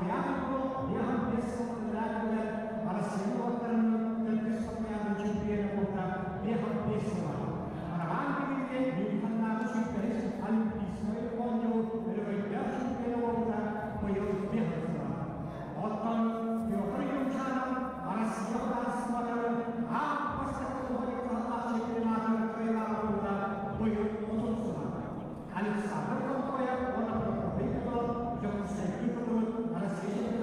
55 сыл ынараа Россия уоттарынан төрдүс саппыйаатын чемпиона буолта 55 сыла. Араҕаан кириитэ Мюнхеннааҕы сүүрбэһис Олимпийскай оонньуу өрөгөйдөөх чемпиона буолбута быйыл 5 сыла. Оттон Петр Юмшанов Россия судаарыстыбатыгар аан бастакы уһуйаалаах чемпионатыгар кыайыылаах буолбута быйыл 30 сыла. Александр Контоев уонна Прокопий Петров Дьокуускайга кытылын Россия чемпионатыгар.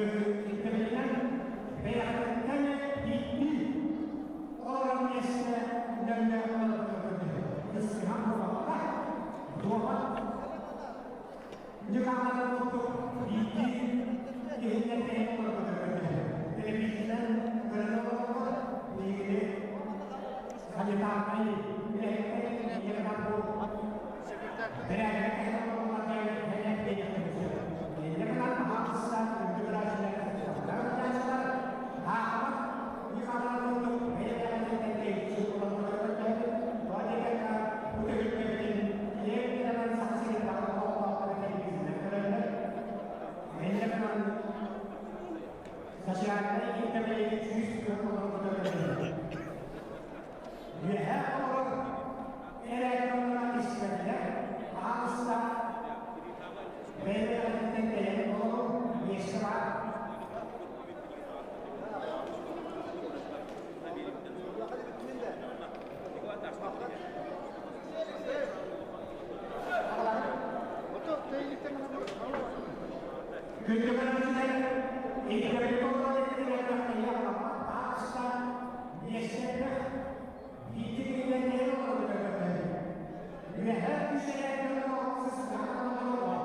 Ирдэбилинэн бэйэҕититтэн биирдии олорор миэстэ нөҥүө ысыһан буолбакка, дуобат ньыкааларын курдук биирдии киһиннэр тэйэн олорбута көрдөһөр. Телевизорынан көрөн олороллор, биһигини санитарнай үлэһиттэр ийэ бу бэрээдэк Социальнай ирдэбили 100 Үөһэ олорор эрээккэ испэтилэр, аҕыста бэйэ-бэйэҕититтэн тэйэн олорор миэстэ баар. Күндү көрөөччүлэр, ирдэбили толорор аҕыста миэстэлээх биирдик киһилэрдэри олорбута көрдөһөр. Үөһээ үс эрээккэ олорор.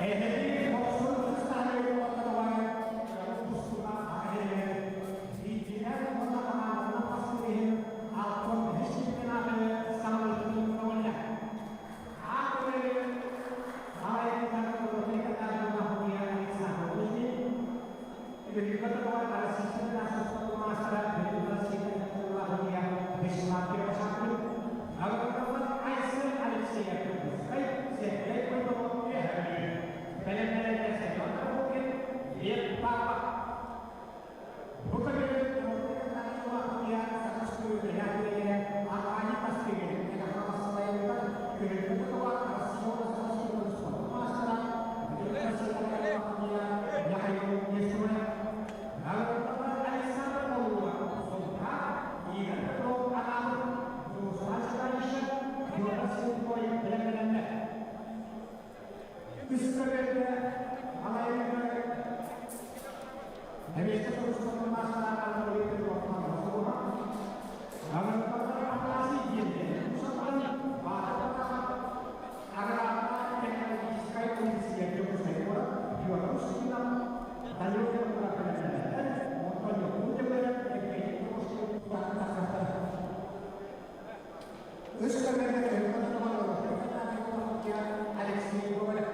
Эһэги мохсун Биирдиилээн уонна хамаанданан тахсыы иһин 65 чемпионаты саҥалыытын көҕүллэ. Бу Үс Алексей Гоголев.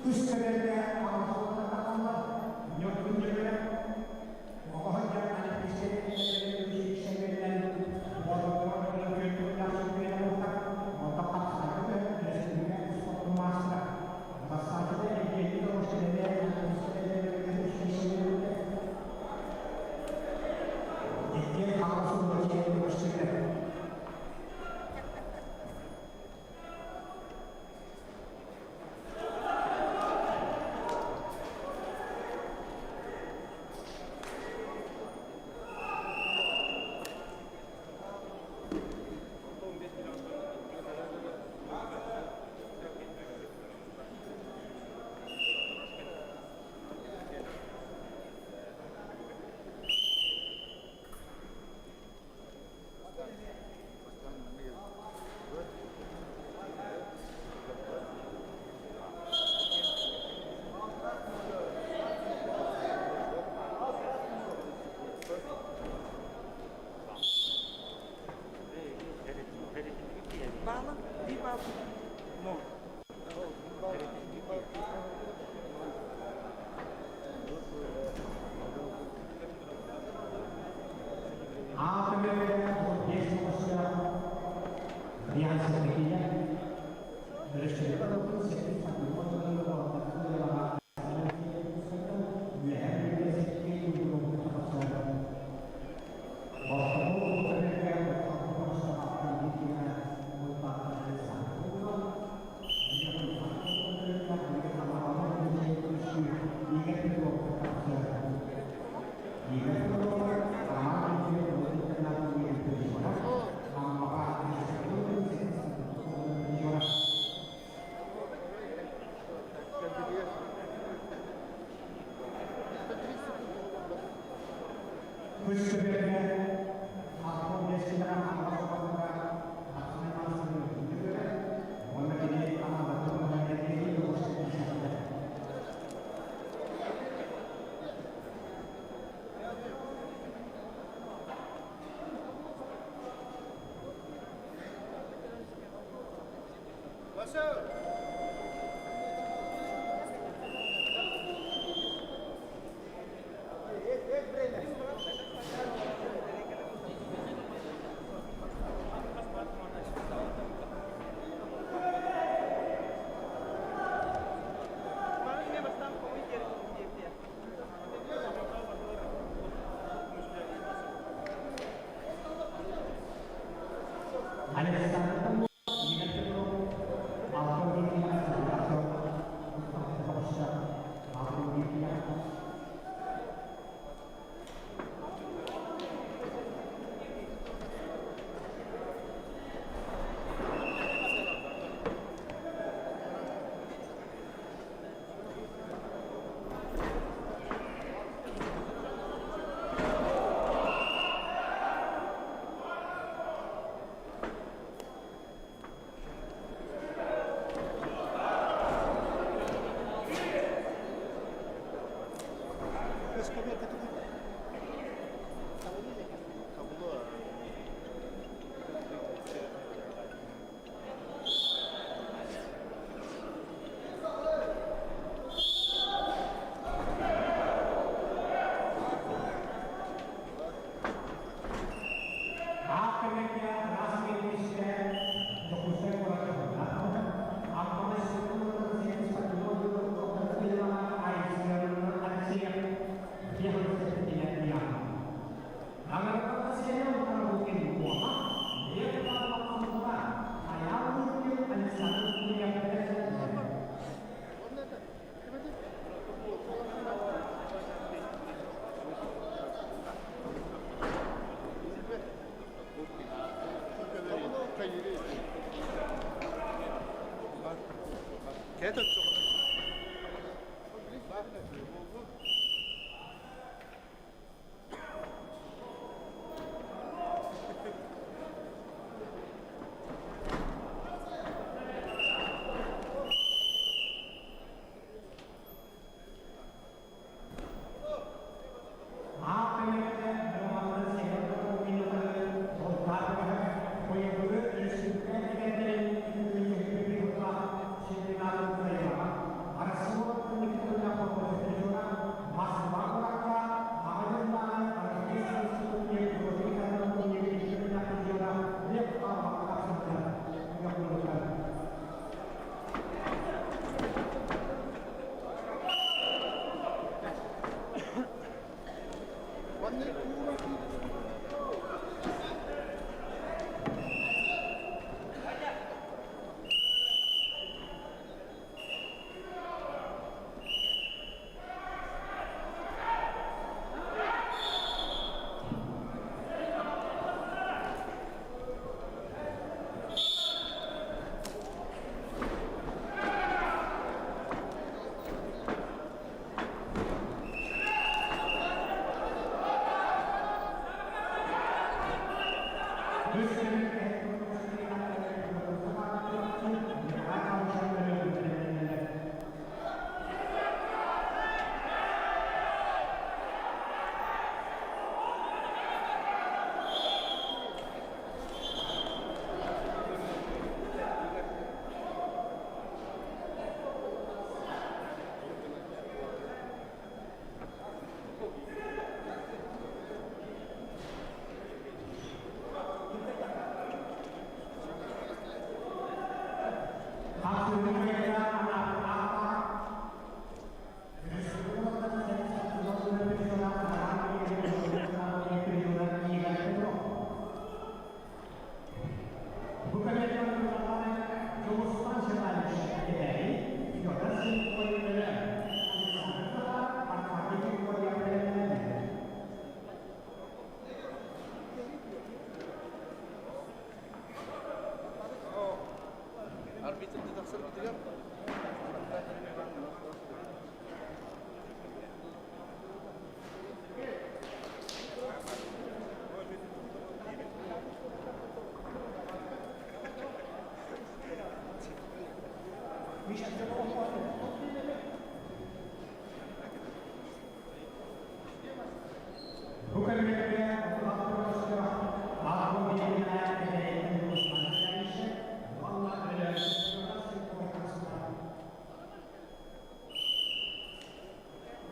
Үс кэбэргэ аҕалсыбата тахаллар, ньургун дьөгүрэ, оҕо сылдьан Олимпийскай үсүһүнэн Bağla, bir bağla. No.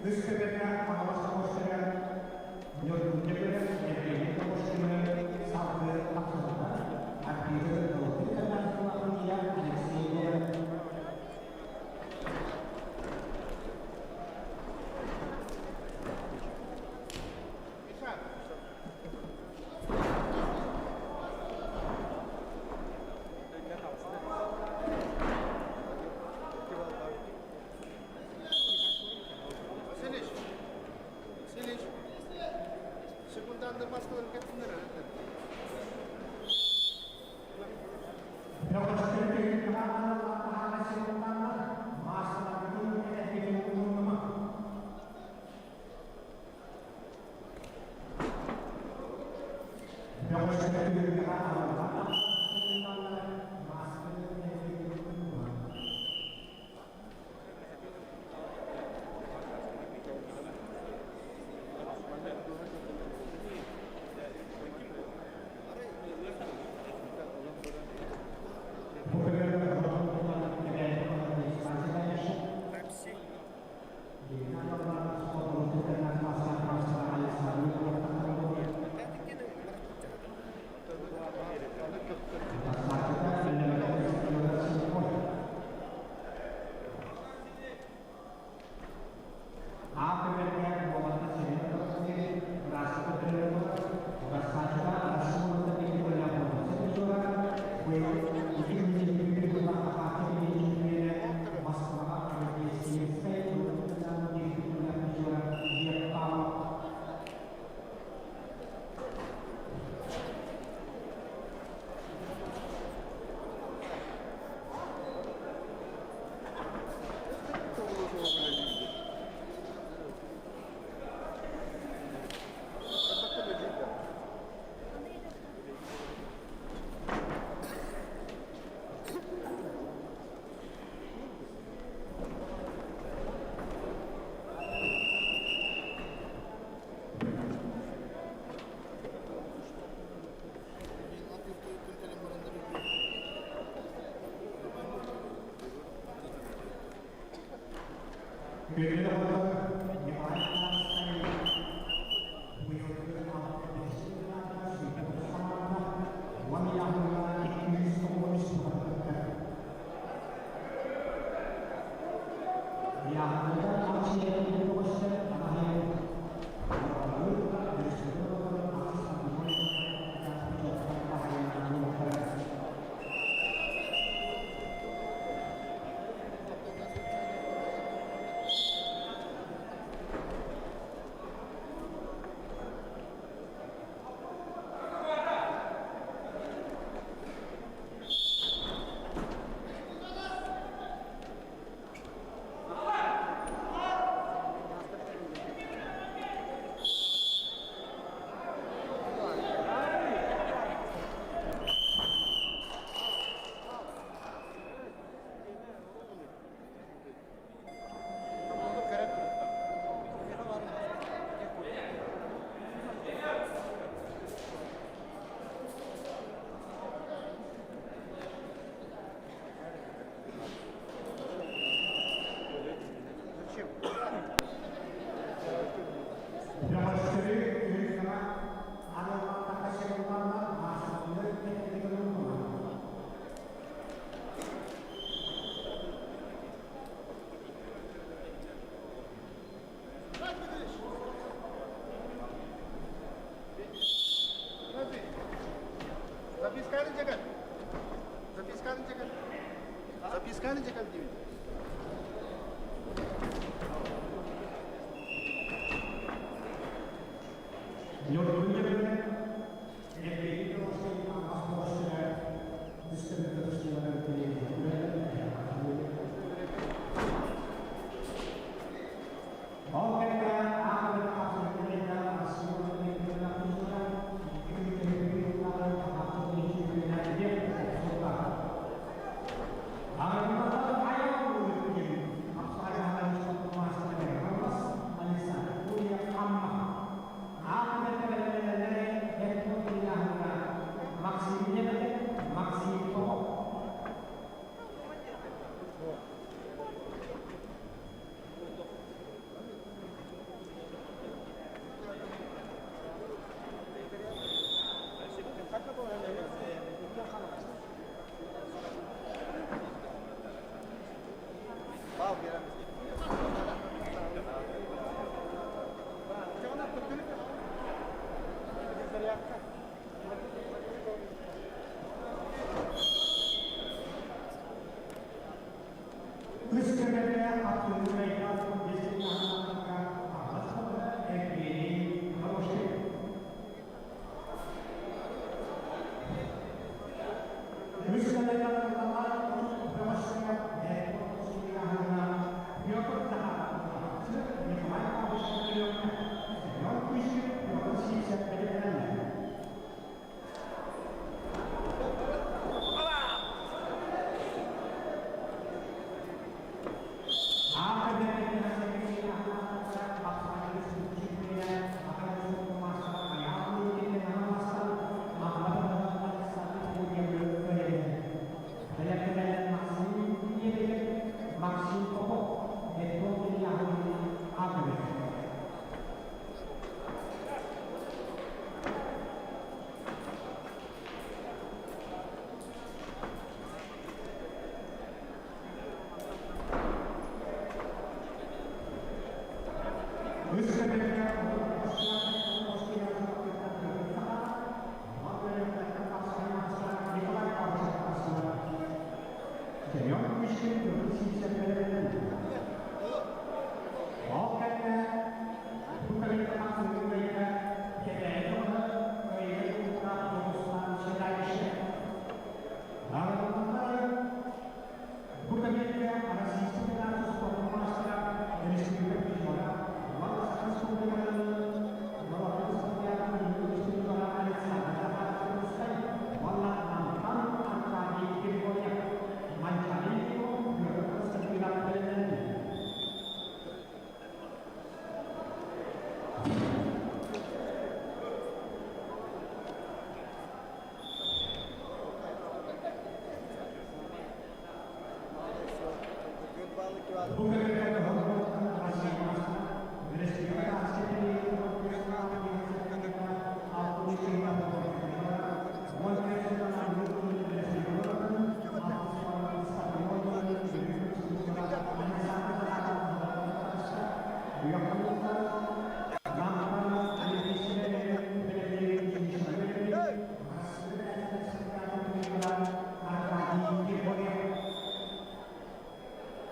Үс көбөкө Хаҥалас оҕустара Ньургунньа бөлөх Евгений Кокушкины салгыы тахсаллар. Арбитры Ылтык Канадского Алексей Гоголев. Василич, Василич, секундандырмаскаларын кеттиңер herhalde.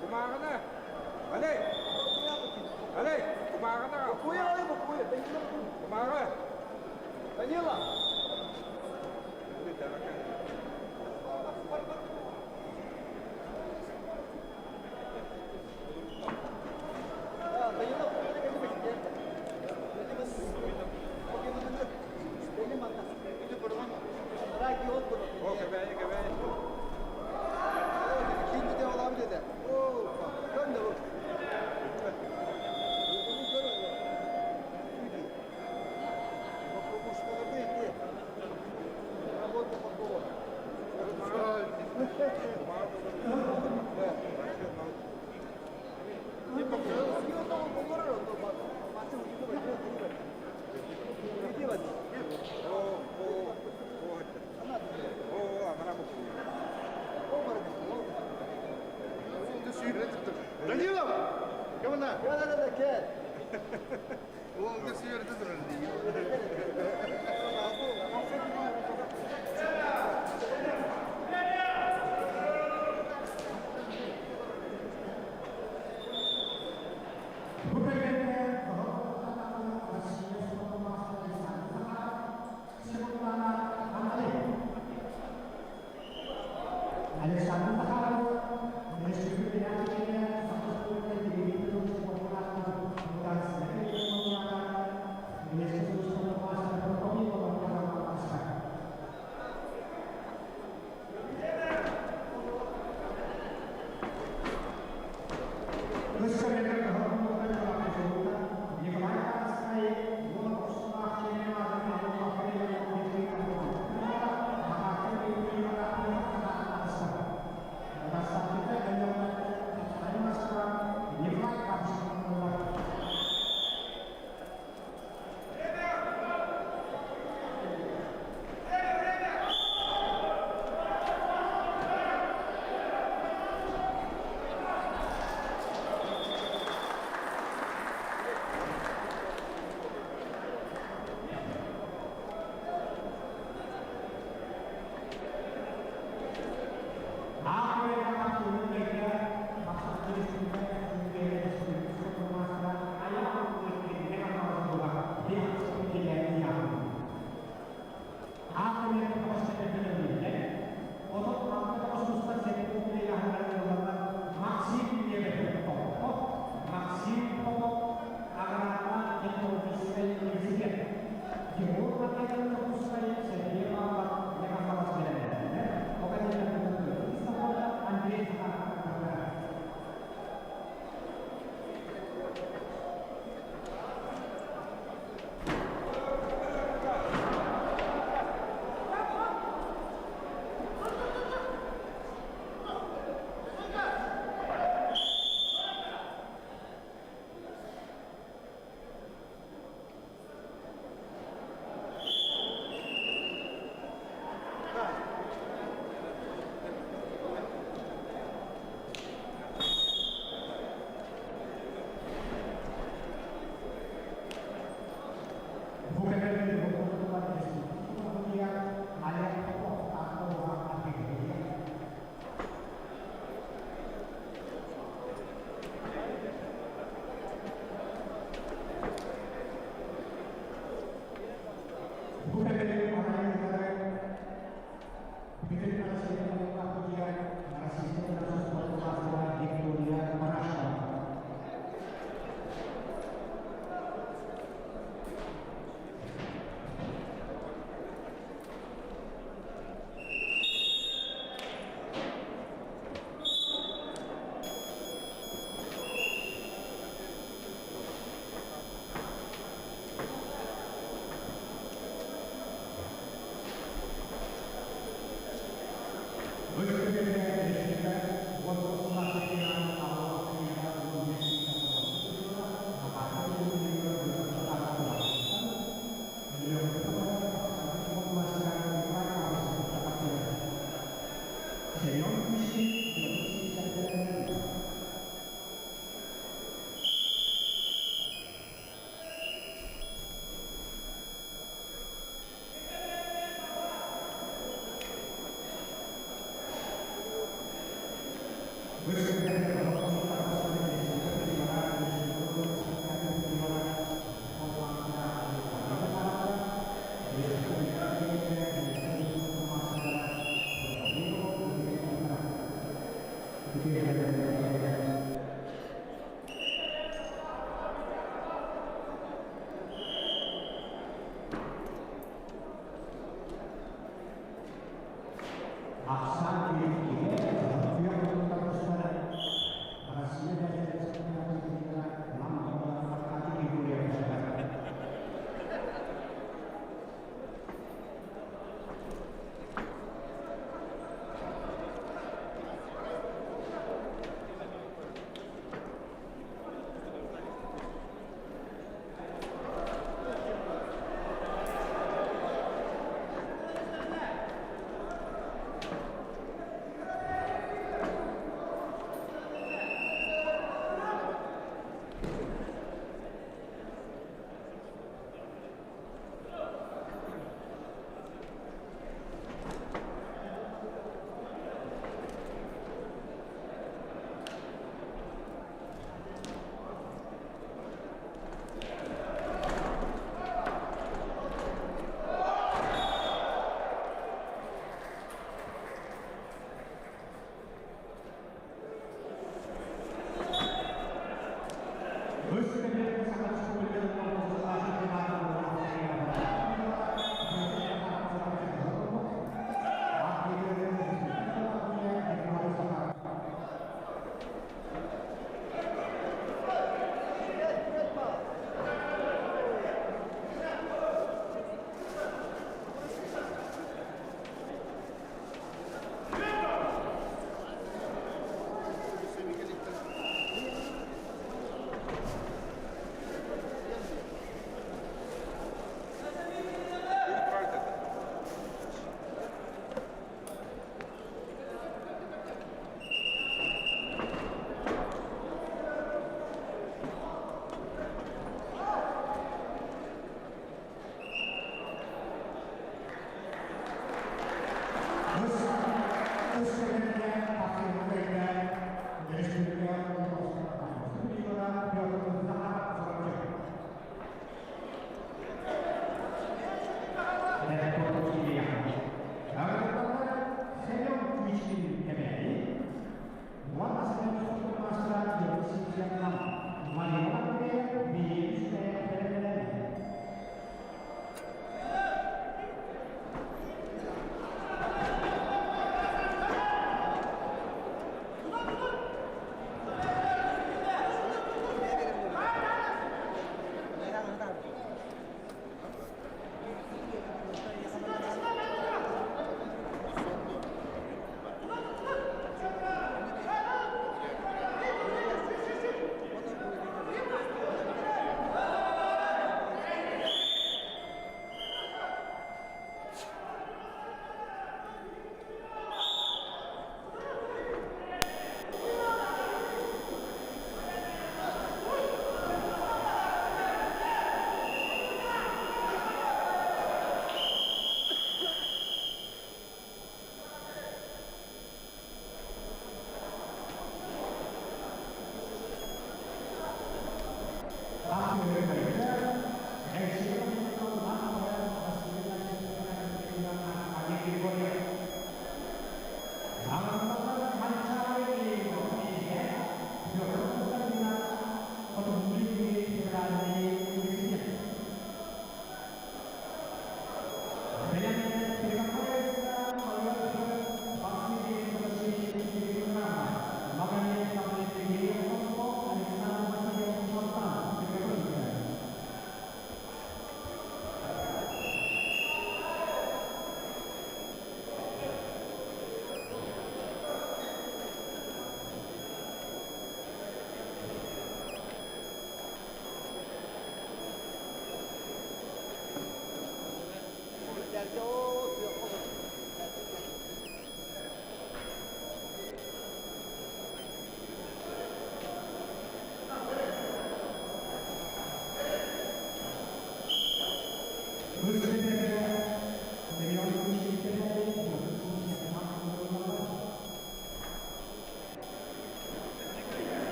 Кумааҕыны! Алей! Алей! Кумааҕыны аҕал! Кумааҕы! Данила! О, кэбээйи, кэбээйи. О, о, о, о, анара Данилов! Кемна? Ол сүйөрдө турар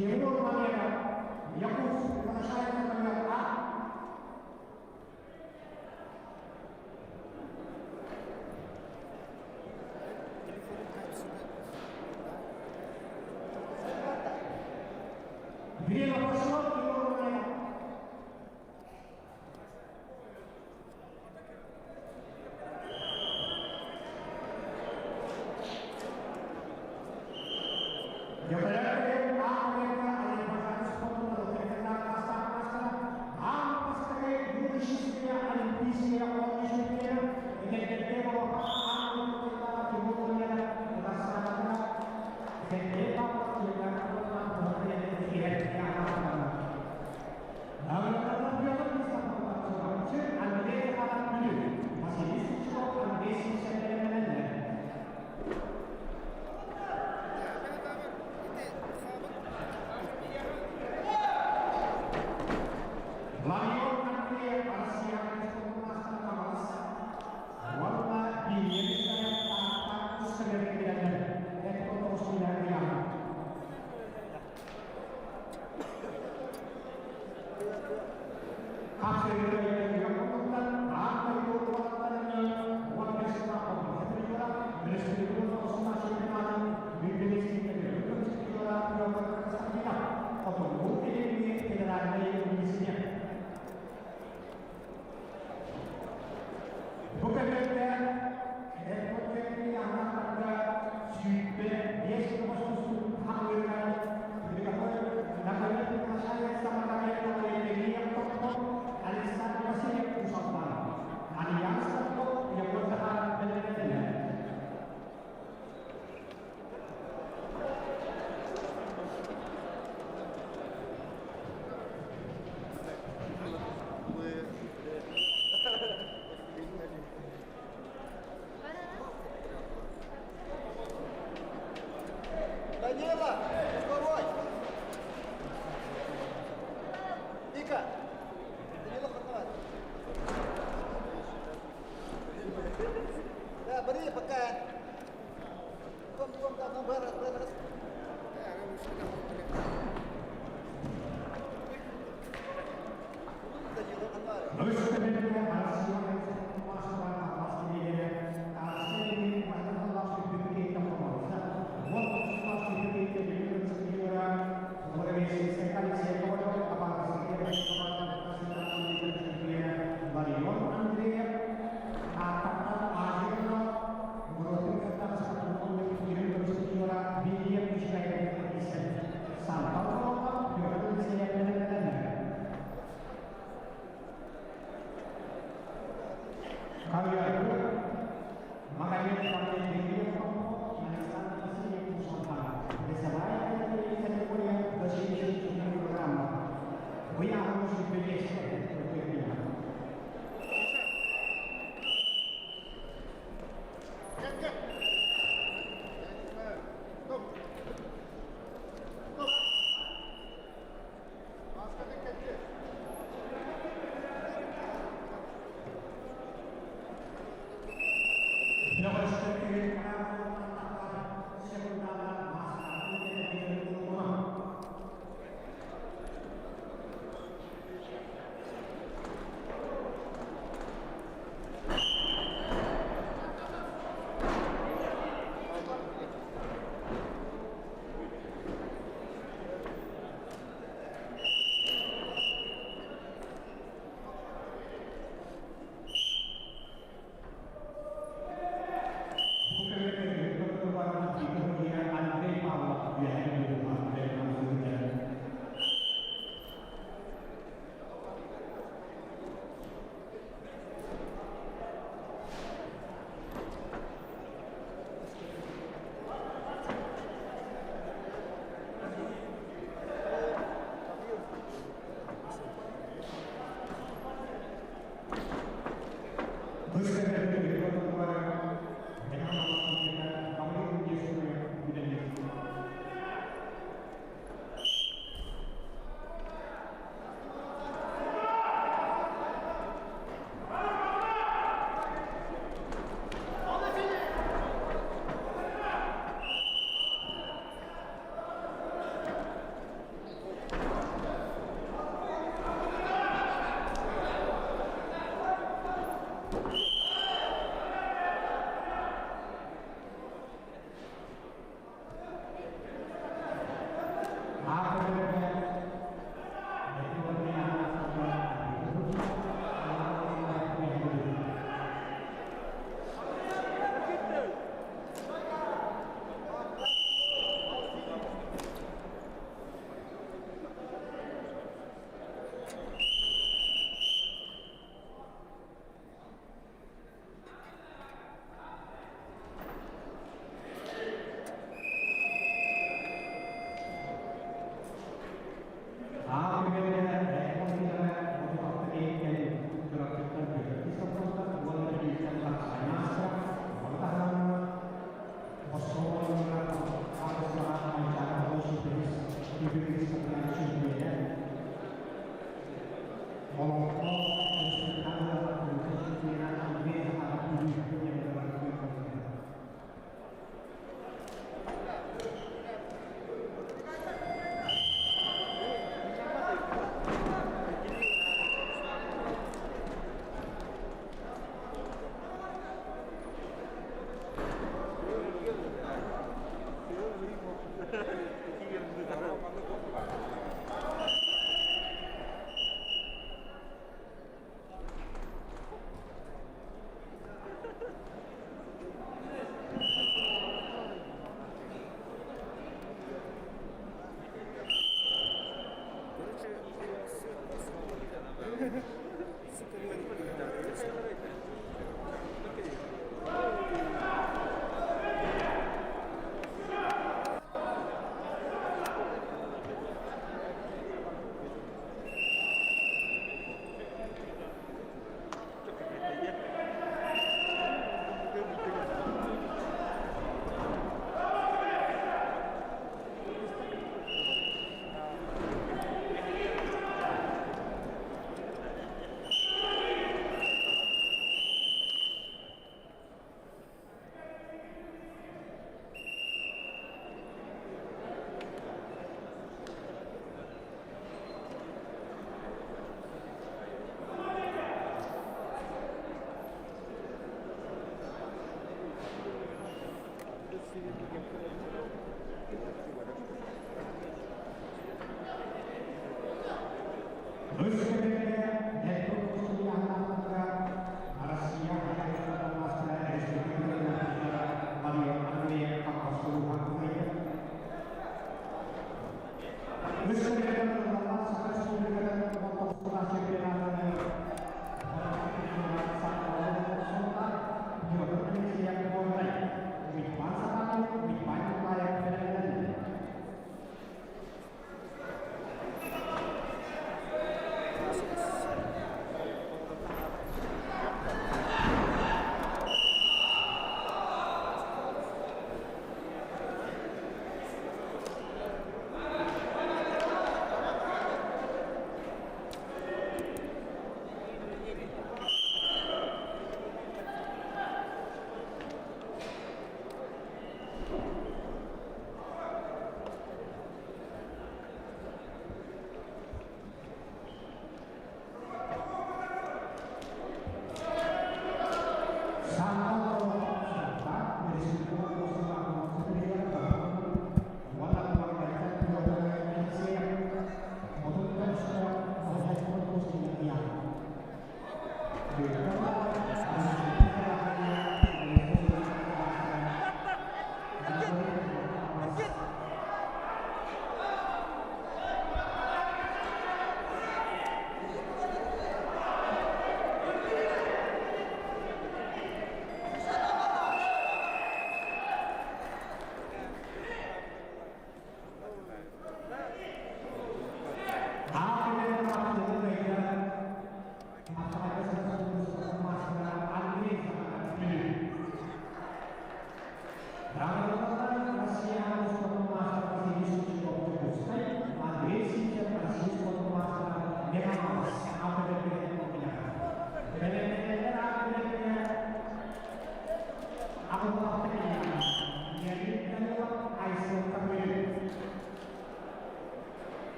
Тимур Мамедов, Якутск, приглашается на ковер А. Время пошло, Тимур Мамедов. Данила, второй! Ника! Данила Хорноват. Да, бери пока. Бегом, бегом, да, ну, раз, раз, раз. Данила,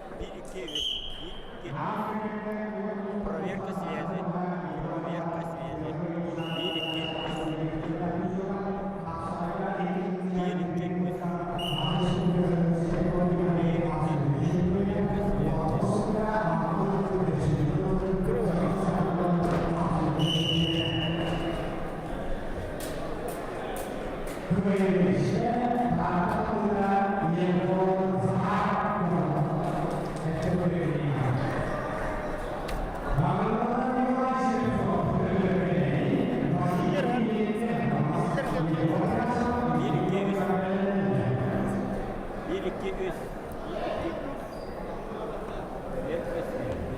Биир, икки, үс. Биир, икки. Проверка связи. Проверка связи. Биир, икки, үс. Биир, икки, үс. Биир, икки, үс. Проверка связи. Биир, икки, үс. Биир, икки, үс. Биир, икки, үс. Проверка связи.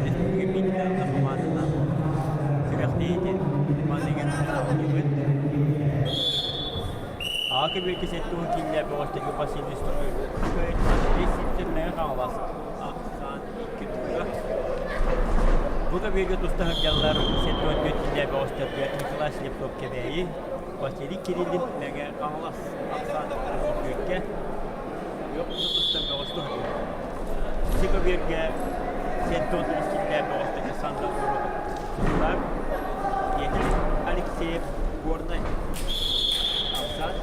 Республика Миитинэ хамаандатынан күрэхтэһиитин маныгын саҕалыыбыт. Аҕа көбүөргэ 70 киилэ бөҕөстөргө Василий Строевскай, Андрей Сивцев Мэҥэ Хаҥалас ахсаан икки тура. Бу көбүөргэ туста сылдьаллар 74 киилэ бөҕөстөргө Николай Слепцов Кэбээйи, Василий Кириллин Мэҥэ Хаҥалас ахсаан түөркэ күөх тустан бөҕөстө сатыыр. Ити көбүөргэ 79 киилэ бөҕөстөргө Сандал Горохов Сунтаар, Петр Алексеев Горнай ахсаан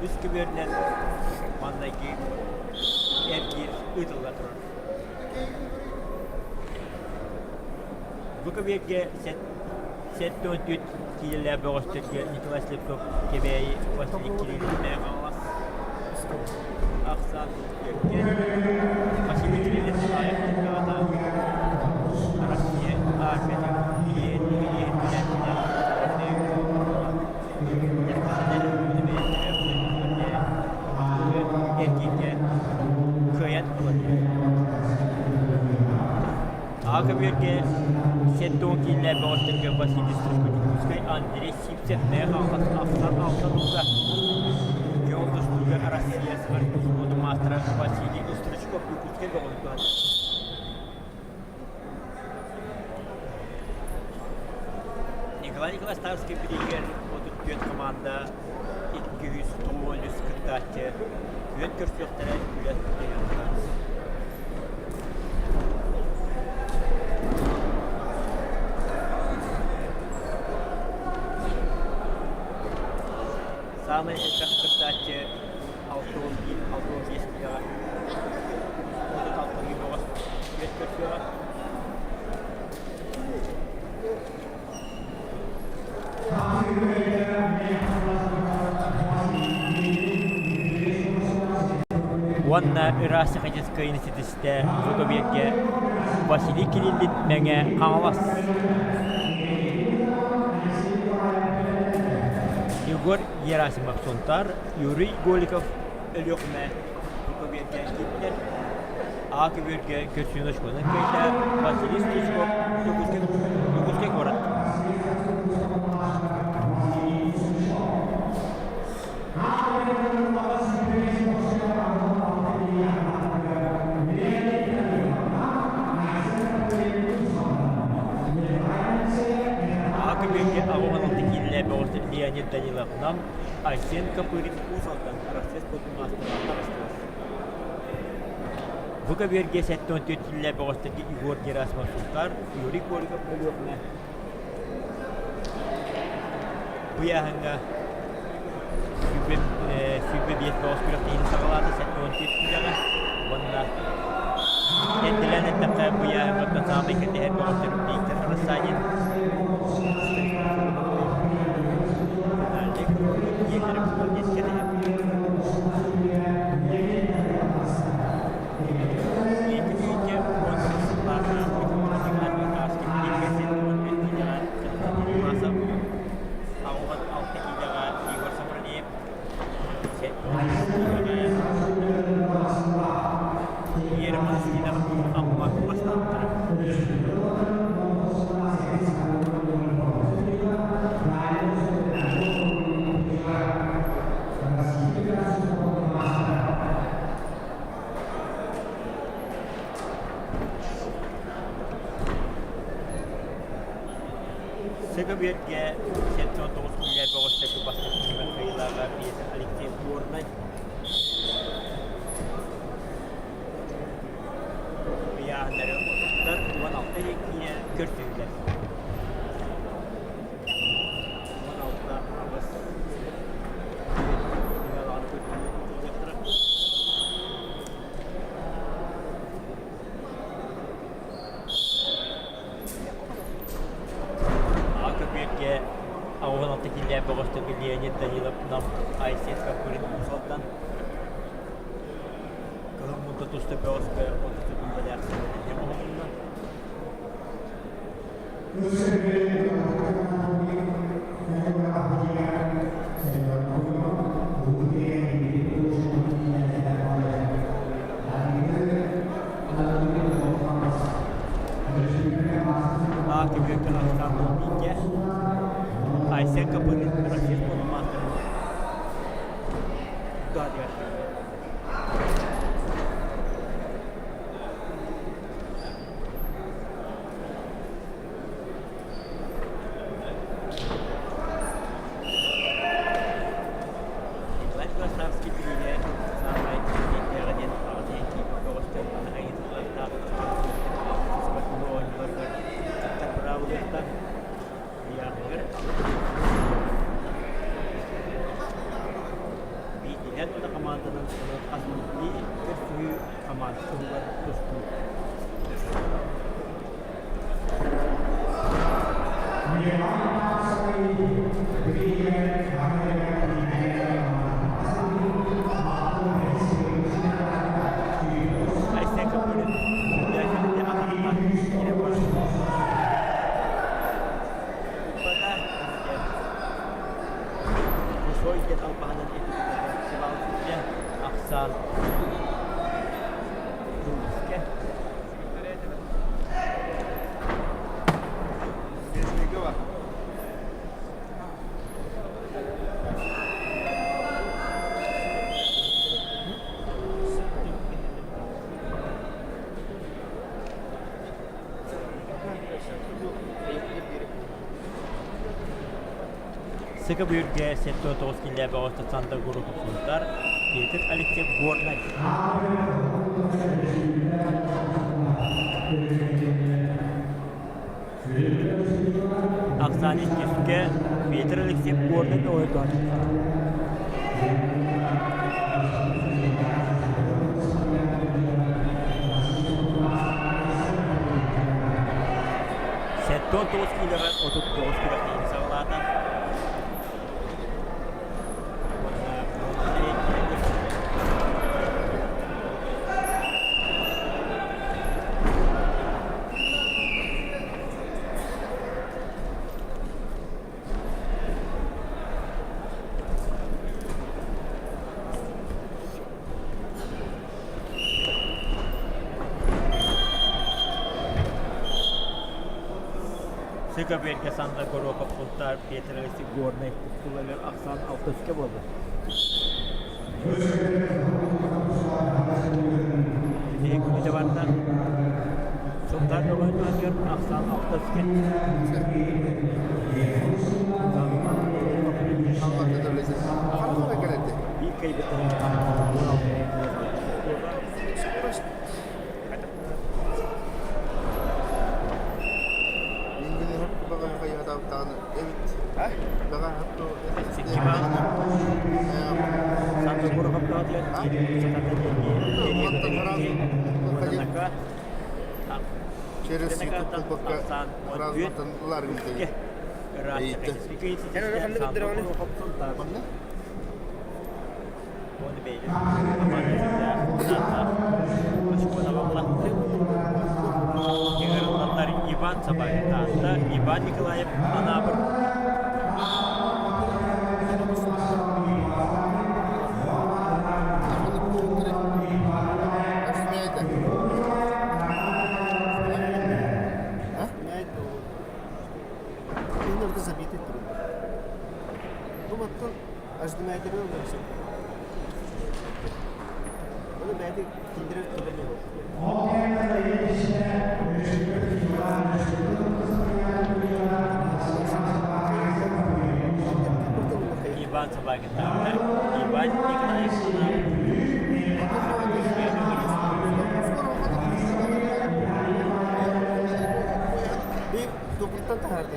үс көбүөрүнэн маҥнайгы эргиир ыытылла турар. Бу көбүөргэ 74 киилэлээх бөҕөстөргө Николай Слепцов Кэбээйи Василий Кириллин Мэҥэ Хаҥалас ахсаан түөркэ Василий Кириллин Аайах чемпионата Россия армиятын иһин билээччилэр эргииргэ кыайан ылар. Аҕа көбүөргэ 70 киилэ бөҕөстөргө Василий Стручков-Дьокуускай, Андрей Сивцев Мэҥэ Хаҥалас Ахсан Алтан Ууга Геол тустууга Россия спортивнай маастара Василий Стручков Якутскай бөҕөһүн туһанар. Николай Николаевский бириигэр 34 хамаанда 293 кыттааччы күөн көрсүөхтэрэ үлэ түһүөхтэрэ. Саамай элбэх кыттааччы 61-65 киилэҕэ 36 бөҕөс күөн көрсүөҕэ. Уонна ыраас техническай институтта Жуковергэ Василий Кириллин Мэҥэ Хаҥалас Егор Герасимов Сунтаар, Юрий Голиков Өлүөхүмэ Жуковергэ киирдилэр. А көбүөргэ көрсүһүүнү очконан кыайда Василий Стручков Дьокуускай куорат. А көбүөргэ 86 киилэ бөҕөс Леонид Данилов Нам, Айсен Копырин Уус Алдан Россия спордун маастара таҕыстылар. Бу көбүөргэ 74 киилэ бөҕөстөргө Егор Герасимов Сунтаар, Юрий Голиков Өлүөхүмэ бу ыйааһыҥҥа 25 бөҕөс күрэхтэһиини саҕалаата 74 киилэҕэ уонна эрдэлээн эттэххэ бу ыйааһыҥҥа саамай кэтэһэр бөҕөстөр Виктор Рассадин финальнай киирдэрэ буолуо диэн кэтэһэр. Сыгыбүөргэ 79 киилэ бөҕөстөргө бастакы түһүмэх кыайыылааҕа Петр Алексеев Горнай ыйааһыннары отуттар 16 киилэ көрсүһүүлэр. 16 аҕыс Аҕа көбүөргэ 86 киилэ бөҕөстөргө Леонид Данилов Нам Айсен Копырин Уус Алдан Кыһыл мунта туста бөҕөскө 30 секундалаах сэмэлэннэ оҥоһулунна. А көбүөргэ ахсаан бииргэ Айсен Копырин Россия спордун маастарын туһатыгар Николай Милославский билиигэ саамай киирбиттээҕэ диэн аҕыс киирбит бөҕөстөр айытыллардаах спортивнай оонньууларыгар кыттар быраабылыахтаах ыйааһыныгар биирдиилээн уонна хамаанданан хас биирдии көрсүһүү хамаанда туһугар тустуу. Айсен Копырин Кусой диэн албаһынан этилэр ахсаан Русскэ Сыка Бүөргэ 79 киллээ бөҕөстө Санда Гуруков Сунтар, Петр Алексеев Горнай. Ахсаан иккискэ Петр Алексеев Горнай ойдоон. 79 киилэҕэ 39 күрэхтэһиини саҕалаата. Сыкаберге Сандра Горохов Сунтаар Петр Алексей Горнай тустууларыгар ахсаан алтыска буолла. Биһиги күнүтэ барда. Сунтаар бөҕөһүн ахсаан алтыска. Биир кайбыттарын Через YouTube кулбакка разматан ылар Иван Собакин Таатта, Иван Николаев Анаабыр. Забитый труп. Бу оттон аждымайдыры ылымсык. Оны бәйді киндерер килерме Иван Собакин Таатта, Иван Николаев Анаабыр. Bir topluluktan tahardı.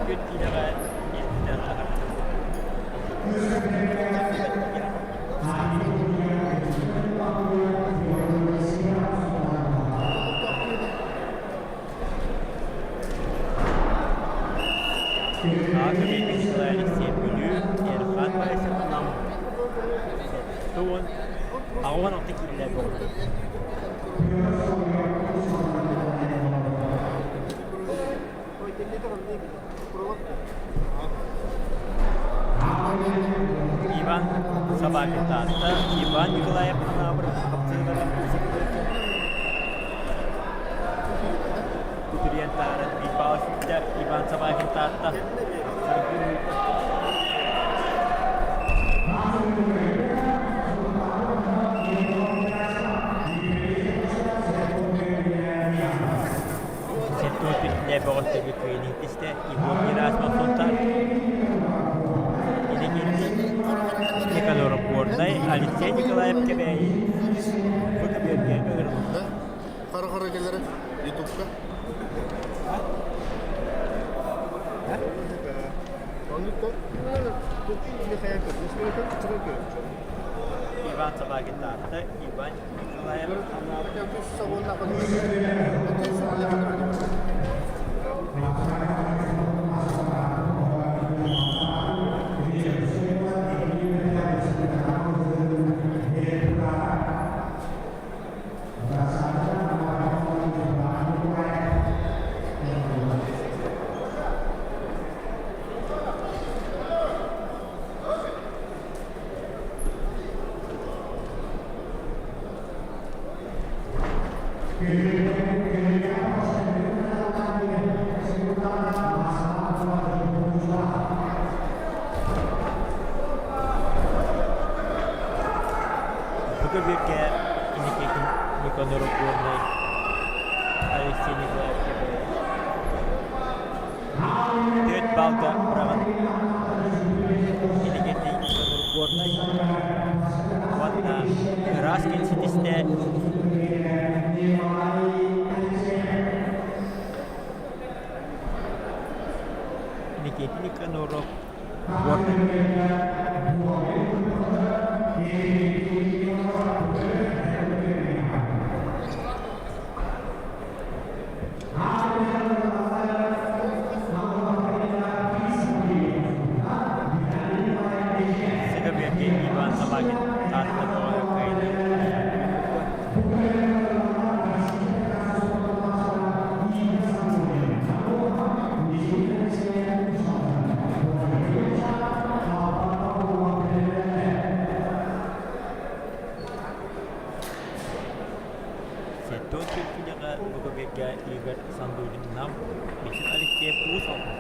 Көт киинэҕэ ийэтинэн аһарбыт. Аҕа Николай Алексеев Бүлүү. 86 киилэ буолла. Иван Собакин Таатта, Иван Николаев Анаабыр хапсыһыылара Кутуруйан таһааран биир баҕа сүүрдэ Иван Собакин Таатта. Сетуот үрдүнэ бөҕөстөргө кыайан иһиттистэ Егор Герасимов Сунтаар Иннокентий Никаноров Горнай Алексей Николаев Кэбээйи бу көбүөргэ ыҥырылынна. Хара-хара кэлэрэ ютубка. Иван Собакин Таатта, Иван Николаев Бу көбүөргэ Иннокентий Никоноров Горнай Алексей Николаев Түөрт балга быраҕан Иннокентий Никоноров Горнай уонна Раскин ситистэ Никита Никаноров Горнай. Сыгабыарга Иван Собакин Таатта бөҕө кыайда. Сэттэ уон түөрт киилэҕэ бу көбүөргэ Игорь Сандулин Нам, Михаил Алексеев Уус Алдан.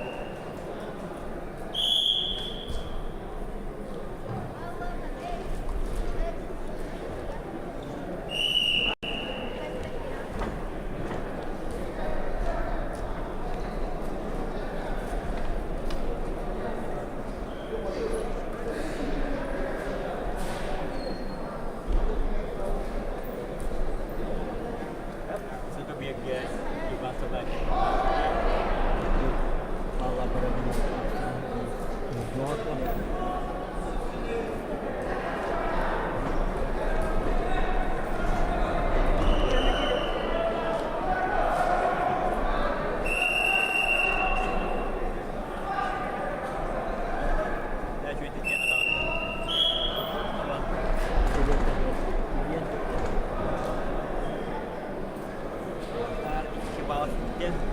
Сыгыбиэргэ Иван Собакин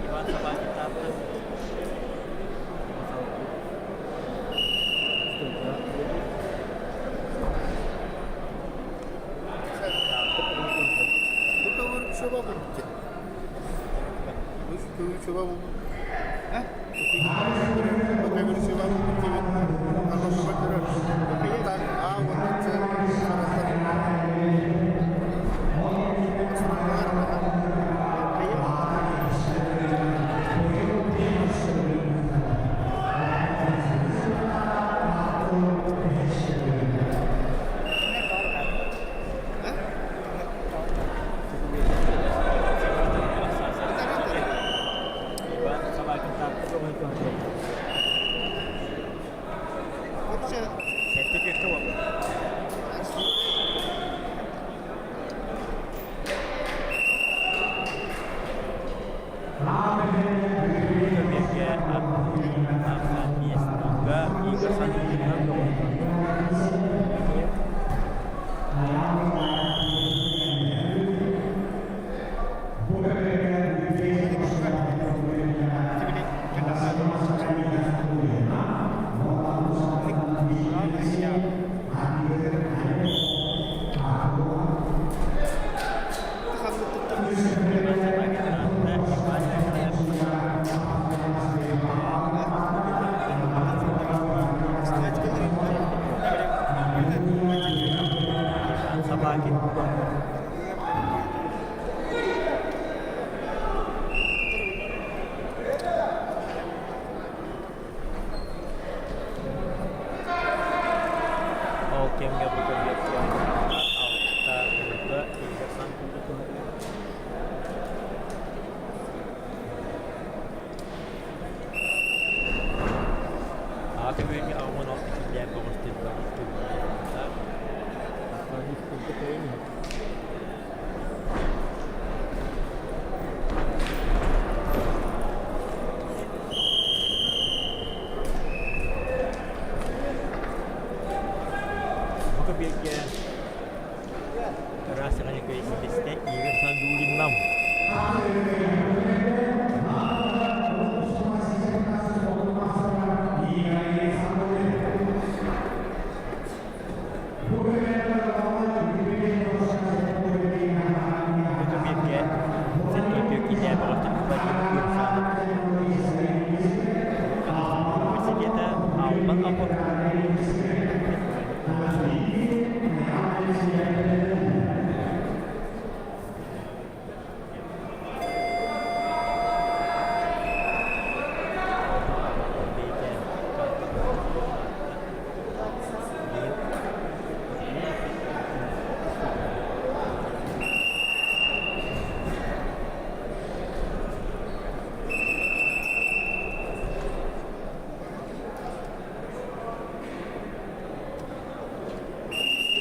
Иван Собакин Таатта Сэттэ түөркэ буолла. Көмүскэ ахсаан миэстэ Игорь Сандулиннан доҕордонно. Собакин. Ол кэмҥэ бу көбүөргэ алта ыйга Игорь Санкт-Петербурга Аҕа көбүөргэ 86 киилээх бөҕөс тыллаах көбүөргэ Бу көбүөргэ Тарас Иванович Игорь Сандулин Нам. Бу көбүөргэ Сергей Киляпов Владимир Курсанов университета Албан Апо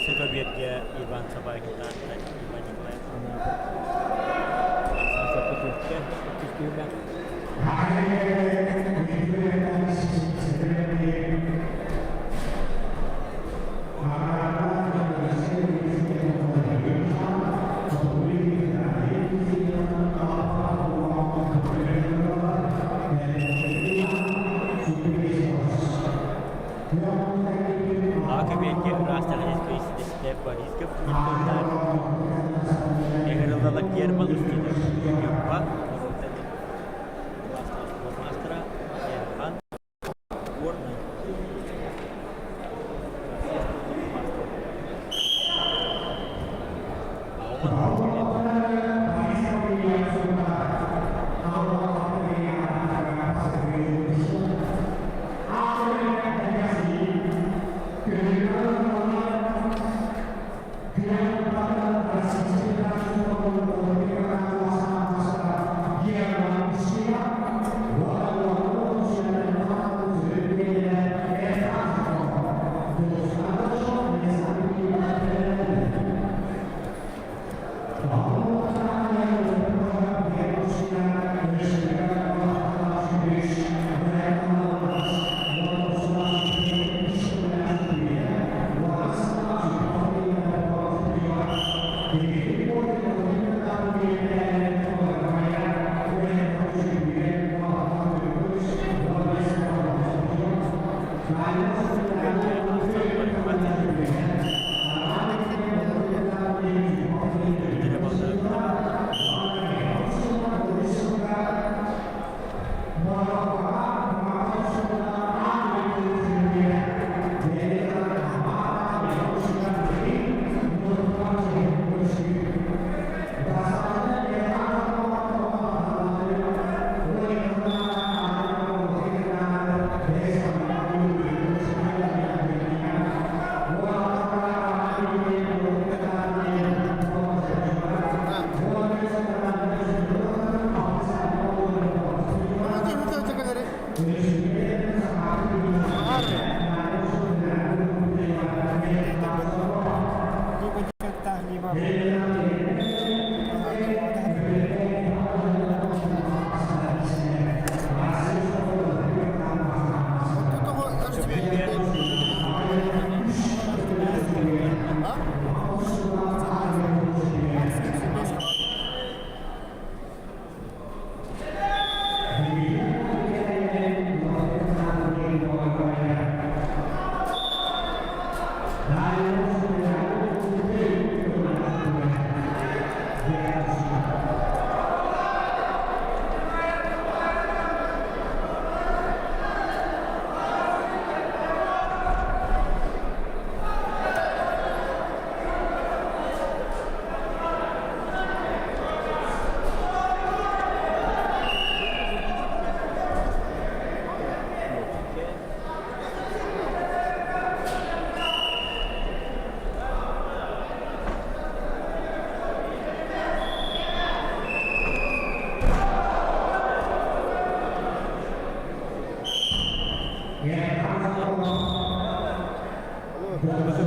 Сыгобиэргэ Иван Собакин Иван Николаев Ака Биэргэ ыраас техническэй ситистэ Борисков Николаев Ыҥырыллала Герман Устинов Ньурба кылаастаах спорт маастара Эрхан Горнай Россия спордун маастара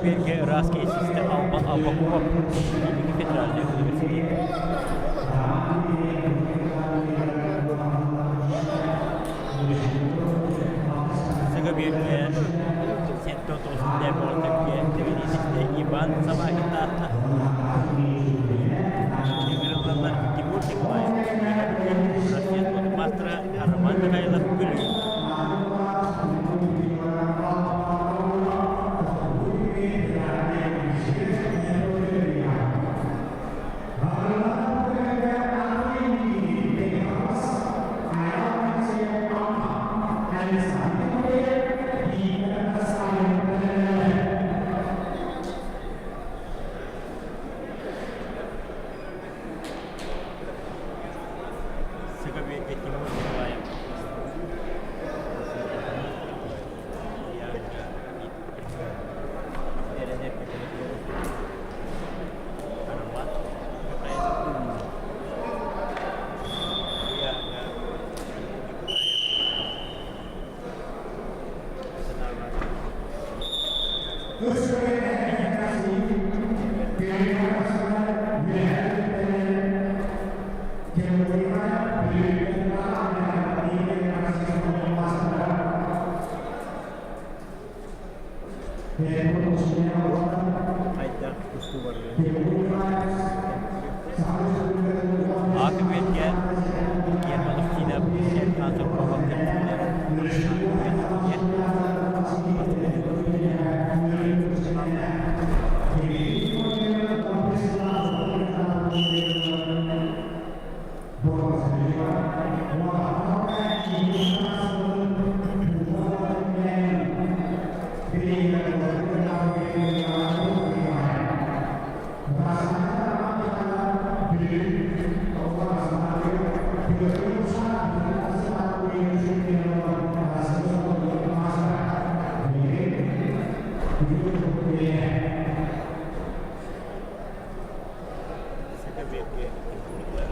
Көбүөргэ ыраас киэсистэ Албан Аввакумов Илиҥҥи федеральнай университет. Сыгабиэргэ 79 буолтакке Тбилисистэ Иван Самахин аатта. Ыҥырыллаллар Тимур Николаев, Россия спорт маастара Роман Михайлов Бүлүү. Сыгабиэргэ Тимур Николаев. Хайдах тустуу барарын Ааты үөтгэ Герман Устинов Эркан Соркова көрсүлэр. Өсөв. Сыгабиэргэ Тимур Николаев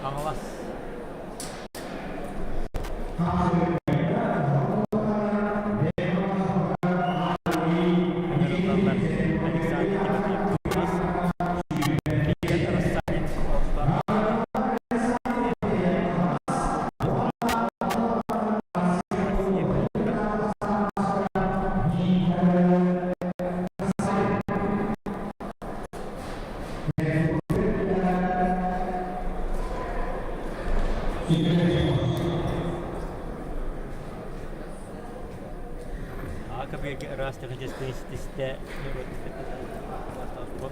Хаҥалас. Ыҥырыллаллар Александр Тимофеев Тумас, Игорь Рассадин Орто. Россия Аакабыга ыраас техническэй ситистэ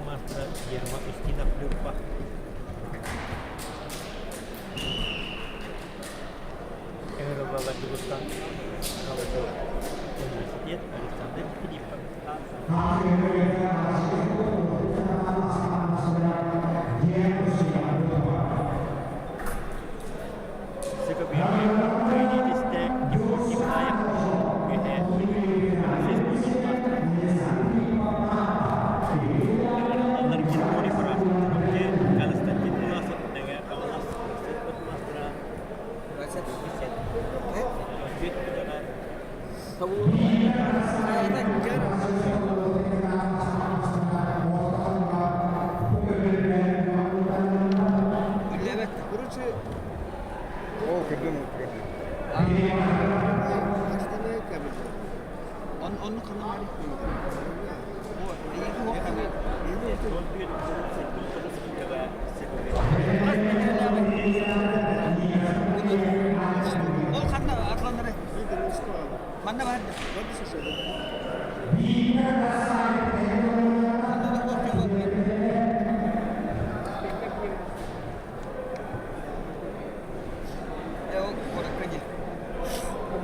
маастара Ерма Устинов Люппа. Ыҥырыллалар Дьулустан Университет Александр Оо, кырдын кырдын.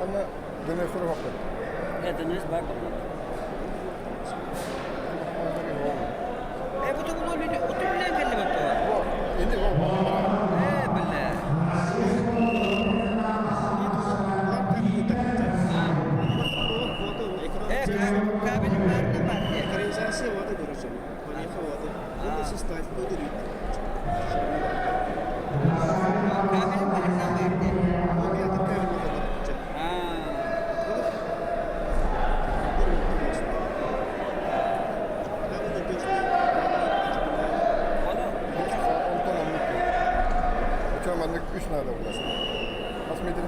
Манна дөнөсөр оһохтор. Дөнөс бар. Онтон оннук Очо маннык үс наада булар. Хас метрин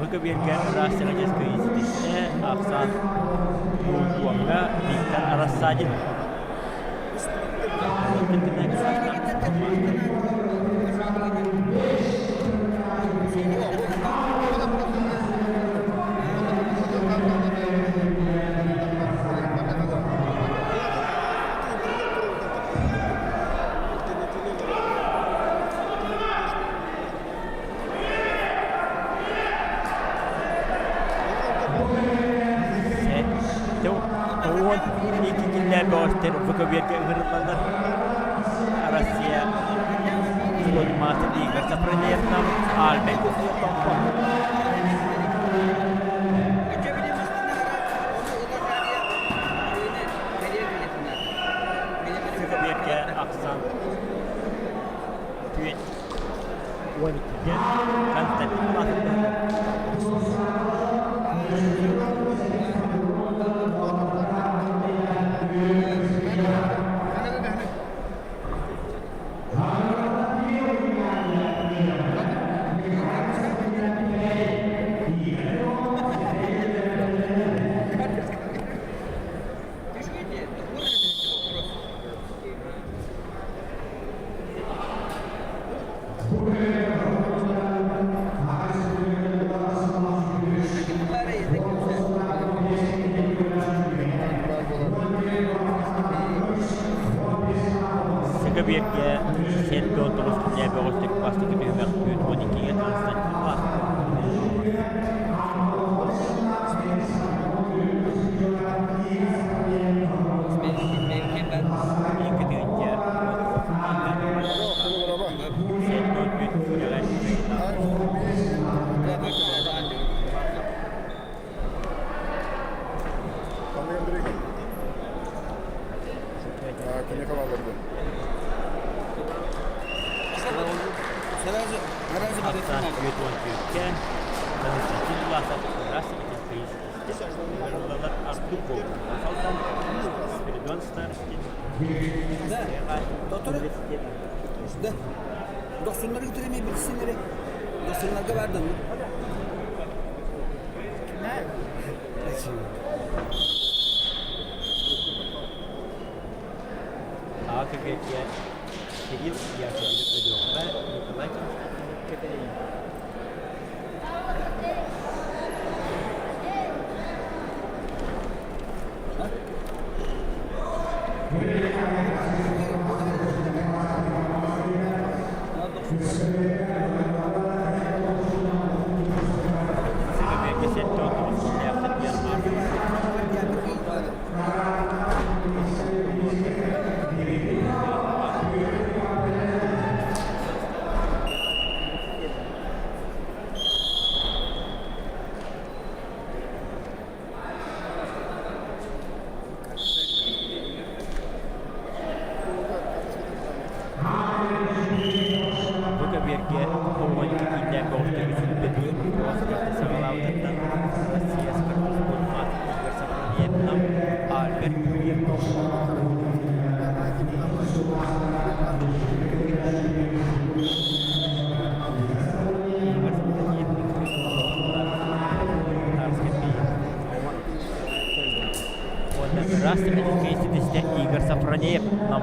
Быка биэргэ Растера дьэскэ ахсаан Уоҥҥа Виктор Рассадин. Икки киллэр бөҕөстөр Быка биэргэ ыҥырыллаллар. Россия Мастер Игорь Сапролетов, Альберт Томпо. Быка биэргэ ахсан түөт 12-ге Константин Власов. Саха биэргэ 79 күннээ бөҕөстүк бастакы түһүмэх 42-ге Константин Власов. Икки тыһыынча Ахсаан 44-ке Константин Власов. Здравствуйте, Ыҥырыллаллар Артур Бобов, Спиридон Старостин, Тотору. Да. Дохсуннары кытары эмиэ билсин эрэ. Дохсуннарга баар доннук. Аҕа көбүөргэ Кирилл Яковлев Өлүөхүмэ, Николай Константинов Кэпэрэй. Көбүөргэ 79 киилээхтэр диэн Бу көбүөргэ 12 кииннээх бөҕөстөргө сүүрбэтии саҕалаабытыттан Россия спортивнай маастарыгар Сафрониевна Альберт Юрьев Уонна ыраас техническэй ситистэ Игорь Сафронеев Нам.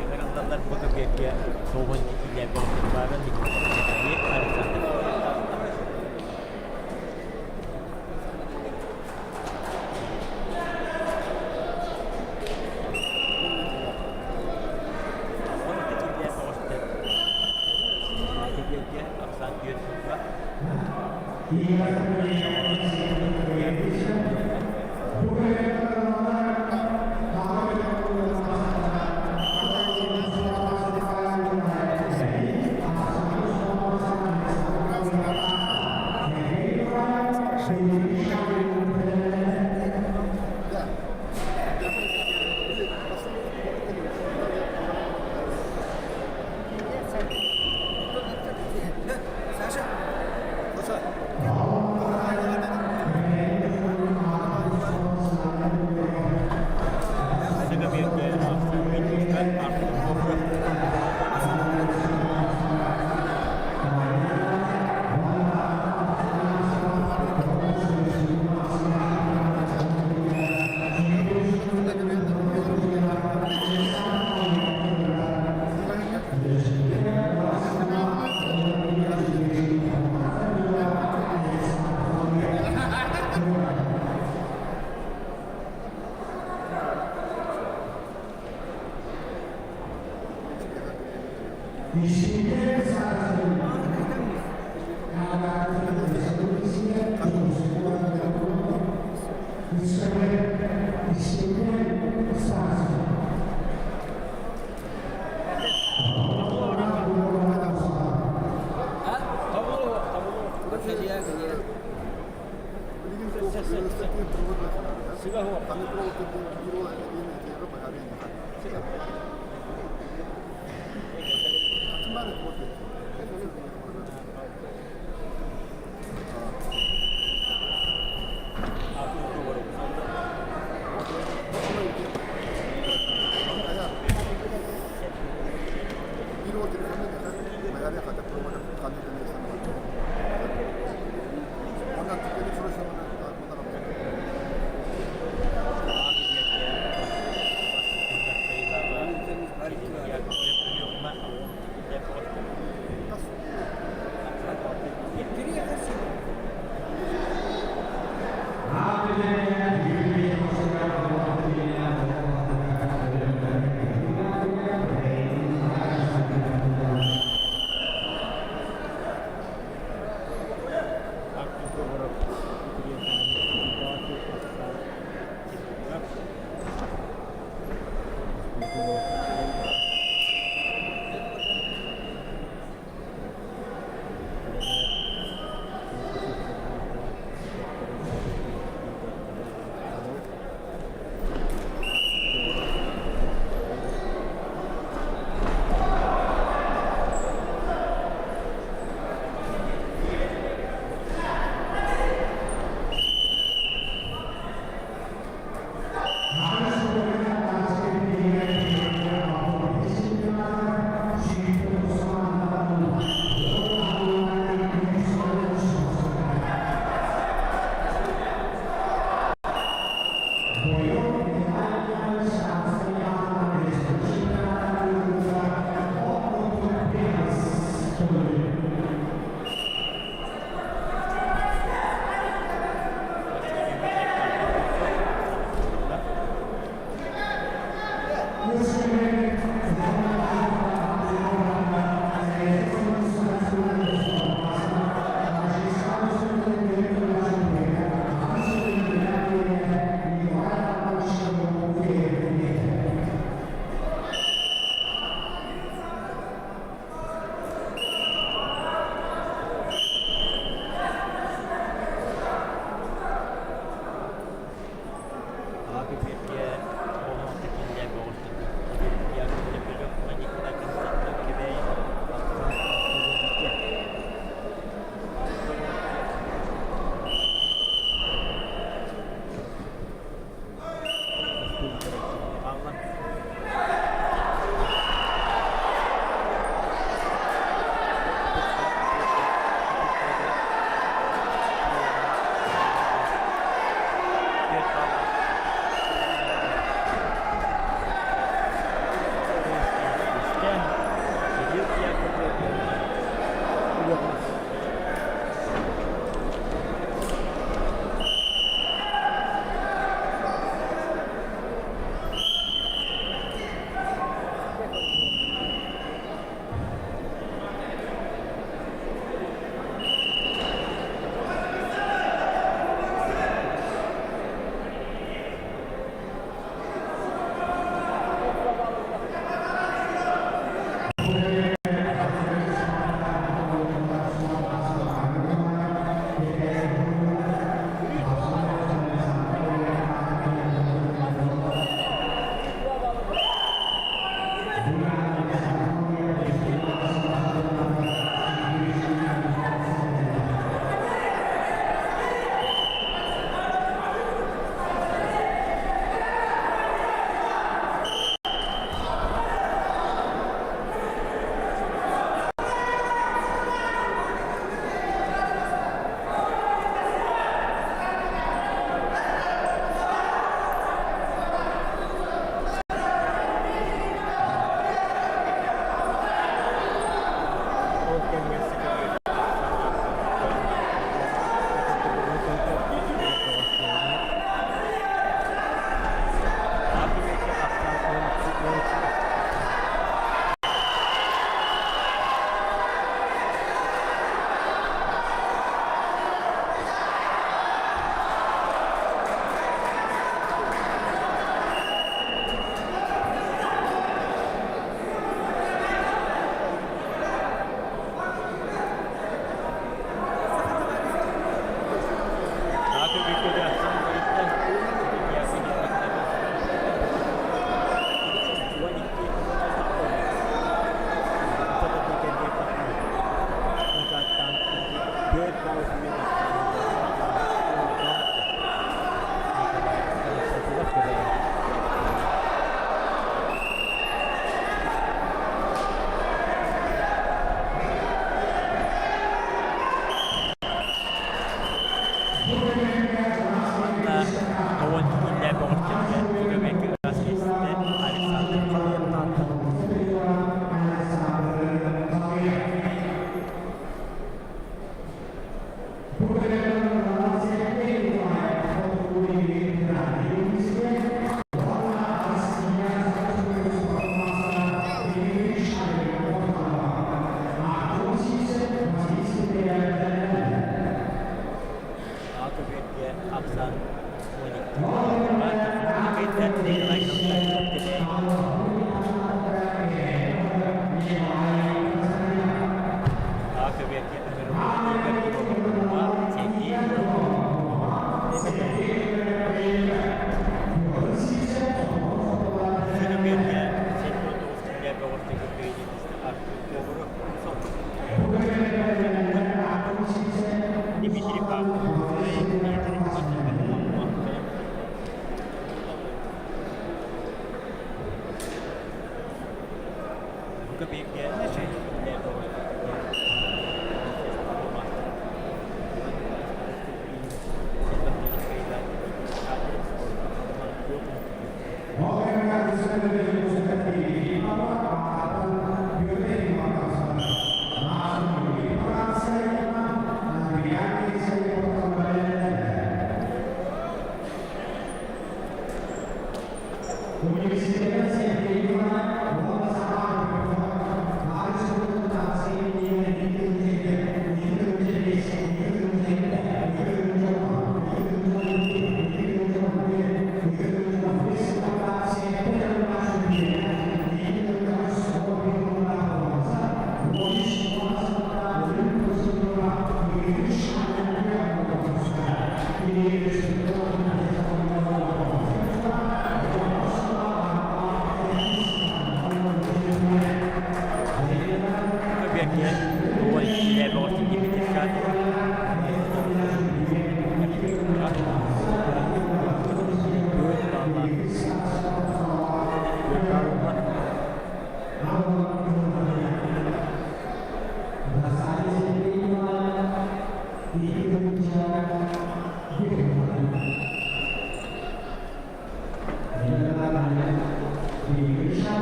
Ыҥырыллаллар бу көбүөргэ соҕун киилээх баарын Александр Саша. Түөрт баллаах. Кирилл Яковлев Ол кэмҥэ Александр Халыйаттаатта. Akabirge Aksan Дмитрий Павлов, Дмитрий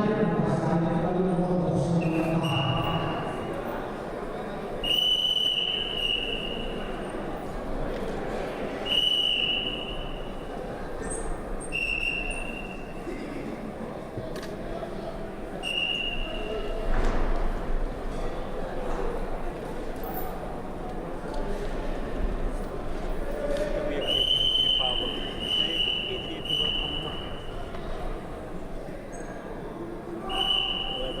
Дмитрий Павлов, Дмитрий Ефимов, Владимир.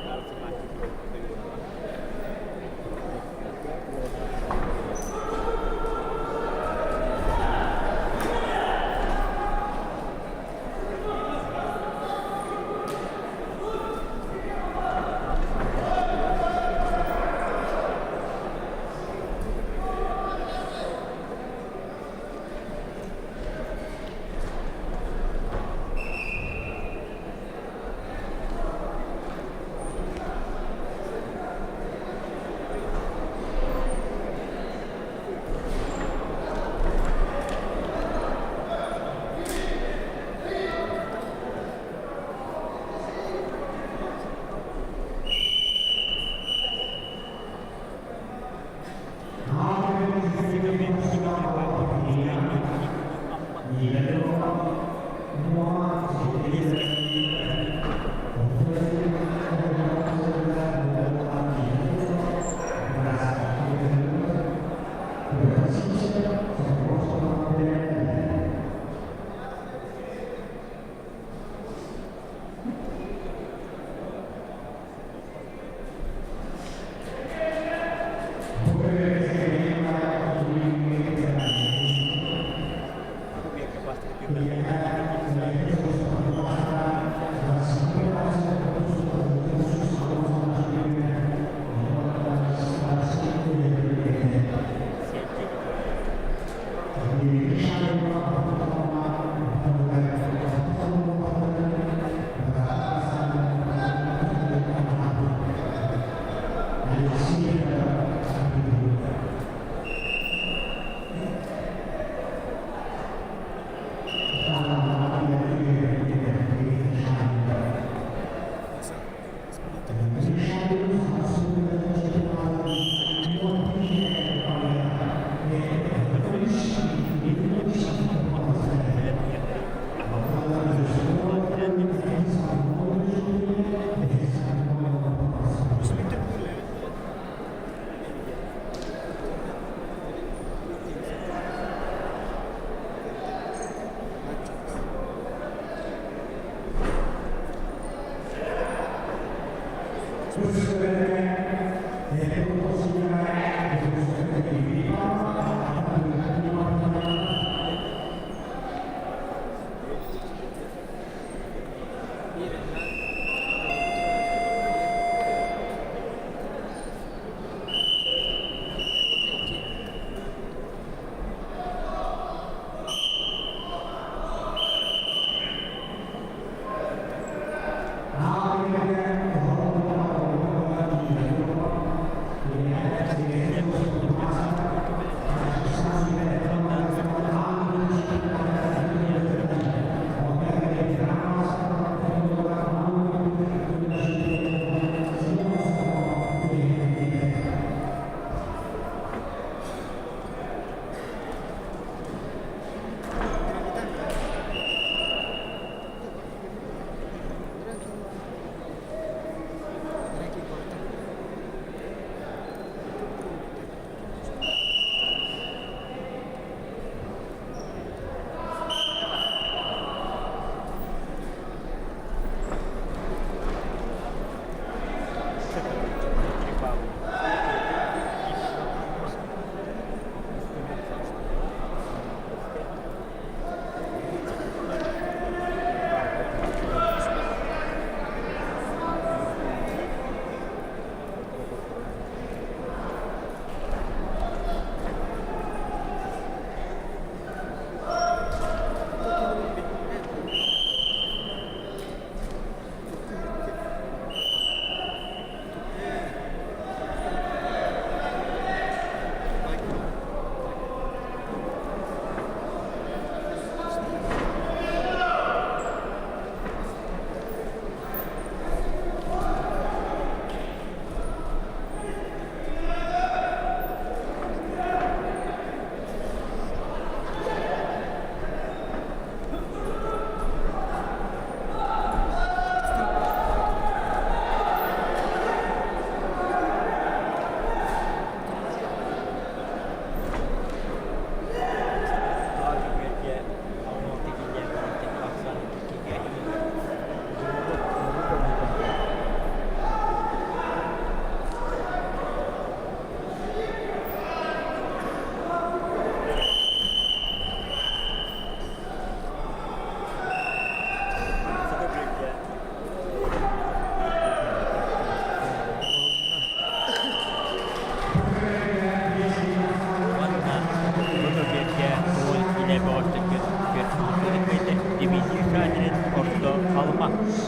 Амма.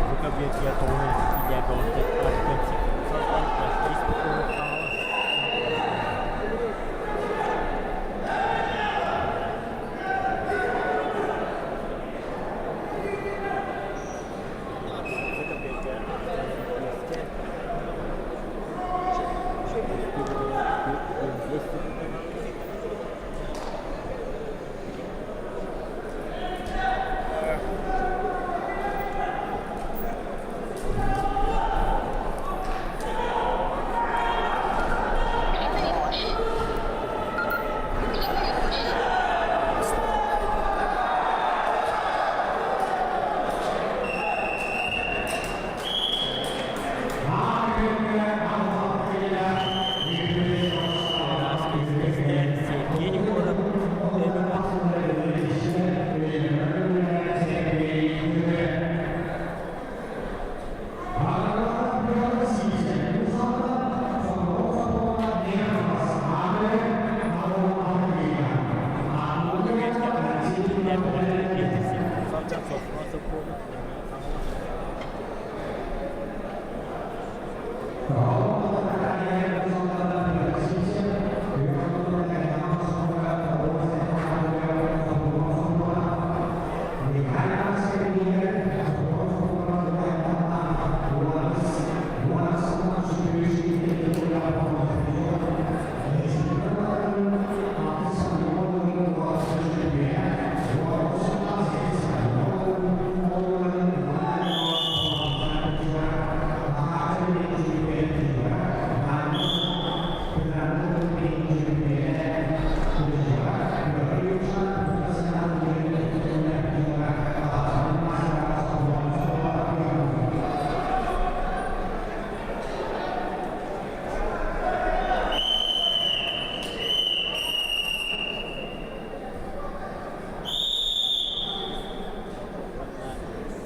Бу кабинетка тоҕус киилэ бөҕөстөр Артем Соколов, Василий Петров Хаҥалас. Сергей Егоров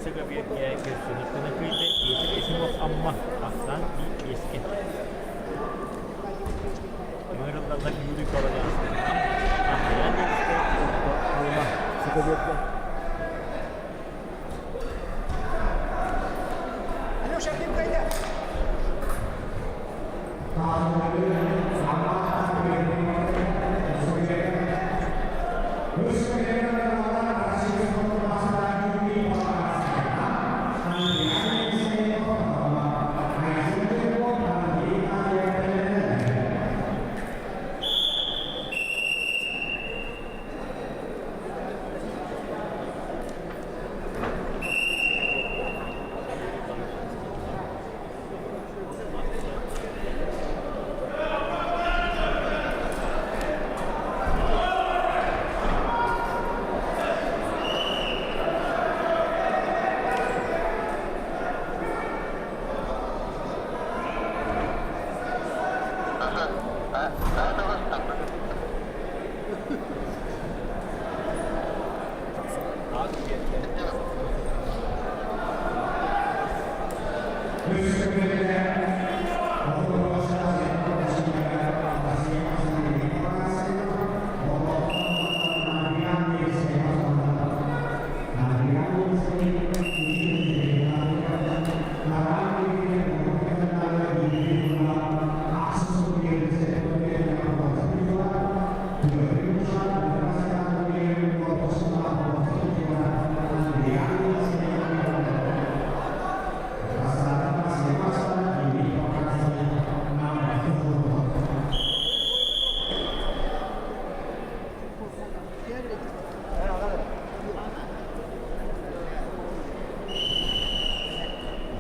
Сыгабиэргэ көрсүһүттэн кыйды Петр Ефимов Амма ахсаан биэске. Ыҥырыллаллар Юрий Колодянский Андриан Ленскэй Халыма Сыгабиэргэ. Алеша, ким кайда?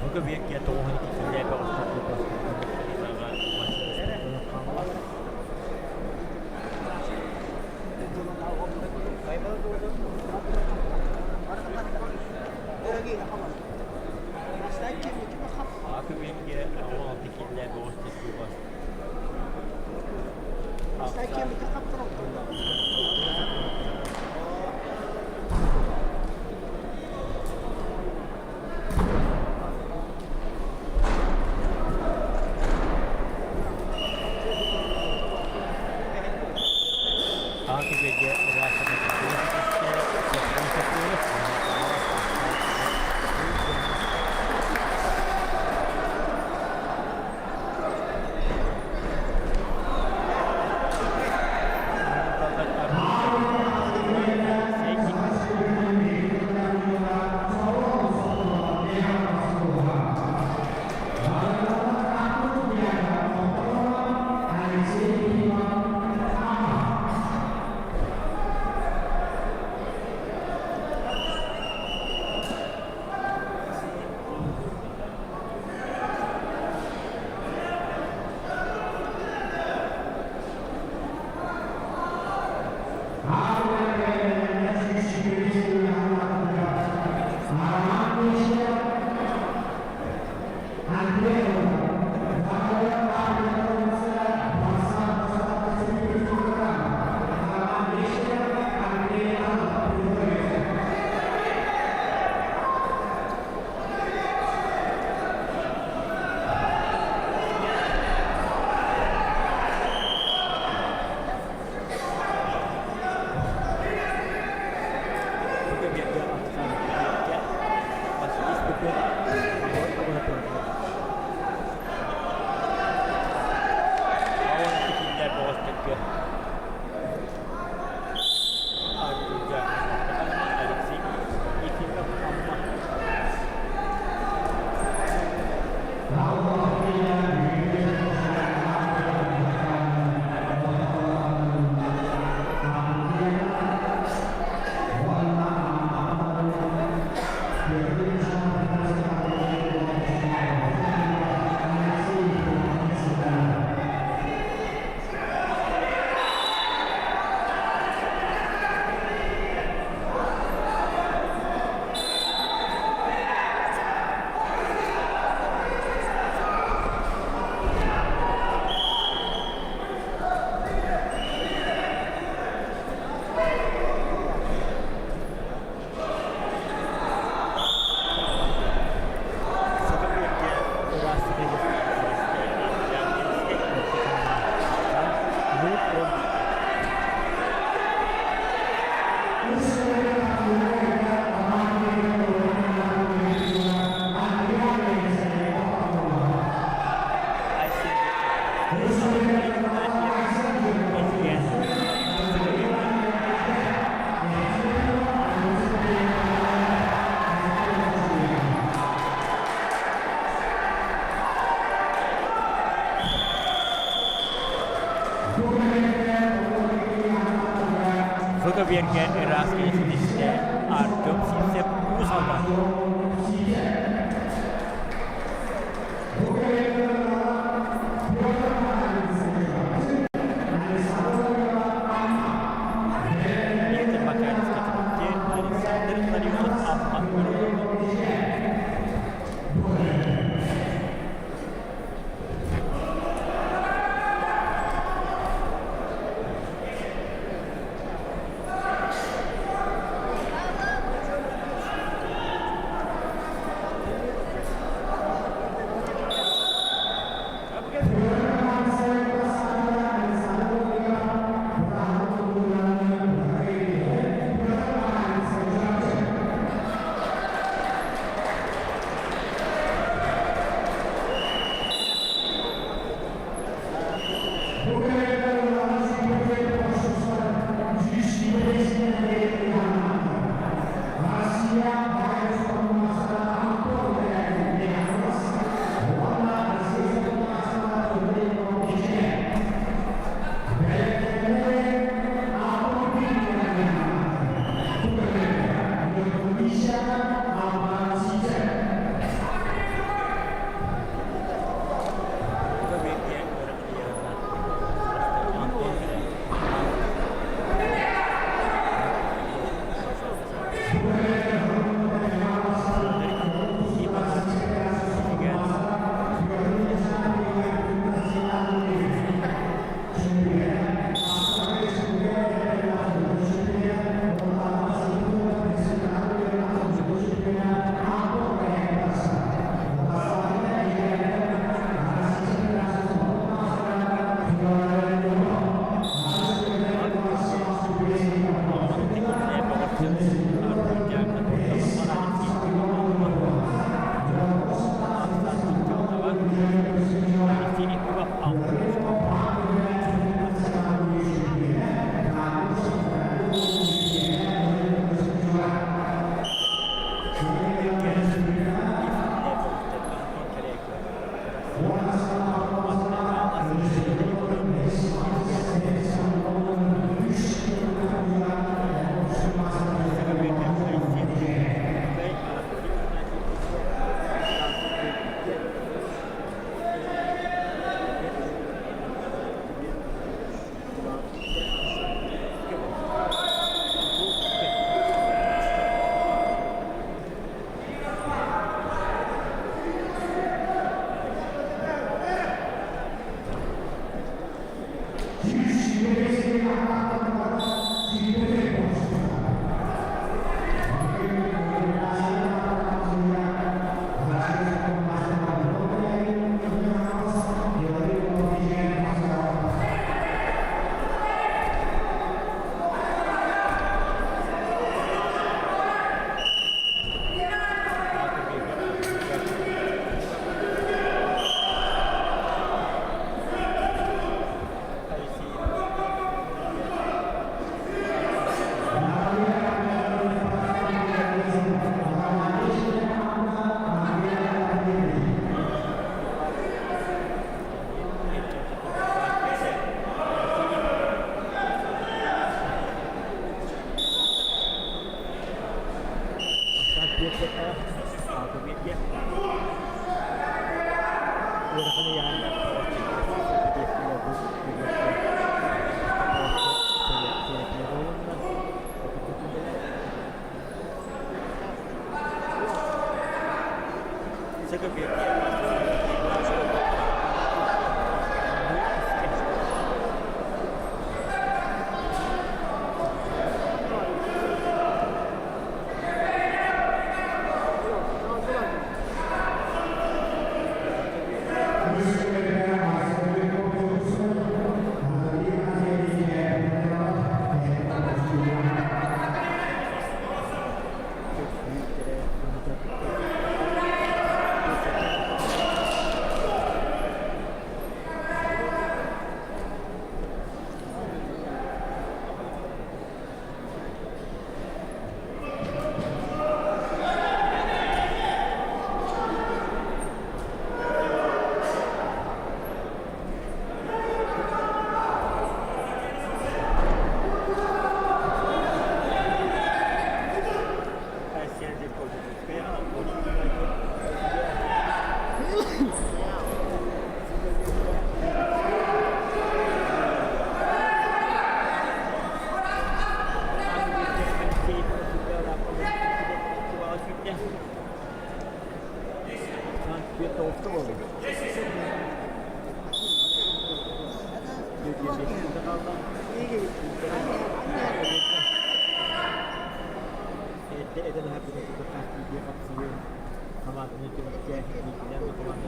Бу кэбиэккэ тоҕуһун киилэ бөҕөстөр Акыбекке 16 киилэ бөҕөстөр көбиэргэ ыраас киһи ситистэ Артем Сивцев Уус Алдан. Виктор Макаров Чурапчы, Александр Ларионов Амма Өрүһүнэ. Түөрт оҕуста буолла. 45 хаалла. Эрдэ этэн аһарбытын курдук хас биирдии хапсыһыы хамаанданы түмүккэ биирдиилээн да команда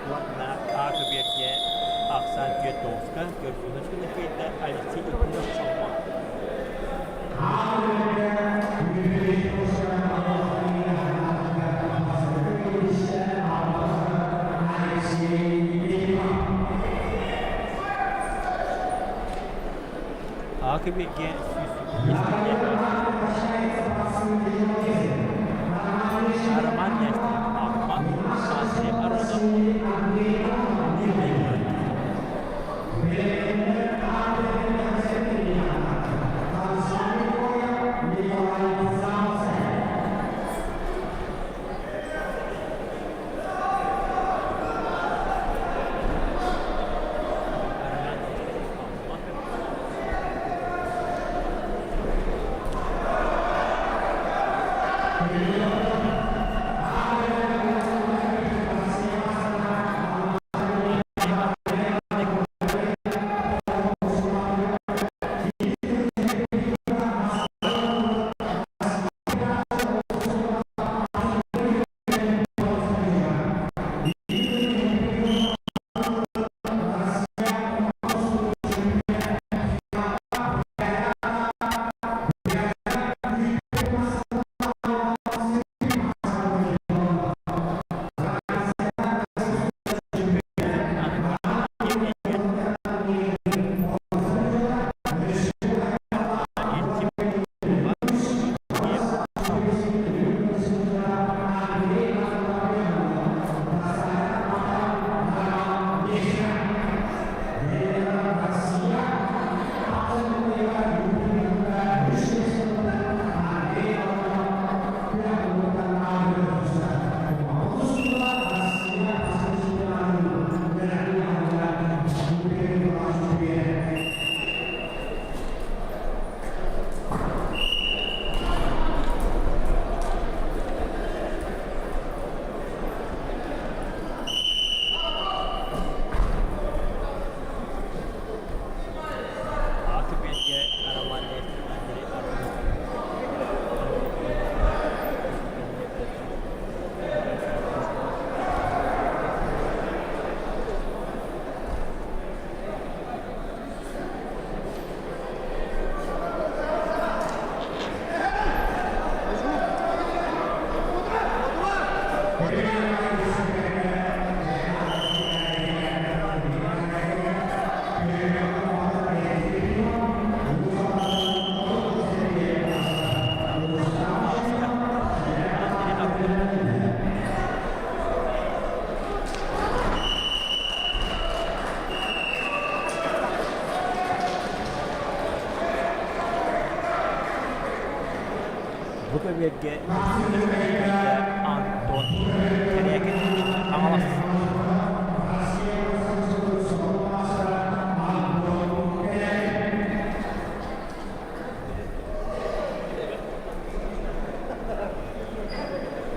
Уонна А көбүөргэ ахсаан түөрт тоҕуска көрсүһүнү кыайда Алексей Ипунов Чолбон. А көбүөргэ 105 Роман Ястреб Амма, Андрей Аронов Мирный город. Роман Ястреб Амма. А көбүөргэ Роман Андрей Аронов Андрей Аронов. Бу көбүөргэ Антон Кэрээкин Хаҥалас.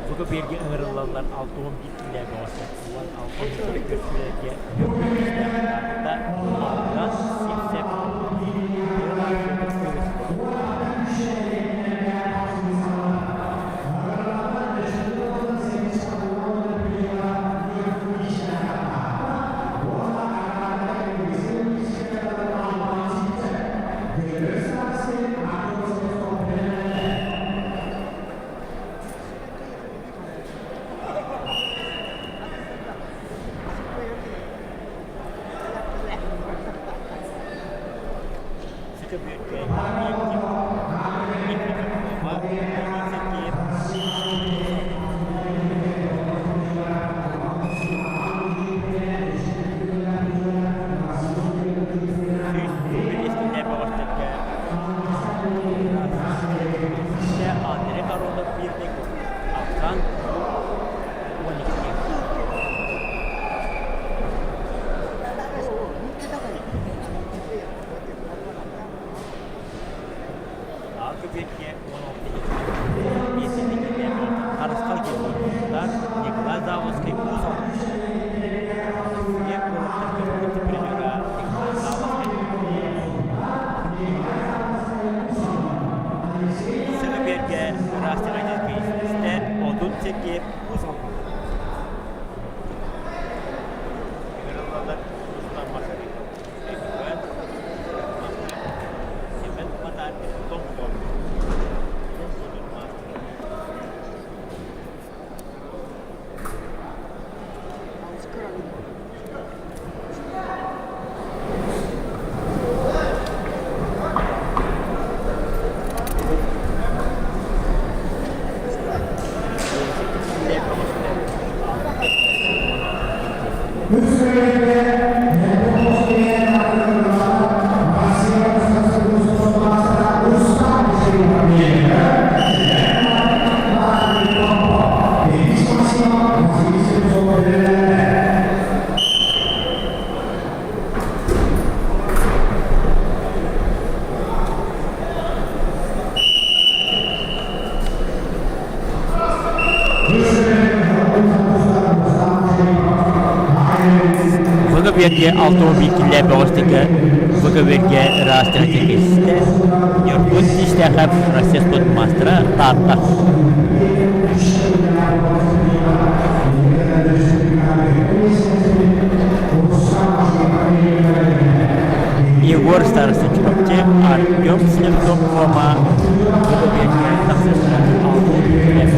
Бу көбүөргэ ыҥырыллаллар 61 киилэ бөҕөстөр 16 көрсүүлэргэ Алдан Сивцев Көбүөргэ 16 миэстэни киллэрэр Харысхал Георгиевтар, Николай Заводскай Уус Алдан. Россия куораттарга вице-призера Николай Заводскай. Сыгыбиэргэ ыраастык Одун Сергеев Уус Алдан. Ыҥырыллаллар Рустам Машарипов. Семен Матаркин Томпо. ВГБ-гэ 61 киллээх бөҕөстөргө ВГБ-гэ ыраастара кэкистэ Ньургун Тиистээхэп Россия спорт маастара Таатта. Егор Старостин Чурапчы, Артем Слепцов Рома ВГБ-гэ тахсыахтара 61 киллээх.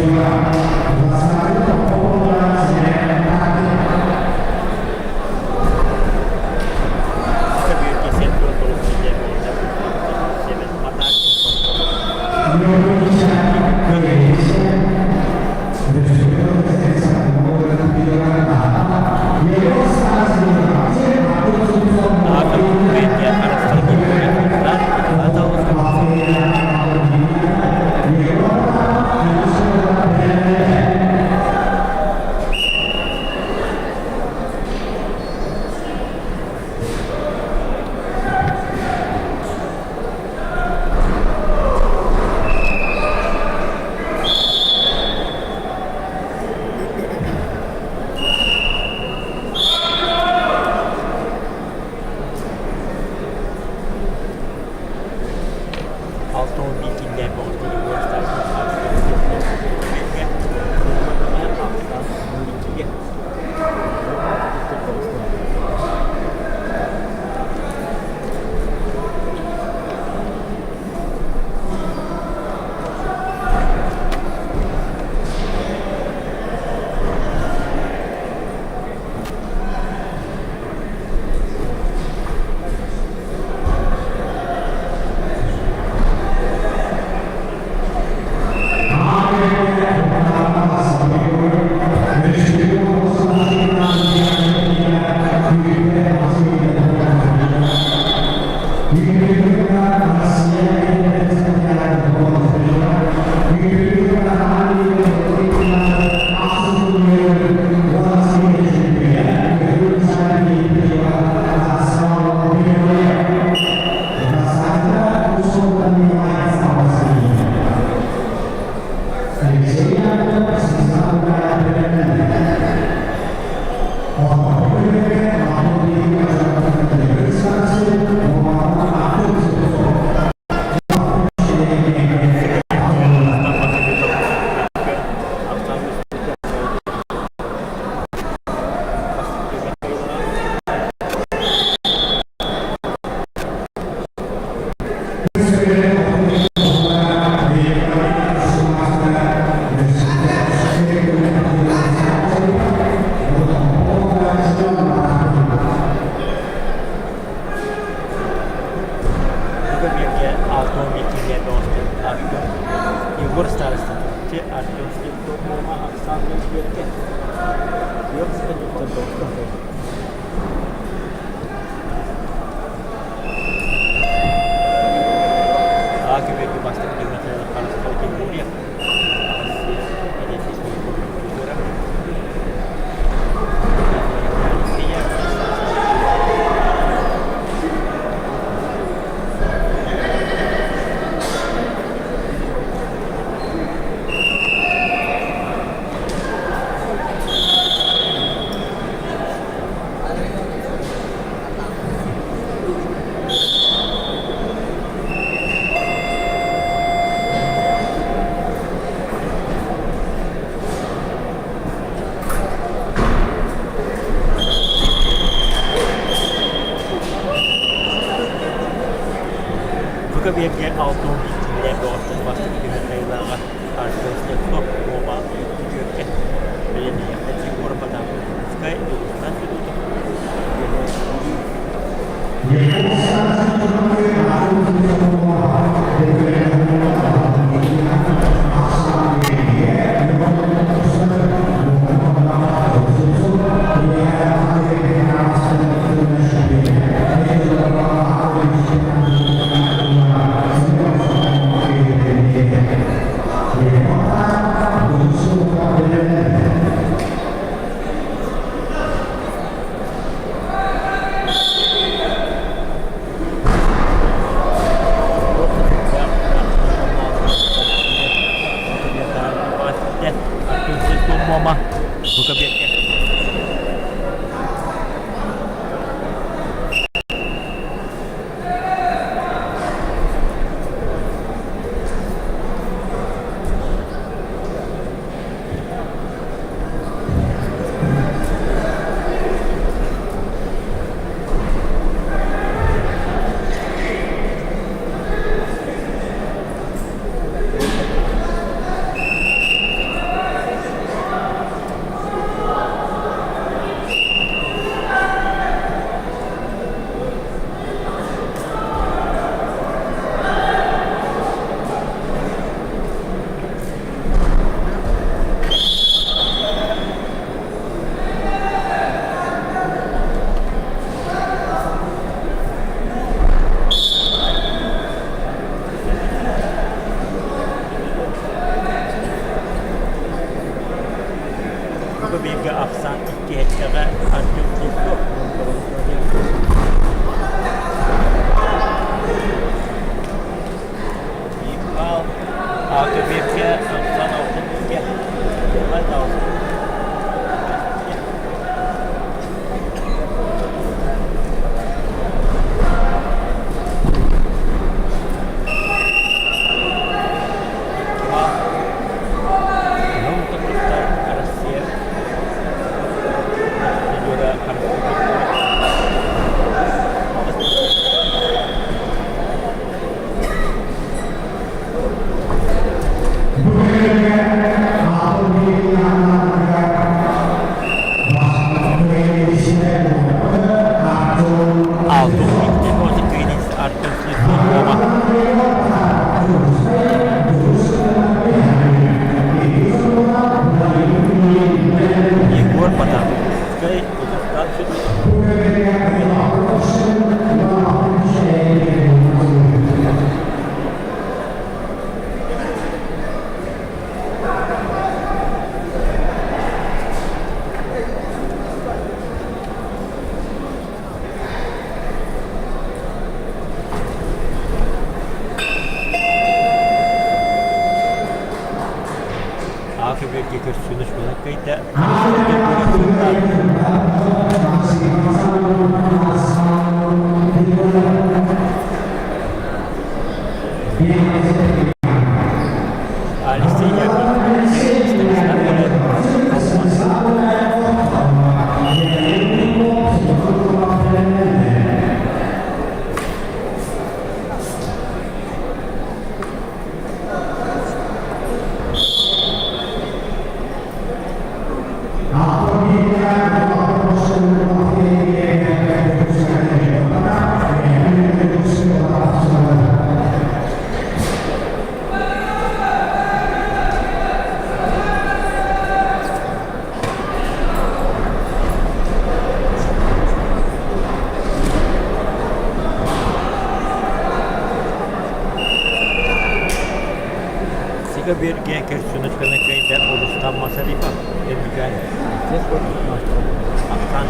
6-11 киллэр Артем Егор Старостин, Артем Слепцов, Оксана Берке. Аакыберги бастакы түһүмэхтэрин харысхал Григорьев Россия культура Бука биэргэ 61 киилэ бөҕөстөн бастакы түһэр айылааҕа Артем Слепцов Муома үтүөккэ бэлэмниэхтэн Егор Потаповскай Дьулустан Федотов Муома Бука биэргэ. Бука бииргэ ахсаан икки эттэҕэ Артем Слепцов Икбал Акыбекке ахсаан алтын икки Россия Алтын Артем Слепцов Егор Потаповскай Казахстан Африка көрсүнүш кайда Алексей Яков Сига берге көрсүнүсканы кайда Улустан Масарипов Эбигай Ахсан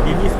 Денис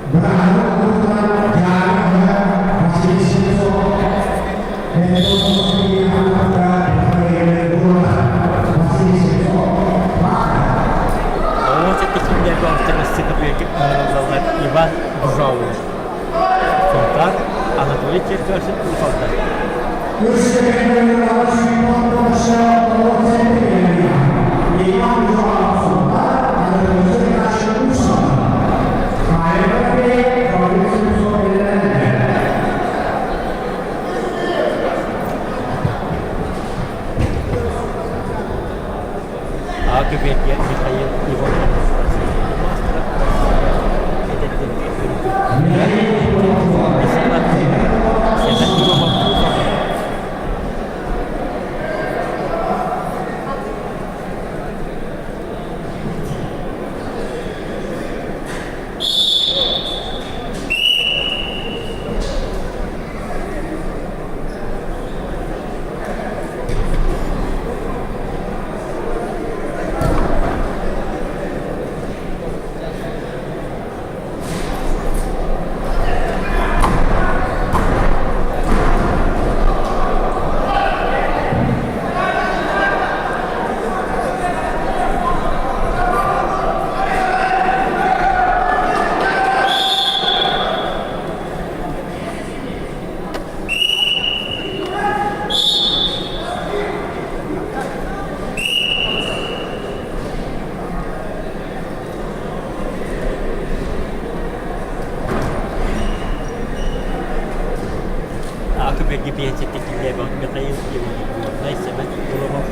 Оҕо сэтэ кинилэргэ ортоҥ ыҥырыллаллар Иван Бужаулов, Сунтаар, Анатолий Черкашин Уус-Алдан. А Көбүөргэ Михаил Иванов маастара эдэрдэргэ үрдүк. Сэмэн Иванов Акы биһэтиттэ киллэбэх Михаил Иванов Горнай Сэмэн Иванов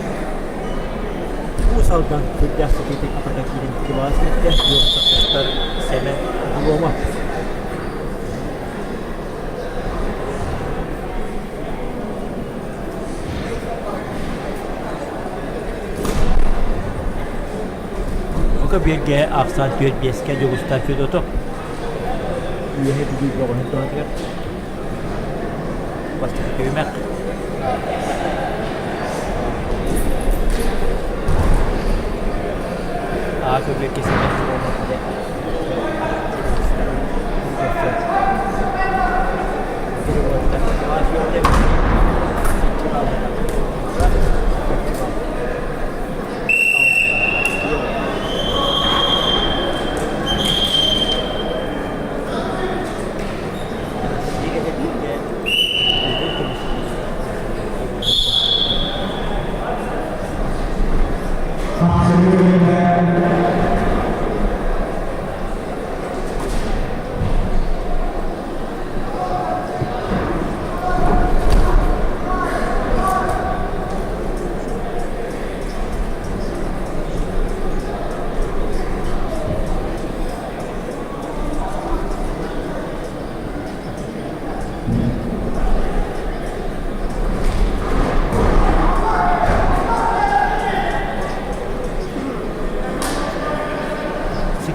Уус Алдан сүрдээх сытыытык атака киирэн кыбаас ииттэ Юртахтар Сэмэн Громов. Бука биэргэ ахсаан түөрт биэскэ Дьулустаан Федотов Үөһэ Бүлүү бөҕөһүн туһатыгар бастакы түһүмэх. Аа көбүөккэ сэмэн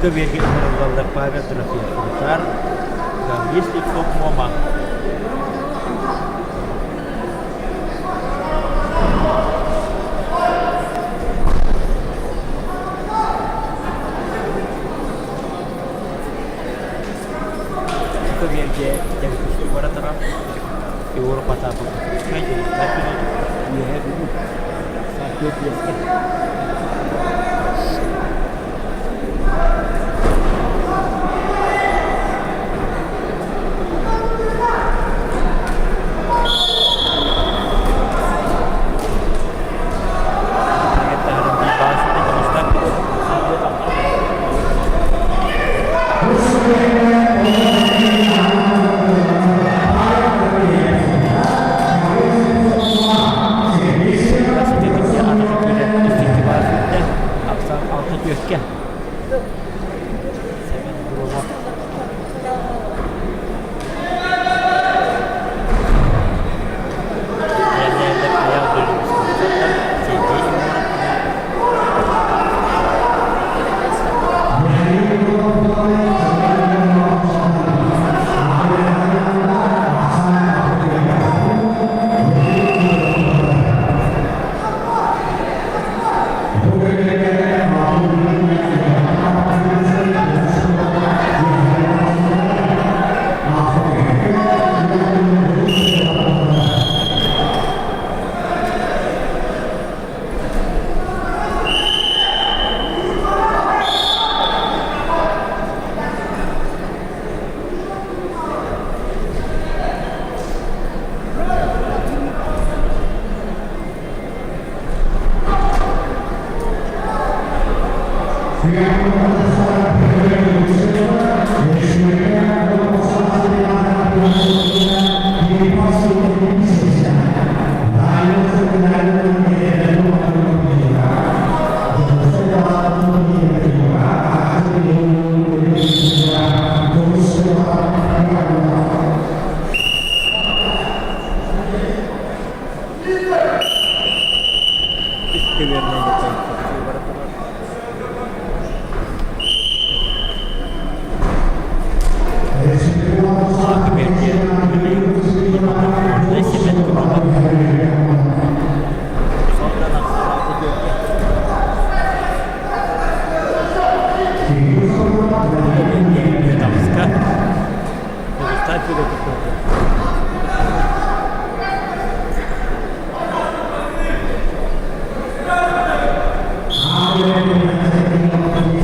Сига биэргэ ыҥырыллаллар Павел Трофимовтар, Гаврил Слепцов Муома. Сига биэргэ Дьэҥкүстүк бара турар Егор Потапов Үөһээ Бүлүү Саатыа Биэскэ. Үс көбүөрүнэн бара турар. Көбүөргэ Михаил Семен Курумов Солдан ахсаалаах көбүөргэ Таҕыска Дагестан Федотов.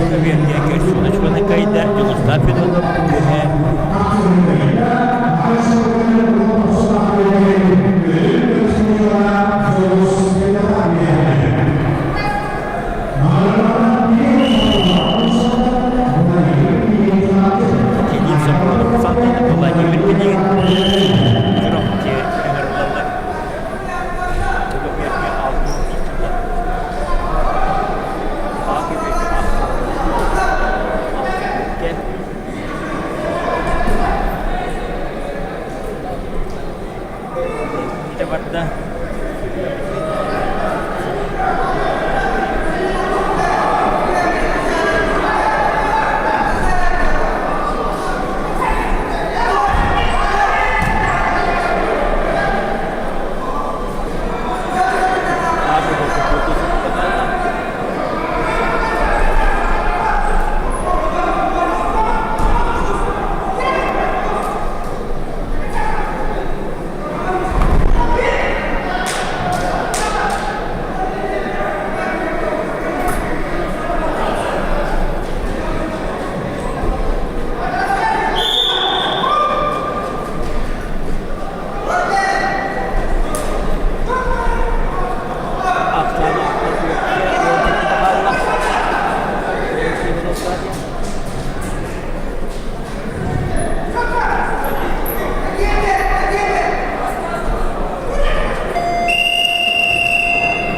Көбүөргэ Керсуночканы кыайда Дьулустаан Федотов үөһэ Кирилл Соколов, Салтанов Владимир Пинигин, Чурапчы ыҥырыллаллар. Көбүөргэ 62 А көбүөргэ 62 Ити барда.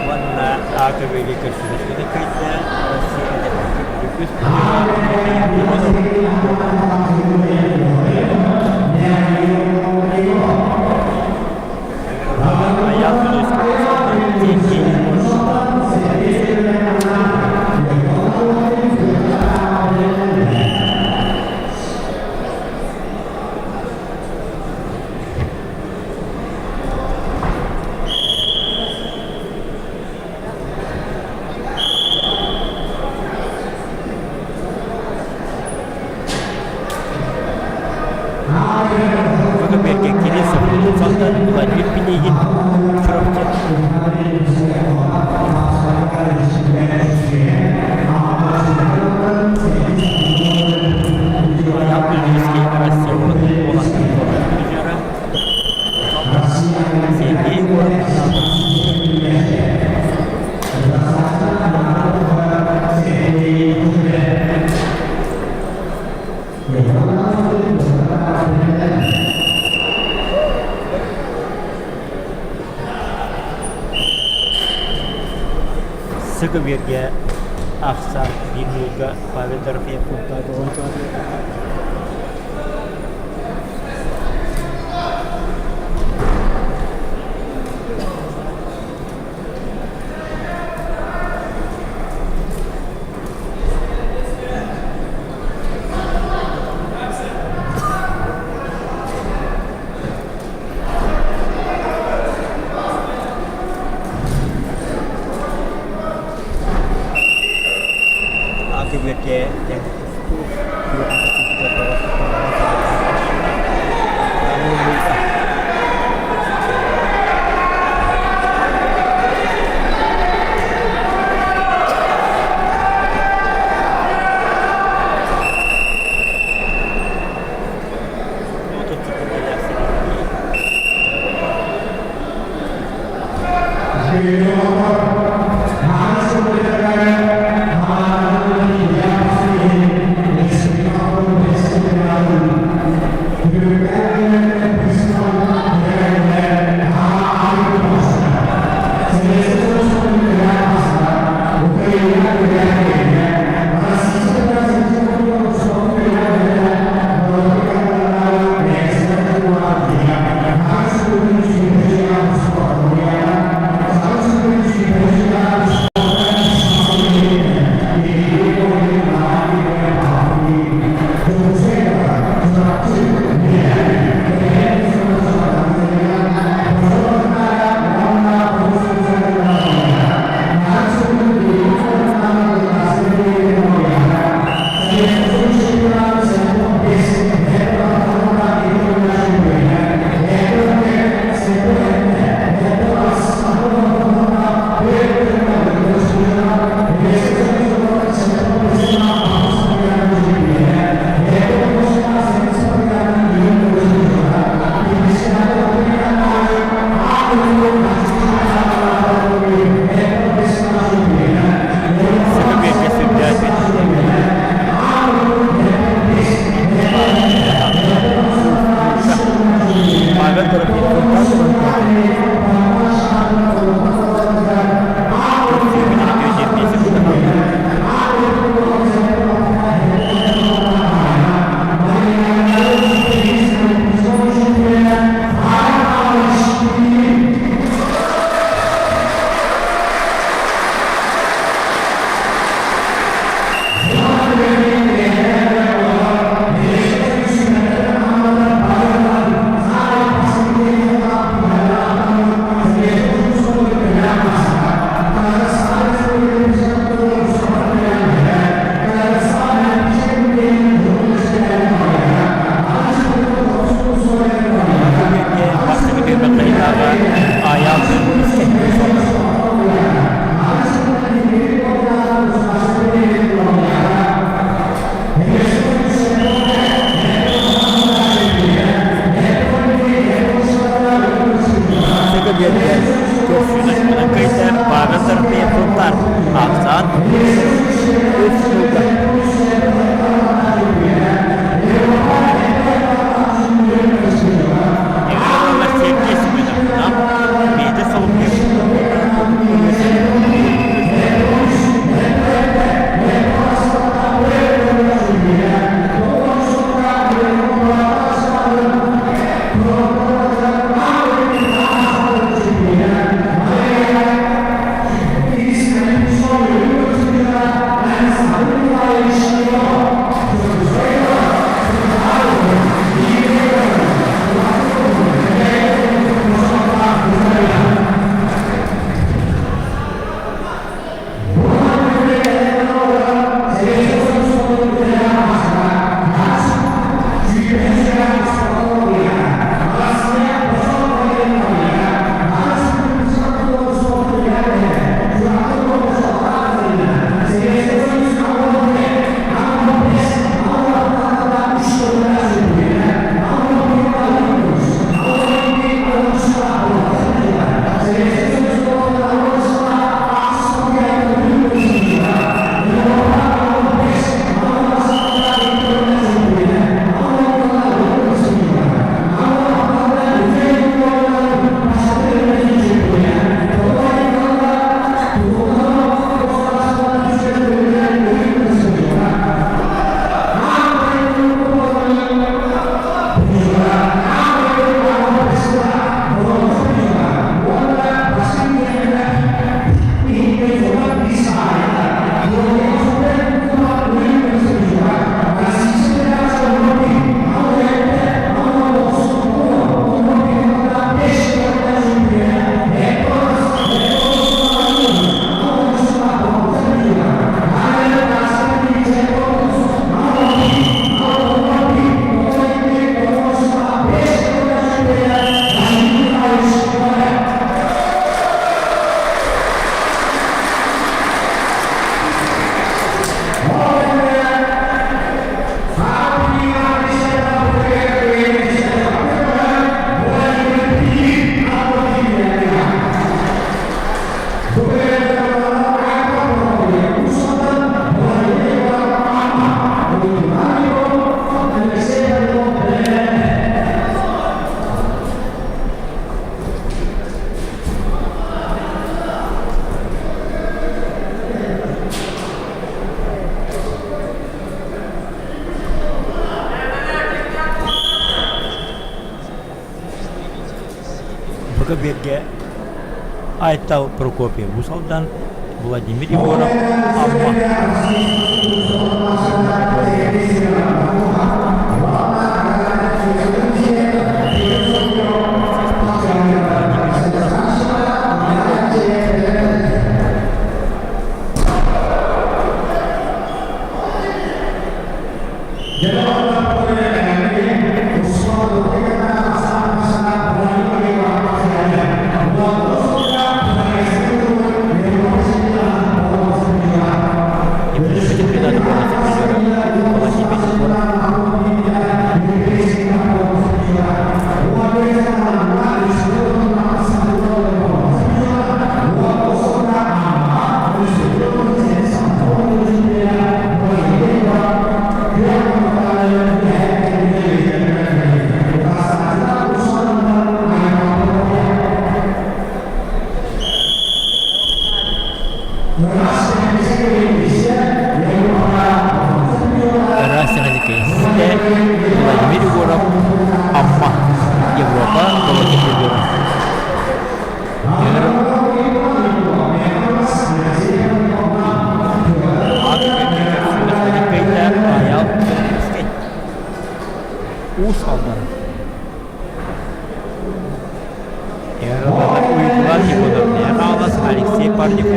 Уонна АКБ-гэ көрсүбүт кыйда Россия үгүс Көбүөргэ Кирилл Соколов салган Владимир Пинигин Чурапчы. Аял Кузьминский Россия уолаттар призера. Сергей Егоров. Сыгыбирге ахсан бир Павел Дорофеев кунтаады. Көбүөргэ Бука биэргэ Айтал Прокопьев Уус Алдан, Владимир Егоров Амма. Ыраас Владимир Егоров Амма Европа велосипедера. Уус Алдан. Уйгулан Егоровне Хаалас Алексей Парников.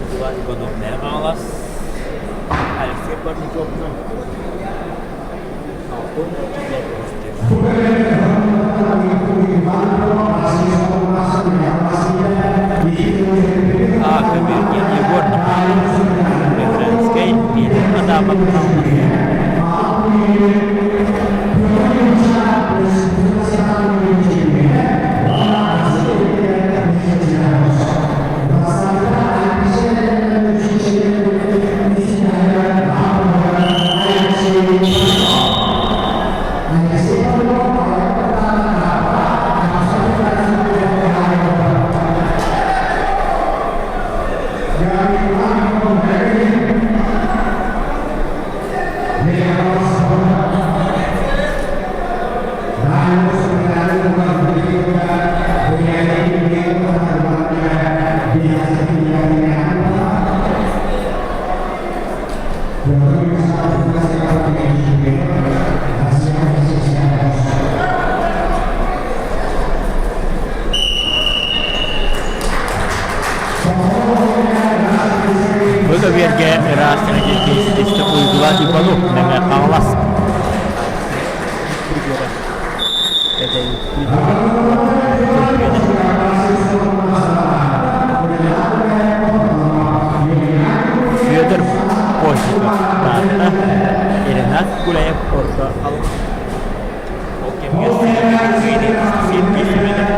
Уйгулан Егоровне Хаалас Алексей Парниковна. А. Кабергин Егор Бехренскэй Петр Адамов Бу көбүөргэ ыраас ситистэ уйгулаан Иванов Мэҥэ Хаҥалас. Федор Постников Таатта, Ренат Гуляев Орто Халыма. Ол кэмҥэ Сергей Семенов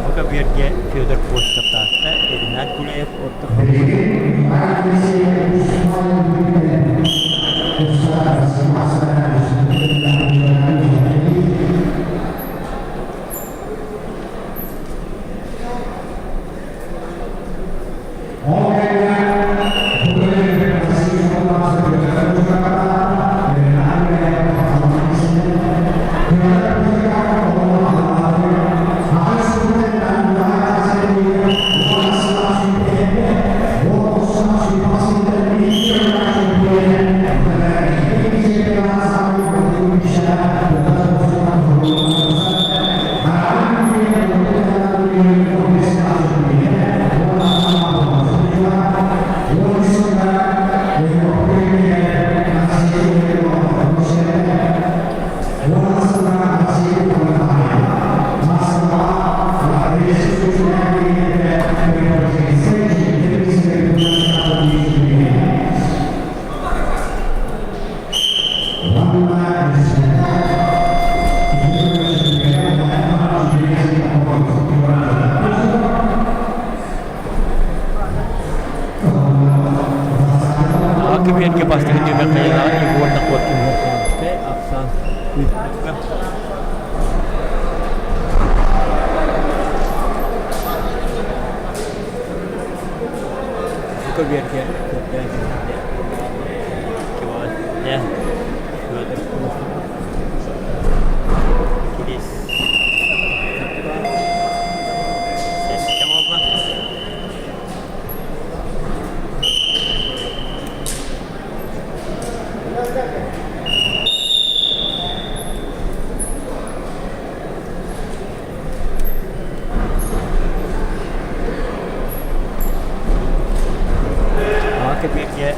Бука биэргэ Федор Постов Таатта, Ренат Гуляев Орто Бу кэмиэргэ бастакы түмэх хайалаах Егор Находкин Верхоянскай ахсаан ыыппыкка. Бу көбүөргэ көрдөөн кэлбитэ Федор Кирис Сэттэ буолла. Кэпиэргэ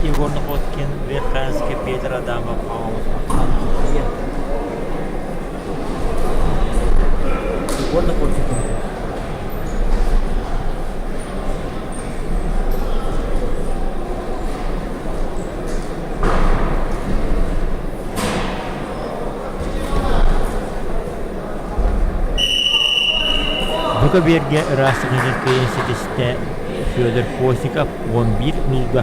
Егор Находкин, Верхоянский Петр Адамов Егор Находкин. Бу көбүөргэ ыраастык кыайан ситистэ Федор Постников 11 нулга.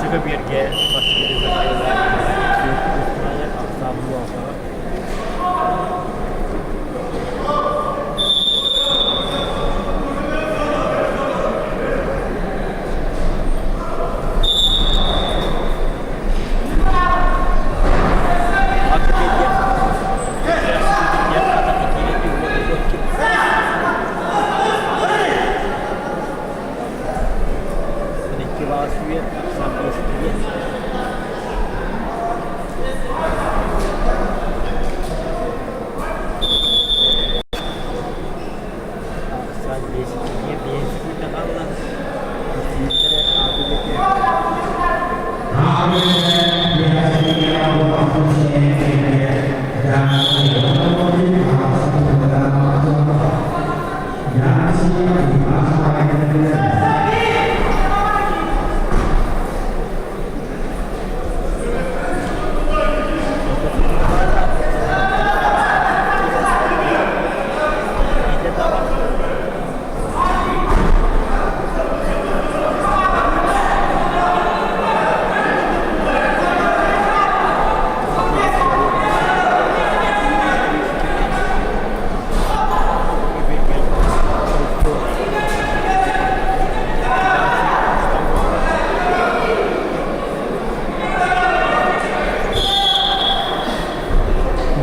Сыга биэргэ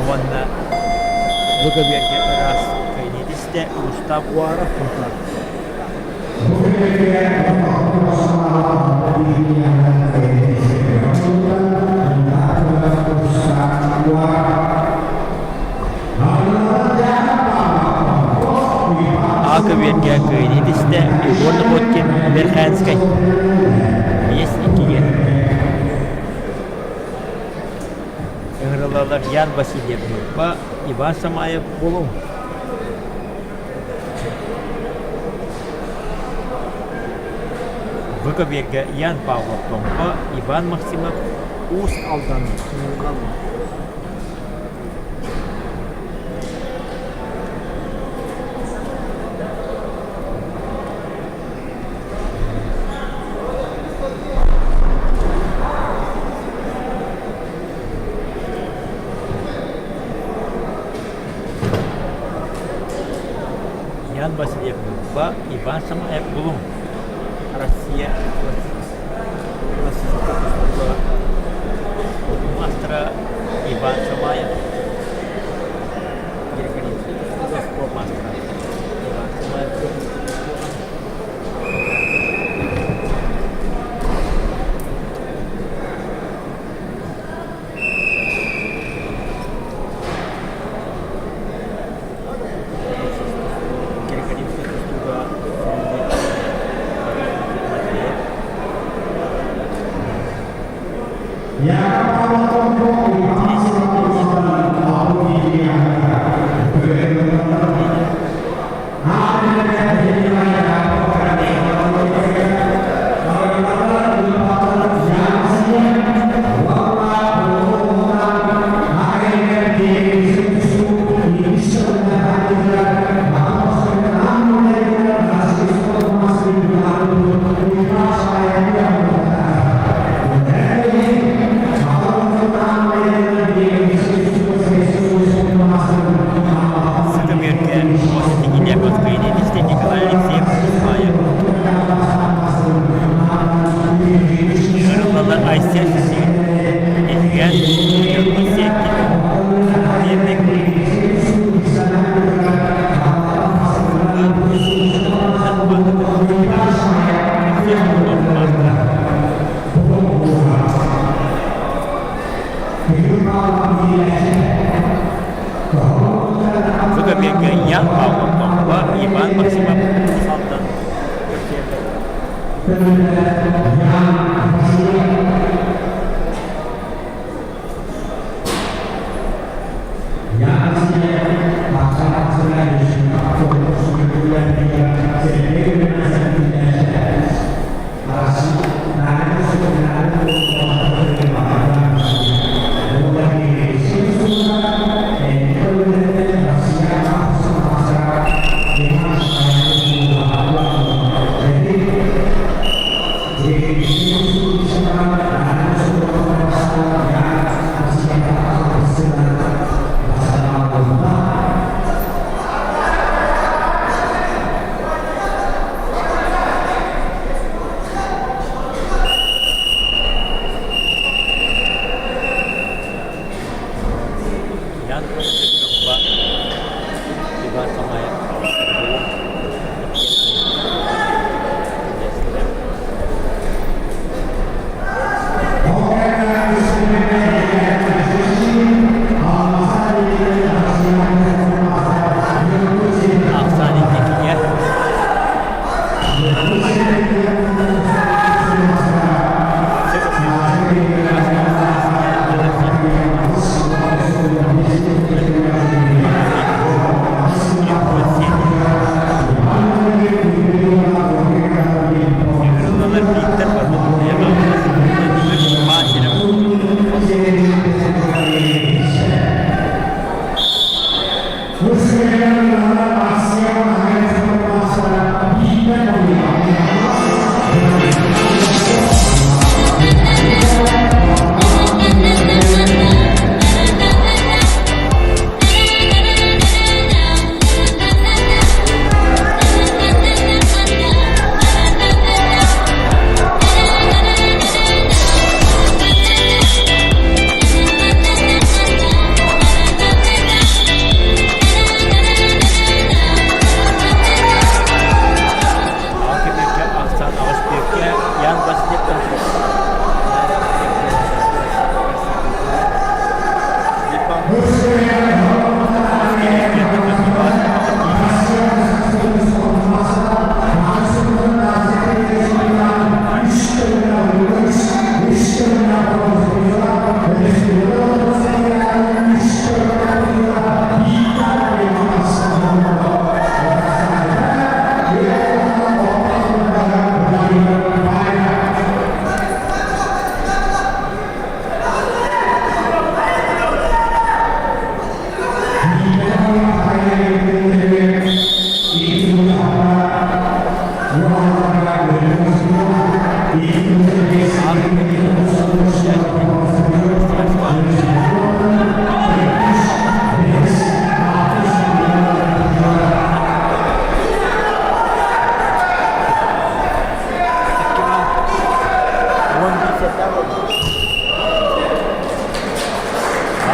Уонна бу көбүөргэ ыраас кайнитистэ Устав Уаров А көбүөргэ кыайнитистэ Егор Находкин Верхоянскай 5-2-ге Ыҥырыллаллар Ян Васильев Ньурба, Иван Самаев Булуҥ. Бу көбүөргэ Ян Павлов Томпо, Иван Максимов Уус Алдан Ян Васильев Ньурба, Иван Самаев Булуҥ Россия маастара Иван Шамаев. Григорьевский спорт маастара. Иван Шамаев. Григорьевский тустууга Сытымүөргэ Остигине Москвы Николай Алексеев Кузьмаев. Ыҥырыллаллар Айсен Сергеевич Эдьигээн Ньургун Сиэккин Диэнник Бу кэмҥэ Ян Павлов Томпо, Иван Максимов Алтан көрсүөллэр. Ян Петрова, Иван Самаев, Ахсаан иккитигэр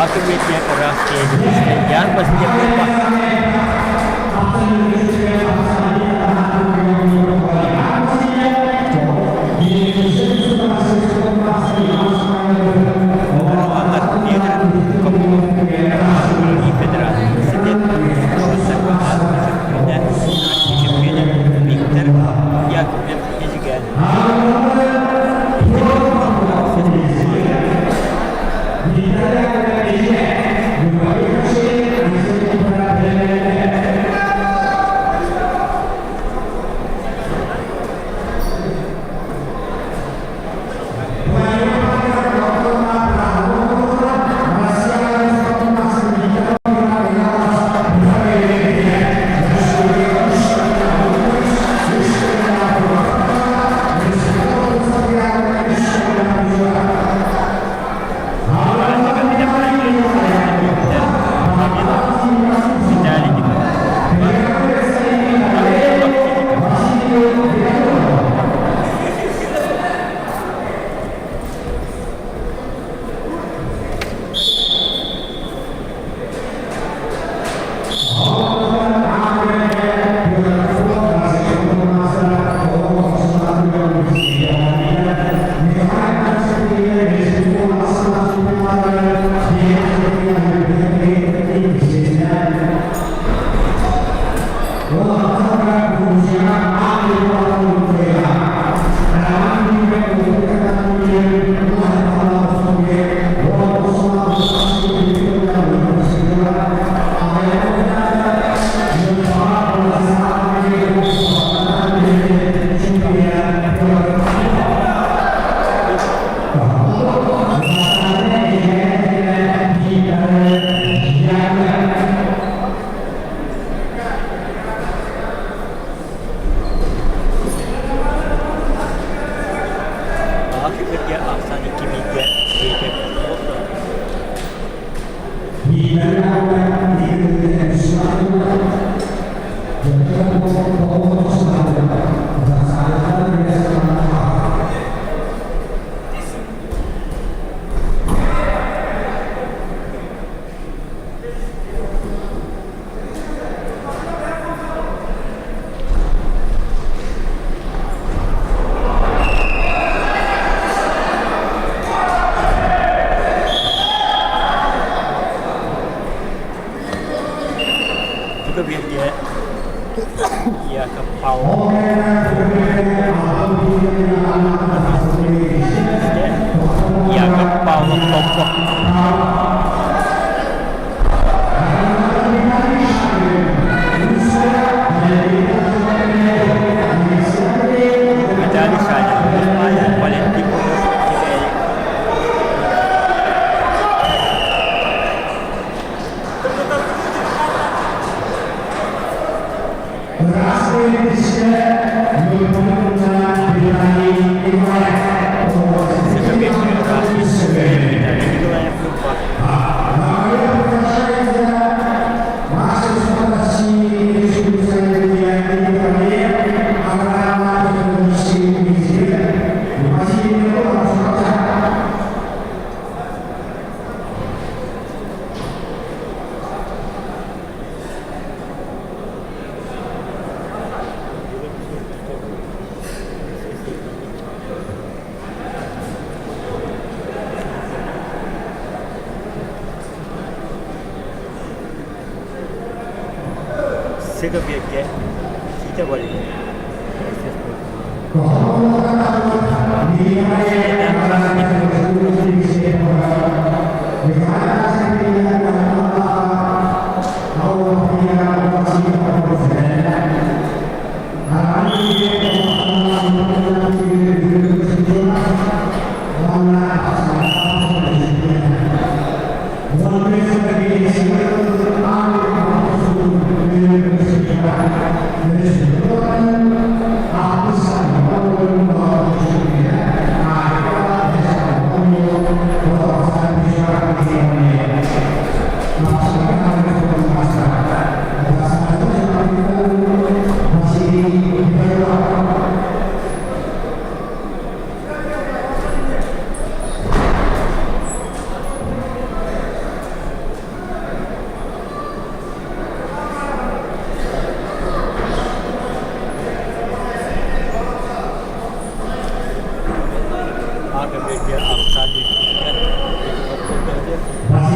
Көбүөргэ ыраас киһи Ян Васильев Ньурба. Романнар Петр Копылов, Юрий Федоров, Президент Чөмпүйүнэ, Чөмпүйүнэ Виктор Яковлев Эдьигээн. Аҕа көбүөргэ ахсаан икки бииргэ диэки Бу көбүөргэ Яков Павлов Яков Павлов Томпо. Виталий Шанин, Валентин Китай. Виталий Николаев Ньурба. Сыгыбиэргэ ситэ барыйда.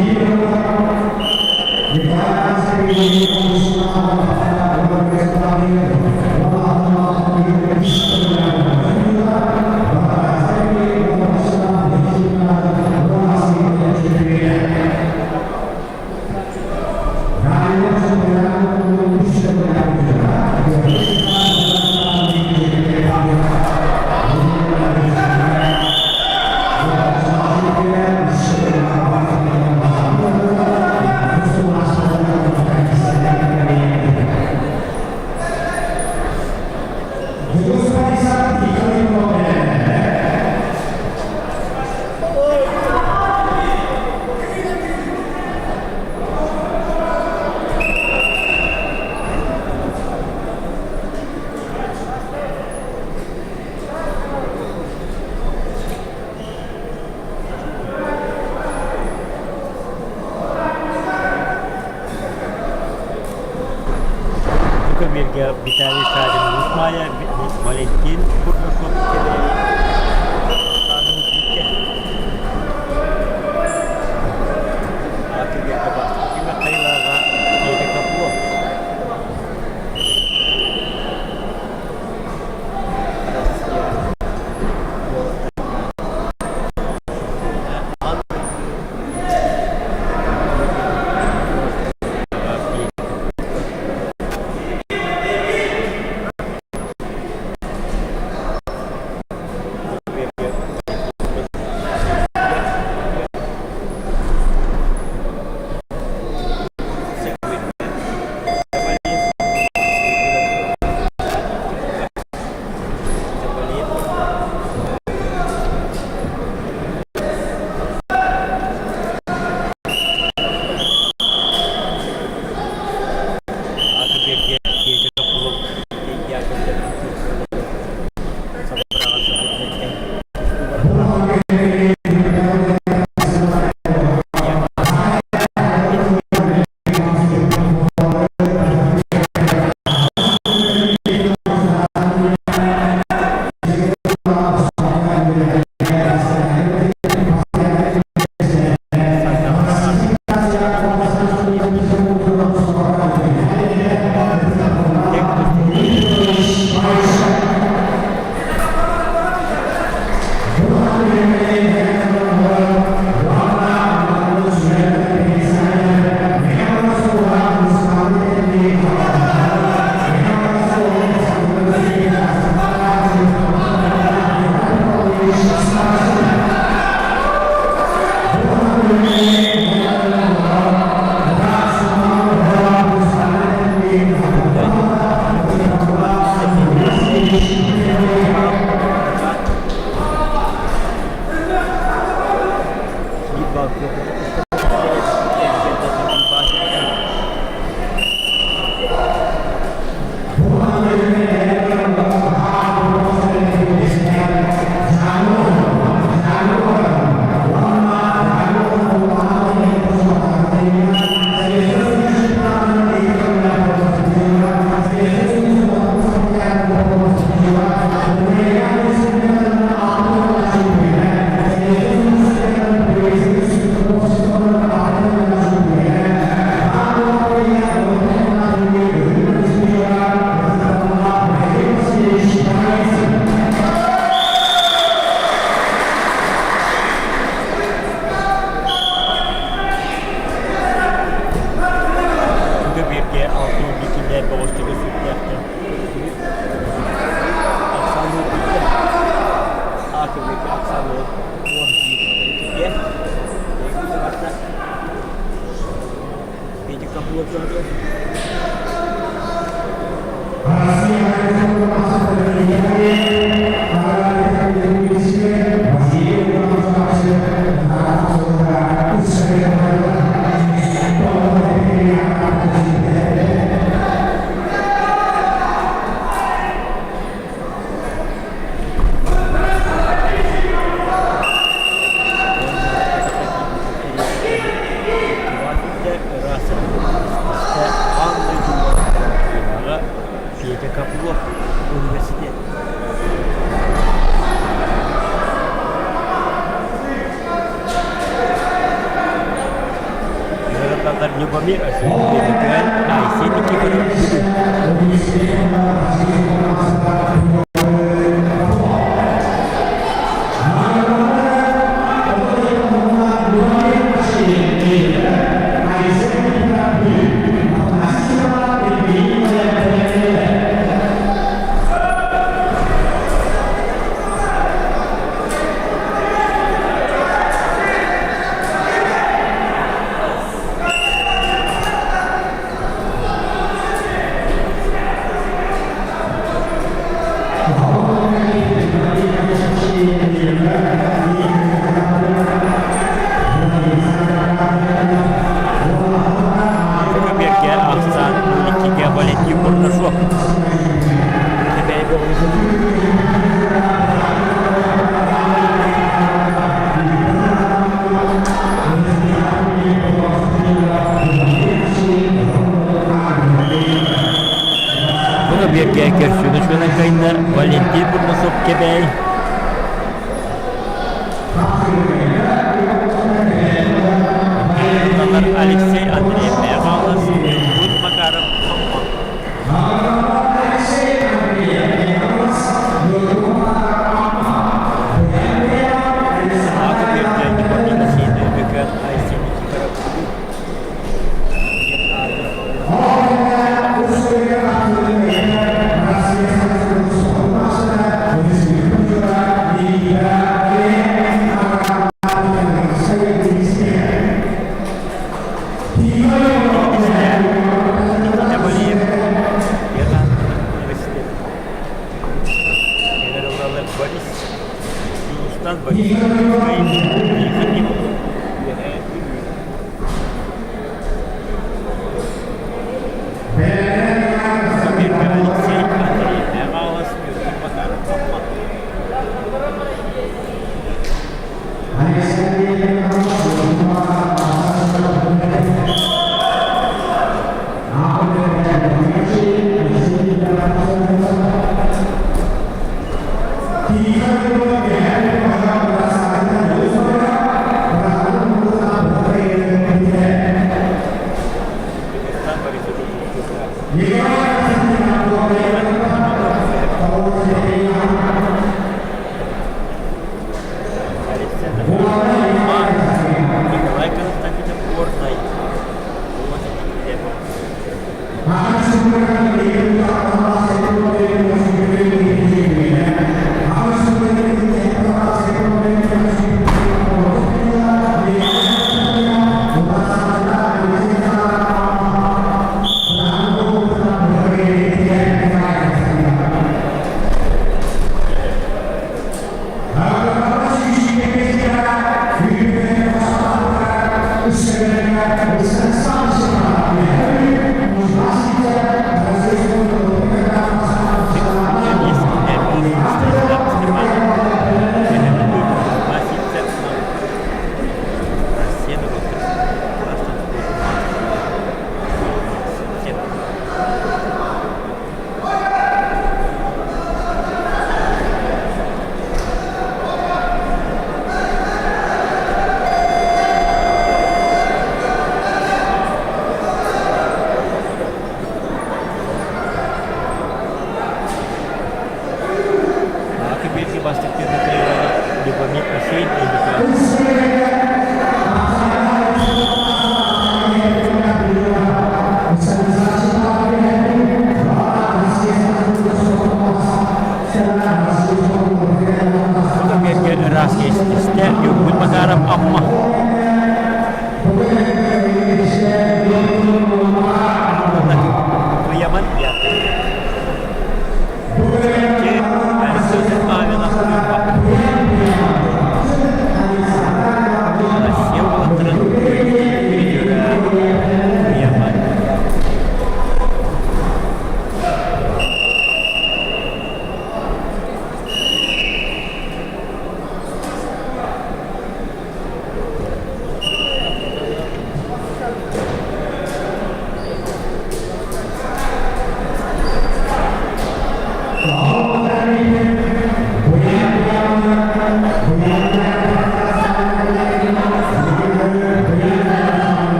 Бу көбүөргэ Виталий Шарин Уус-Маайа Валентин Бурнашов Кэбээйи Аатыргыга бастакы Михайлаҕа Петя Копылов. Россия Бүгү бииргэ алтын киллэр бөҕөстөргө сүрдээхтэр. Ахсаанныы билгэ. Аатырбыт ахсаанныы 11 иккигэ. Петя Копылов Петя Копылов. ылаллар Любомир Өкөөн, Айсен Никифоров Бүлүү. Көбүөргэ ахсаан 12-гэ Валентин Бурнашов. Буну биэргэ көрсүнү шунан кайна Валентин Бурнашов кэбэй. Алексей Андреев Михайлов, Ньургун Макаров Соммон. Борис Юлустан Борис Алексей Андреев Михайлов Петр Макаров Николай Константинов Горнай.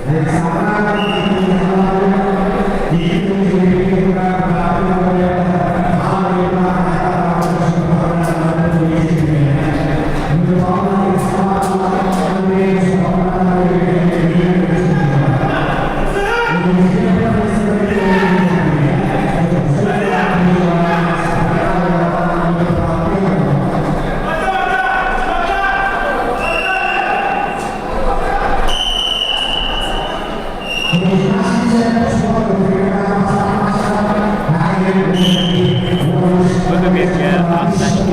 Бу көбүөргэ ахсан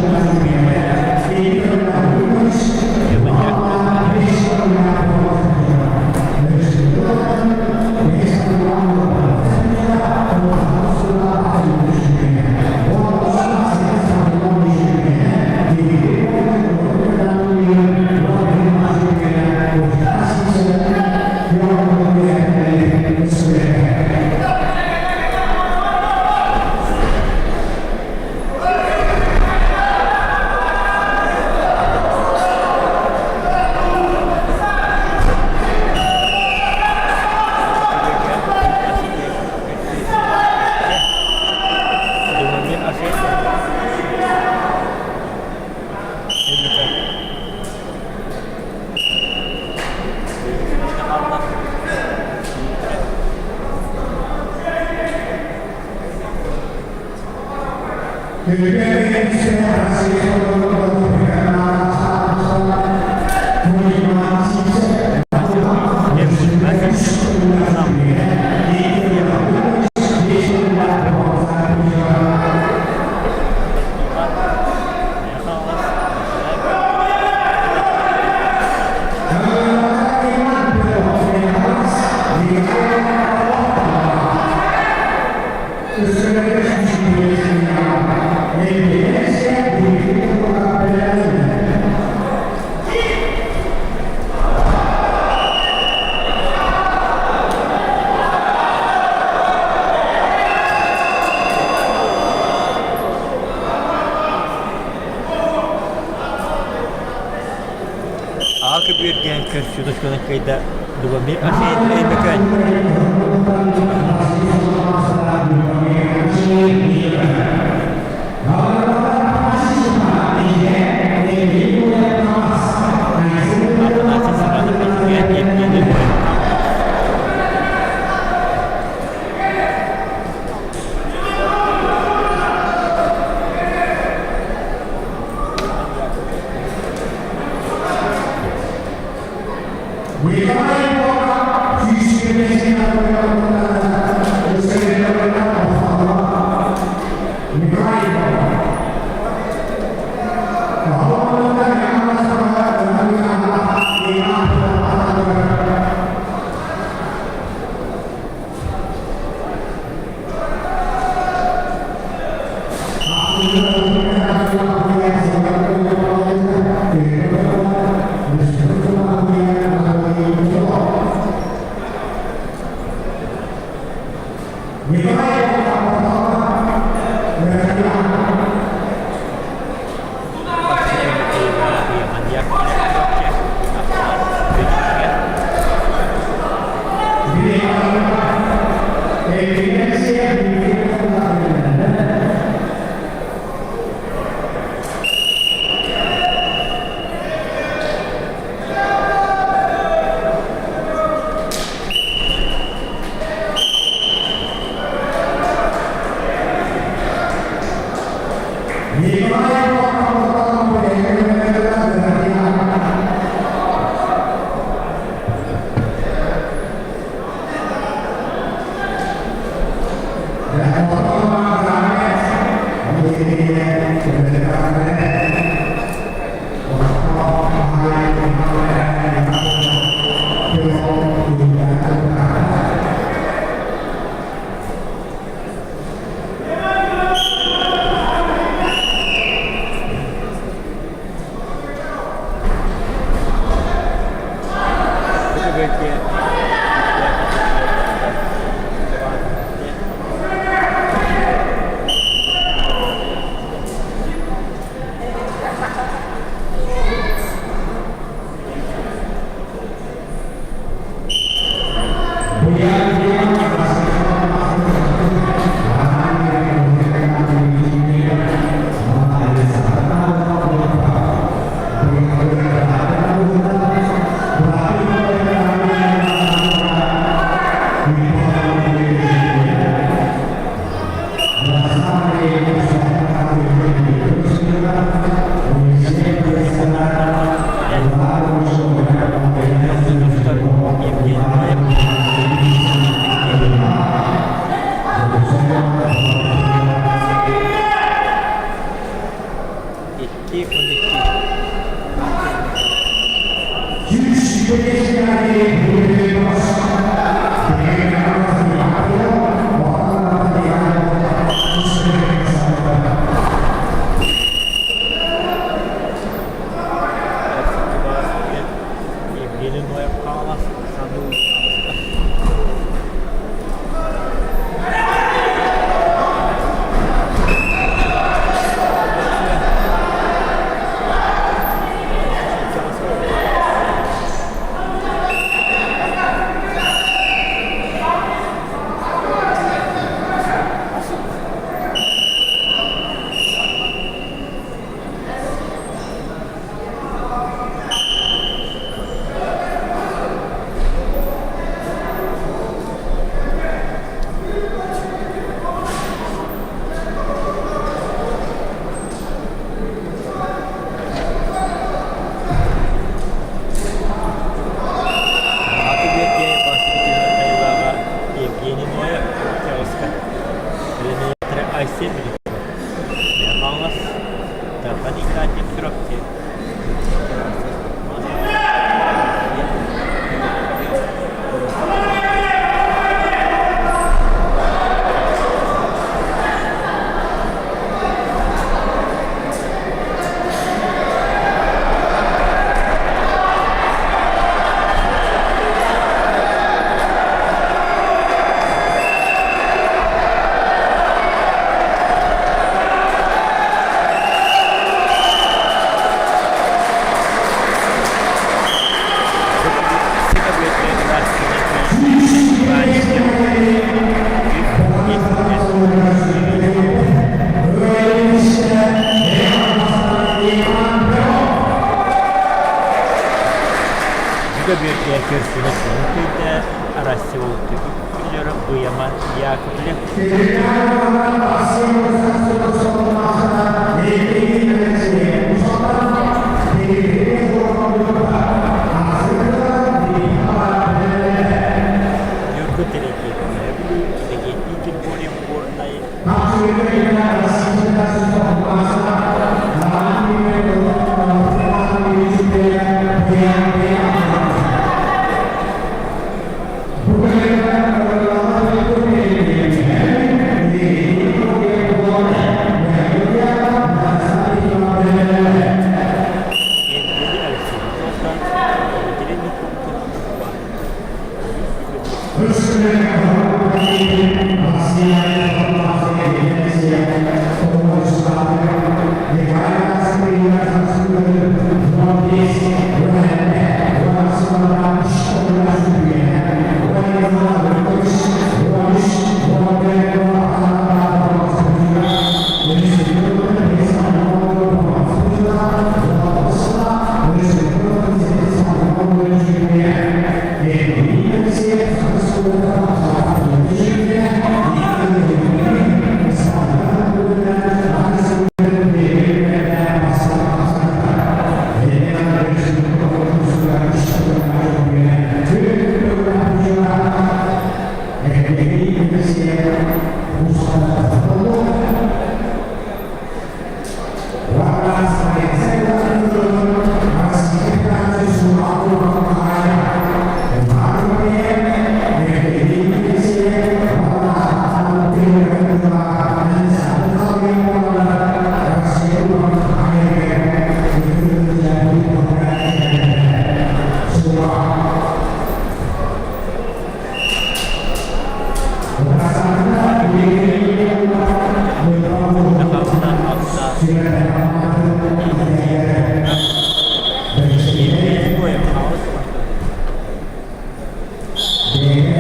Аҕа көбүөргэ көрсүү тускунан кыайда Любомир Арсеев Өймөкөөн. Афанасий Семенов Эдьигээн Евгений Воинов. Россия призера Быйаман Яковлев. Ньургу Терентьев Бүлүү, Иннокентий Киркорев Горнай, Евгений Алексеевич Алтан, Екатерина Николаевна Сахалынан алта Евгений Гоев хаос Евгений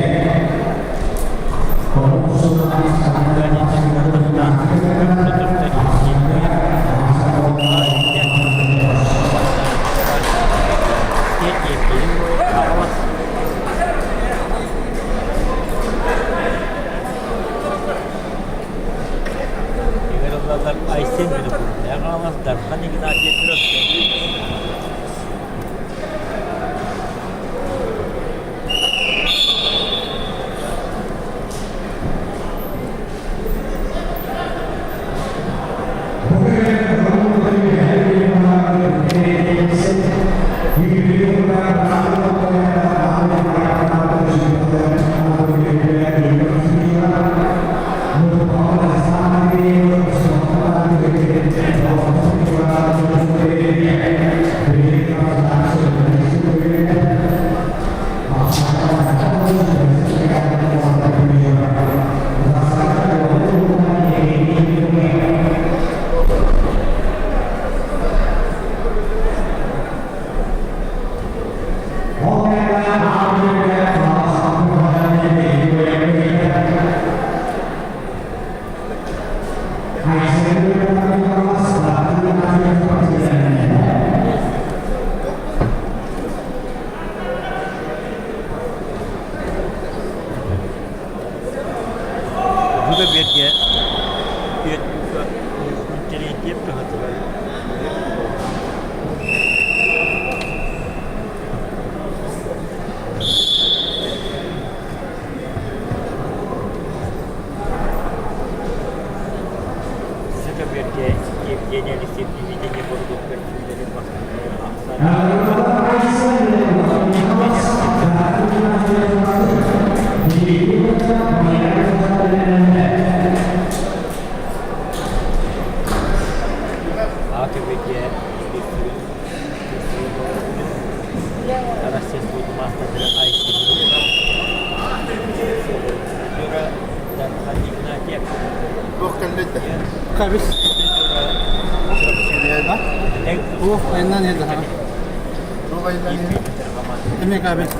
Гоев Айсен Винокуров, Дархан Игнатьев Бу да биэргэ Интеллигентиэп туһатыгар Саха биэргэ Евгений Алексеев телевидение бородуукка сүүнэлин бастакы ахсаан АКБГ Россия маастардара Айсен Дархан Игнатьев Туох кэллэй да? Кабис. Туох айаннаан иһэр даҕаны. Туох айаннаан иһэр? Эмиэ кабель.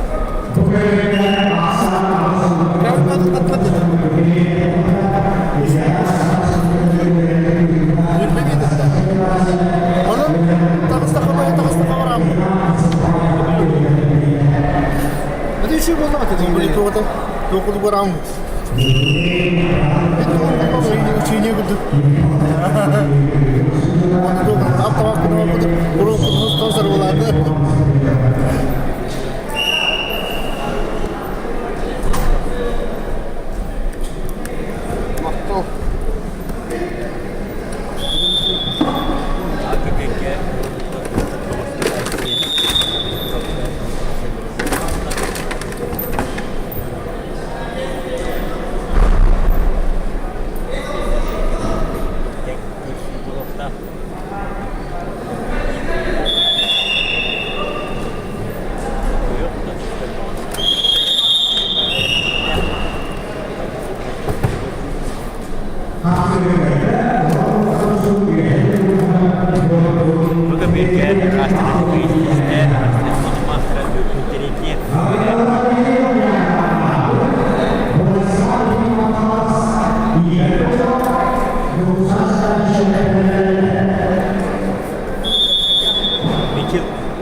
Онон таҕыстахха таҕыстахха барааммын. Это еще было. Туох бараммыт. Учение курдук. Махтал. Бу бииргэ Астра Астра Интеллигент.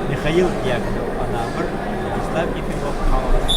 Михаил Дьяконов Анаабыр, Владислав Ефимов Хаҥалас.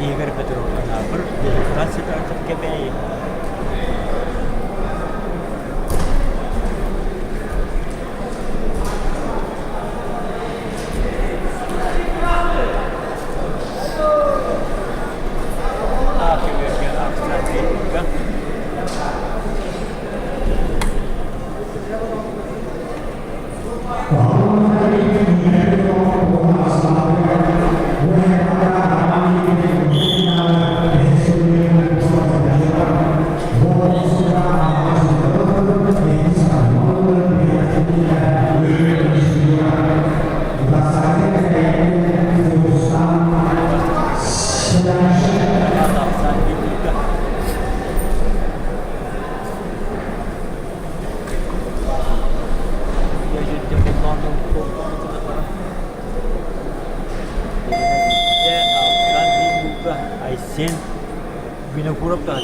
Игорь Петров Анаабыр, Дмитрий Сидоров Кэбээйи. Айсен Винокуров таһа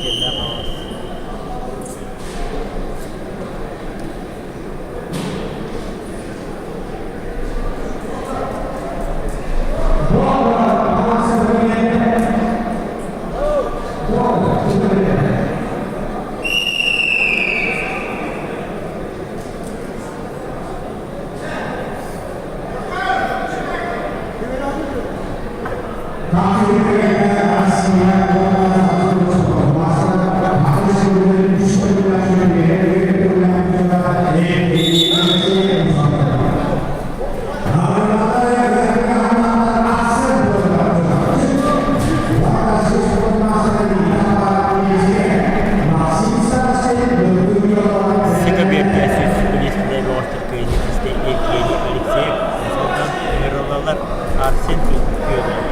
Арсен Федоров,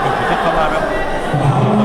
Никита Хабаров.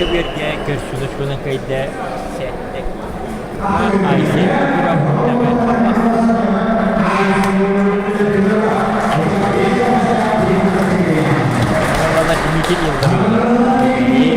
көбүөргэ көрсүнү шунан кыайда сэттэ Айсен Кукуров Мэҥэ Хаҥалас. Хаҥалана Дмитрий Илларионов, Валерий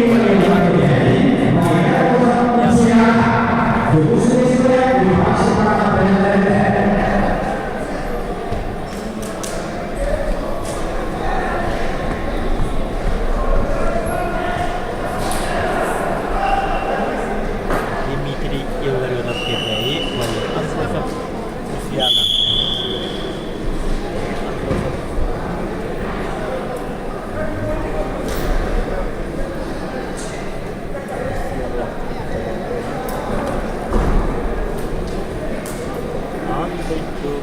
Дмитрий Илларионов Кэбээйи, Валерий Андросов Усуйаана. Андросов. Аан дойду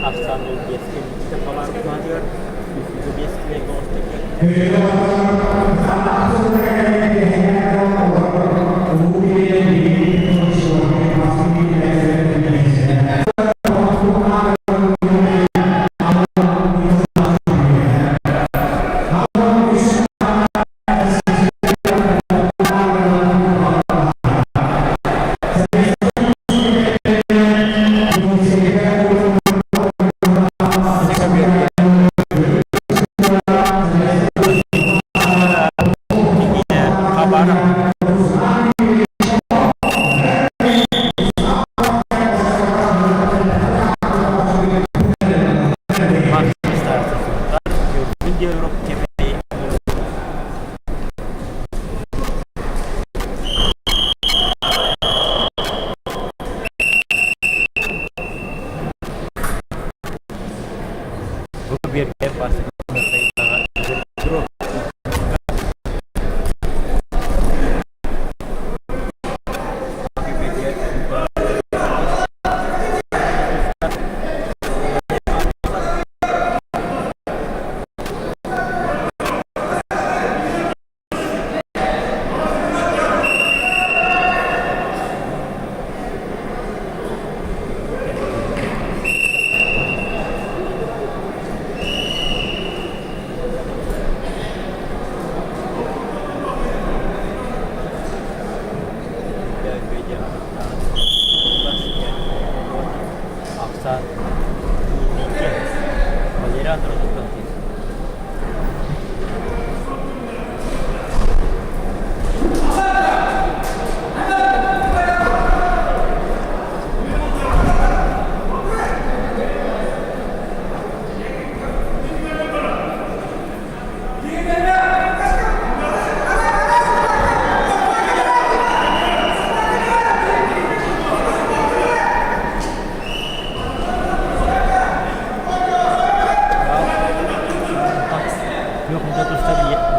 Ахсаан биэс кэлиитэ халаан биэс килэ Хабаров. Бу биэргэ Ахсаан Валерий Андроновтан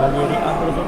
Валерий Андросов.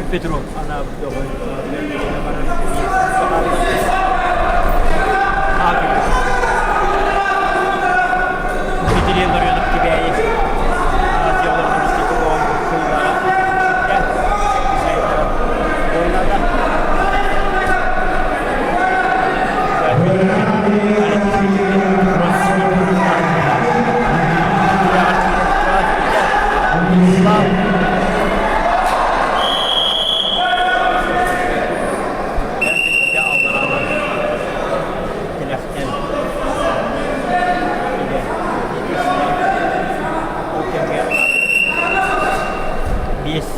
Петров анаабыт Дмитрий Ларионов Кэбээйи Биэс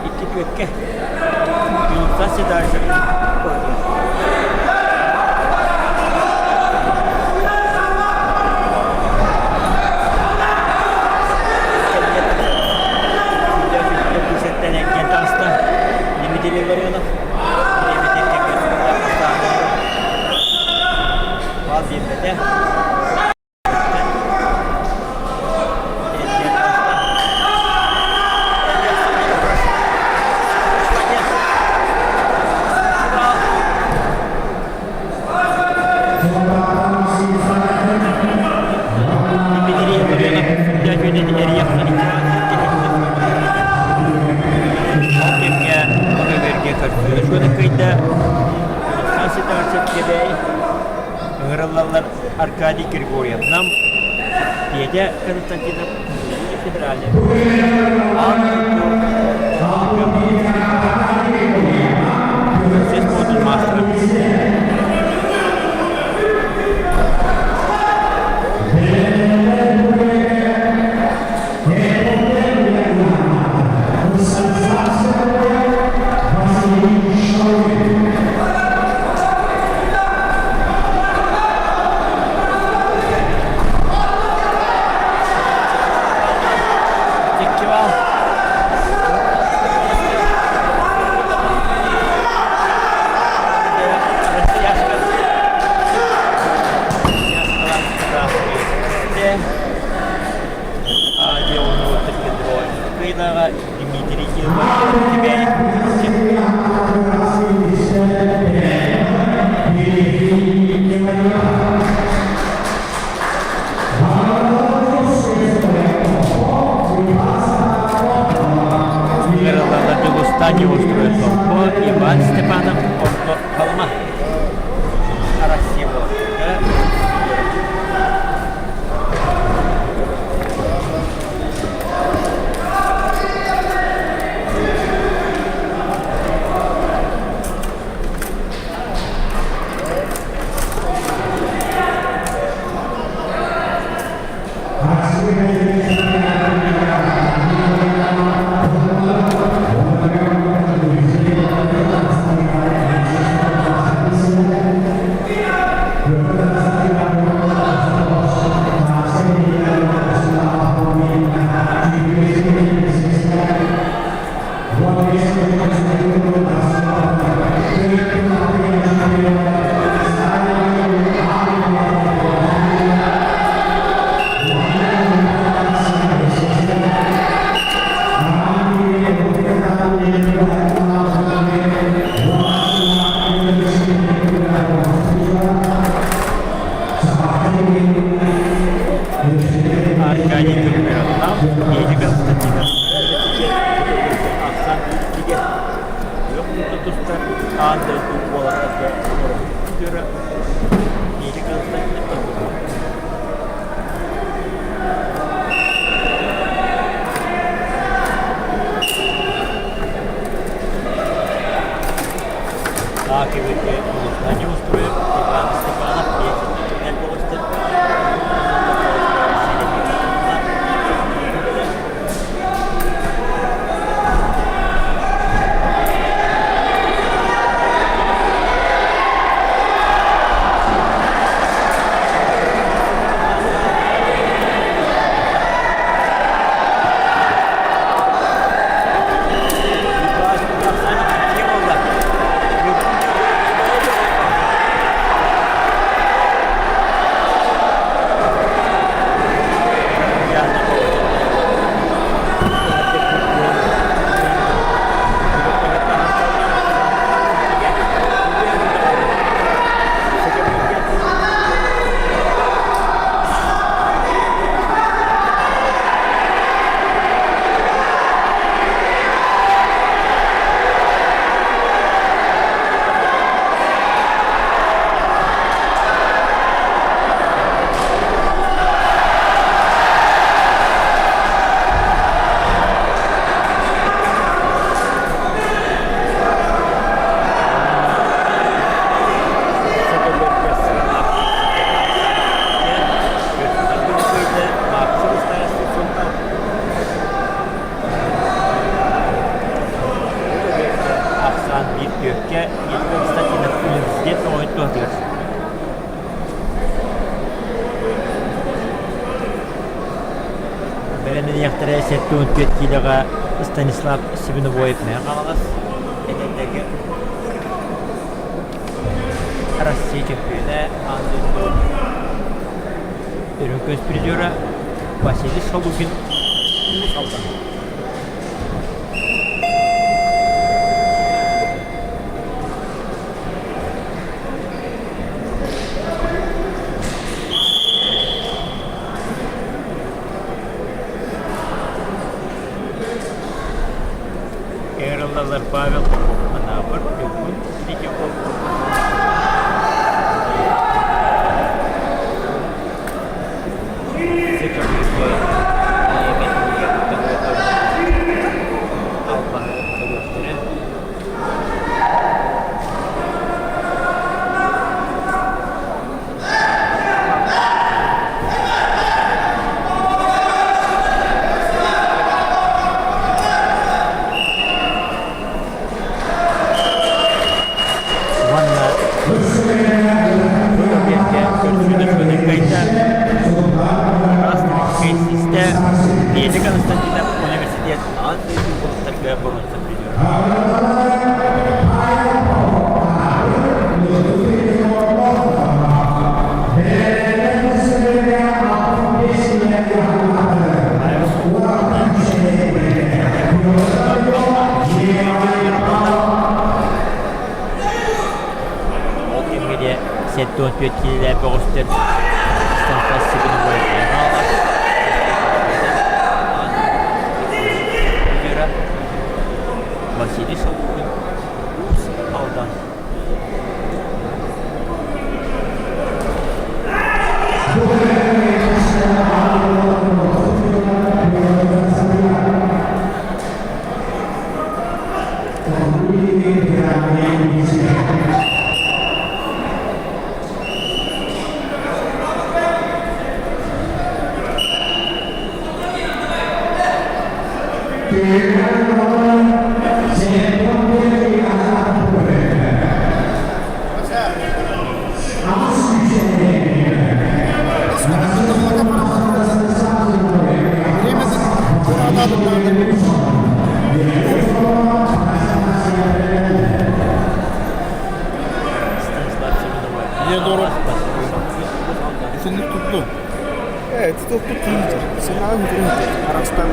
икки түөккэ Дмитрий Ларионов Бал биэрбэтэ. Ыҥырыллаллар Аркадий Григорьев Нам, Петя Константинов Федеральный Спортун маастара. Икки бал. Дмитрий Иван Степанов Орто Халыма Россия Аркадий Григорьев, Петя Константинов. Ахсан иккигэ тустар аан дойду уолаттарга Петя Константинов. Аакыбыты Улустане устроив Иван Степанов 74 киилэҕэ Станислав Свиновоев Мэҥэ Хаҥалас эдэрдэргэ Россия чөмпүйүөнэ аан дойду үрүҥ көмүс призера Василий Шалугин Уус Алдан. Ыҥырыллаллар Павел Попов, Анаабыр, Ньургун Никифоров. Албаһы көрүөхтэрэ. Уонна бу кэмҥэ көрсүһүүнү кыайда Красный систэ Петя Константинов университет аан дойду кулуттарга боруонса призера. Ол кэмҥэ 74 киилэлээх бөҕөстөр Василий Шалкин Уус Алдан. Niye doğru? Итинник тутту. Ээ, тутуппут киһитэ. Сыҥааҕын үтүрүһүтэ. Арастан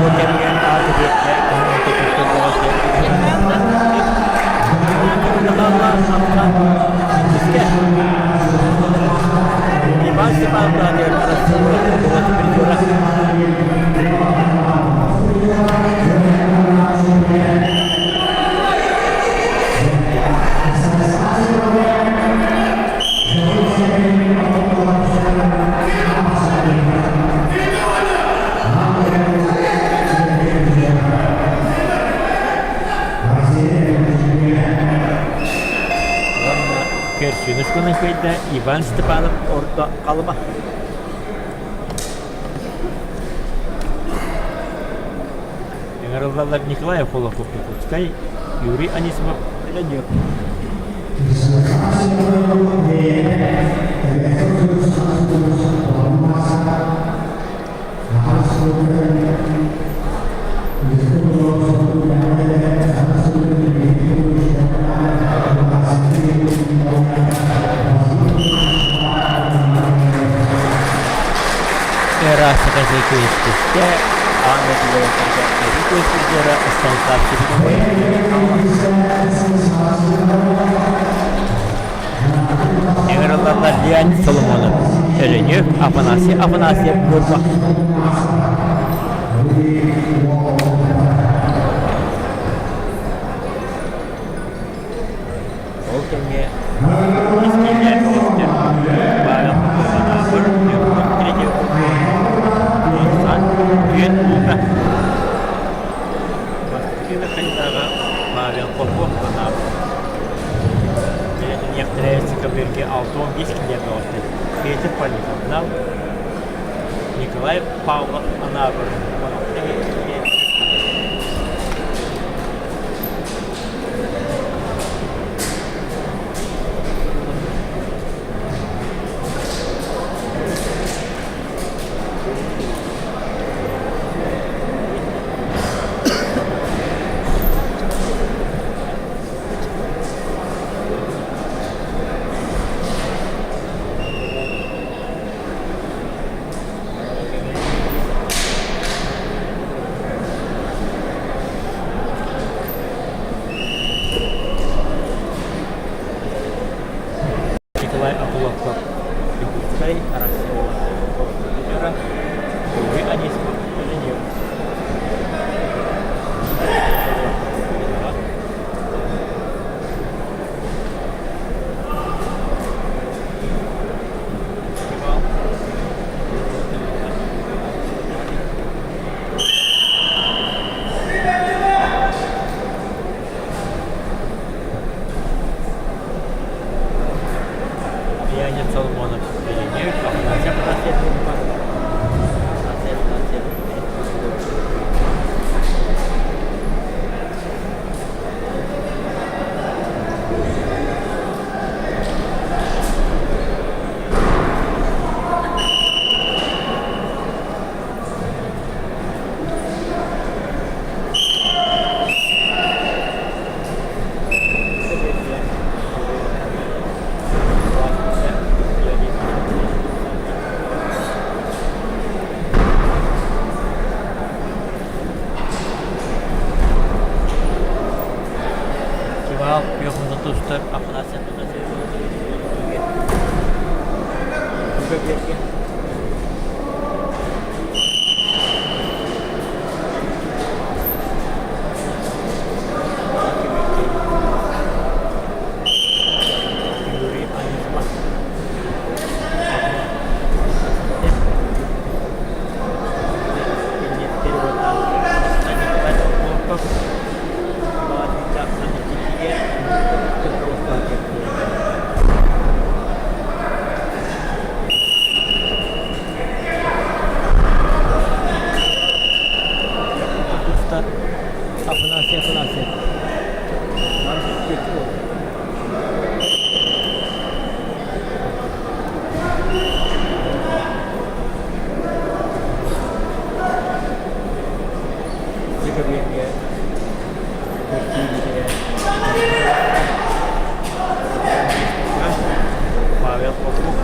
Ол кэмҥэ Иван Степанович Көрсүнүс гынан кыайда Иван Степанов орто Халыма. Ыҥырыллаллар Николай Холоков Якутскай, Юрий Анисимов Ленюк. Ыраастыка аан дойдуларга өрүү көстүүлэрэ Станислав Ыҥырыллаллар Леонид Соломонов. Өлөнүөк Афанасий Афанасьев Ньурба. Ол кэмҥэ Искиилээх бөҕөстөр Павел Попов-Анаабыр, Ньургун Третьяков, Сан Түөн Лука. Бастакы түһүмэххэ Павел Попов Анаабыр. Бэлэтиниэхтэрэ Сикабиргэ 65 килиэ бөҕөстөр Петр Полиховнал, Николай Павлов Анаабыр 16 килиэ. Николай Окуловков Якутскай Россия Юрий Анисимов Ленин. Леонид Соломонов Ленин, Афанасий Афанасьев Афанасий Афанасьев Кивал Пехота тустар Афанасий Афанасьевич Юрий Анисимов. Афанасий Афанасьев. Павел Попов.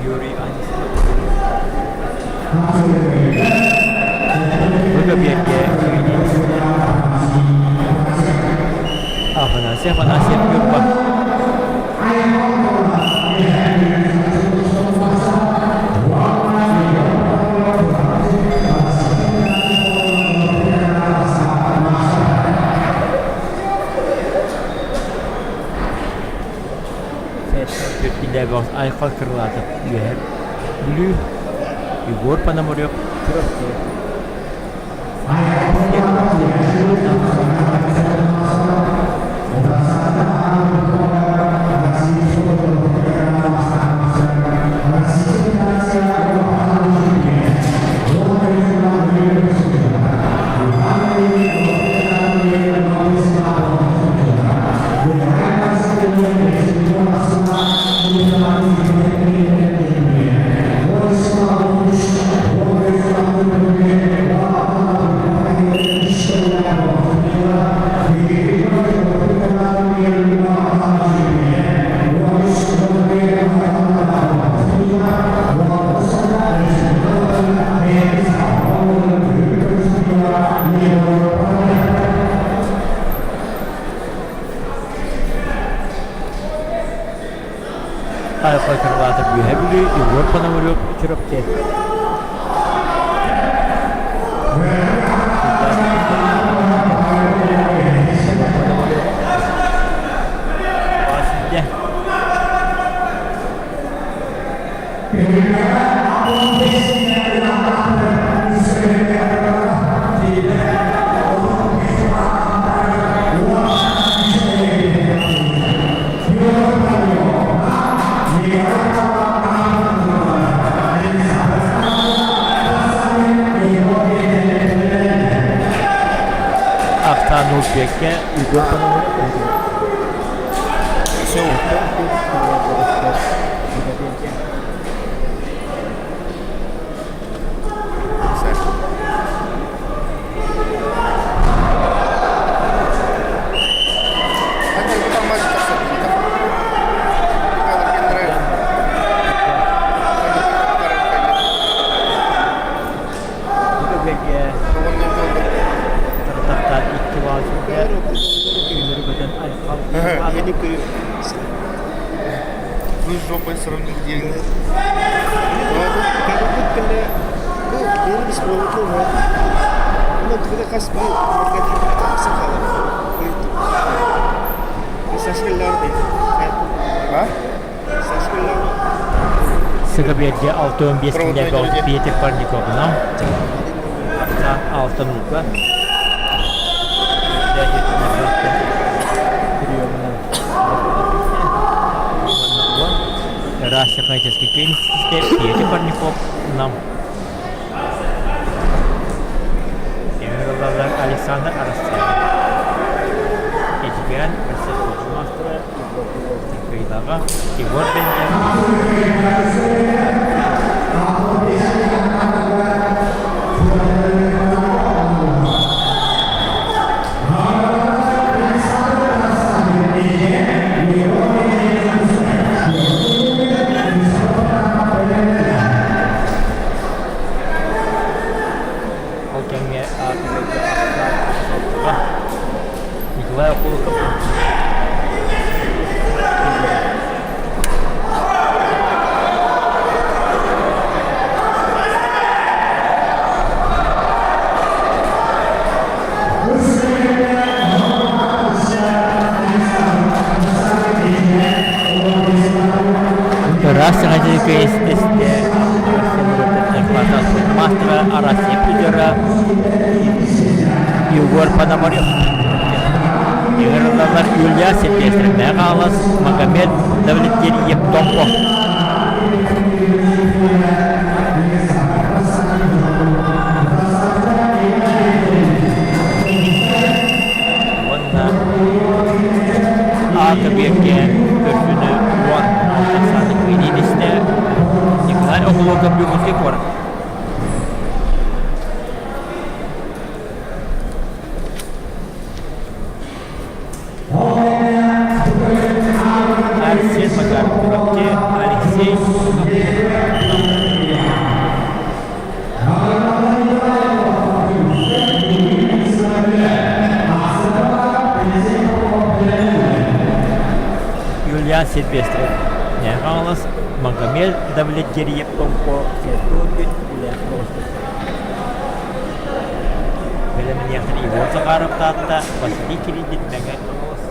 Юрий Анисимов. Бу Афанасий Афанасьев Ньурба. Айхал Крылатов Үөһээ Бүлүү Егор Пономарев Чурапчы Алатов Үөһэ Бүлүү, Егор Пономарев Чурапчы. Ахтан Узбекке Егор Пономарев Вы с жопой сравнил деньги. А? Сыгаберге 6-15 күнлерге Петр Парниковна. Алтын Лука. Раз технический пенсия Петр Парников нам. Александр Арасян. Эдиган мастера Кыйдаға Егор Ол кэмҥэ Николай Окулуков Ыраас саҥа истэ мастера Арасия призера Егор Пономарев. Ыҥырыллаллар Юлия Сильвестровна Хаалас, Магомед Давлетгериев Томпо. Уонна А көбүөккэ көрсүнү уон Александр Квининистэ Николай Окулоков Якутский куорат. Арсен Макаров, Алексей Юлиан Сильвестров Хаҥалас Магомед Давлетгериев Томпо Сертур Бэлэмниэхтэр Егор Захаров Таатта Василий Кириллин Мэҥэ Хаҥалас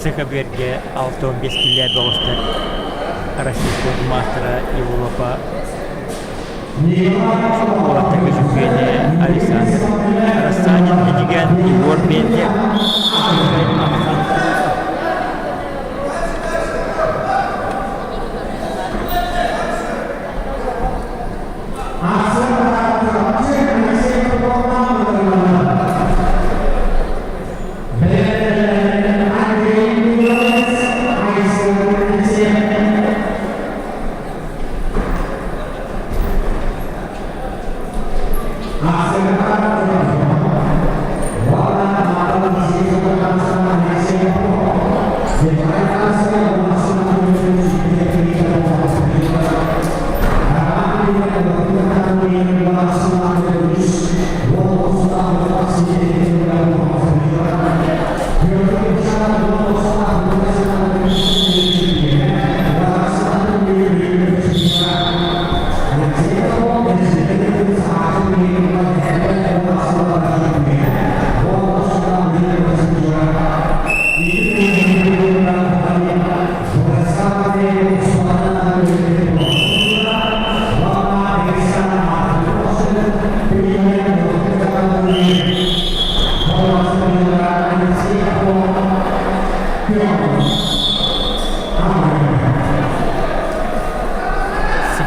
Сыха-Берге 65 килэ бөҕөстөр Россия маастара Европа уолаттарга чөмпүйүөнэ Александр Рассадин Эдигэн Егор Бендер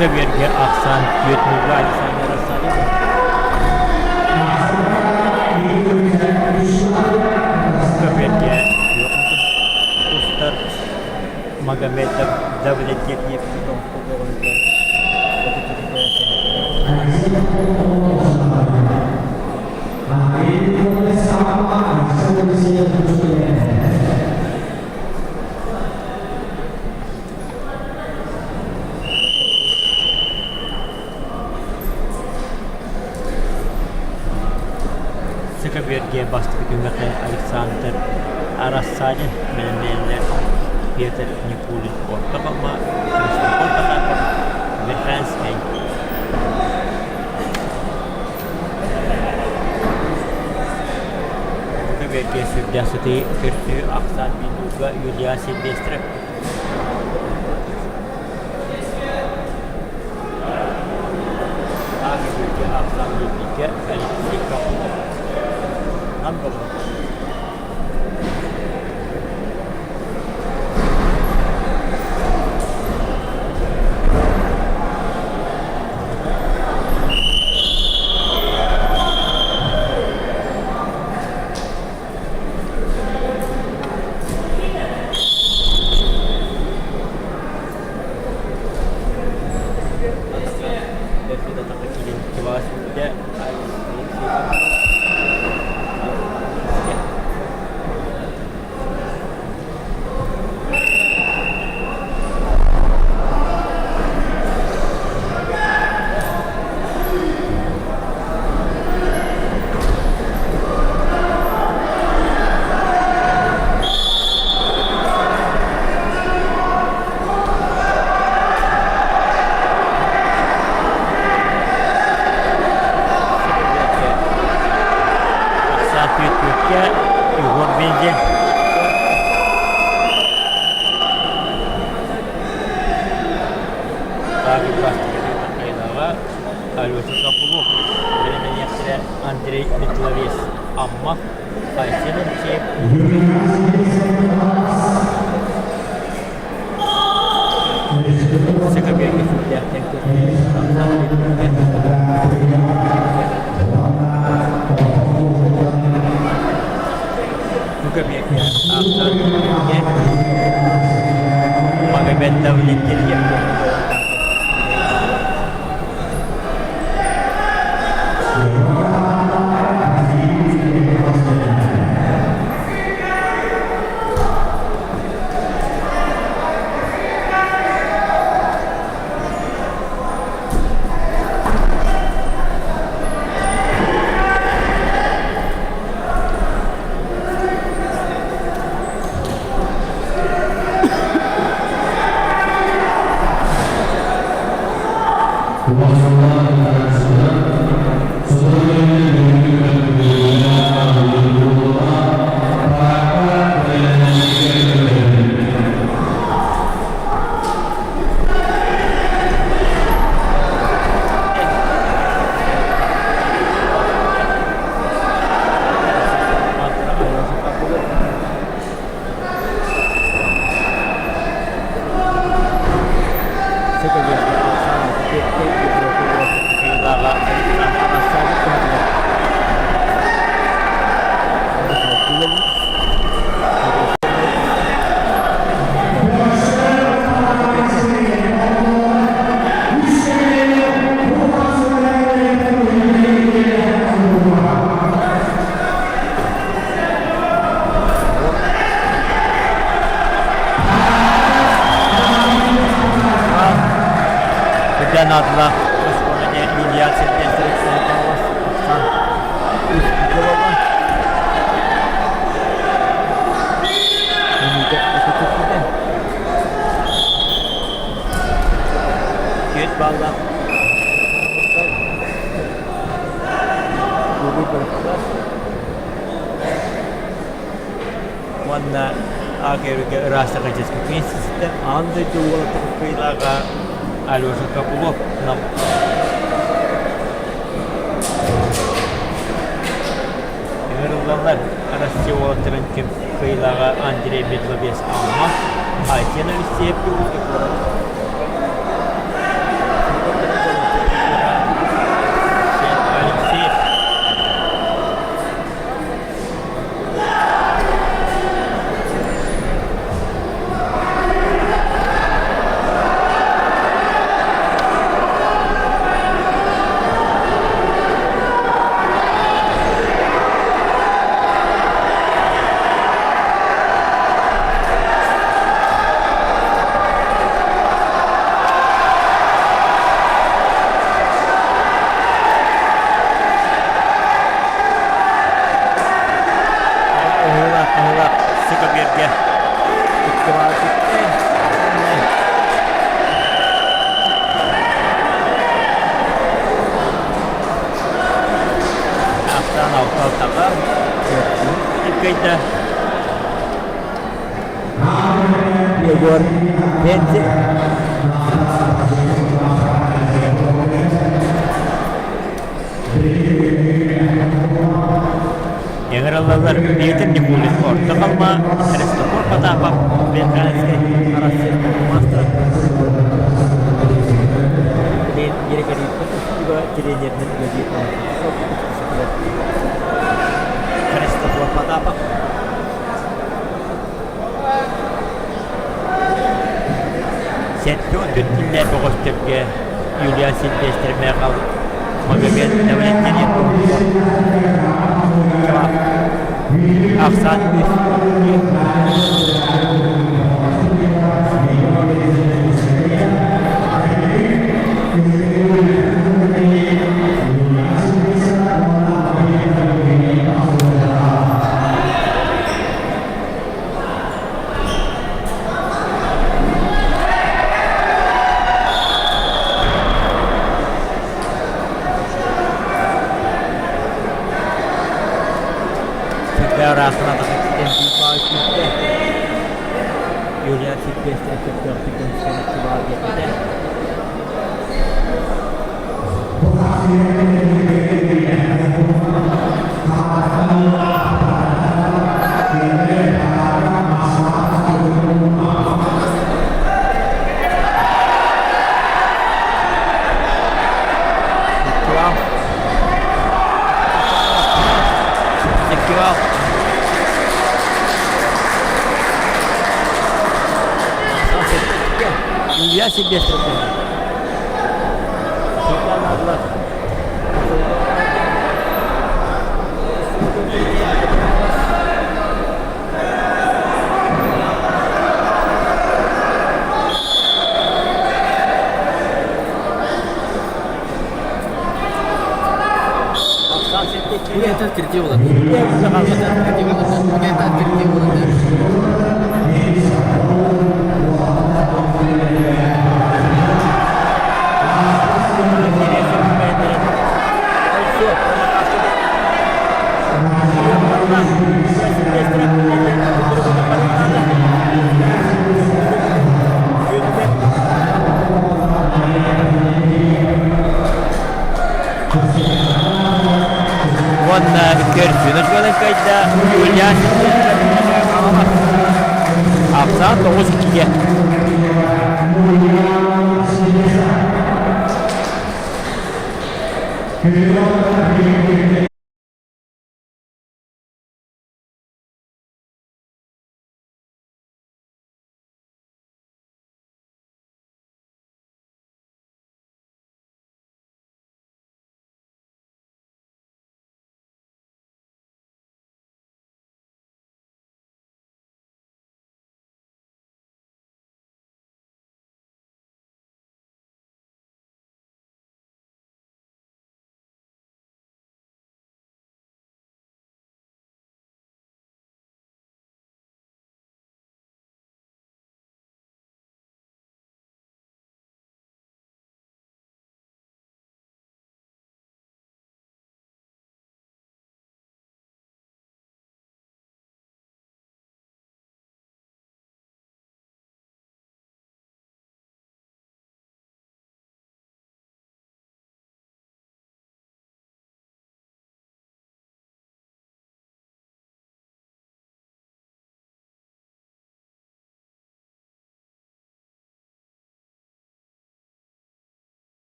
Бу кэбиэргэ ахсаан түөрт ньурба Александр Рассадин. Көбүөргэ тустар Магомед Давлетьев Сыкабүөргэ бастакы түһүмэххэ Александр Рассадин бэлэмнэнэллэр Петр Никулин Орто Халыма, Христофор Потапов Верхоянскай. Сыкабүөргэ сүрдээх сытыы көрсүү ахсаан биир Юлия Сильвестров. Ааҕыыга ахсаан бииргэ Алексей Копылов. Нам Түөккэ Егор Бензин Алеша Копылов, бэлэмнэниэхтэрэ Андрей Петловец, Амма, Айсен Алексеев. Сакабиэгэ сүрдээхтэн Магомед Давлетгериев. Чемпионатла Юлия Түөрт баллаах Уонна АГР-га ыраастаҕа дьэскэ аан дойду уолаттарын кыайыылааҕа Алеша Копылов нам Ыҥырыллаллар Россия уолаттарын кыайыылааҕа Андрей Медловец Амма, Айсен Алексеев Якутия куорат. Егор Пензин. Ыҥырыллаллар Петр Никулин Орто Халыма, Христофор Потапов Верхоянскай Арассыыйа маастара Григорьевка тустууга тренеринэн үлэлиир Христофор Потапов. 74 киллэр бөҕөстөргө Юлиан Сильвестр Михал Магомед Давлетьянин Ахсаан үс. Юлия Сильвестр сөптөөхтүк көмүскэнэччи баар диэбитэ. Иккивал. Илья Сильвестров. Это открытие было. Это открытие было. Уонна көрсүнэ кыайда Юлиан Ахсаан 9-2-ге.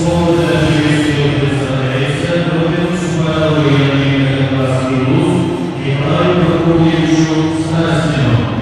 Слово для приветствия предоставляется Робин Супарову Николаю Прокопьевичу Старостину.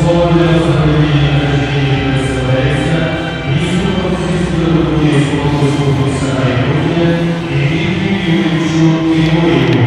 Слово для поздравления награждения предоставляется министру физкультуры и спорта Республики Саха-Якутия Дмитрию Юрьевичу Григорьеву.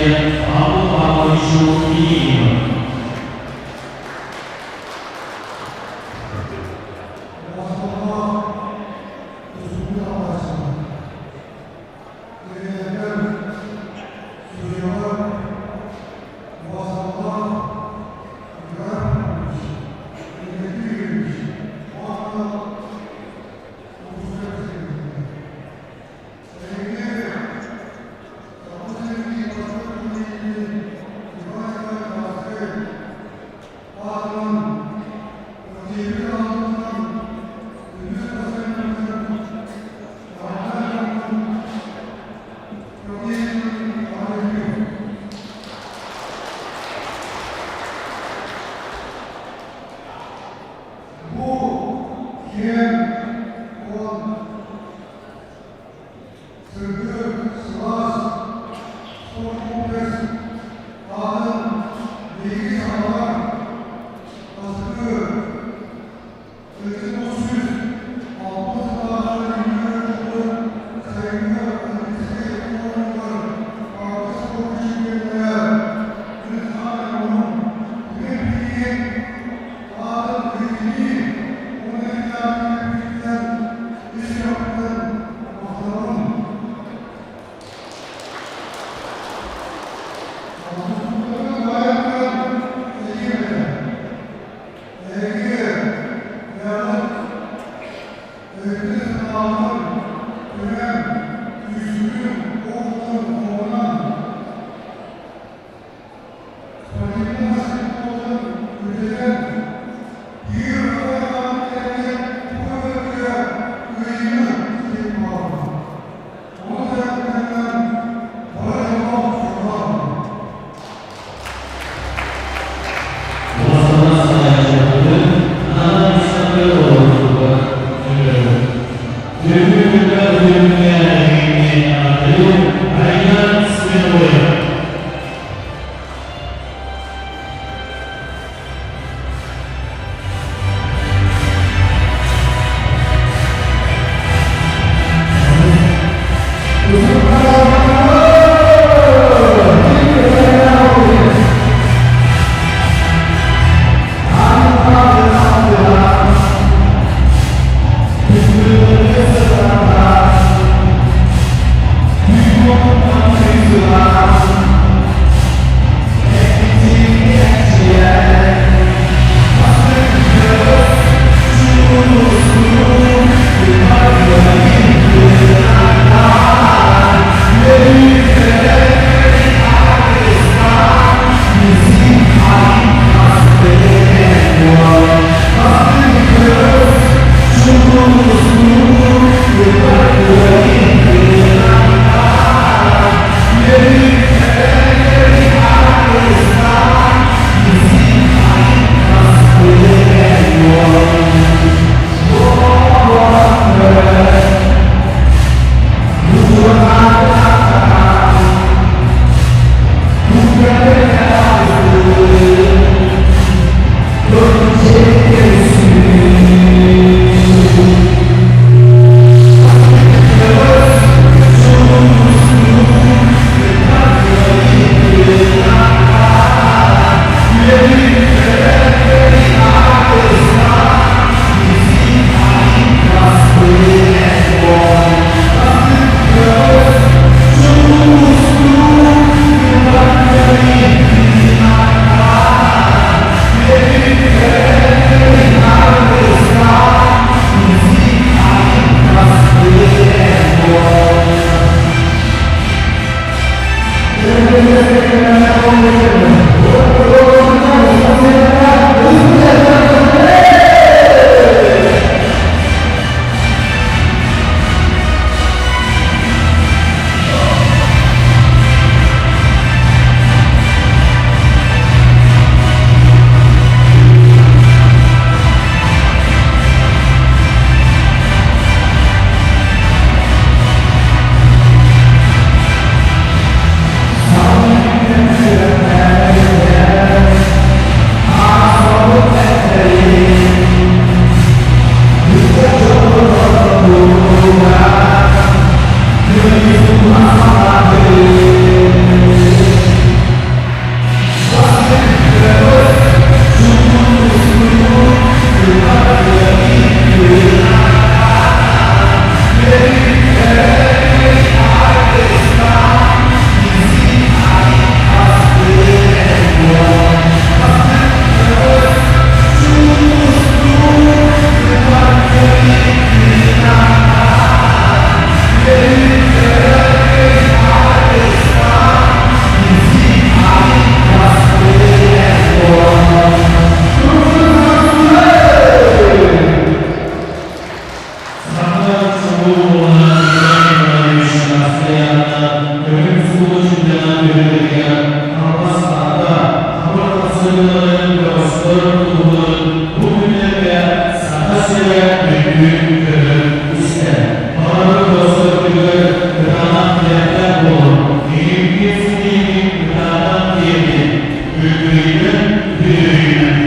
Якутия Павлу Павловичу Минееву. түһүлгэтигэр Хаҥалас Таатта хабыр хапсыһыыларын бөҕөстөр тутуһууларын бу күннэргэ Саха сирэ бүттүүн көрөр-истэр. Баҕарабыт бөҕөстөргүтүгэр кытаанах тирэхтээх буолун, иҥимтиэ ситиһиини кытаанах тиэрдин, күлгүрүйдүн, бүдүрүйүмэҥ!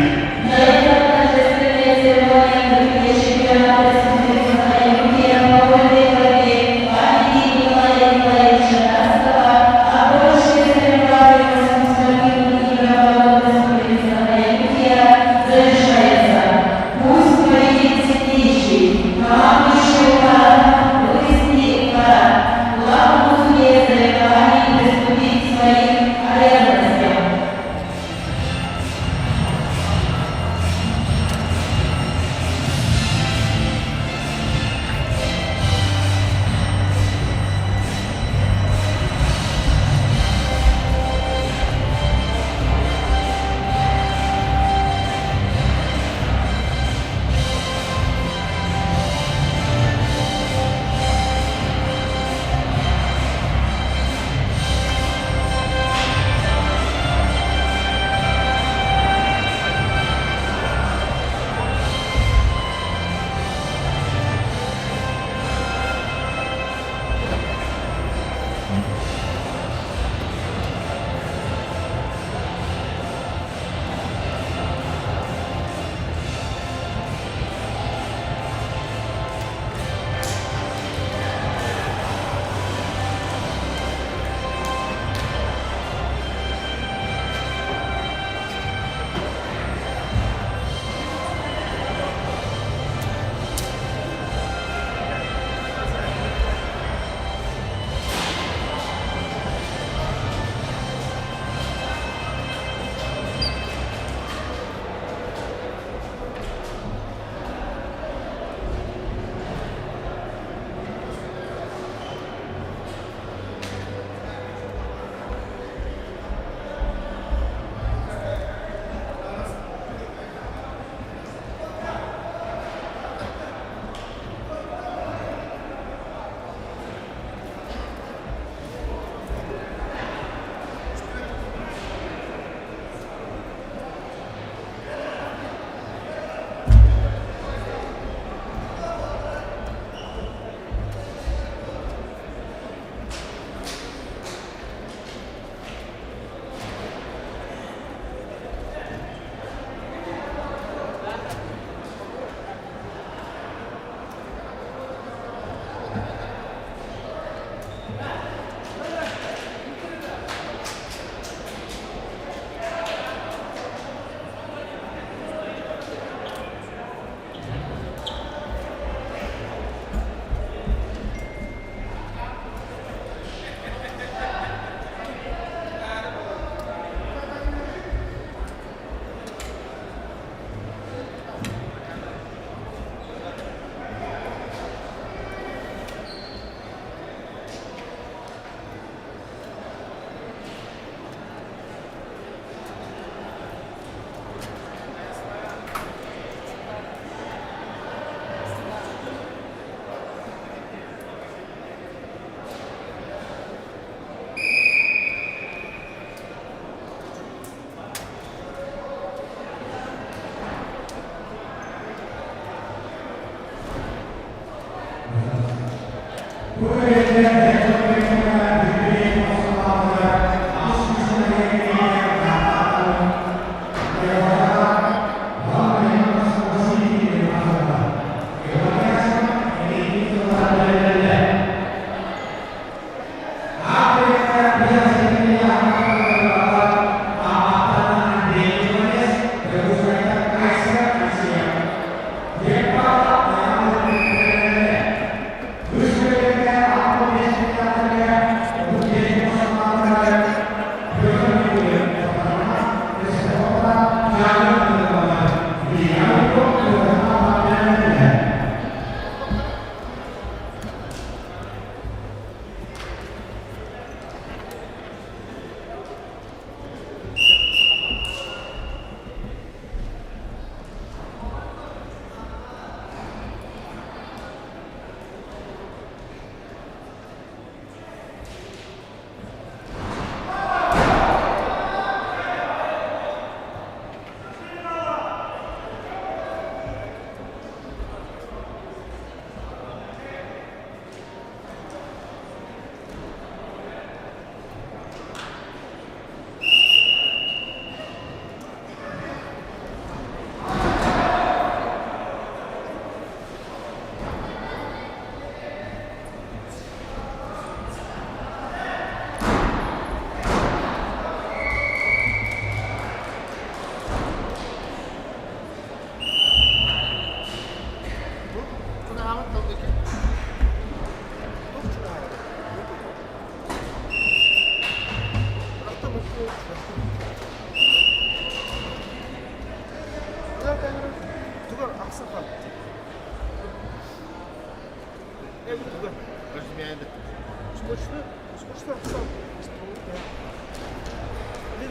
На этом торжественная церемония открытия чемпионата Республики Саха-Якутия по вольной борьбе памяти Николая Николаевича Тарского окончена.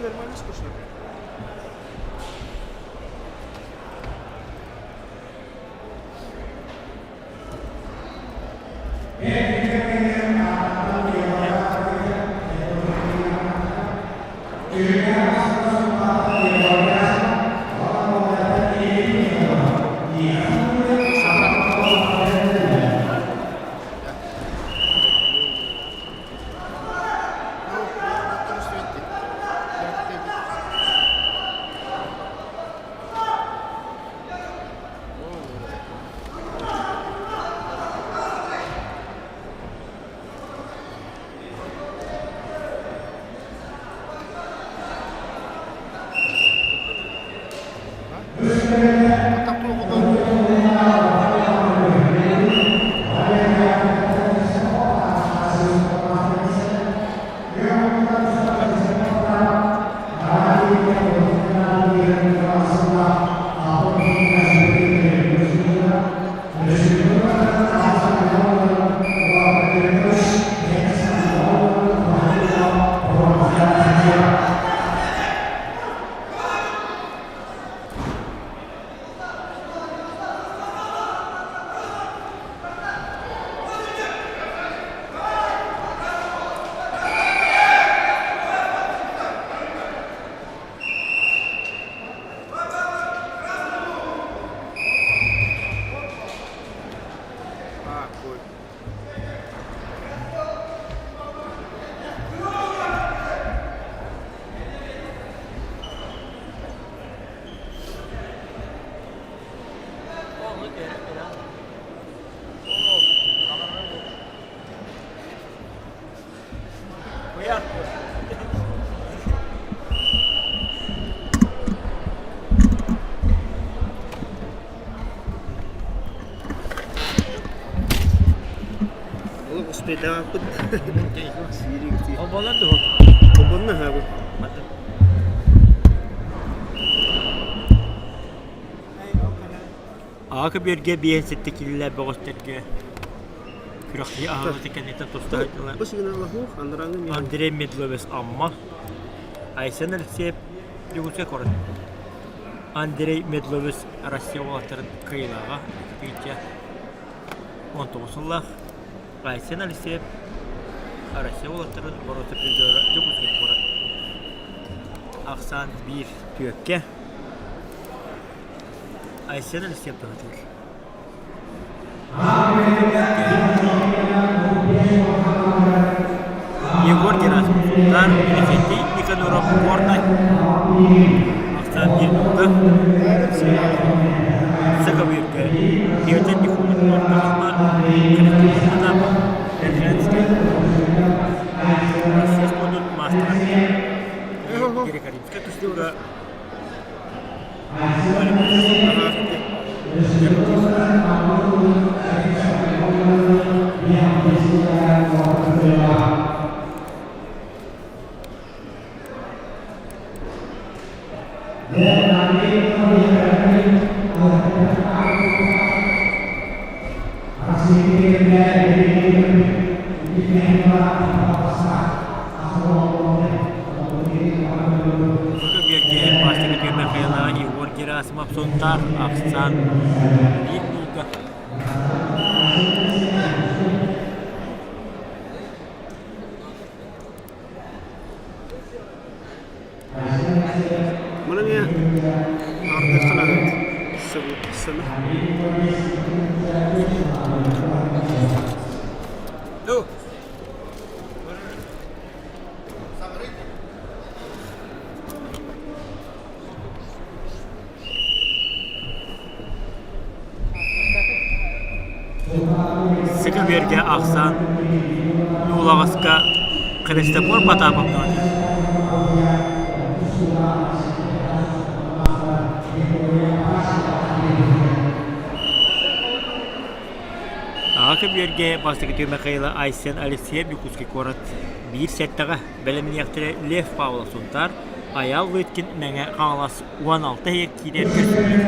нормально скучно. А, ой. Олох успейдаабыт. Оболор дуһу. Обонна хабы. Аҕа көбүөргэ биэһин сэттэ киилэлээх бөҕөстөргө күрэхтэһии аһыллыбыта кэнниттэн туста сылдьаллар. Бу сигналлаһыах анарааҥы миэхэ. Андрей Медловец Амма, Айсен Алексеев Якутскай куорат. Андрей Медловец Россия уолаттарын кыайыылааҕа Петя 19 сыллаах Айсен Алексеев Россия уолаттарын боруоста призера Дьокуускай куорат. Ахсаан биир түөккэ Айсен Алексеев туһатыыр. Егор Герасимов Сунтаар, Иннокентий Никаноров Горнай, Ахсаан биир нуга, Саковирка, Петр Никулин Орто Халыма, Коллектив Анапа, Эрженскэй, Россия спордун маастара, Григорьевскай тустууга Бу кэмҥэ бастакы түһүмэххэ Егор Герасимов Сунтаар ахсаан биир нуулга Маны эмиэ аардыахханаат сана. Сыкыбүөргэ ахсаан нуулаҕаска Христофор Потапов Аҕа көбүөргэ бастакы түһүмэххэ Айсен Алексеев Якутский куорат биир сэттэҕэ бэлэмниэхтэрэ Лев Павлов Сунтаар, Айаал Лыткин Мэҥэ Хаҥалас 16 иһигэр киирэр көрсүллэр.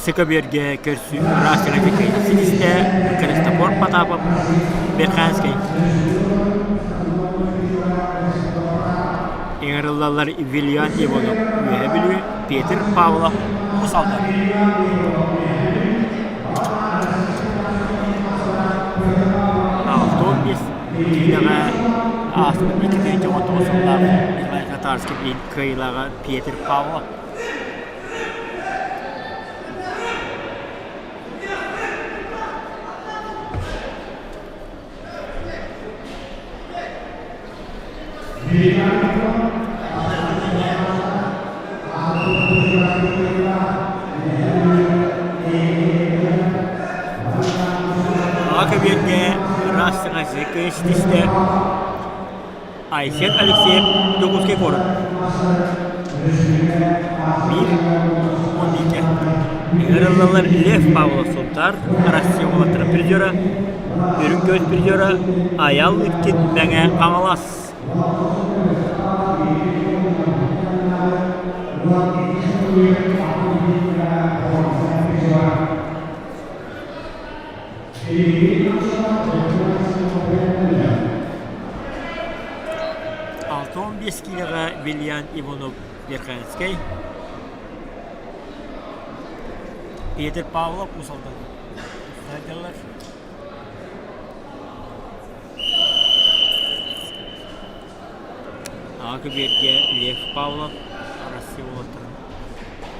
Сыкабүөргэ көрсүү ыраас ситистэ Христофор Потапов Верханский Ыҥырыллаллар Вильян Иванов Үөһэ Бүлүү, Петр Павлов Уус Алдан. 65 киилэҕэ ааспыт 2019 сыллаах Николай Татарских кыайыылааҕа Петр Павлов. Аҕа көбүөргэ ыраас саҥа ситистэ Айсен Алексеев Дьокуускай куорат. 1-12. Ыҥырыллаллар Лев Павлов Сунтаар, Россия уолаттара призера, Үрүҥ көмүс призера Айал Ыткин Мэҥэ Хаҥалас. 65 киилэҕэ Вильян Иванов Верхоянскай, Петр Павлов Уус Алдан сылдьаллар. Аҕа көбүөргэ Лев Павлов Россия уолаттарын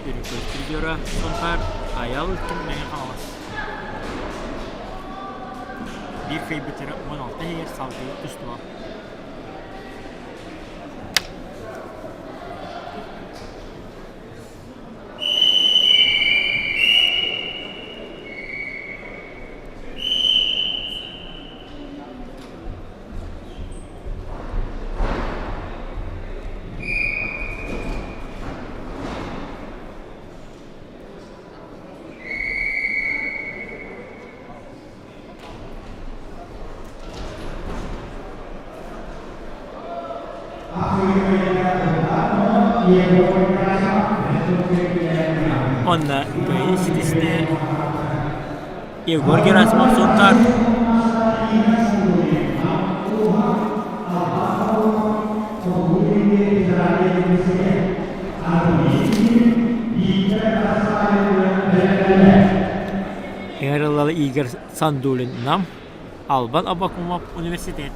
үрүҥ призера Сунтаар Айаал Ыткын Мэҥэ Хаҥалас. Биир кыайбыттара 16 иһигэр салгыы тустуо. Онно кыайыы ситистэ Егор Герасимов Сунтаар. Ыҥырыллар Игорь Сандулин Нам, Албан Абакумов университет.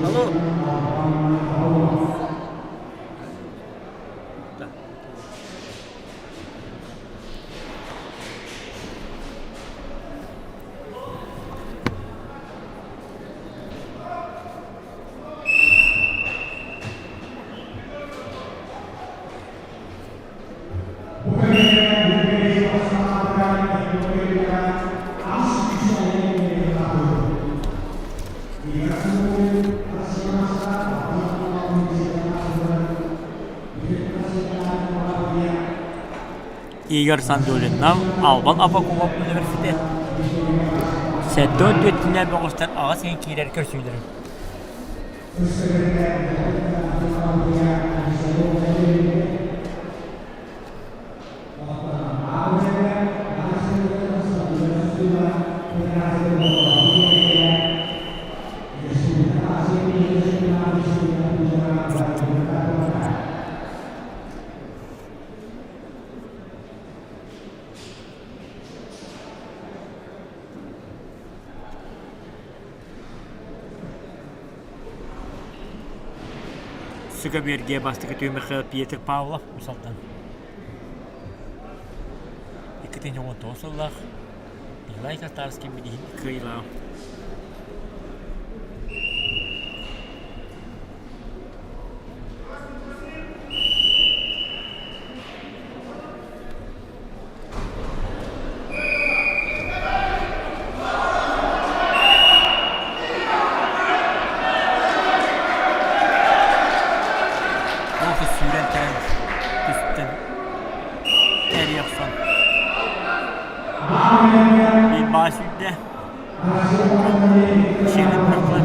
Алло. Алло. Алло. Да. Игорь Сандулиннам Албан Аввакумов университет 74 түнэ бөҕөстөр аҕа син киирэр көрсүүлэрин. Сүгэ бастакы түһүмэххэ Петр Павлов Усалтан. 2019 сыллаах Николай Картарский билиһин кыайыылаах. Ол сүүрэн кэлэн түстэн эрийэ охсон биир баа сүүрдэ сиэлин бырахтылар.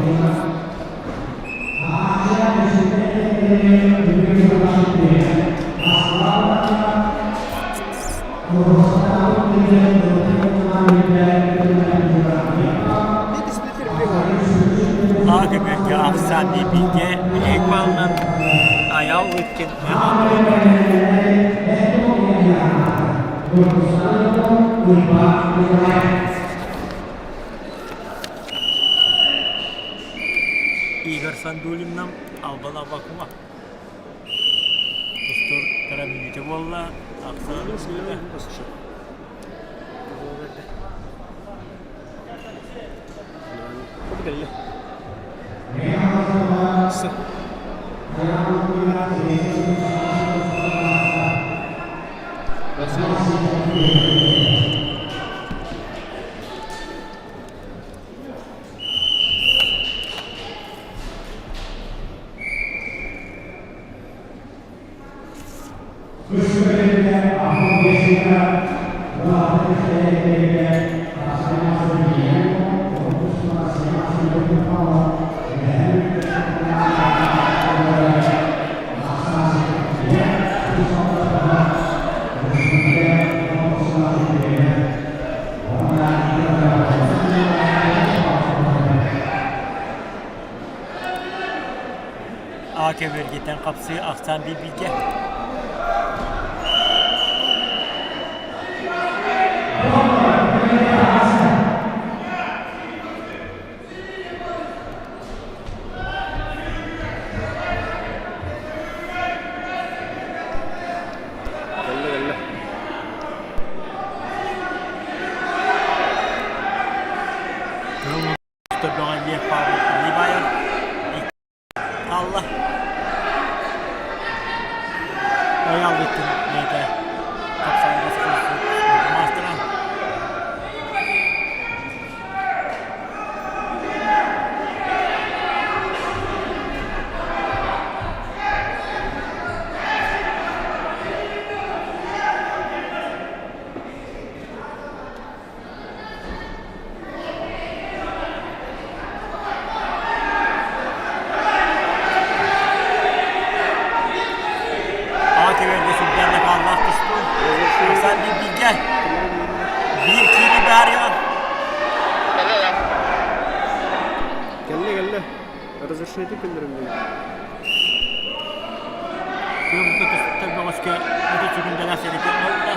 Аҕа көмүскэ ахсаан бииргэ бүтэһик баалынан Айаал Лыткин Игорь Сандулиннам Албан Аввакума Тустуур кыра мүнүүтэ буолла. Ахсаан А көбүөргиттэн хапсыы ахсаан биирбигэ. Кэллэ кэллэ. Лев Павлов Либаев Алла Айаалбыттын бэйэтэ хапсаҕайга маастара. Аҕа кэбиэргэ сүрдээх накааллаах тустуу. Оксан бииргэ биир киири баарыйан. Кэллэ кэллэ. Разрешите күннэрин Күөмүккэ тустар бөҕөскө 30 секундалаах сэрэтин буолла.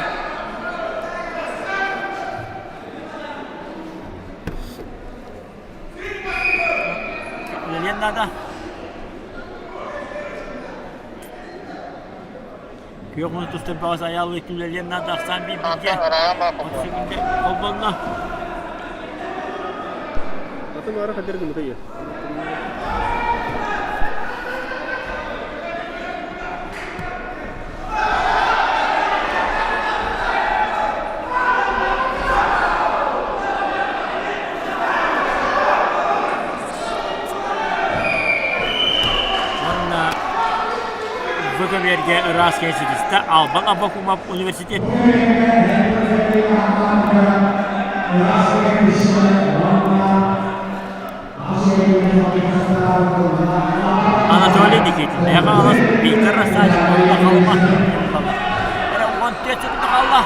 Үлэлиэн наада. Күөх муну тустар бөҕөс айааллыы үлэлиэн наада ахсаан биирбигэ. 30 секунда холбонно. Атын аара хадыр гымытайы. Уонна бу көбүөргэ ыраас кэситистэ Албан Абакумов университет Анатолий Никитин, Хаҥалас Виктор Рассадин уонна Халыма 14 секунда хаалла.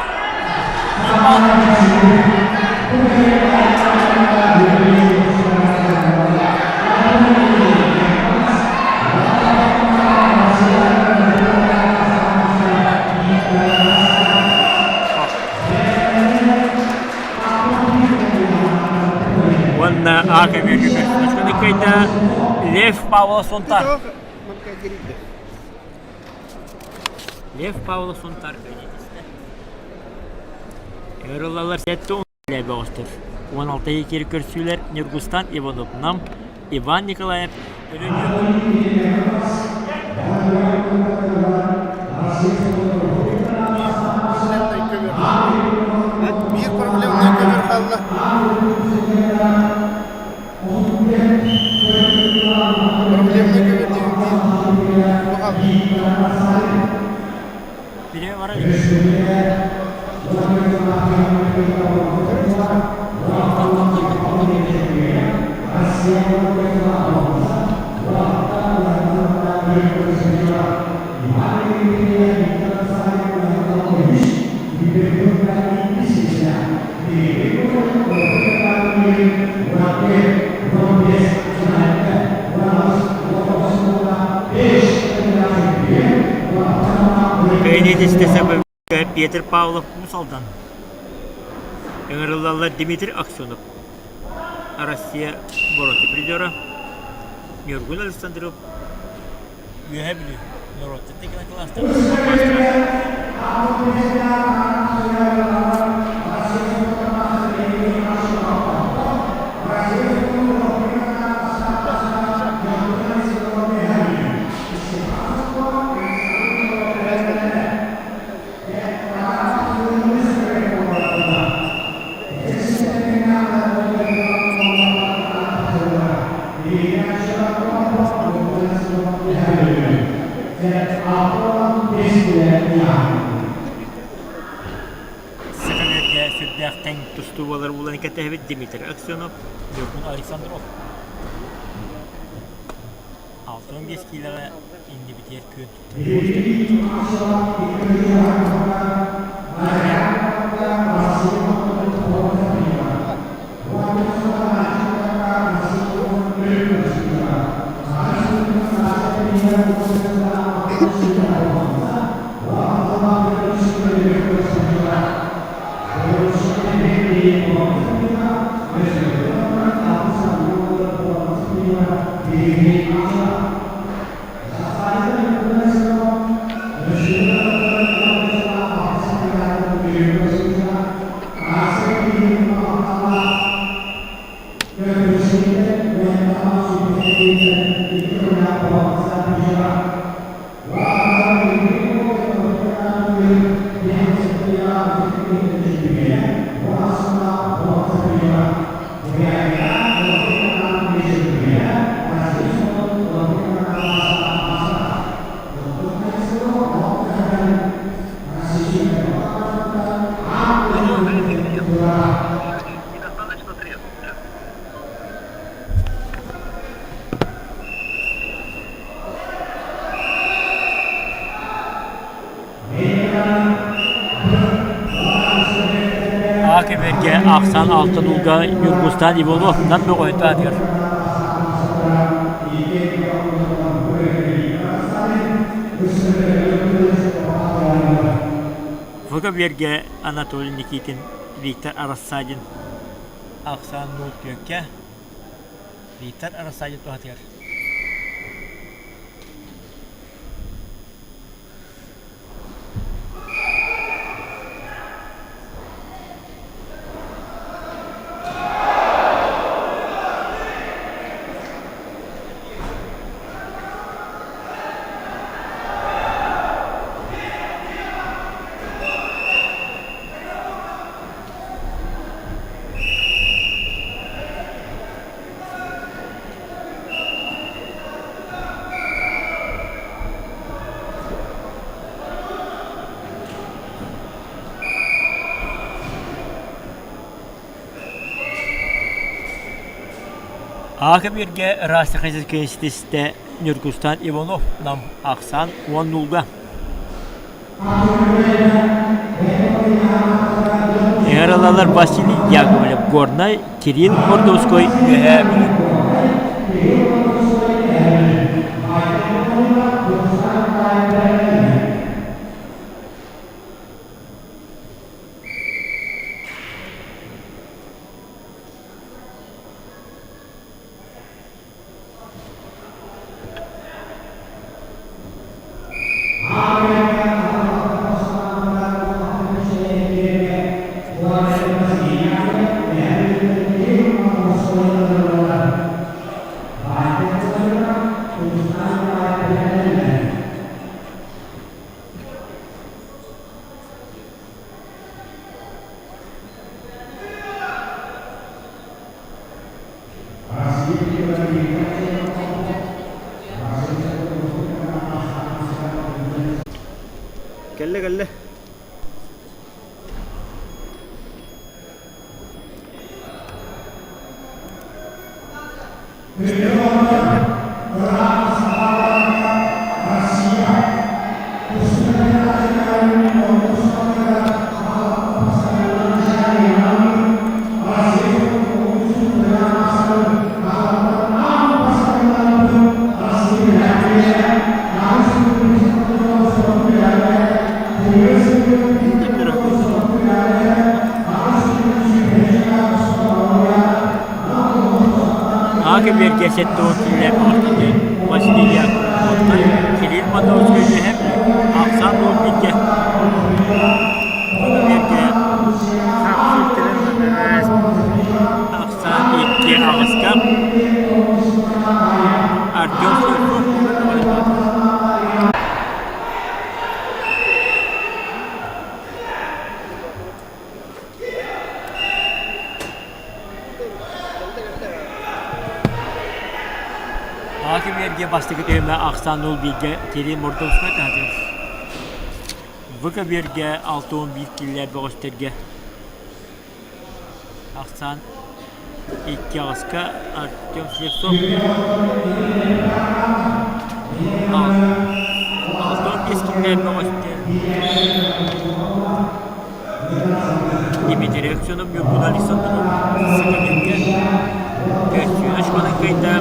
Уонна А көбүөргэ көрсүнүскүнү кыайда Лев Павлов Сунтар. Лев Павлов Сунтар кыайдитистэ. Ыҥырыллаллар 70 бөҕөстөр. 16 кири көрсүүлэр Ньургустан Иванов Нам, Иван Николаев Өлөнүк. Биир проблемнай көмөр хаалла. Проблемнай көмөр диэн биир бу хаалла. Бire бара Кэйниэтистэ Петр Павлов Уус Алдан. Ыҥырыллаллар Дмитрий Аксенов, Россия бороты призера, Ньургун Александров, Үөһээ Бүлүү норуоттар кылаастар маастара. Саха сүрдээх тэҥ тустуу буолар булан кэтэһэбит Дмитрий Аксенов, Ньургун Александров. 65 киилэҕэ иннибитигэр күөн туттар Аакэбэргэ ахсаан алтан ууга Ньургустаан Иванов Нам бөҕөһүтэ аатыгар. Фотобиэргэ Анатолий Никитин, Виктор Рассадин ахсаан нуул түөккэ Виктор Рассадин туһатыгар. Аакабиргэ Растихайская ситистэ Ньургустан Иванов нам ахсаан уон нуулга. Ыҥырылалар Василий Яковлев Горнай, Кирилл Мордовской Үөһээ Бүлүү. Кэллэ. Аакы биэргэ 70 киилэ баҕастыгы Василий Яковлевтан Кирилл Мадовскай үөһэ ахсаан буолбут Бу биэргэ ахсаан икки аҕыска Артем Слепцов Аакы биэргэ бастакы түһүмэ ахсаан нул бииргэ Кирилл Мордовской таһатыгар. Вк биэргэ 61 киилэ бөҕөстөргө ахсаан икки аҕыска Артем Слепцов 65 киилэ бөҕөстөр Дмитрий Аксенов Ньургун Александров Сыкамиргэ Көстүүнэ школын кыайда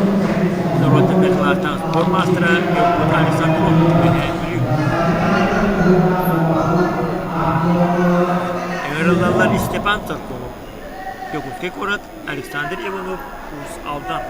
норуоттан кылаастаах спорт маастара Ньургун Александров Үөһээ Бүлүү. Ыҥырыллаллар Степан Царков, Дьокуускай куорат Александр Иванов, Уус Алдан.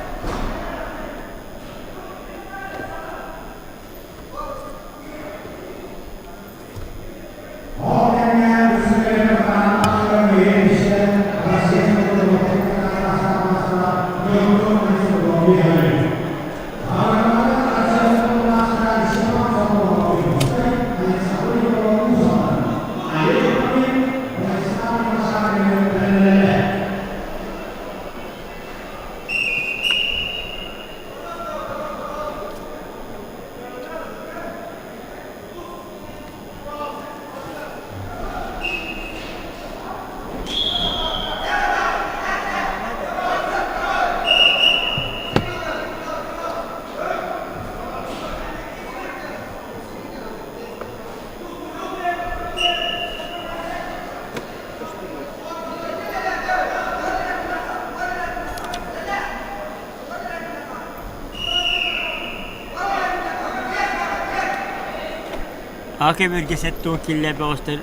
Аакы биэргэ 70 киилэ бөҕөстөр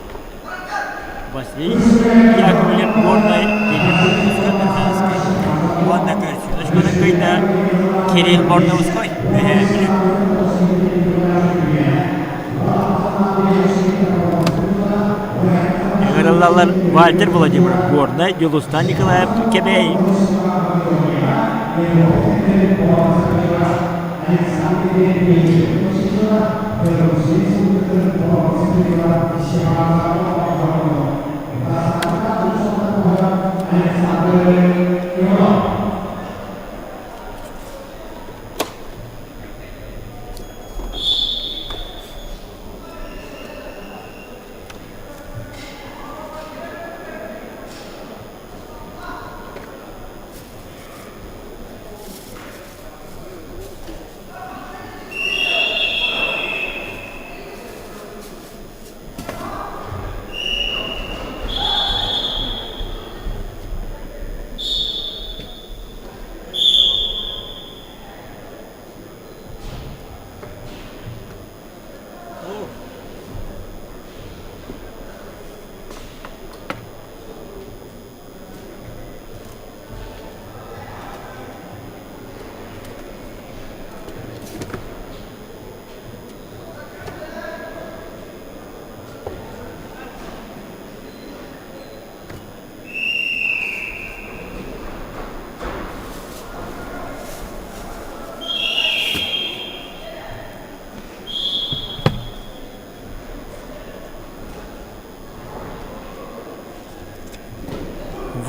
Василий Яковлев Горнай Кирилл Мордовской Михайловскай уонна Көрсүнэ школын кыайда Кирилл Мордовской Үөһээ Бүлүү. Ыҥырыллаллар Вальтер Владимиров Горнай, Дьулустан Николаев Кэбээйи.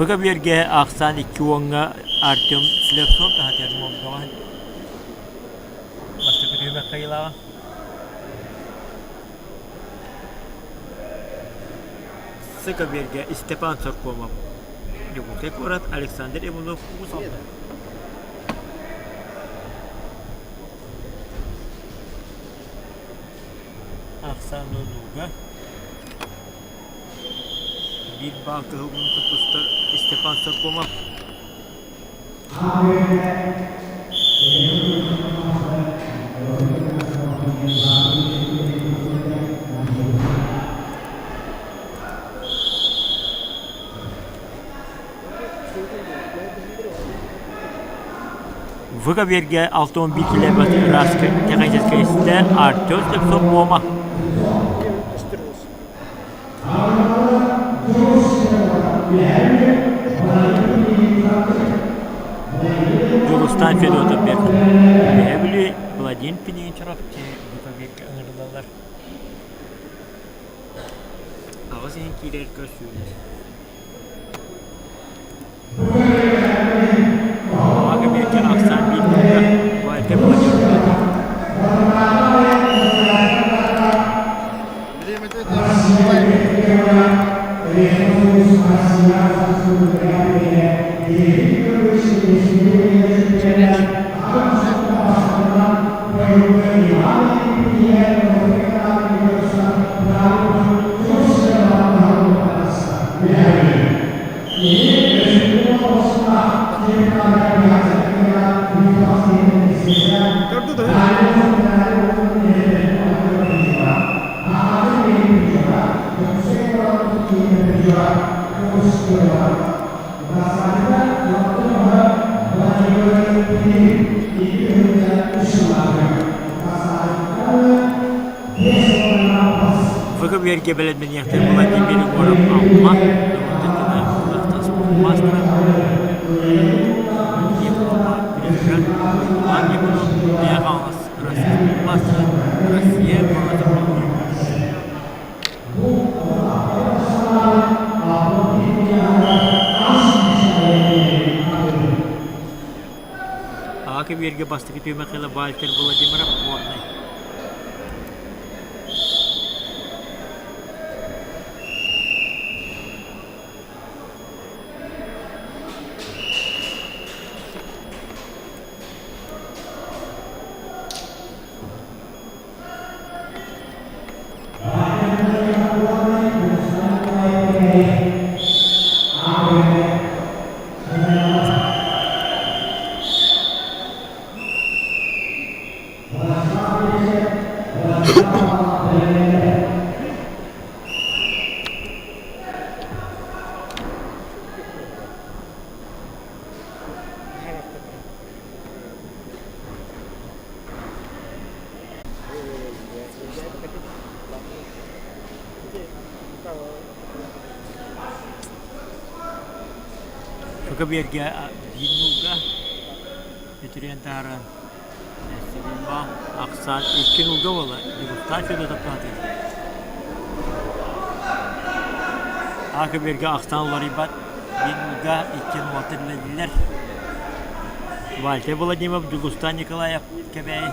Вк биэргэ ахсаан икки уоҥҥа Артем Слепцов таһатыгар Молдоҕа бастакы түһүмэх кыайыылааҕа. Сыка биэргэ Степан Цоркомов, Дьокуускай куорат Александр Иванов Уус Алдан. ахсаан нууга. Биир баал кыһыл тустар Степан Соргомов. Выговерге 611 километр ыраас техническэй Артем Слепцов Муома. Дьулустаан Федотов бэрт. Үөһээ Бүлүү Владимир Пинигин Чурапчы Выговерге ыҥырыллаллар. Аҕыс иһин киирэр көрсүүлэр. Ага биэргэ ахсаан биир тылга Вальтер Владимирович. Төрдө да. Выговерге бэлэмнэниэхтэр Владимир Егоров Амма, мастера Европа призера Иван Егоров Мэҥэ Хаҥалас Россия мастера Россия бронза призера. Аҕа көбүөргэ бастакы түһүмэххэ Вальтер Владимиров Горнай. Көбүөргэ биир нуулга үтүрүйэн таһааран Ахсаан икки нуулга буолла. Дегустация Федотов туһатыыр. А көбүөргэ ахсаан уларыйбат. Биир нуулга икки нуолта үлэлииллэр. Вальтер Владимиров, Дьулустан Николаев, Кэбээйи.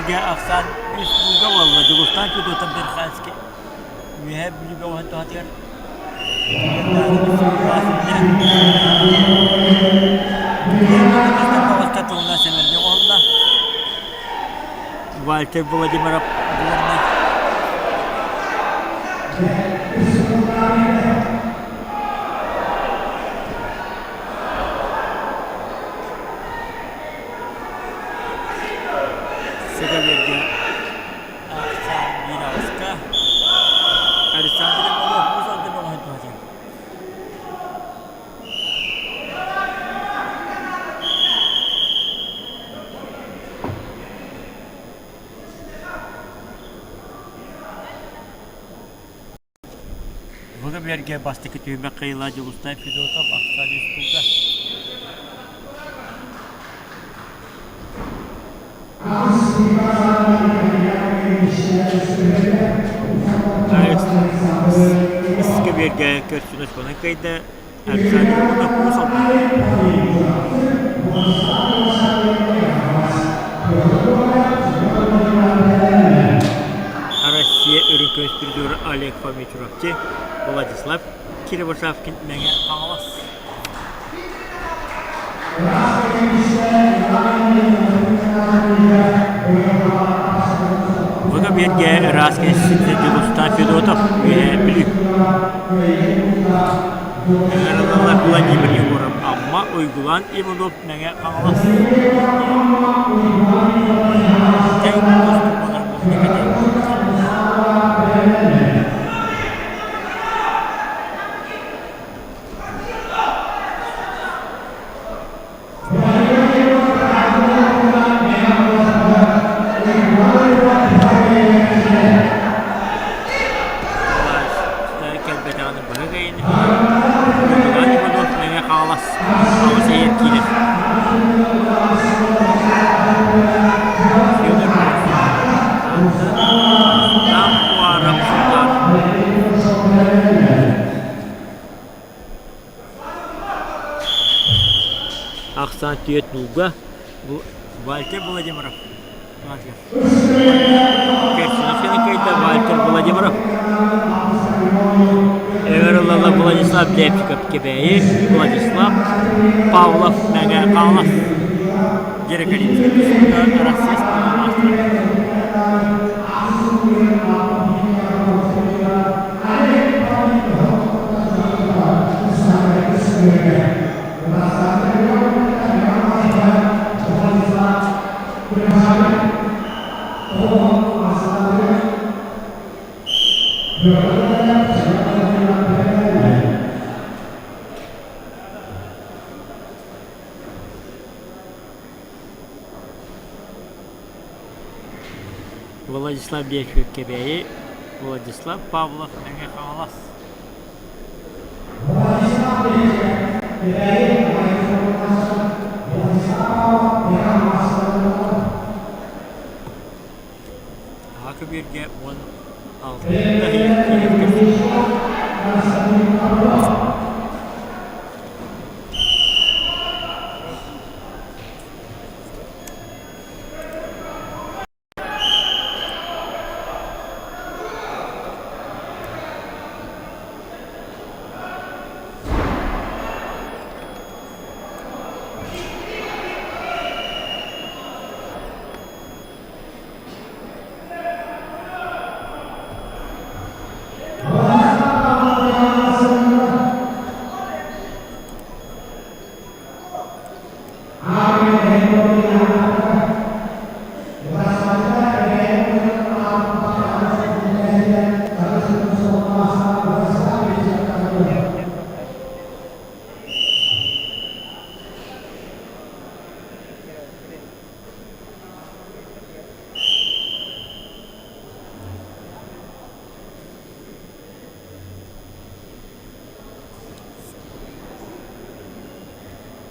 Бу ахсаан үс бууга буолла. Дьулустаан Федотов Верханский Үөһээ Бүлүү бөҕөһүн туһатыгар Вальтер Владимиров Горнай. Сыгаберге Ахсаан биир аҕыска Александр Иванов муус алдан бөҕөһүн туһатыгар. Бакаберге бастакы түһүмэх кыайыылаах Дьулустай Федотов ахсаан устууга. Искэбиэргэ көрсүнэс хонон кыайда Александр уонна Куус Россия үрүҥ көмүс призера Олег Фомичевчи, Владислав Кривошапкин Мэҥэ Хаҥалас. Бу биэргэ ыраас кэсситэ Дьулустаан Федотов Үөһээ Бүлүү. Ыҥырыллаллар Владимир Егоров Амма, Уйгулаан Иванов Мэҥэ Хаҥалас. Тэҥ тустуугалар буолла Кэлбэтэҕинэ быһа кэйин Мэҥэ Хаҥалас Хаҥалас эйэр киирэр Федор Нам Уаров Султан Ахсаан түөрт нуулга Вальтер Владимиров Керченскайда Вальтер Владимиров Эверла Владислав Лепчиков Кэбээйи Владислав Павлов Мэҥэ Хаҥалас Дирекалинскай Россия маастара. Владислав Беков Кэбээйи, Владислав Павлов Мэҥэ Хаҥалас. Аһа көбүөргэ 16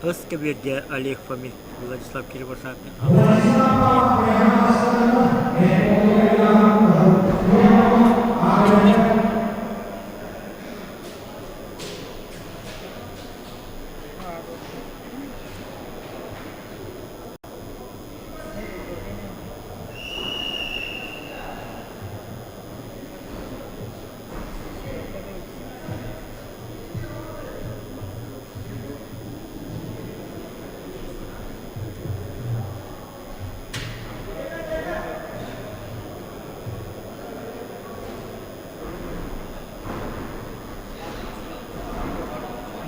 Ыс кэбиэргэ Олег Фомин, Владислав Кривошапкин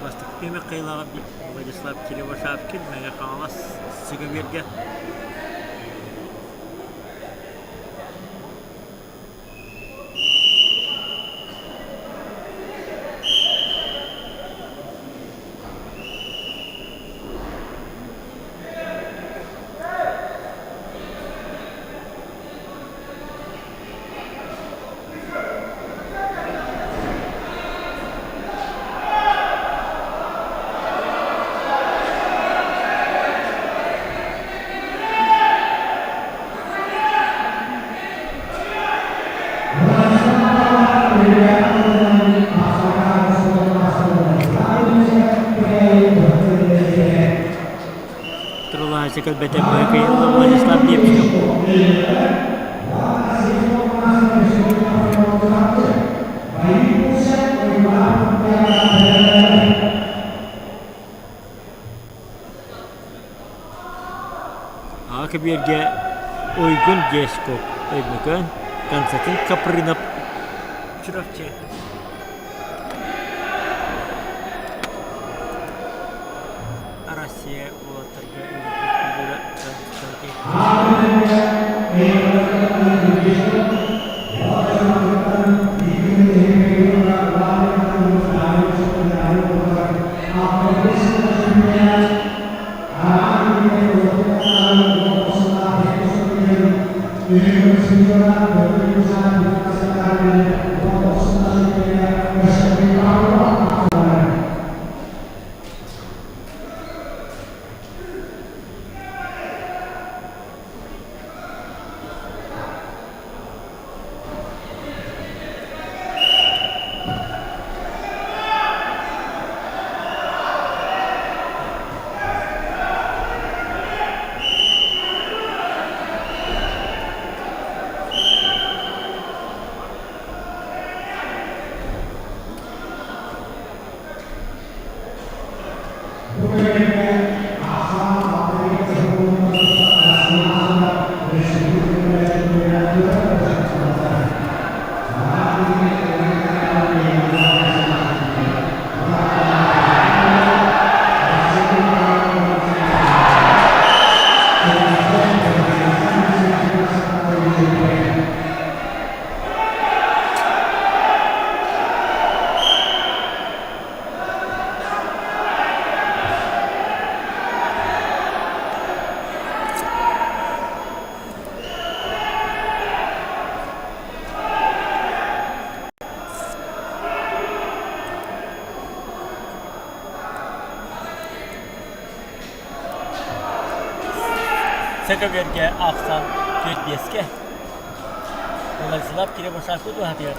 Бастакы түһүмэх кыайыылааҕа Владислав Кривошапкин, Мэҥэ Хаҥалас Сыгабиэргэ. Кыайбата Михаил Владислав Лепчиков. Аҕа кэбиэргэ Уйгун Дьескоп Өймөкөөн Константин Капрынов Чурапчы Россия уолаттарга Сэкөбүөргэ ахсан түөрт биэскэ Владислав Киребушаку туһатыгар.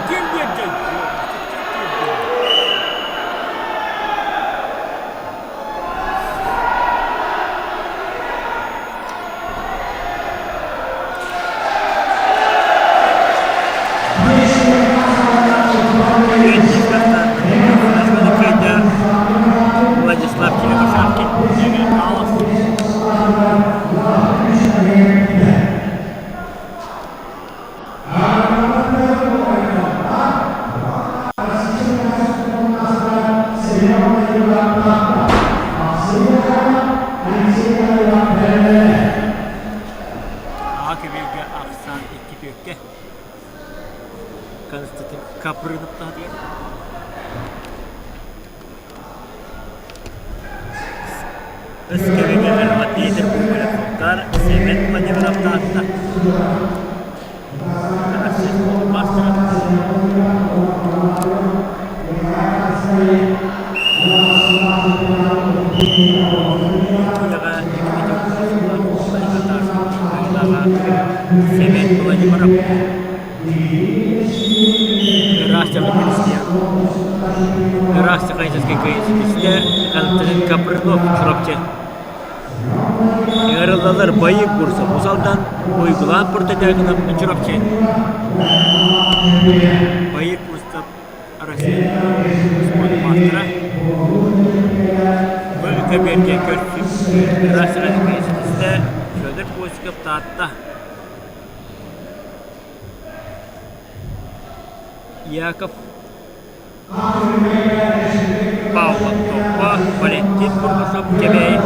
Ким биэрдэй? Владислав Черепашавкин, Павлов. Аҕа көбүөргэ ахсаан икки түөккэ Константин Капрынов таһытыгар Өскөбүгэ Петр Куголев-Сунтаар, Семен Владимиров Таатта. Семен Владимиров Ыраас техническэй кыайыытыттан Константин Капрынов Чурапчы Ыарыллалар байы курса Мусалдан Уйгулаан Портодягинов Чурапчы Байы курса Россия спорт маастара Бу көбүөргэ көрсүм Ыраас техническэй Федор Косиков Таатта Яков Павлов Топпо, Валентин Бурнашов Кэбээйи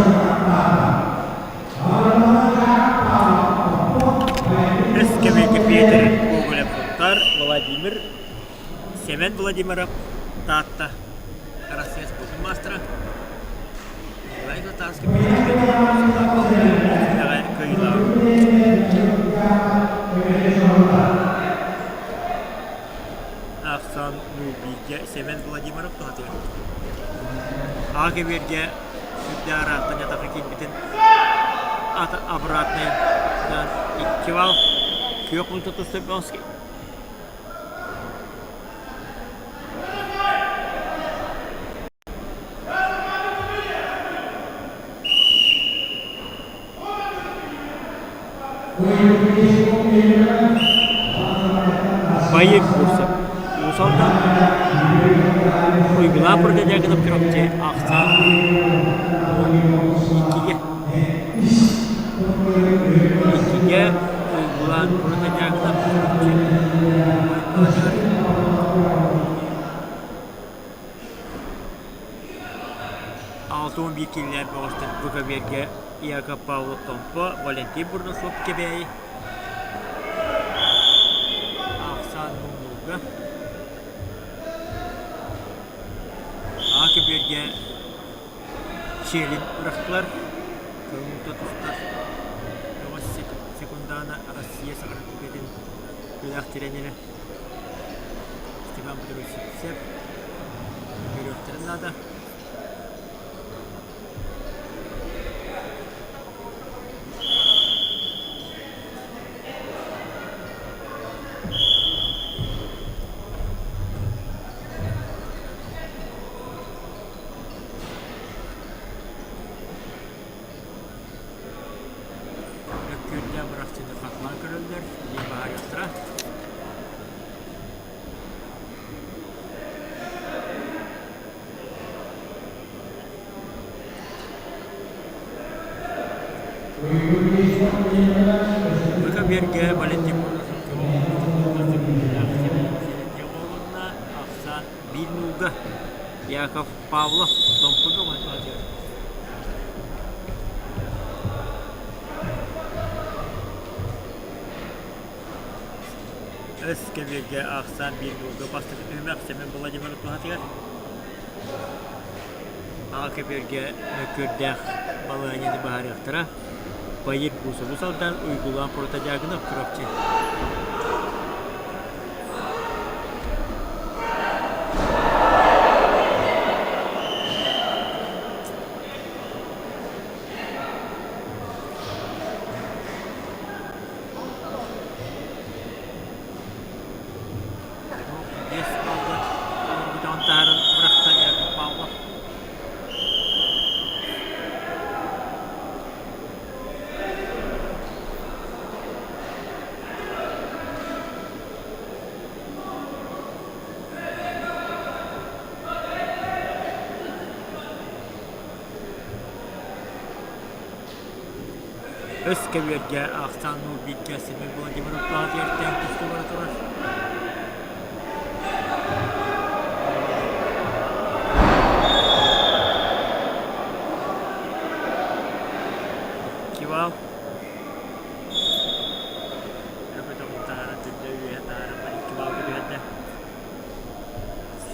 Өскөмөйгө Петр Гоголев-Сунтаар, Владимир Семен Владимиров Таатта Россия спордун маастара Николай Татарский кыайыылааҕа. көбүөргэ Сэмэн Владимиров туһатыгар. Аҕа көбүөргэ сүрдээх ыраахтан атаха киирбитин обратный 2 балл күөх мунта тустар Байык курса Уус Алдан Уйгулаах Протодьяконов Чурапчы ахсаан иккигэ иккигэ Уйгулаан Протодьяконов Чурапчы 61 киилэлээх бөҕөстөр бу көбүөргэ Яков Павлов Томпо, Валентин Бурнашов Кэбээйи ахсаан муннууга А көбүөргэ Челин бырахтылар көҥүл тустар бөҕөс секундана Россия саҕара түгэтин күрэх тренерэ Степан Петрович Сивцев көрүөхтэрин наада. Өккүөрдээх бырахчыны хатылаан көрөллөр, диэн баһаарыахтара. Быка биэргэ Валентин ахсаан биир нуулга Яков Павлов Томпуга Өс кэбиэргэ ахсаан биир нуулга бастакы түһүмэх Семен Владимиров туһатыгар Аҕа көбүөргэ мөккүөрдээх балаһыанньаны быһаарыахтара. Поир Бусову салдаан Уйгулаан Протодьяконов Чурапчы. Биэс балга бүтэн таһааран бырахта Яков Павлов. Өс көбүөргэ ахсааннуур бииргэ Семен Владимиров туһатыгар тэҥ тустуу бара турар. Кивал Өкөтөҕүн таһааран төрдө үөһэ таһааран Кивалга түһэрдэ.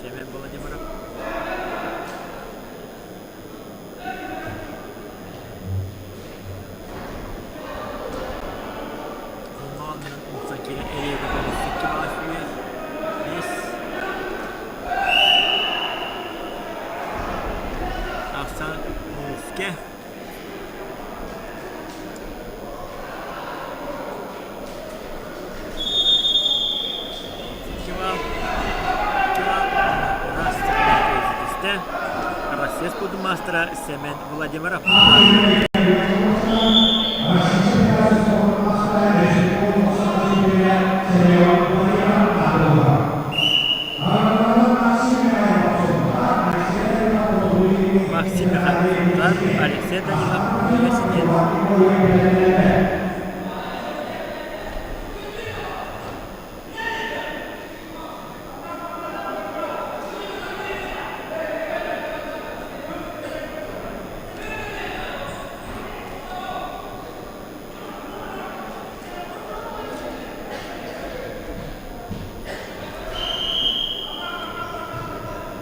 Семен Владимиров Россия спордун маастара Семен Владимиров. Максим Михайлов, Алексей Данилов, Василий.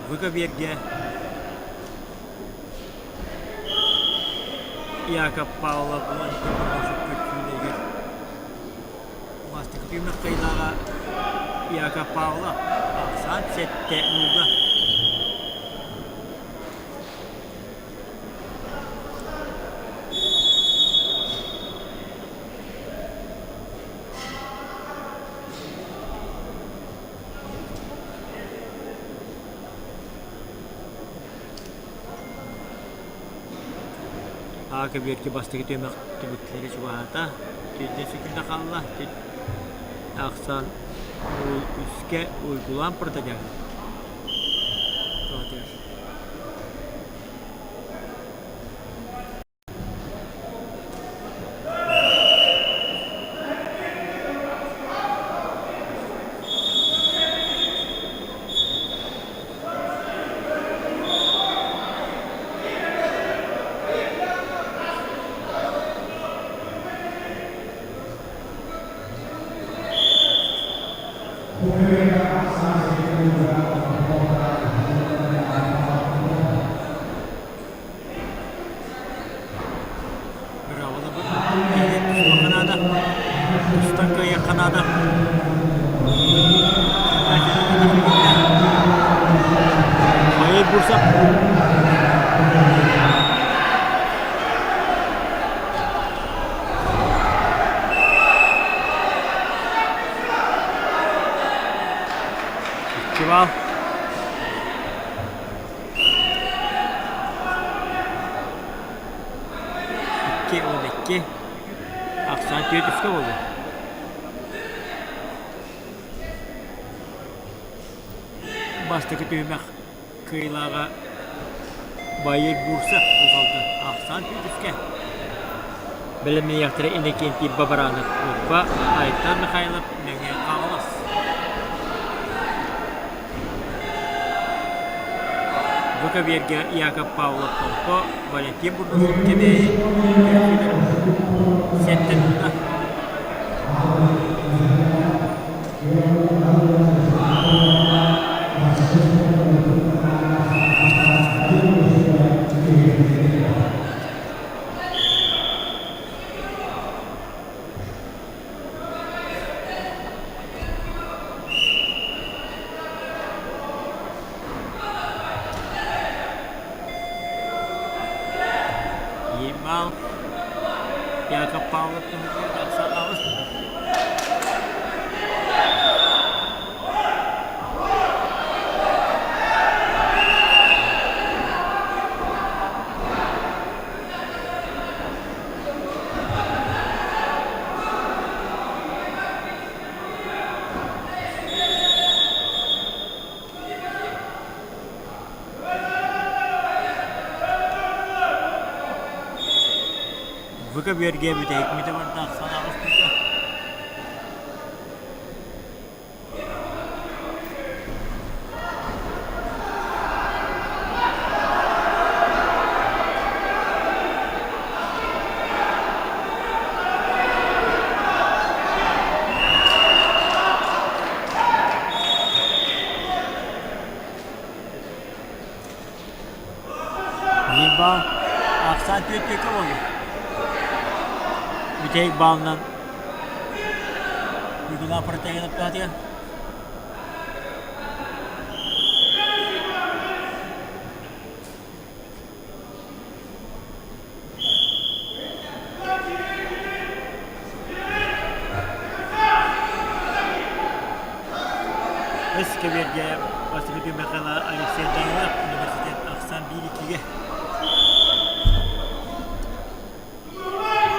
Выковерге Яков Павлов Владимир Бастакы түһүмэх кыайыылааҕа. Яков Павлов ахсаан сэттэ нуулга. Аа көбүөргэ бастакы түһүмэх түбүктэрэ чугаһаата. Түөртэ сүкүнэ хаалла. Ахсаан үскэ уйгулаан протодьаһын. Быраабылабыт туспа Канада, тустан кыайар Канада. Моей Бурсак. Икки 2 12 Ахсаан түөрт үскэ буолла. Бастакы түһүмэх кыайыылааҕа Байыр Бурса Усалта ахсаан түөрт үскэ. Бэлэмнэниэхтэрэ Иннокентий Бабаранов Ньурба, Айтан Михайлов Мэҥэ Хаҥалас. Бу көбүөргэ Яков Павлов Томпо, Валентин Бурнашев Кэбээйи сэттэ тутта. Ебал. Яков Павлов Бу көбүөргэ бүтэһик мүтэ бардаах санаа устута. Биир баал ахсаан түөрт түөркэ буолла. Бүтэһик баалынан Уйгулаах протягин аптаатыгар. Өс кэбиэргэ бастакы түмэххэ Алексей Данилов университет ахсаан биир иккигэ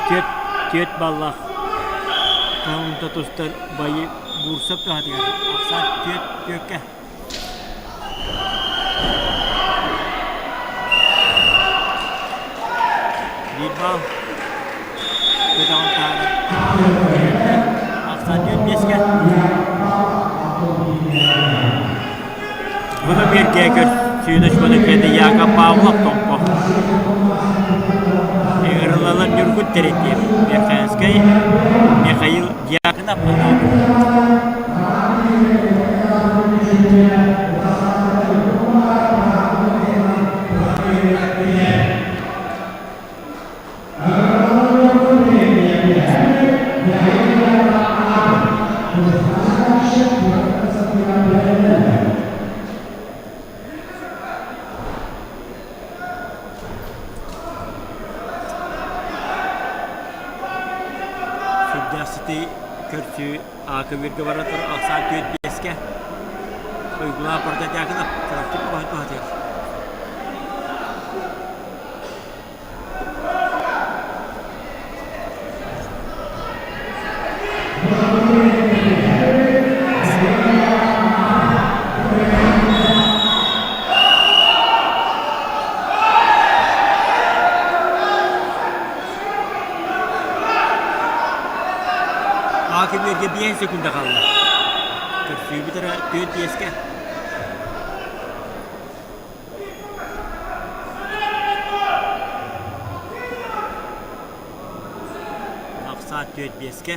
Түөрт, түөрт баллаах хаһыҥта тустар байы Бурсов туһатыгар ахсаан түөрт түөркэ. Биир балл көтөҕөн таһаарар. Ахсаан түөрт биэскэ. Бу бииргэ көрсүүнү Шкода Яков Павлов Томпо. Ыҥырыллалар Ньургун Терентьев, Верхоянскай Михаил Дьяконов Көрсүү Аакыбырга бара тур ахсаан түөрт биэскэ Уйгулаах Протодьяконов Чурапчы көҕүһүн туһатыыр. Аакыбырга биэс секунда хаалла. Көрсүүбүт эрэ түөрт биэскэ. Ахсаат түөрт биэскэ.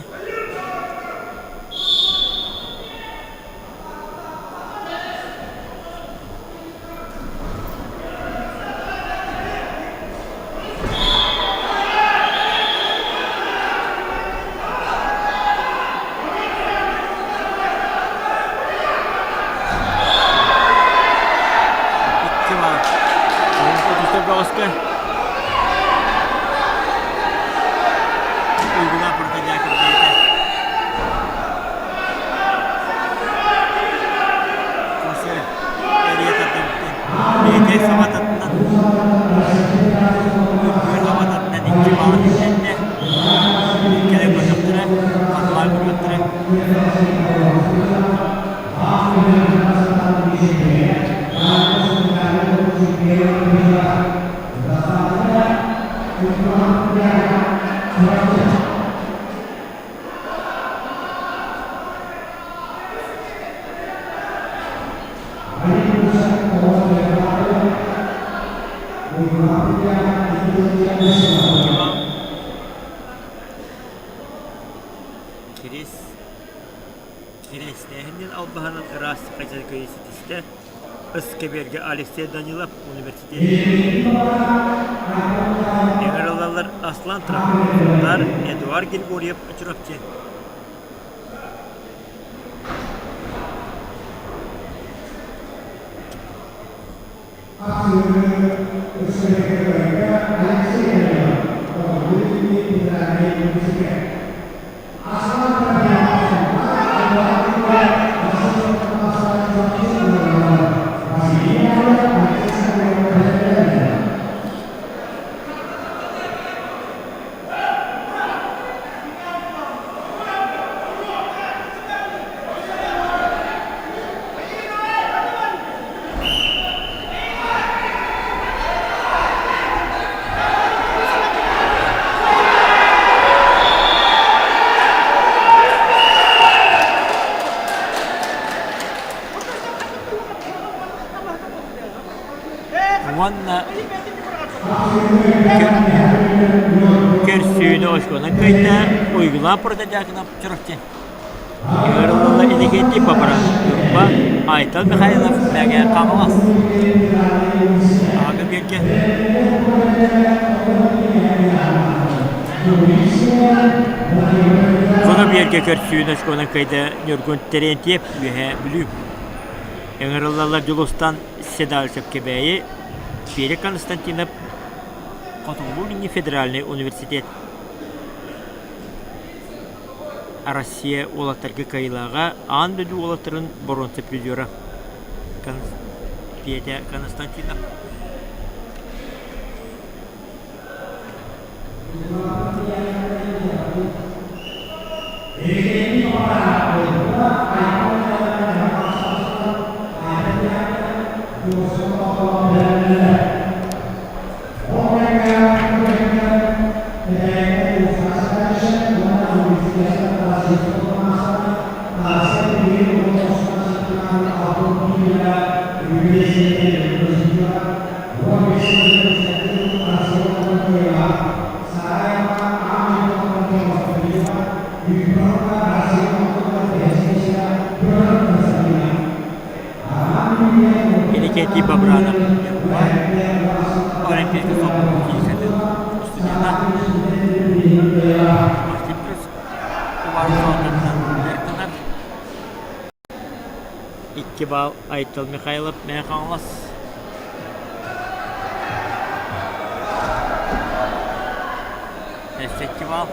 Икки баар. Отуста бөҕөскө. Уйгуна Протодьяков бэйэтэ. Косе эрийэ тардыбыттан бэйэтэ саба таттынан үргүөр саба таттынан икки баалы киллэрдэ. Кэлэн көрдөхтөрө, хатылаан көрбөттөрө. Кирис Киристээһинин албаһынан ыраас хачаркайы ситистэ. Ыскэбиэргэ Алексей Данилов университет Ыҥырыллаллар Аслан Трофимовтар, Эдуард Григорьев Чурапчы. Уонна көрсүүнү оскуолан кыайда Уйгулаан Протодьяконов Чурапчы. Ыҥырыллаллар Иннокентий Бабаранов Ньурба, Айтал Михайлов Мэҥэ Хаҥалас. Аҕа биэргэ. Хоно биэргэ көрсүүнү оскуолан кыайда Ньургун Терентьев Үөһээ Бүлүү. Ыҥырыллаллар Дьулустан Седалищев Кэбээйи, Федя Константинов Хотугулуу-Илиҥҥи федеральнай университет Россия уолаттарга кыайыылааҕа, аан дойду уолаттарын боруонса призера Петя Константинов. Иннокентий Бабранов Олимпийскай солбук училищетын студена Икки баал Айтал Михайлов Мэҥэ Хаҥалас. Өссө икки баал.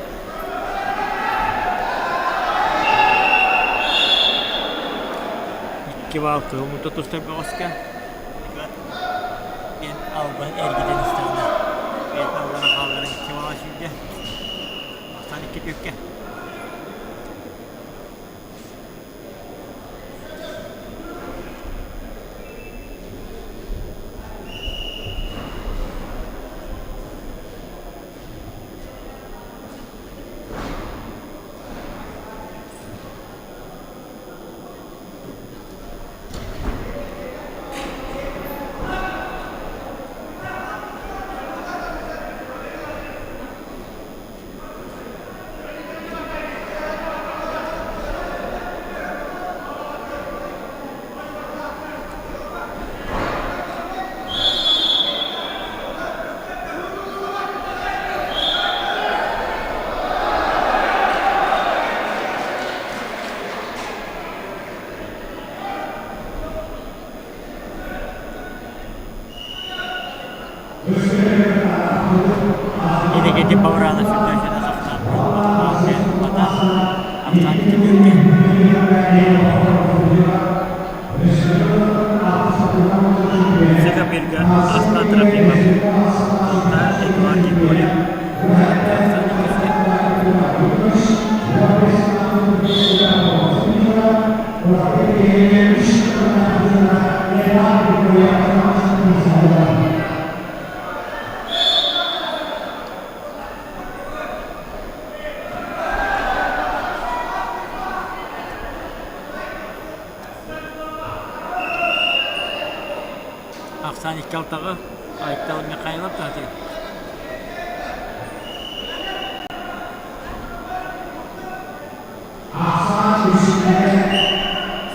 Икки баал кыһыл мунта тустар бөҕөскө. Диэн албан эргитэн истэҕинэ, бэйэтин аллара хаалларан икки баала сүүрдэ. Ахсаан икки түөккэ. Идэгити Баврана сүрдээччини сахтаан бата ахсаан итилиэргэ. Саха биргэ Аслан Трофимов, Султан Эдуард Егорев, Ахсаан иккиске. Ахсаан икки алтаҕа Айтал Михайлов таһытыгар.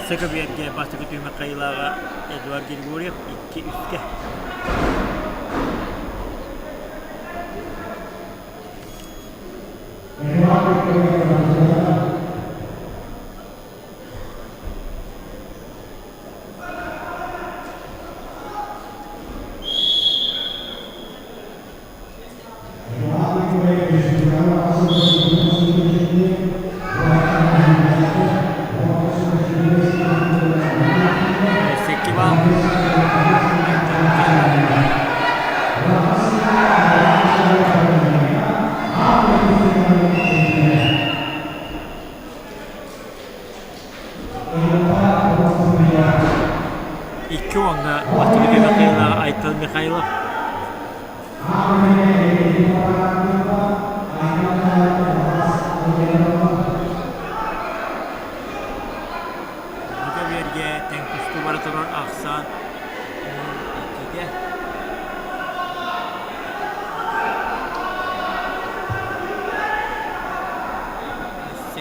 Саха биэргэ бастакы түһүмэх хайылааҕа Эдуард Григорьев икки үскэ. Өссө баал. Айтал Михайлов. Икки уонна бастакы түһүмэх хайылааҕа Айтал Михайлов. Бука биэргэ тэҥ тустуу бара турар ахсаан иккигэ.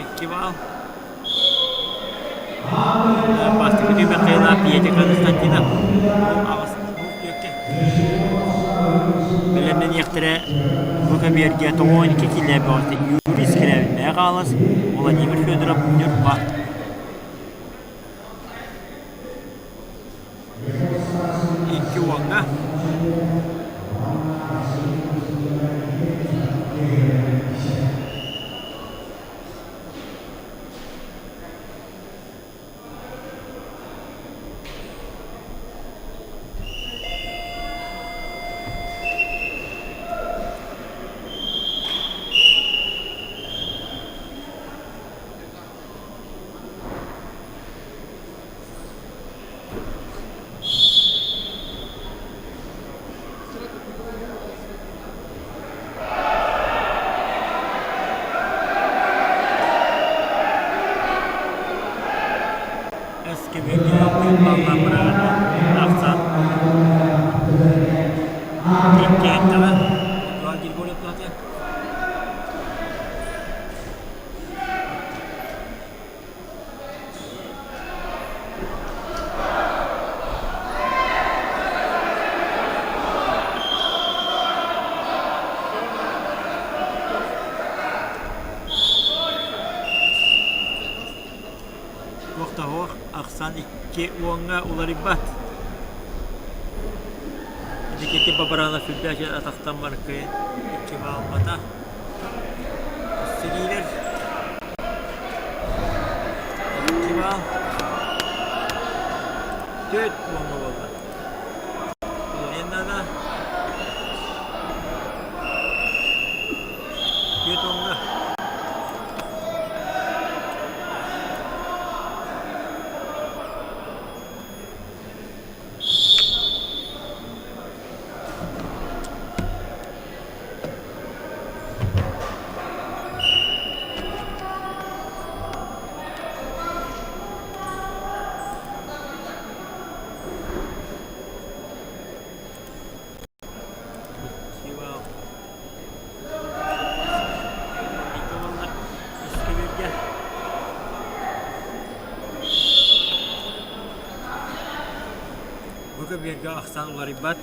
Икки баал. Бастакы түһүмэх хайылаах Петя Константинов аҕыс түөккэ. Бэлэмнэниэхтэрэ бу кэмиэргэ 92 киилэ бөҕөтө Юрий Скрябиннээх хаалас Владимир Федоров Ньурба. Икки уоҥҥа Эскэбиэргэ баллан быраҕана ахсаан иккиһиттэҕэ Эдуард Григорьев туһата. Туох да суох, ахсаан икки уоҥҥа уларыйбат. Ити Бабаранов сүрдээх атахтан баркыйан икки баалбата. Сириилэр икки баал. Түөрт уоҥҥа буолла. Иннана 40 уоҥҥа. Бу көбүөргэ ахсаан уларыйбат.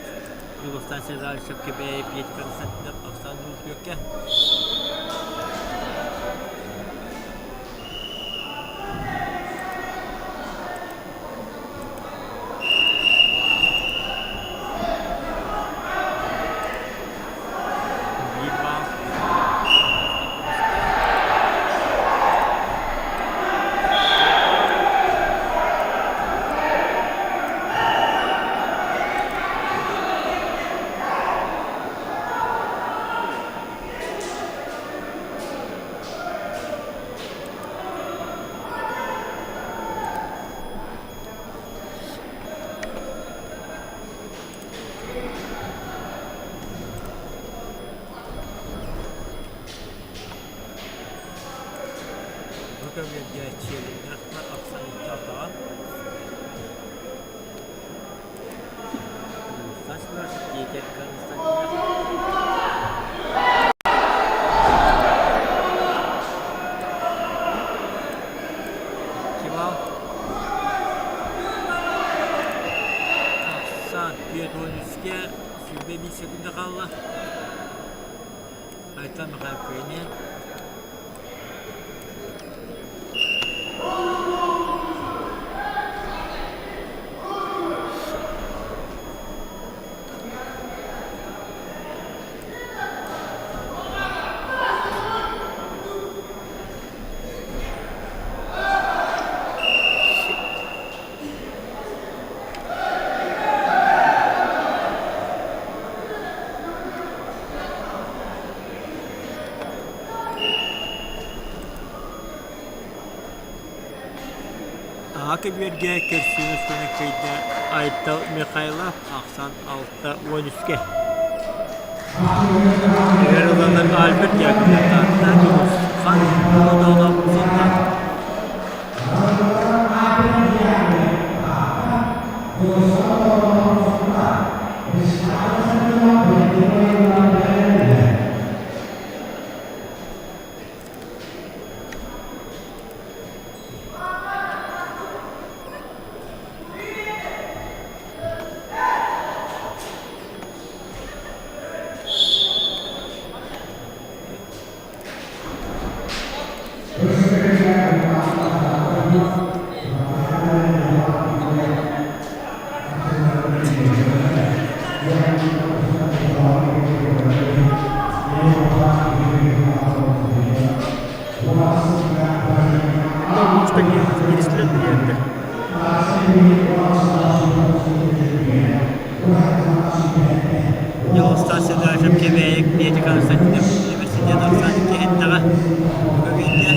Дьулустаан Седалищев Кэбээйи Петя Константинов ахсаан Нуутүөккэ. Биир баал. Бу көбүөргэ чиэлиннээх ахсан икки алтаҕа Петя Константинов Кимал Ахсан 43-ке 21 секунда хаалла. Айтан Михайлов кыайыны. Аҕа көбүөргэ көрсүһүү устун кыайда Айтал Михайлов ахсан 6 13-кэ. Эгер ыланар Альберт Яковлев Таатта Дьулусхан Молодоонов Сунтаар. Улуустан кииристилэр билиэрдэ. Дьулустаан Седалищев Кэбээйи Петя Константинов университет ахсаан иккиһинтэҕэ бүгүҥҥэ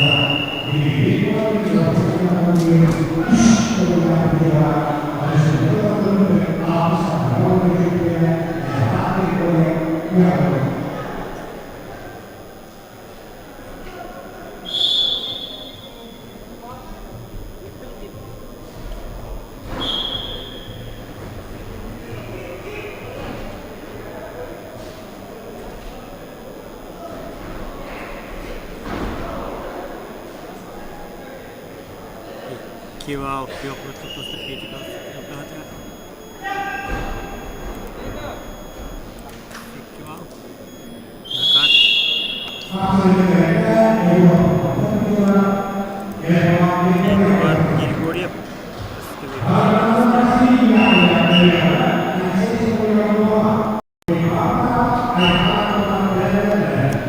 Кивал Петр Кивал. Накат. Эдуард Григорьев.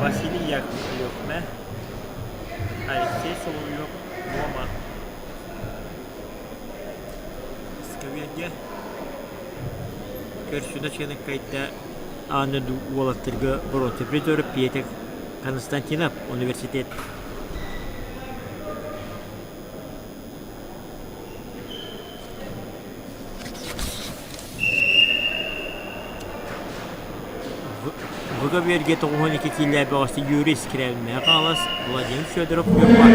Василий Яковлев, Алексей Соловьев, Рома. Скверге. Владимир сүнэ кайда ааны уолаттарга боруонса призер Петя Константинов университет. Выга берге 92 киилэ бөҕөстө Юрий Скрябин Хаҥалас, Владимир Федоров Ньурба.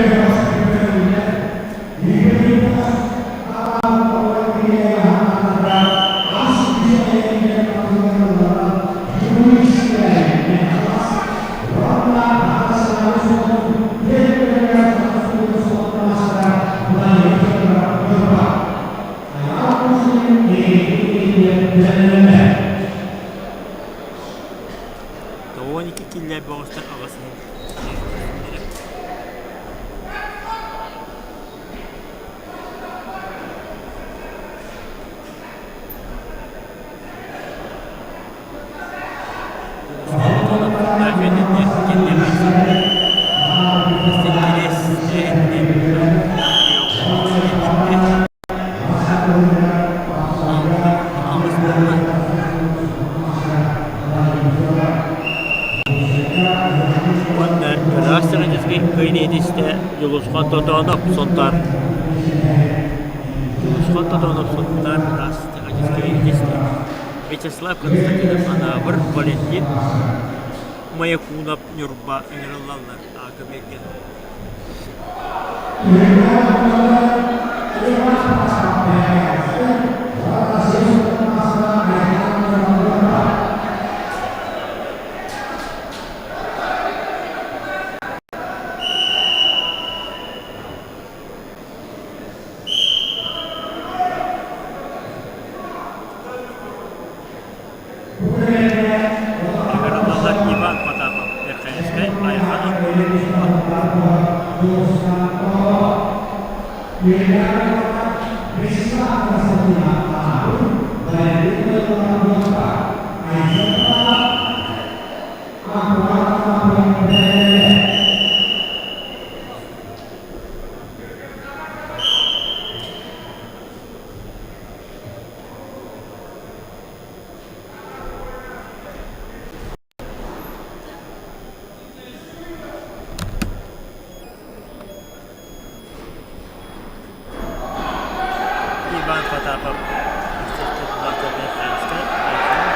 12 киилэ бөҕөстөр аҕыс иһин. Уонна ыраас сыҕадьыскай кыайын истэ Дьулусхан Тотоонов Сунтаар Дьулусхан Тотоонов Сунтаар ыраас сыҕадьыскай истэ Вячеслав Константинов Анаабыр Валентин Маякунов Ньурба ыҥырыллаллар Аакыберген Ыҥырыллаллар Иван Потапов Верхоянскай Айхан Иван Потапов Верхоянскай Айхан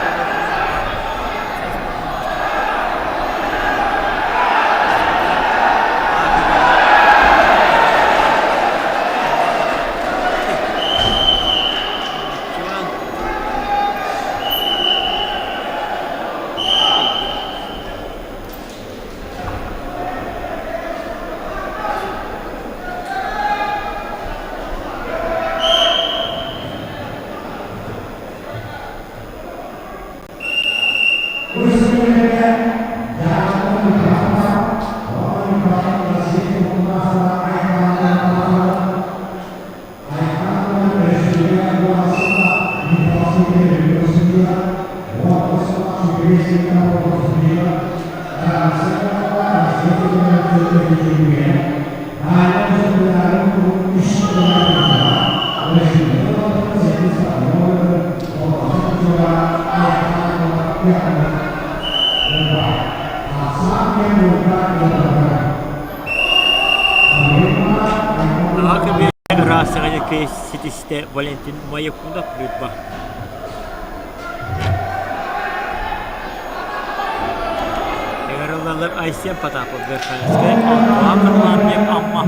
Ситистэ Валентин Маякунов Ньурба. Ыҥырыллаллар Айсен Потапов Верхоянскай, Антуан Харлампьев Амма.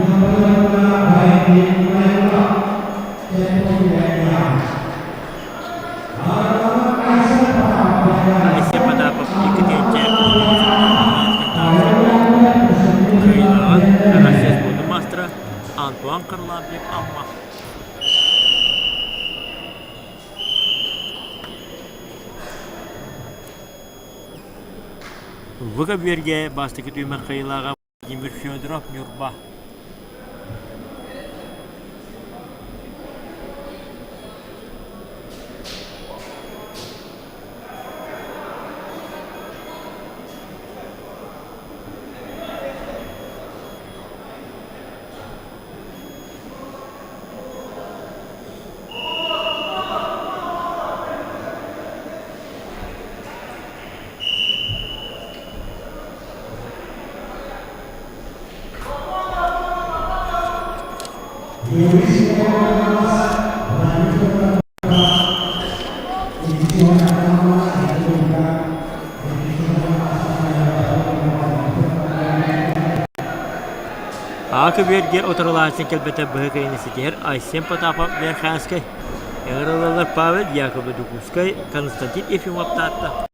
Айсен Потапов икки кыайыылааҕын Россия спордун маастара Антуан Харлампьев Амма. Выга бүөргэ бастакы түһүмэх кыайыылааҕа Владимир Федоров Ньурба. А көбүөргэ утарылааччы кэлбэтэ быһа кыайыыны ситиһэр Айсен Потапов Верхоянскай, ыҥырыллаллар Павел Яковлев Дьокуускай, Константин Ефимов Таатта.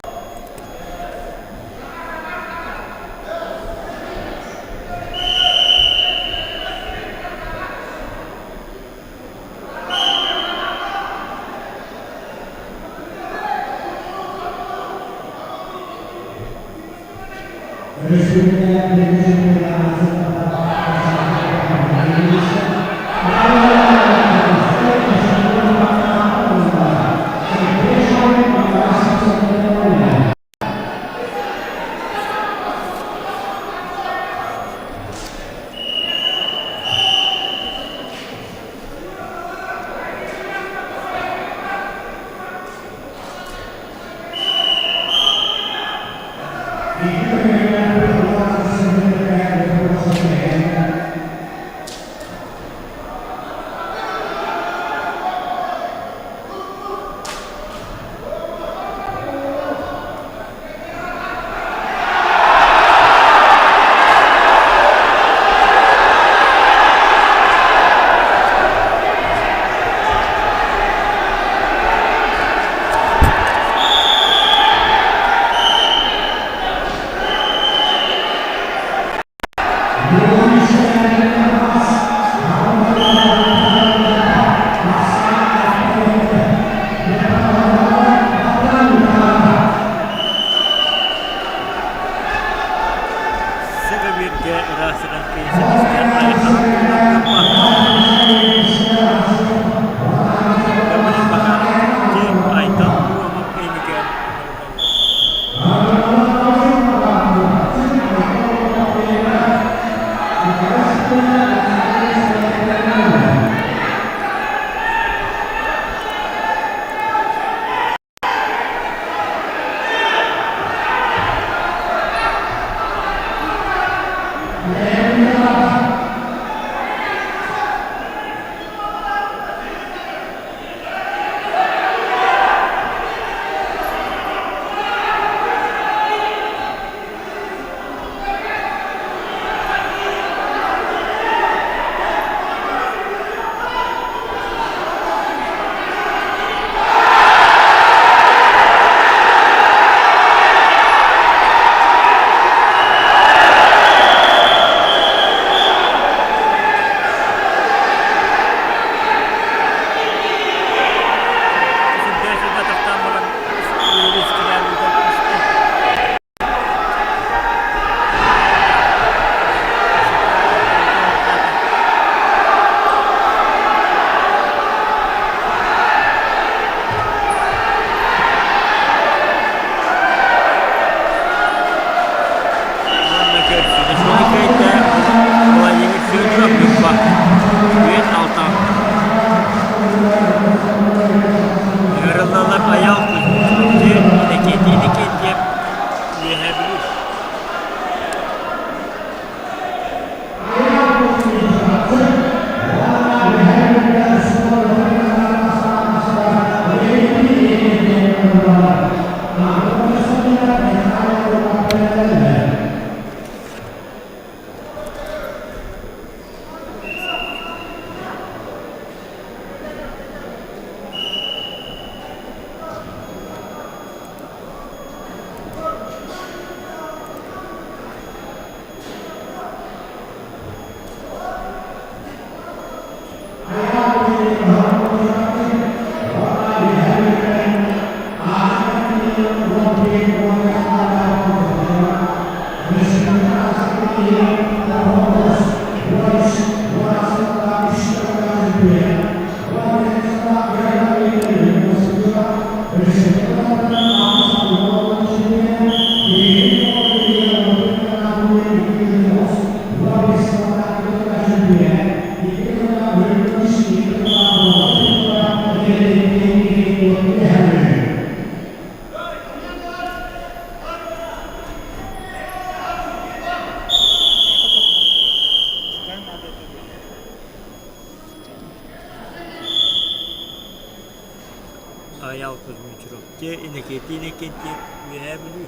Иннокентий, Иннокентий Иннокентьев, Үөһээ Бүлүү.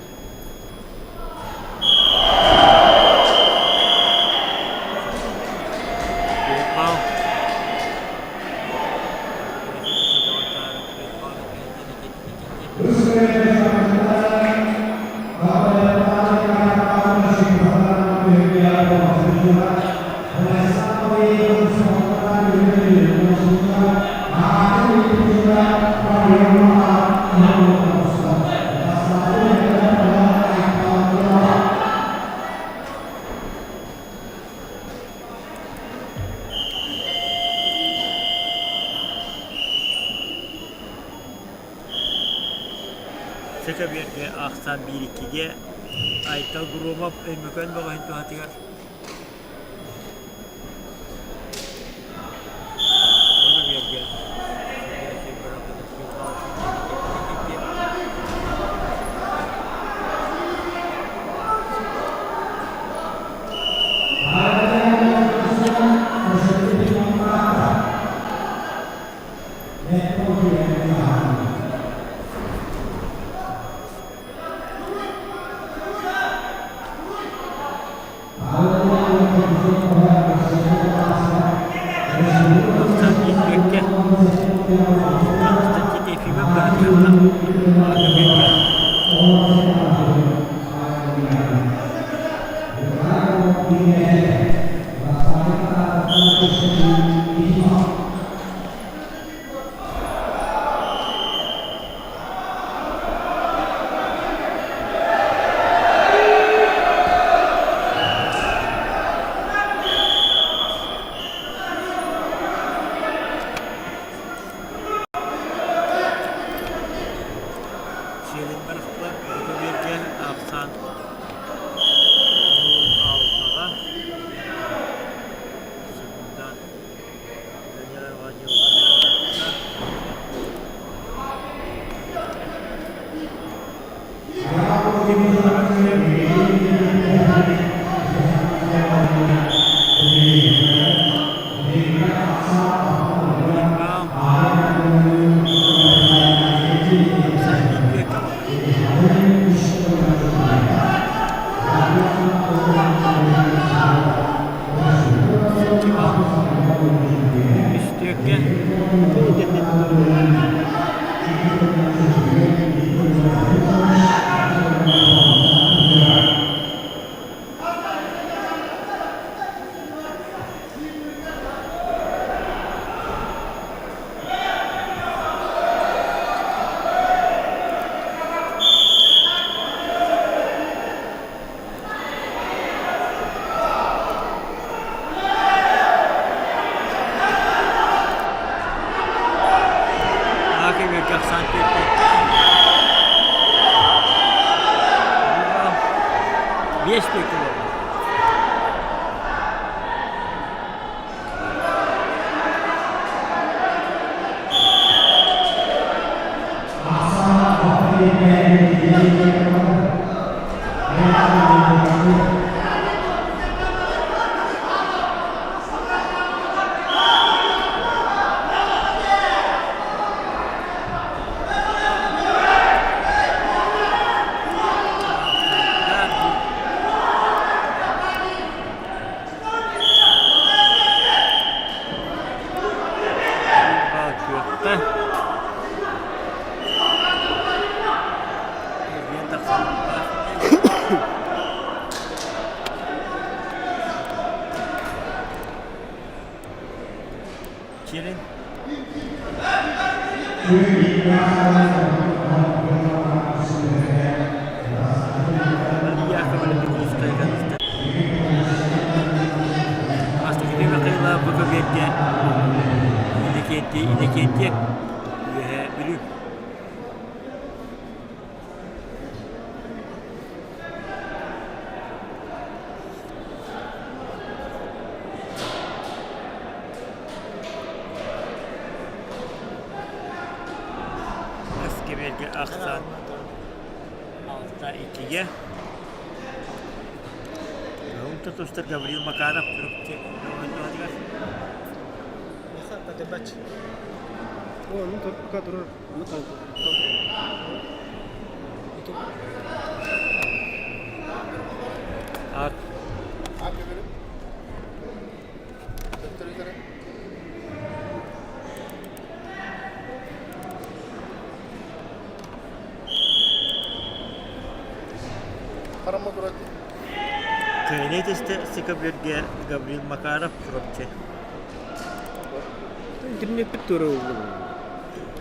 Павел Сэкэбиэргэ ахсаан биир-иккигэ Айтал Громов Өймөкөөн бөҕөһүн туһатыгар Бөкөбүөргэ Константин Константин Ефимов Сиэлин барахтар Бөкөбүөргэ ахсаан алтаҕа секундан Үстүөккэ Биэс кило. Күөххэ Эргийэн тахсыбыттаах Чирин Иннокентий Үөһээ Бүлүү. Эскибиэргэ ахсаан 6-2-гэ Унта тустар Гаврил Макаров Ат. Кыайыы түстэ Сикабүргэ Гаврил Макаров Чурапчы. Интернеппит туора ыллым.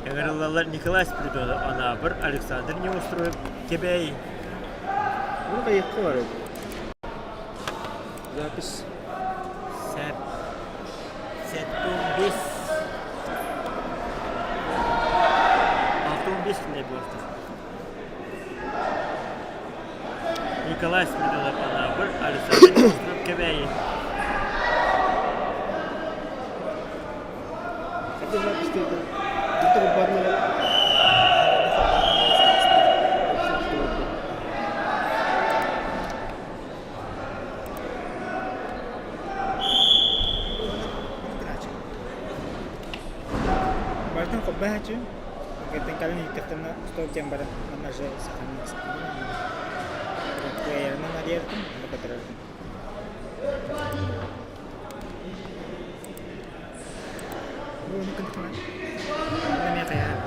Ыҥырыллаллар Николай Спиридонов Анаабыр, Александр Неустроев Кэбээйи. Bunu kayıklı var öyle. Запись. Сеп. Сеттон бес. 6-15 не буолта. Николай Спиридонов Анаабыр, Александр Неустроев Кэбээйи. Хотя запись ты это. Это барная. Бартын холбоһооччу, кэлин кэлин иһиттэхтэринэ стоп диэн баран манна же сахалыы кыайарынан арыйартым, онно көтөрөртүм. Бу ону кынтыма. Манна эмиэ хайаан.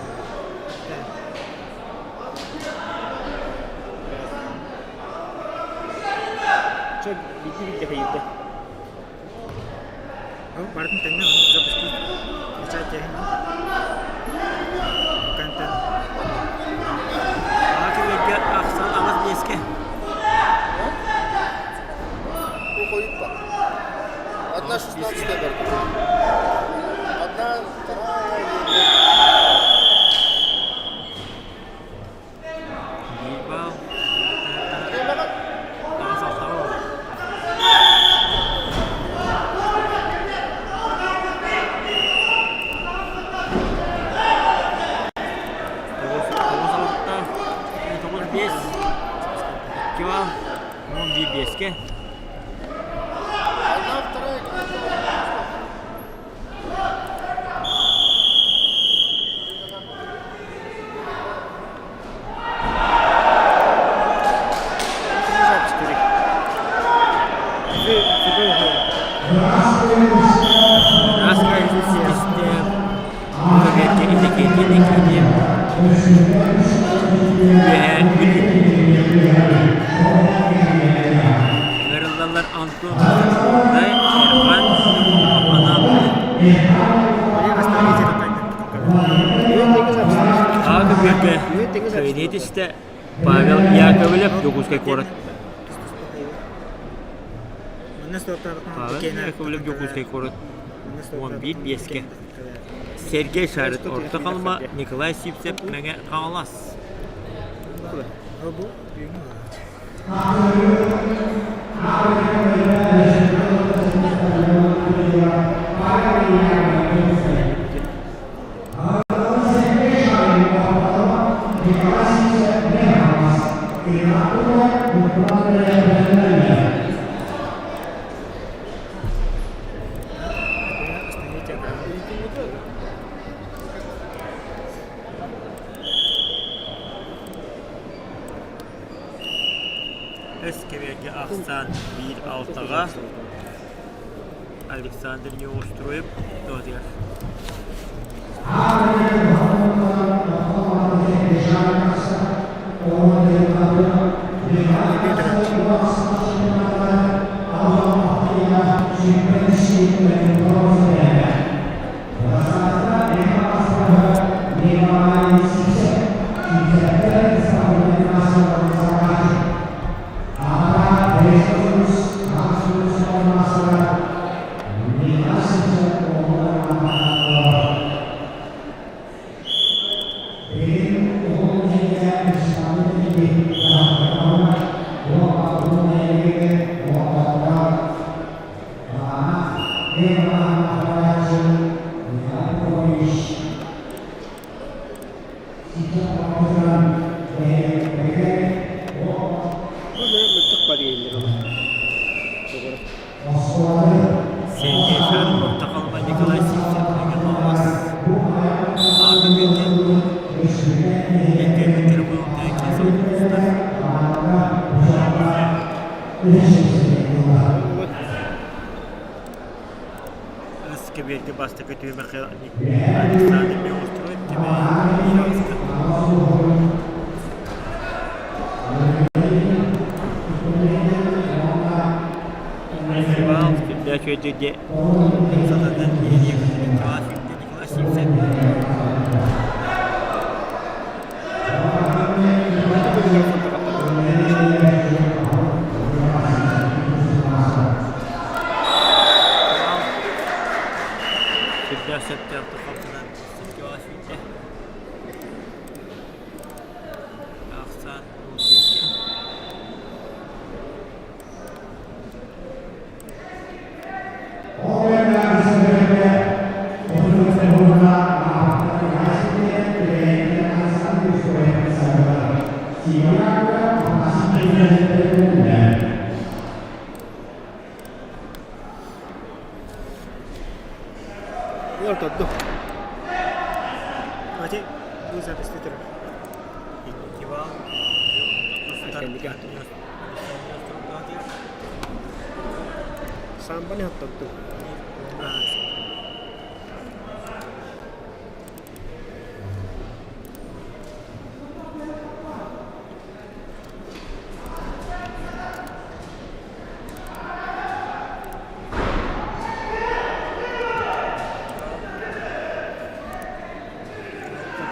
Чэ, биирдэ-биирдэ хайыырда. Ол барытын тэҥҥэ оннук запустить включать диэһин контент. Аакырыйга ахсан аҕыс биэскэ. Одна шестнадцатая барда. Одна, вторая. Биир баал. Аҕыс алтаҕа олорор. Тоҕус тоҕус алта, тоҕус биэс, икки баал, 11 биэскэ. Одна, вторая. Ситистэ Бу инникитин иккини Үөһээ Бүлүү. Ыҥырыллаллар Антон Дай Эрхан Анаабыр. Аҕа бүөргэ кыайыы түстэ Павел Яковлев Дьокуускай куорат. Павел Яковлев Дьокуускай куорат 11 биэскэ. Сергей Шарит Орто Халыма, Николай Сивцев Мэҥэ Хаҥалас. Өс-кэбиэргэ ахсаан биир алтаҕа Александр Неустроев туһатыгар. Сергей Шаров Орто Халыма Николай Сивцев Мэҥэ Хаҥалас. Бастакы түһүмэххэ Александр Меустрой Кэбээйи Фестивал сүрдээх үчүгэйдик дьэ сатанан иһириэх Николай Николай Сивцев. Сүрдээх сөптөөхтүк хамсанан Николай Сивцев. Ахсаан Ортодду. Ати, бу запись турар. Самбаны оттоттум.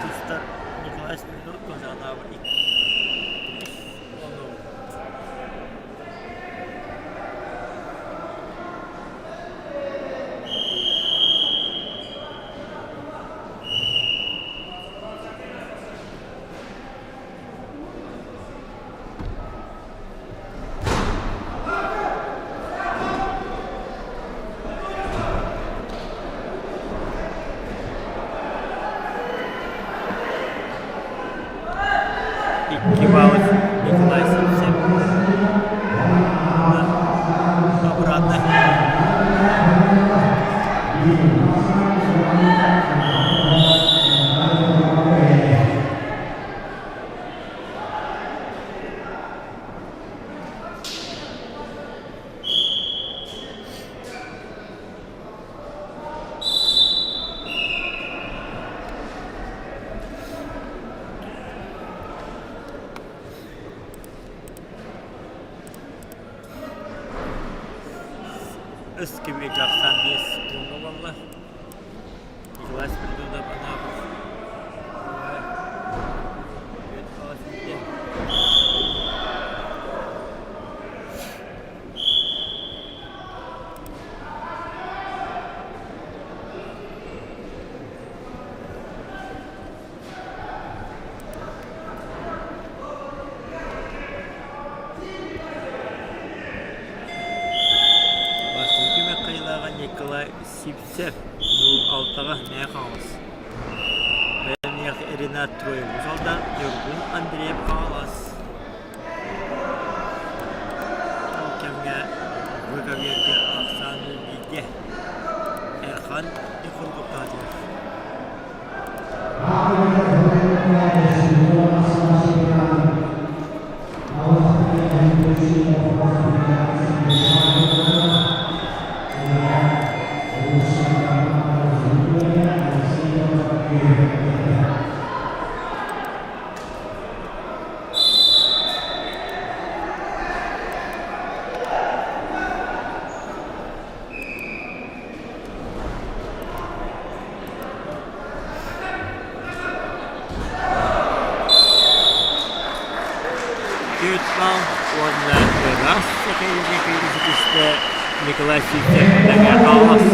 Тустар Николай Смирнов Казанова Икки балл Николай Сивцев обратно. Үс кими дьахсан биэс секунда буолла. Николай Спиридонов анаабыт Бастакы Михайлаҕа Николай Сивцев 06-ҕа Мэҥэ Хаҥалас. Бэлэмниэх Ренат Троев Усалдан Ньургун Андреев Хаҥалас. Ол кэмҥэ Выговерга ахсаан бииргэ Эрхан Николаевтаатылар. Түөрт уонна ыраас сэкэйигэ ситистэ Николай Сивцев тэҥэ хааллас.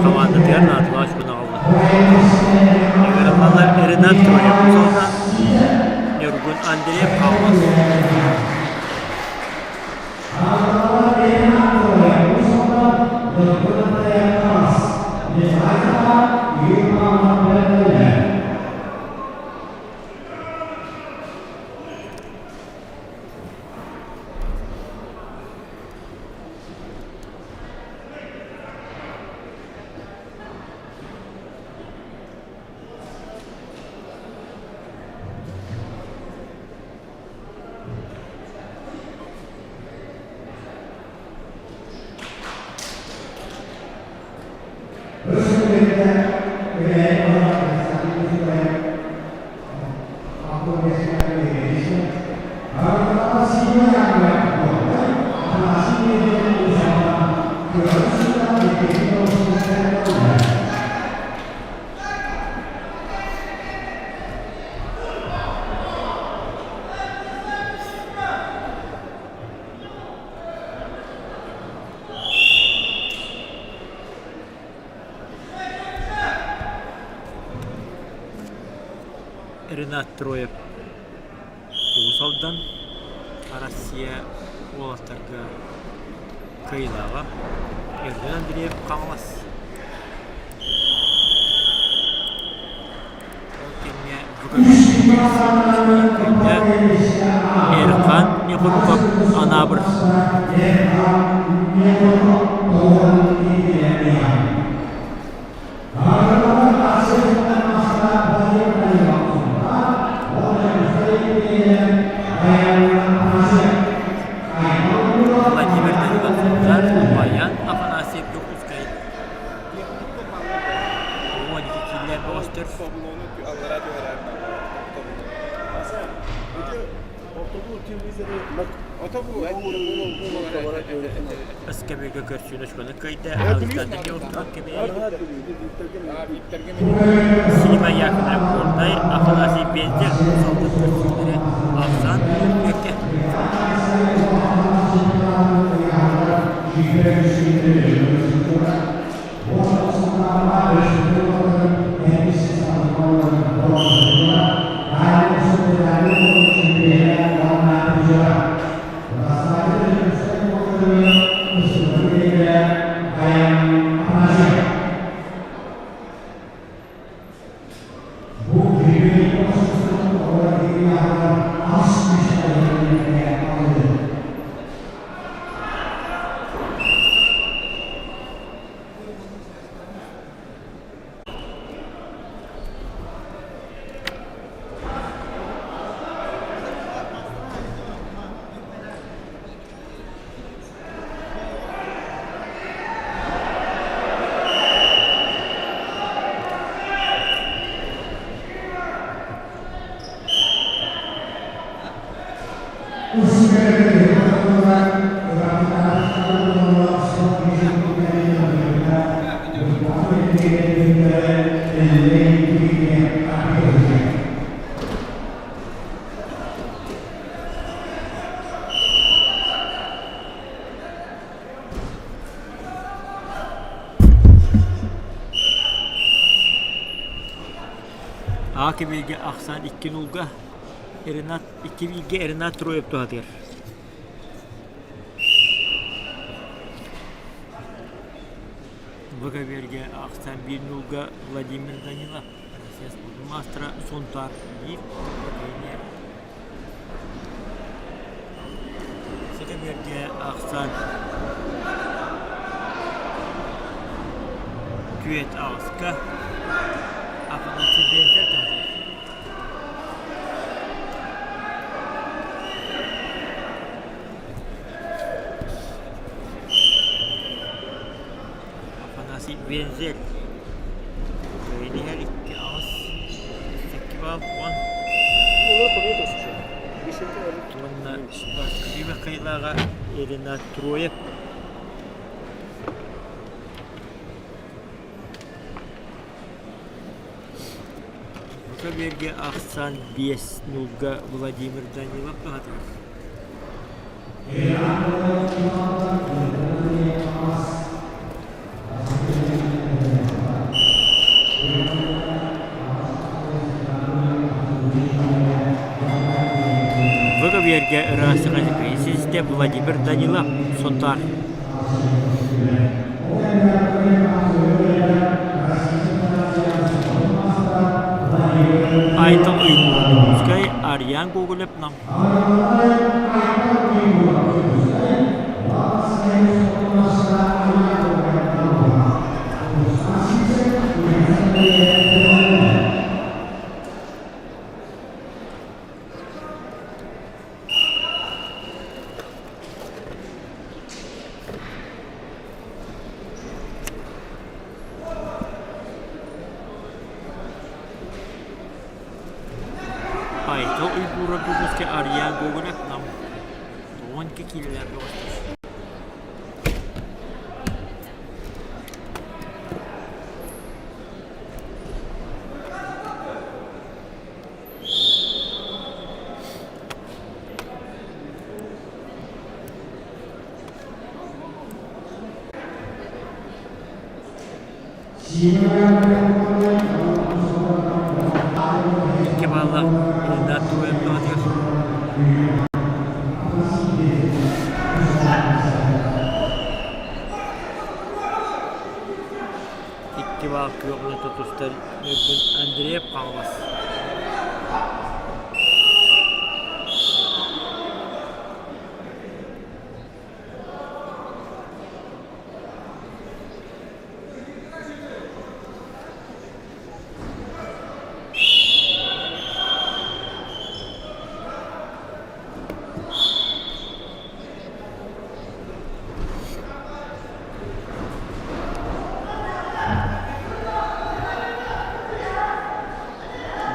Хамаандатыгар наадалаах очкону аҕалла. Ыҥырыллаллар Ренат Троев солда, Ньургун Андреев хааллас. Ренат Троев Уус Алдан Россия уолаттарга кыайыылааҕа Ерден Андреев Хаҥалас Ол кэмҥэ Эрхан Нехурков Анаабыр Владимир Данилов Баян Афанасьев Дьокуускай 12 киилэ бөҕөстөр. Эскэбигэ көрсүүнү школа кыайда. Александр Неустов Кэбээйи. Сима Яковлев Горнай, Афанасий Пензер Солдат көрсүүлэрэ Ахсан Өккэ. А кэбииргэ ахсаан икки нулга Ренат икки бииргэ Ренат Троев туһатыгар. Бу кэбиэргэ ахсаан биир нулга Владимир Данилов Россия спордун маастара Сунтаар биир Ситимиргэ ахсаан күөт аҕыска Афанасий Бензер туһатыгар. Афанасий Вензель иһэр икки аҕыс икки баал уон уонна Бастакы кыайыылааҕа Ирина Троев Бука биэргэ ахсаан биэс нуулга Владимир Данилов туһатыгар. Бу көбүөргэ ыраастык систэ Владимир Данилов Сунтаар. Айтал Уйгуровскай, Арьян Гоголев Нам. Айтал Уйгуров Дьокуускай Арыйаан Гоголев Нам 12 киилэлээх бөҕөстөр. Икки баллах Ильдар Туев Икки баал күөх уонна тустар Ньургун Андреев Хаҥалас.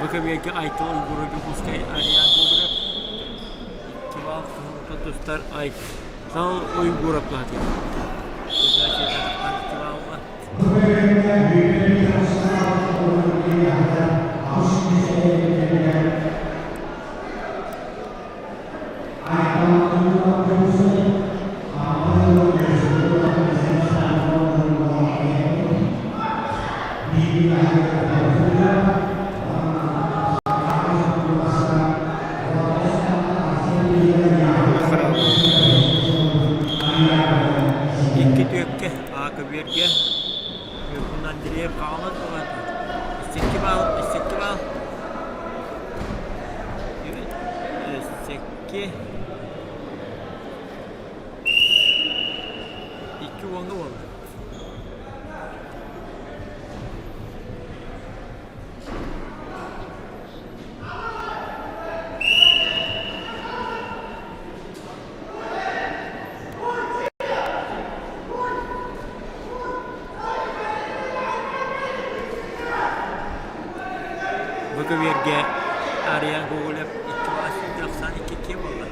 Бу кэмҥэ Айтал Уйгура Дьокуускай Ариан Гоголев икки балл тустар Айтал Уйгуров туһатыыр. Икки түөккэ Аакыбүөргэ Ньургун Андреев хаалан туран икки баал икки баал Сэкки икки уоҥҥа буолла. Бу көбүөргэ Ария Гоголев икки бас ахсаан икки икки буолла.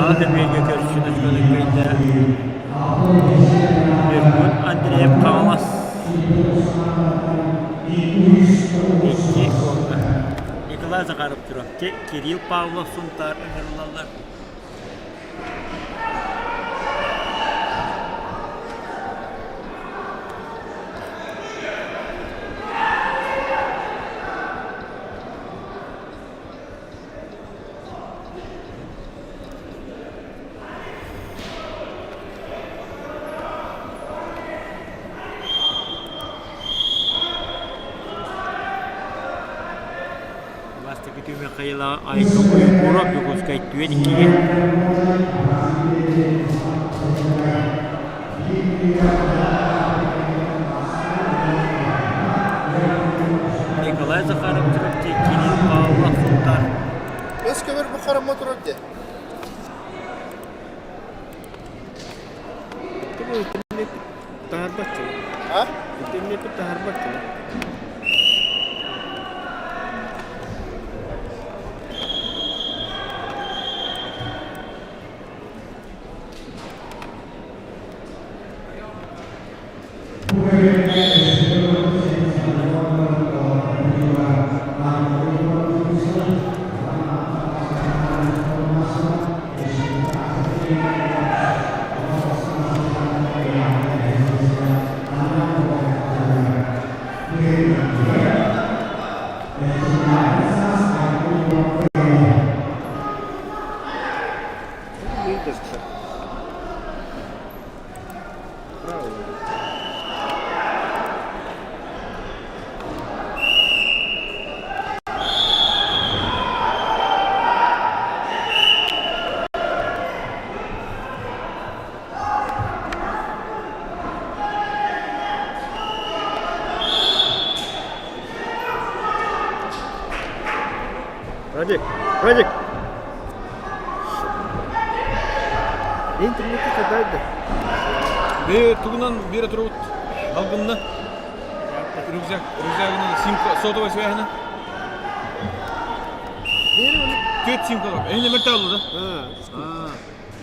Аҕа бииргэ көрсүн өскөлөкөйдө Ньургун Андреев Хаҥалас икки уонна Николай Захаров Чурапчы Кирилл Павлов Сунтаар ыҥырыллаллар. Бастакы түмэххэ Айка Уйгуров Дьокуускай түөн иккигэ. Николай Захаров Чурапчы Кирилл Павлов Сунтаар. Өс көбөр бу харамма турар де. Таһарбат А? Таһарбат. Радик, Радик. Интернетте кадайды. Бе тугунан биэрэ турабыт алгынна. Рюкзак, рюкзагынан симка, сотовая связана. Түөрт симка бар. Эһине мөлтө алды да.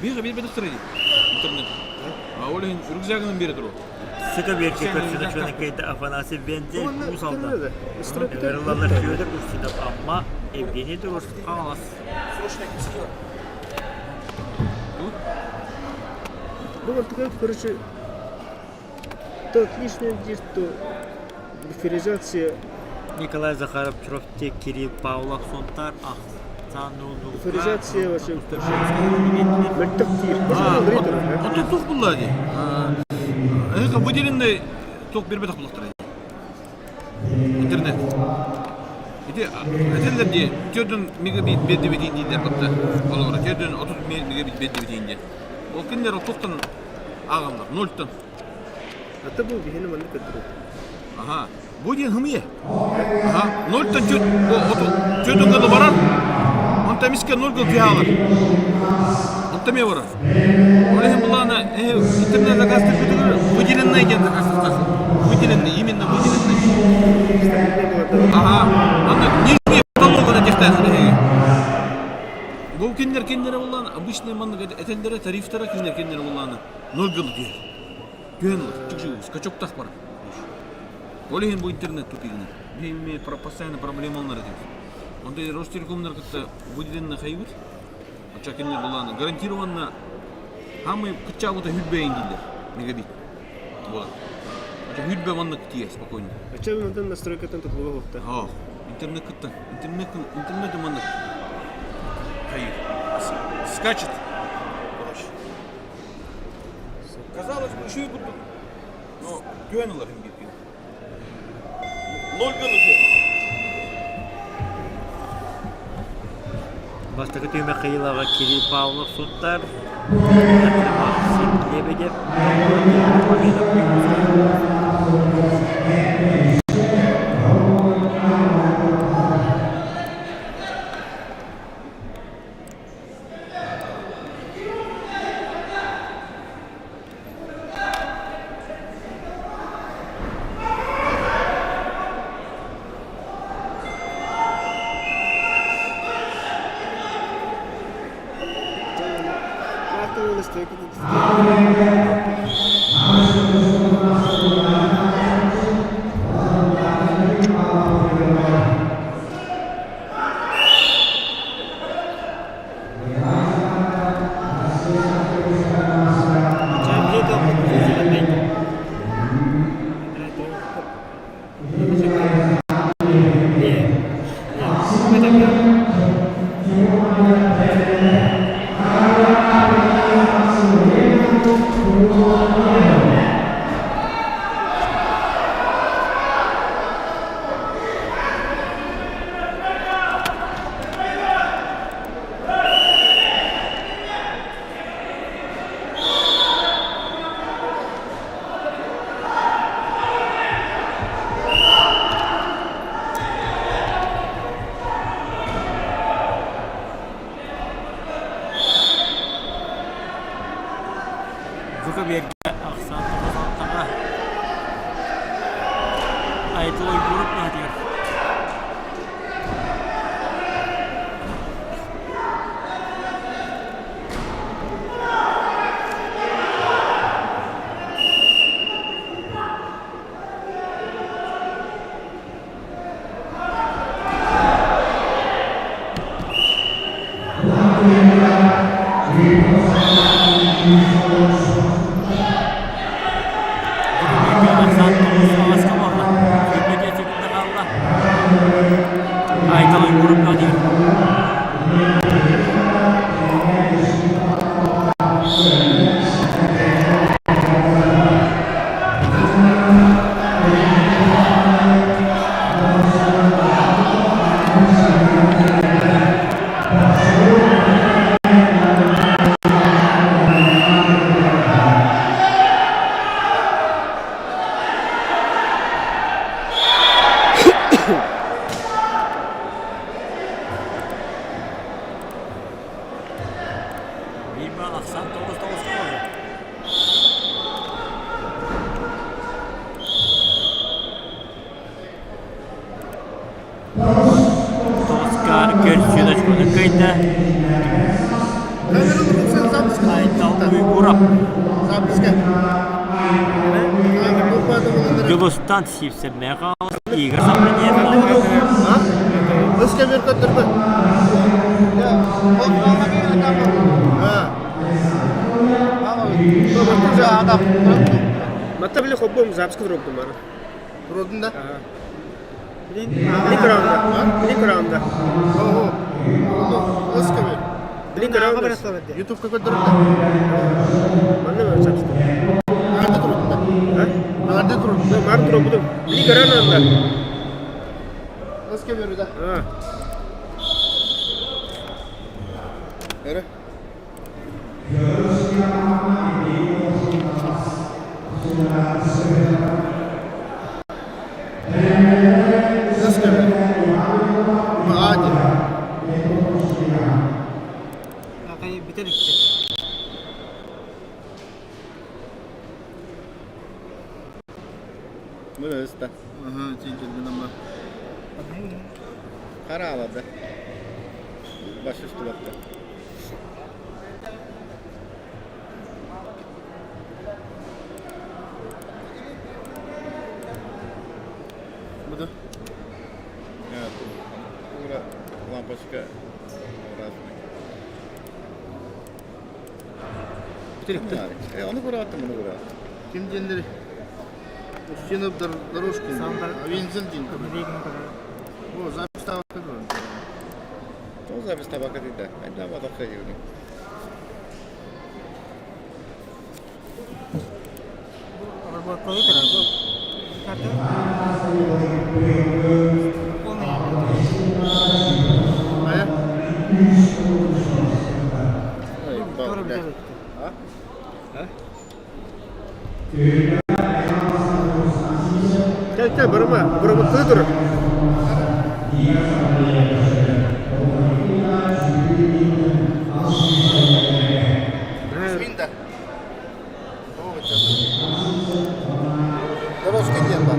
Биир биир бедэх турар интернет. А ол иһин рюкзагынан биэрэ турар. Сыка биэргэ көрсүнэ чуонакайда Афанасий Вензель Уус Алдан. Ыҥырыллаллар Федор Устинов Амма, Евгений Дорожков Хаҥалас. Ну вот такой, короче, то отличная идея, что буферизация Николай Захаров Чурапчы, Кирилл Павлов Сунтаар, Ахсан Буферизация вообще мөлтөх диир. Оттон туох булла дии? Эһиги выделенный туох биэрбэтэх буллахтара Интернет. Ити этэллэр дии, төрдүн мегабит биэрдибитин дииллэр батта. Олоҕура төрдүн 30 мегабит биэрдибитин диэн. Ол кинилэр туохтан ааҕаллар? Нольтан. Ата бу биһини маннык көрдөрөр. Аха. Бу диэн хымыйа. Аха. Нольтан чөт чөтүн гына барар. Онтон эмискэ ноль гыл түһэ Онтон эмиэ барар. Ол иһин былаана интернет заказ выделенный диэн заказ Выделенный, именно выделенный. Ага. Аны нижний потолок это техтаах Бу кинилэр кинилэрэ буллаан обычный маннык этэллэрэ тарифтара кинилэр кинилэрэ буллаана ноль гыл түһэр. Түһэн ылар. Чук-чук скачоктах барар. Ол иһин бу интернет тупигынан. Биһиги постоянно проблемалар этибит. Онто Ростелекомнар кытта выделенный хайбыт. Оччо кинилэр булааны гарантированно самый кыччаабыта хүрбэйин дииллэр мегабит. Вот. Оччо хүрбэ маннык тиийэ спокойно. Оччо мантан настройкаттан тутулуга суохта. Аа, интернет кытта. Интернет интернет маннык хайыр. Скачет. Короче. Казалось бы, еще и курдук. Но түөн ылар им биир Ноль гына Бастакы түһүмэх Кириллова Кирилл Павлов суттар, Максим Лебедев, Победов Бука биэргэ ахсаан тоҕус Айтыл Уйгуров наһатыгар. Айтал Уйгуров наһатыгар. Тоскар көрсүн очкону кыайда. Айтал Уйгуров. Дьулустан Сивцев Михайлович, Игорь Сапроненко. Матта били хоббом записка туруордум бары. Туруордун да? Били көрөҕүн да? Били көрөҕүн да? Били көрөҕүн да? Ютубка көрдөрөр да? Манна мөр записка. Наарды туруордун да? Наарды туруордун да? Маар туруорбутум. Били көрөҕүн да? Өскө берүү да? Эрэ. Хараалады. Баш үстүбэтте. Буду. Ура, лампочка разная. Onu kurattım, bunu kurattım. Ким диэннэри? Устинов Дорожкин. Винзен диэн. О, запись табакка турар. Тоҕо запись табакка дида. Айда батаққа диуни. Кэл кэл барыма, бырабыттыы турар. Кузьмин да. Дорожкин диэн бар.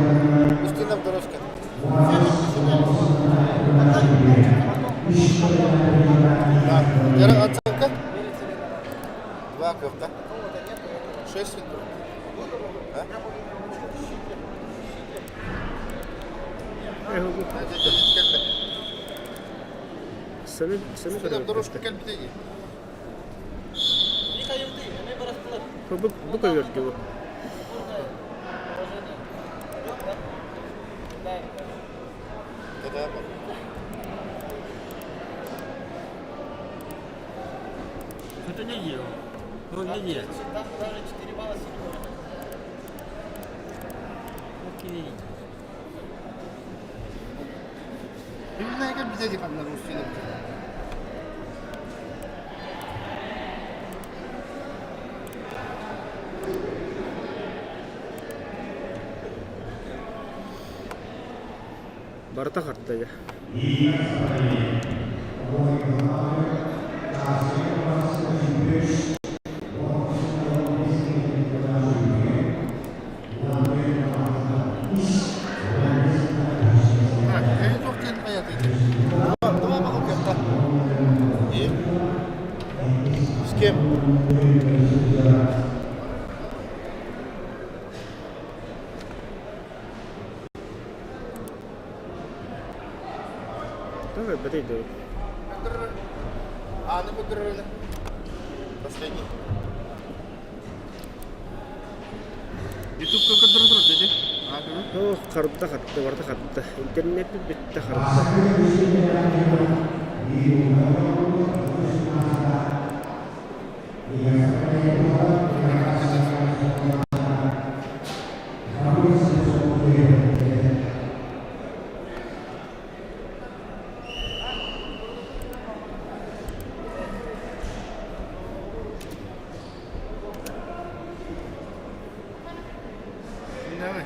Устинов Дорожкин. Да. Оценка? Два кыхта. Шесть секунд. А? Саны саны Дорожка кэлбитэ дии. Бу бу көйөрдү бу. Это не дело. Он не дело. Окей. Билинэ кэлбитэ дии ханна Устинов. Барыта харда я. И? С кем? Давай, бери, давай. А, ну көрдөрөр Последний. Ютубка көрдөрөр деди. А, О, харда харда, барда харда. Интернет битте харда. Давай.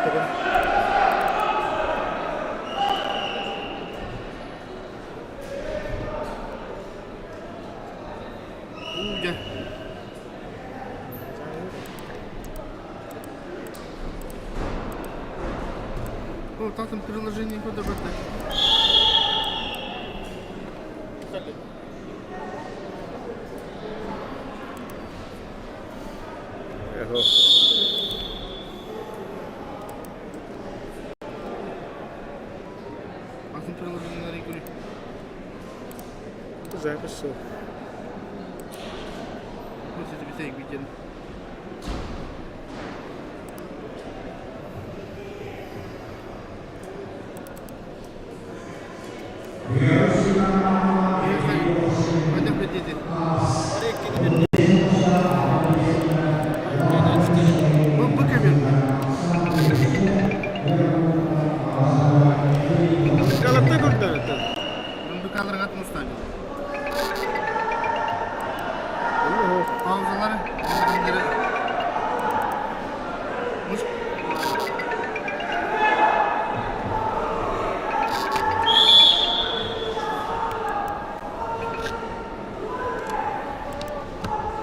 истэбин. Уу дьэ. О, там приложение куда бы Атын приложениелары көрүү. Запись все. Ну, это битек виден. Галатта көрдөрөтө. Паузалары,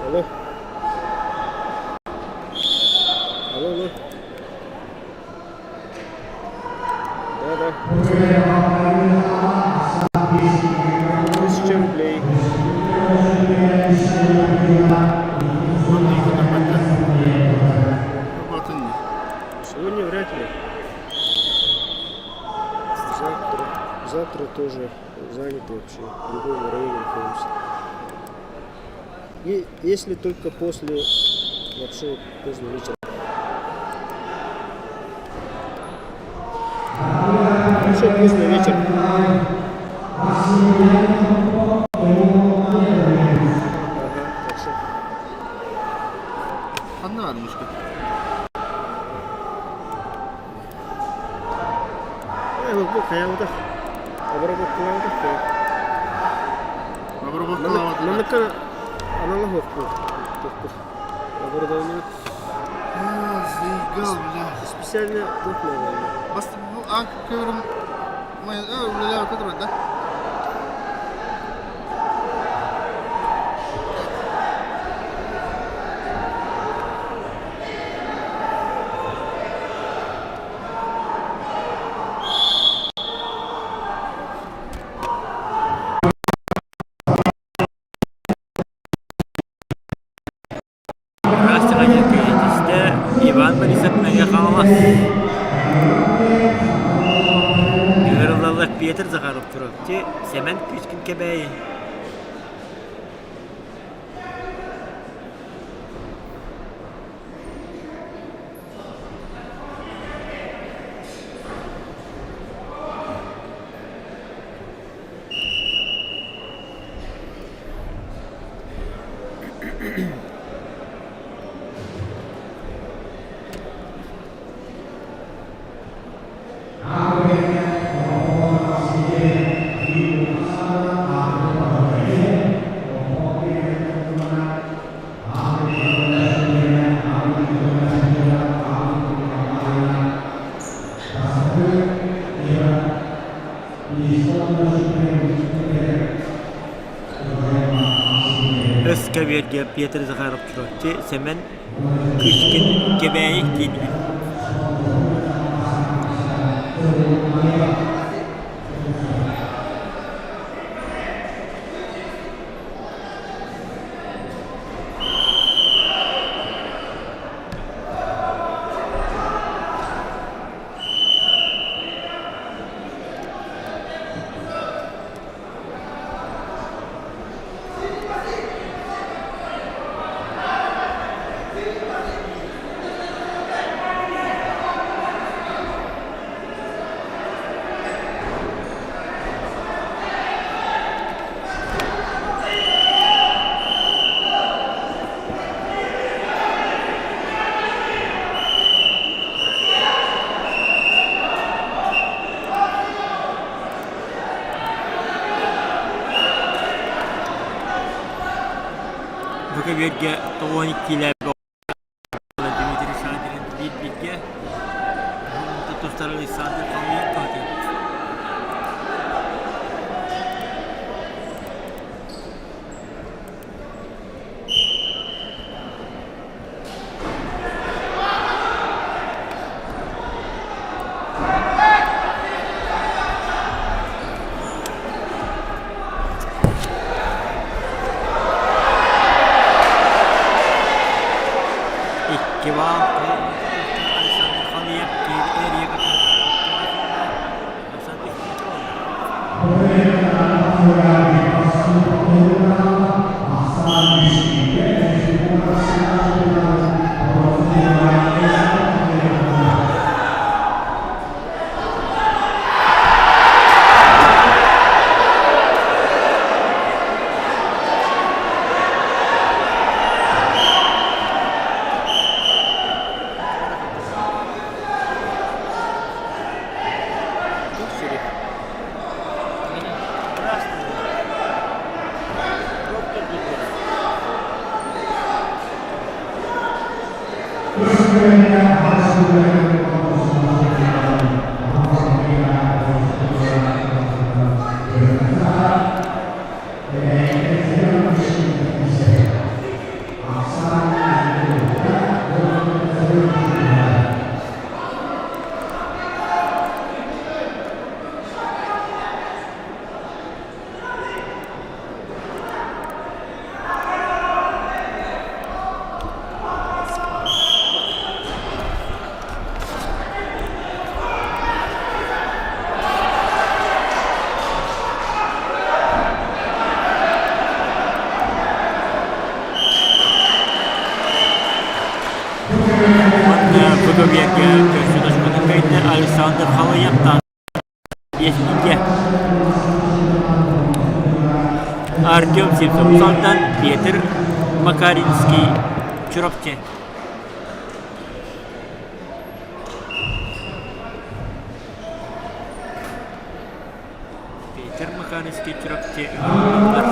Алло. Алло, алло. Да, да. 1000 рублей. Сегодня вряд ли. Завтра. Завтра тоже заняты вообще. В другом районе находимся. И если только после, вообще поздно вечером. Вообще поздно вечером. Ага, хорошо. Ханна бар мышка. Бу хайалда. Обработкалаабытах. Обработкалаабытах. Манныка аналог Оборудование. Заигал, бля. Специально тут, наверное. Бас бу а көрүм үлэлээбит турар да? Растяга киһитистэ Иван Борисов Мэҥэ Хаҥалас. Ыҥырыллаллар Петр Захаров Чурапчы, Сэмэн Күүскүн Кэбээйи. Өскөбүөргэ Петр Захаров Чурапчы, Сэмэн Кычкин Кэбээйи киирбит. Бу көбүөргэ 92 Дмитрий Шадрин биир бииргэ. тустар Александр Халыев туһатыыр. Икки баал Александр Халыев эрийэ көтөн Бу көбүөргэ көрсүн кайда Александр Халыев Биэсинчэ. Артем Сивцев-Салтан, Петр Макаринский, Чурапчы. Петр Макаринский, Чурапчы ыҥырыллар.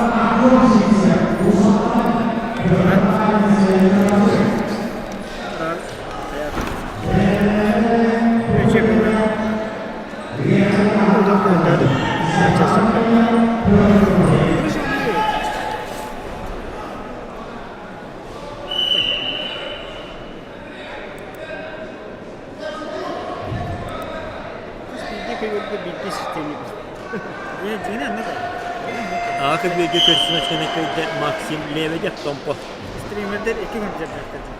Аҕа күбүөргэ көрсүн очканы кыайда Максим Лебедев Томпо. Стримердер икки күн дьарыктанар.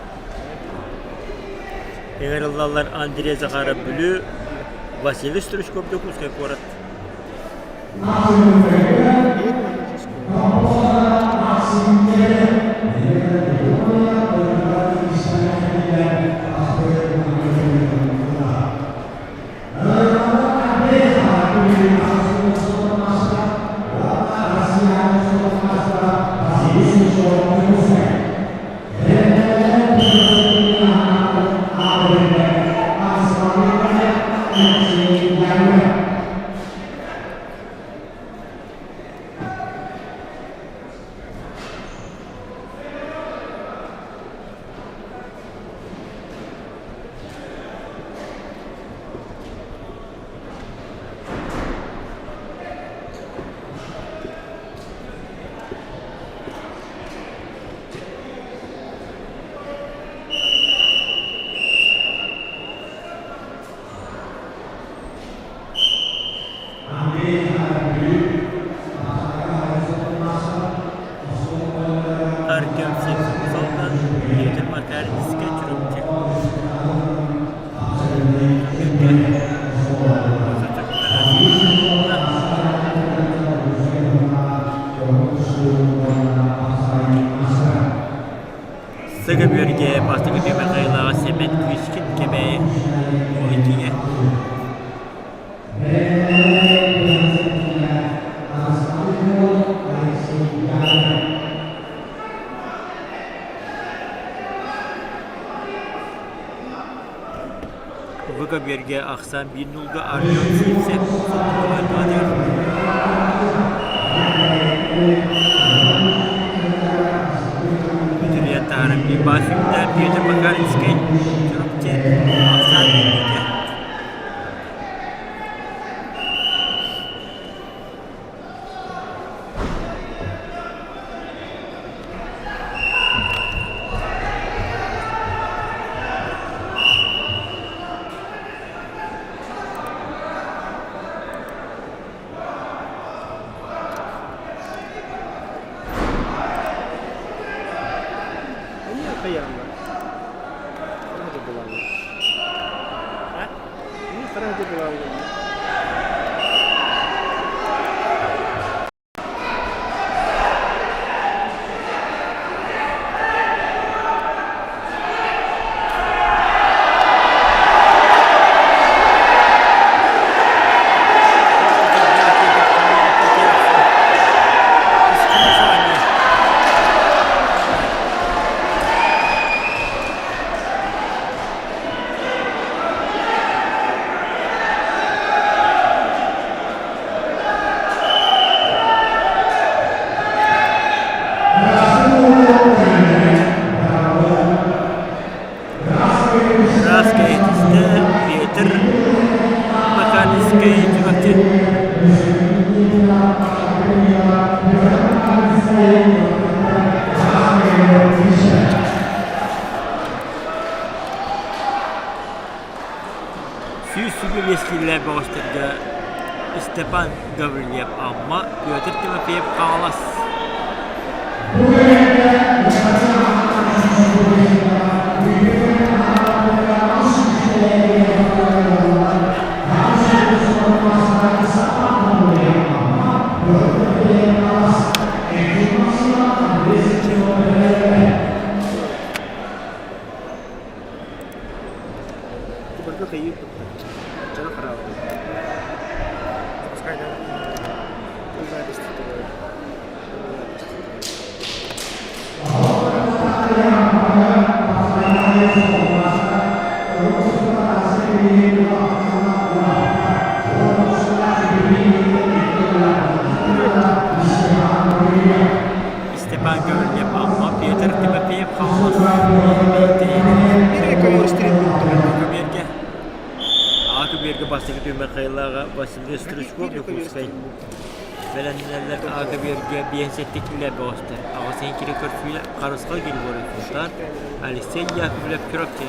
Ыҥырыллаллар Андрей Захаров Бүлүү, Василий Стручков Дьокуускай куорат. Артем Сивцев-Салтан, Петр Макаринскай Чурапчы. Сыга бүөргэ бастакы түмэхайлааҕа Сэмэн Күүскүн Кэбээйи Уһун Бу көбүөргэ ахсаан биир нуулга Артем Сивцев сотторугар Бүтүрүйэн таһааран биир баас үктээх Петр Макаринскай Чурапчы ахсаан биирдэ. Ради главного. Ыраас кэйэтистэ Петр Михайловскай Чурапчы. 125 киилэлээх бөҕөстөргө Степан Гаврильев Амма, Петр Тимофеев Хаҥалас. Барыта кыайыы кытта. Дьоно хараабыт. Запускай Запись Степан Гаврильев Амма, Петр Тимофеев Хаҥалас. Көбүөргэ Аҕа көбүөргэ бастакы түһүмэх Хайылааҕа Василий Стручков Дьокуускай бэлэмнэнэллэр Аҕа көбүөргэ 57 киилэ бөҕөстөр аҕыс киһи көрсүүлэр Харысхал Григорьев Сунтаар Алексей Яковлев Чурапчы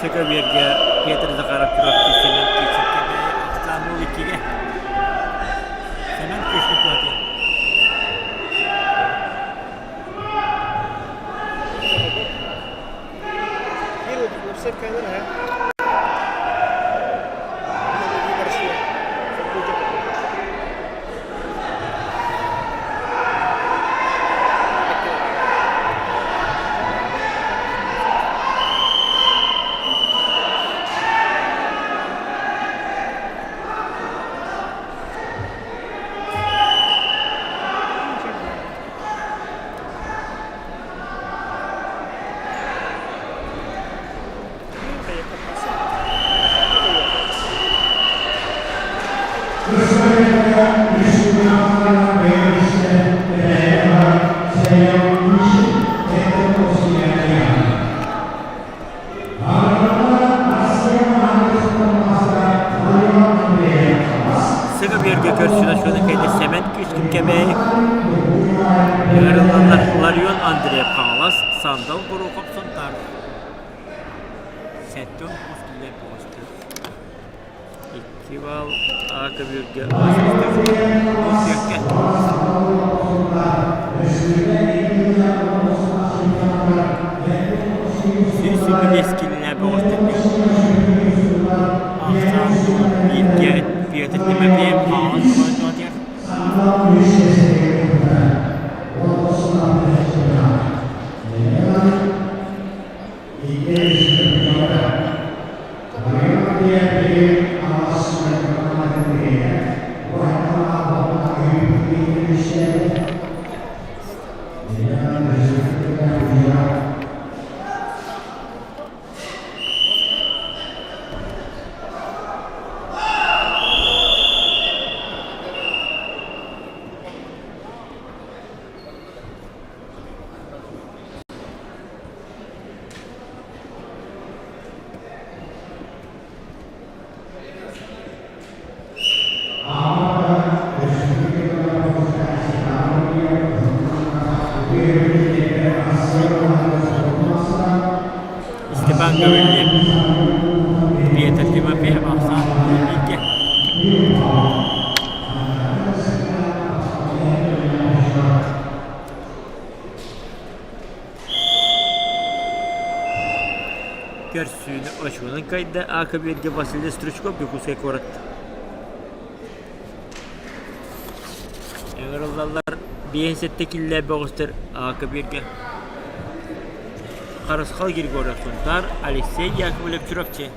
Сыгабиэргэ Петр Захаров Чурапчы Семен Кичиккэ Ахсаанул иккигэ Семен Кычкин платин. Сыгабиэргэ көрсүнэ шуны кэннэ Сэмэн Күүскүн Кэбээйи Ыҥырылланнар Ларион Андреев Хаҥалас, Сандал Горохов Сунтаар 79 киилэ бөҕөстөр. Икки баал А көбүөргэ Түөркэ. 125 киилэ бөҕөстөргө Ахсаан бииргэ Петр Тимофеев Хаҥалас оонньоотугар Петр Тимофеев ахсаан бииргэ. Көрсүүнү очуонун кайда Ака биэргэ Василий Стручков Дьокуускай куорат. Ыҥырыллаллар 57 киллэ бөҕөстөр Ака биэргэ Харысхал Григорьев Сунтаар, Алексей Яковлев Чурапчы.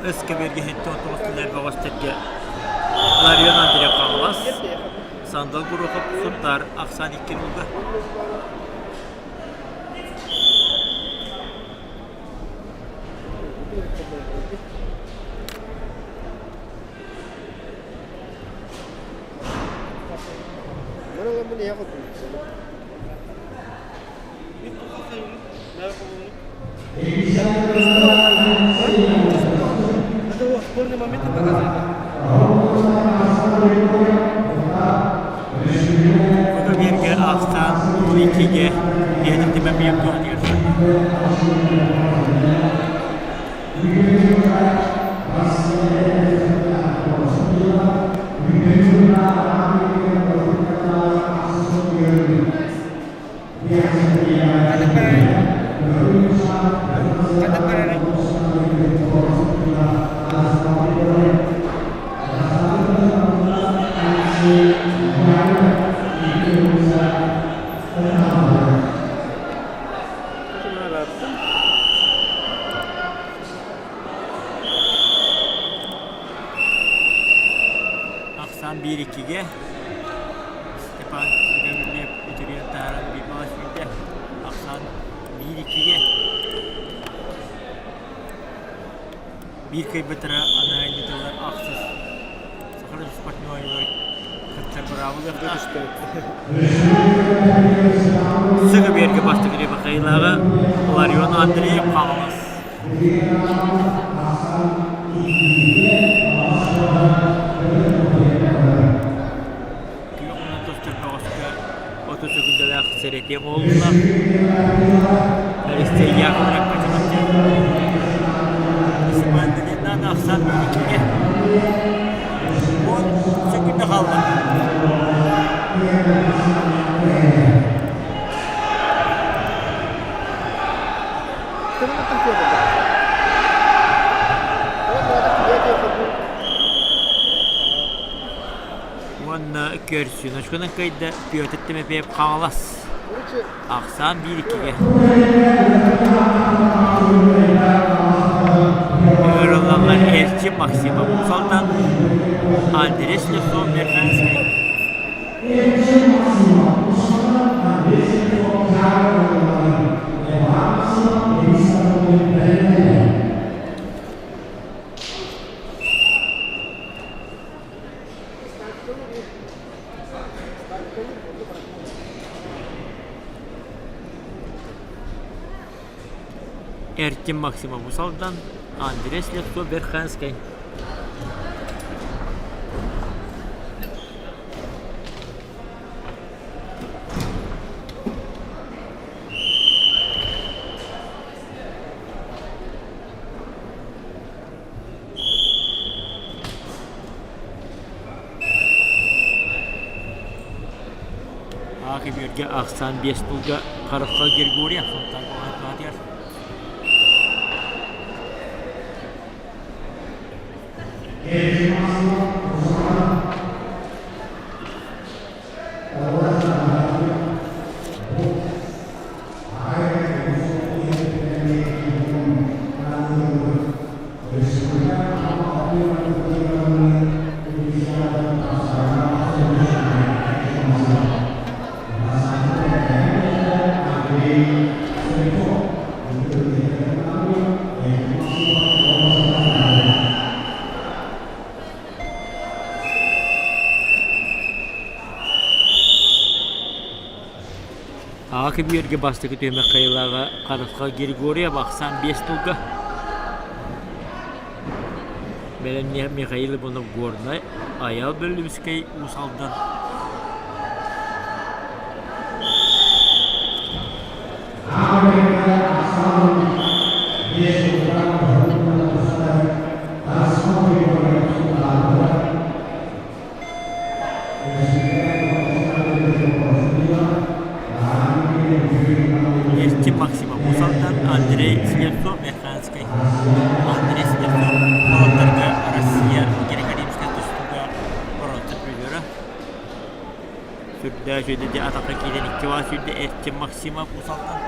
Өскөбүөргэ 79 тыллар бөҕөстөргө Ларион Андреев Хаҥалас, Сандал Горохов Сунтаар ахсаан икки нулга. Бииргэ ахсаан иккигэ биэдин Тимофеев туһатыгар Ахсаан биир иккигэ Степан Гаврильев үтүрүйэн таһааран биир баҕас сүүрдэ. Ахсаан биир иккигэ биир кыайбыттара анаайнытылар ахсыс Саха спортсменыгар кыттар быраабылыахтаах. Сыгы биэргэ бастакы Михаилаҕа Ларион Андреев Хаҥалас. Күөх уонна тостор бөҕөскө 30 секундалаах сэрэтиэ буолла. Алексей Яковлев Качаловча. Сымаандалиннаан ахсаан иккигэ. 10 секунда хаалла. Уонна көрсүночканан кыайда Петр Тимофеев Хаҥалас. Ахсаан биир иккигэ. Ыҥырыллаллар Эрчим Максимов Салтан, Андрей Слепцов Верхоянский. Эртим Максимов Усалдан, Андрей Слепцов Верхоянскай. Аах үбүөргэ ахсаан биэс тылга Харысхал Григорьев Сунтаар Акыбүөргэ бастакы түһүмэх кыайыылааҕа Харысхал Григорьев ахсаан биэс тылга. Бэлэмниэх Михаил Иванов Горнай, Айал Бөлүбүскэй Уус Алдан. Эрчим Максимов Уус Алдан, Андрей Слепцов Верхоянскай. Андрей Слепцов уолаттарга Россия греко-римскай тустууга боруонса призера. Сүрдээх үчүгэйдик атахха киирэн икки баа сүүрдэ Эрчим Максимов Уус Алдан.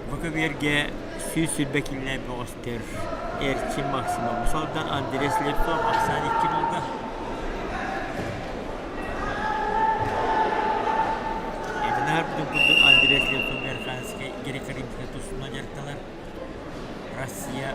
Бу көбүөргэ 120 киилэ бөҕөстөр Эрчим Максимов, Мусалдан Андрей Слепцов ахсаан икки нолга. Этинаар курдук Андрей Слепцов Верхоянскай греко-римскай тустууна дьарыктанар Россия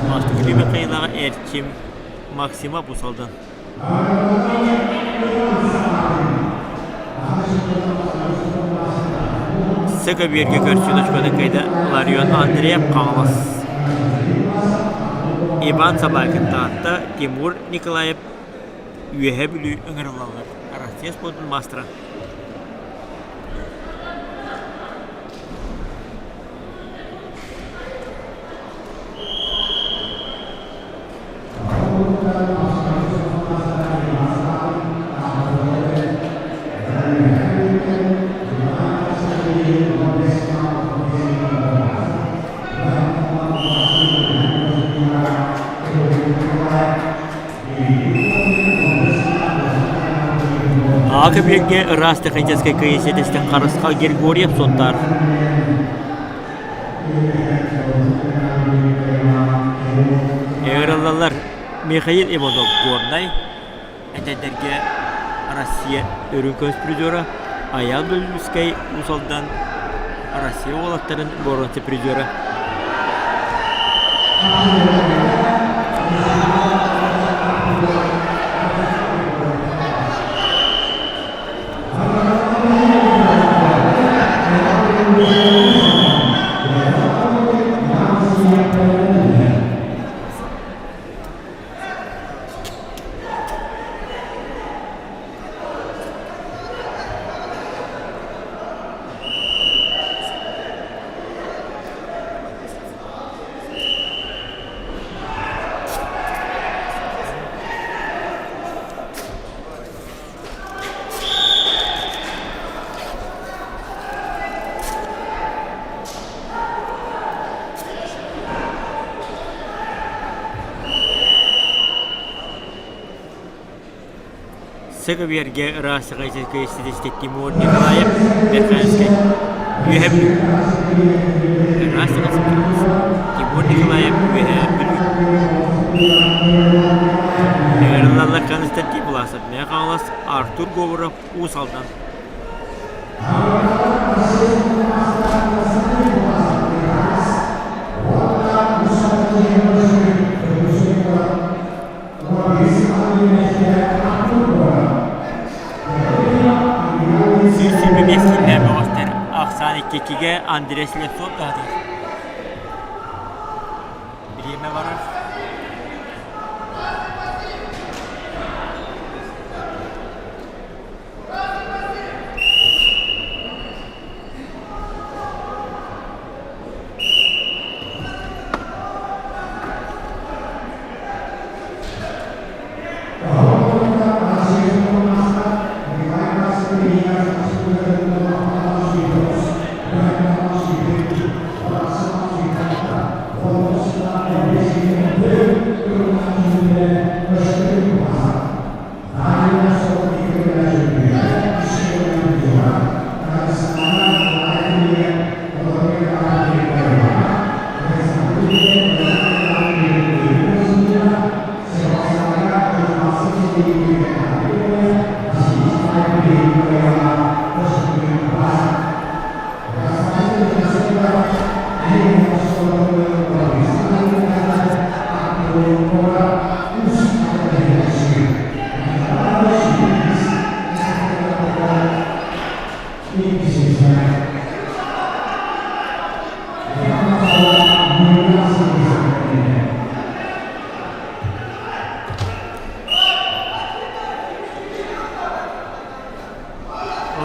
Бастакы Михаилаҕа Эрчим Максима Бусалдан. Сэкөбүөргэ көрсүү точканы кыайда Ларион Андреев Хаҥалас. Иван Собакин Таатта, Тимур Николаев Үөһээ Бүлүү ыҥырыллаллар. Россия спордун маастара. Аҕа көбүөргэ ыраас техническэй кыайыы сиэтэстэн Харысхал Григорьев суоттаар. Ыҥырыллаллар Михаил Иванов Горнай, эдэрдэргэ Россия үрүҥ көмүс призера, Айаал Бүлүскэй Уус Алдан Россия уолаттарын боруонса призера. Сэкөбүөргэ ыраас сахайсыскай ситистик Тимур Николаев Верхоянскай Үөһэ Бүлүү Ыраас Тимур Николаев Үөһэ Бүлүү Ыҥырыллаллар Константин Власов Мэҥэ Хаҥалас Артур Говоров Уус Алдан 75 киилэ бөҕөстөр ахсаан иккигэ Андрей Слепцов таһатыыр. Бириэмэ барар.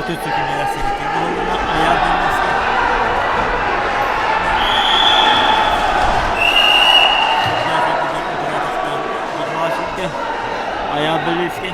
30 sekundela sirke bulunma ayağı dönmesi. Ayağı bölüşke.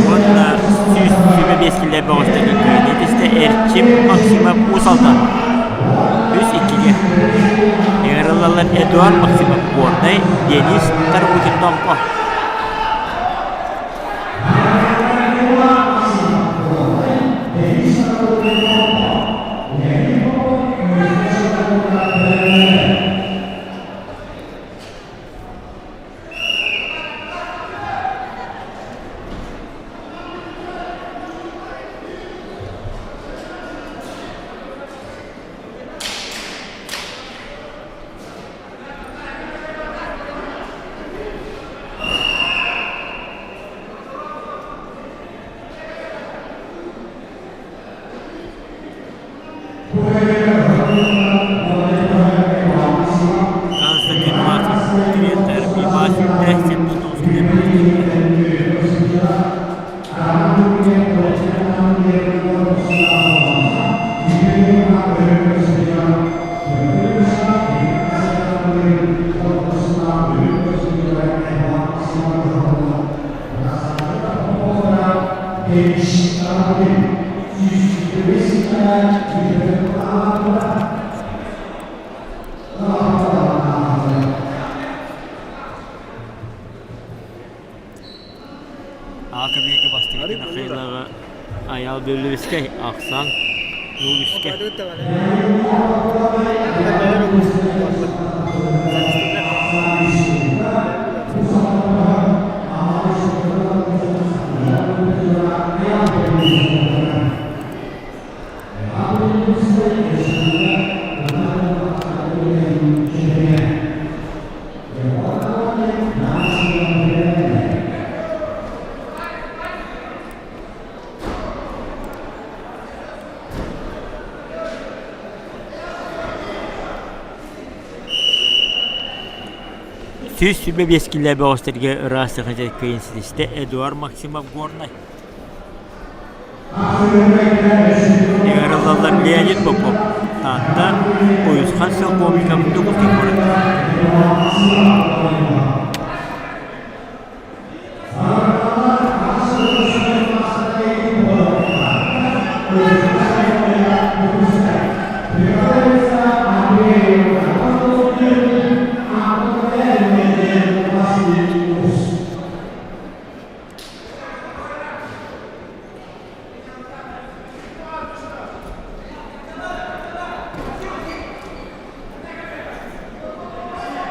Уонна 125 килэ бөҕөстөргө кыайыы түстэ Эрчим Максимов Уус Алдан үс иккигэ ыҥырыллаллар Эдуард Максимов Горнай, Денис Тарбутин Томпо. Константин Власов, директор Иван Аакы-бииргэ бастакы Михайлова Айаал Бүллүбүскэй ахсан Лугүскэ. 125 килэ бөҕөстөргө ыраас саха кыайын ситистэ Эдуард Максимов Горнай. Ыҥырыллаллар Леонид Попов, Таатта, Уйусхан Селковников, Дьокуускай куорат.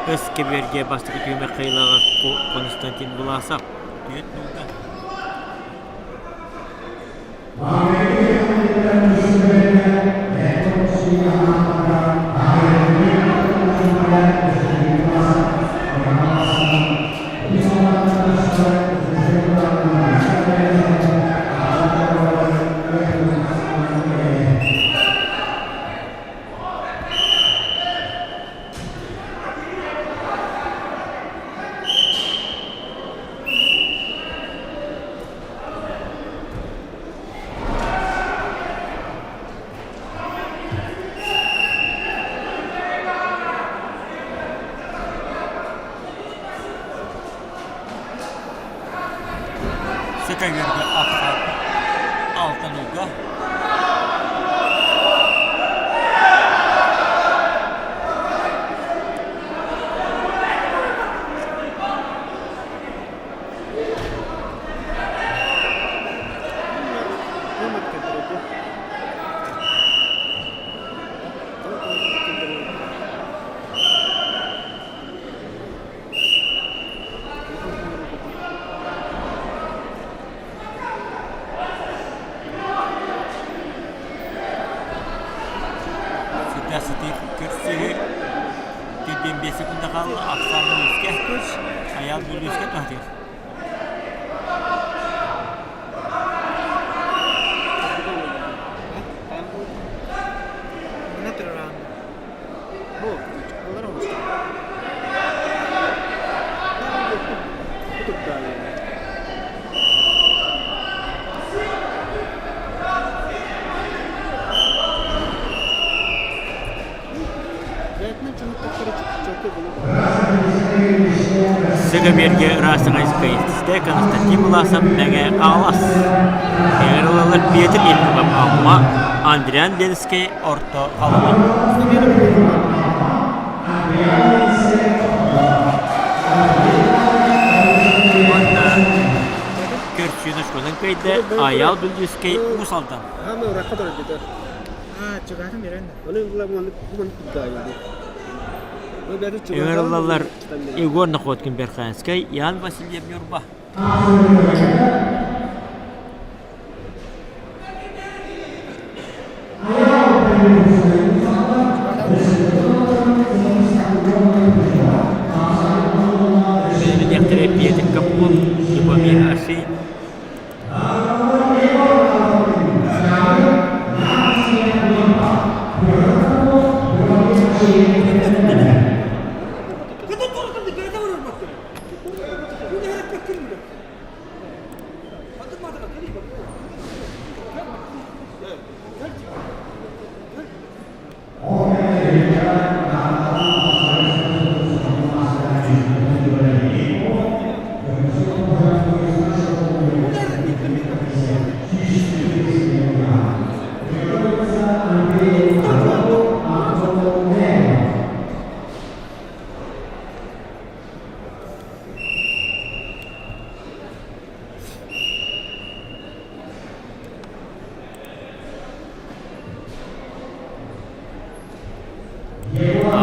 Өс кэбиэргэ бастакы түһүмэх кыайыылааҕа Константин Власов. Түөрт нуулга. Сөкөйөргө ахсаан алтан ууга. Сыта сытыы көрсүһүү Тирдиэн биэс секунда хаалла, ахсаан Бүлүүскэ, Айаал Бүлүүскэ туһатыыр. Сыгаберге ыраастыҥайскай Константин Власов Мэҥэ Хаҥалас Ыҥырыллаллар Петр Ефимов Амма Андриан Ленскэй Орто Халыма Уонна көрсүүнү школан кыайда Айаал Бүлдүүскэй Уус Алдан. Ыҥырыллаллар Егор Находкин Верхоянскай, Ян Васильев Ньурба. Билиэхтэрэ Петр Капков, Любомир Ашин,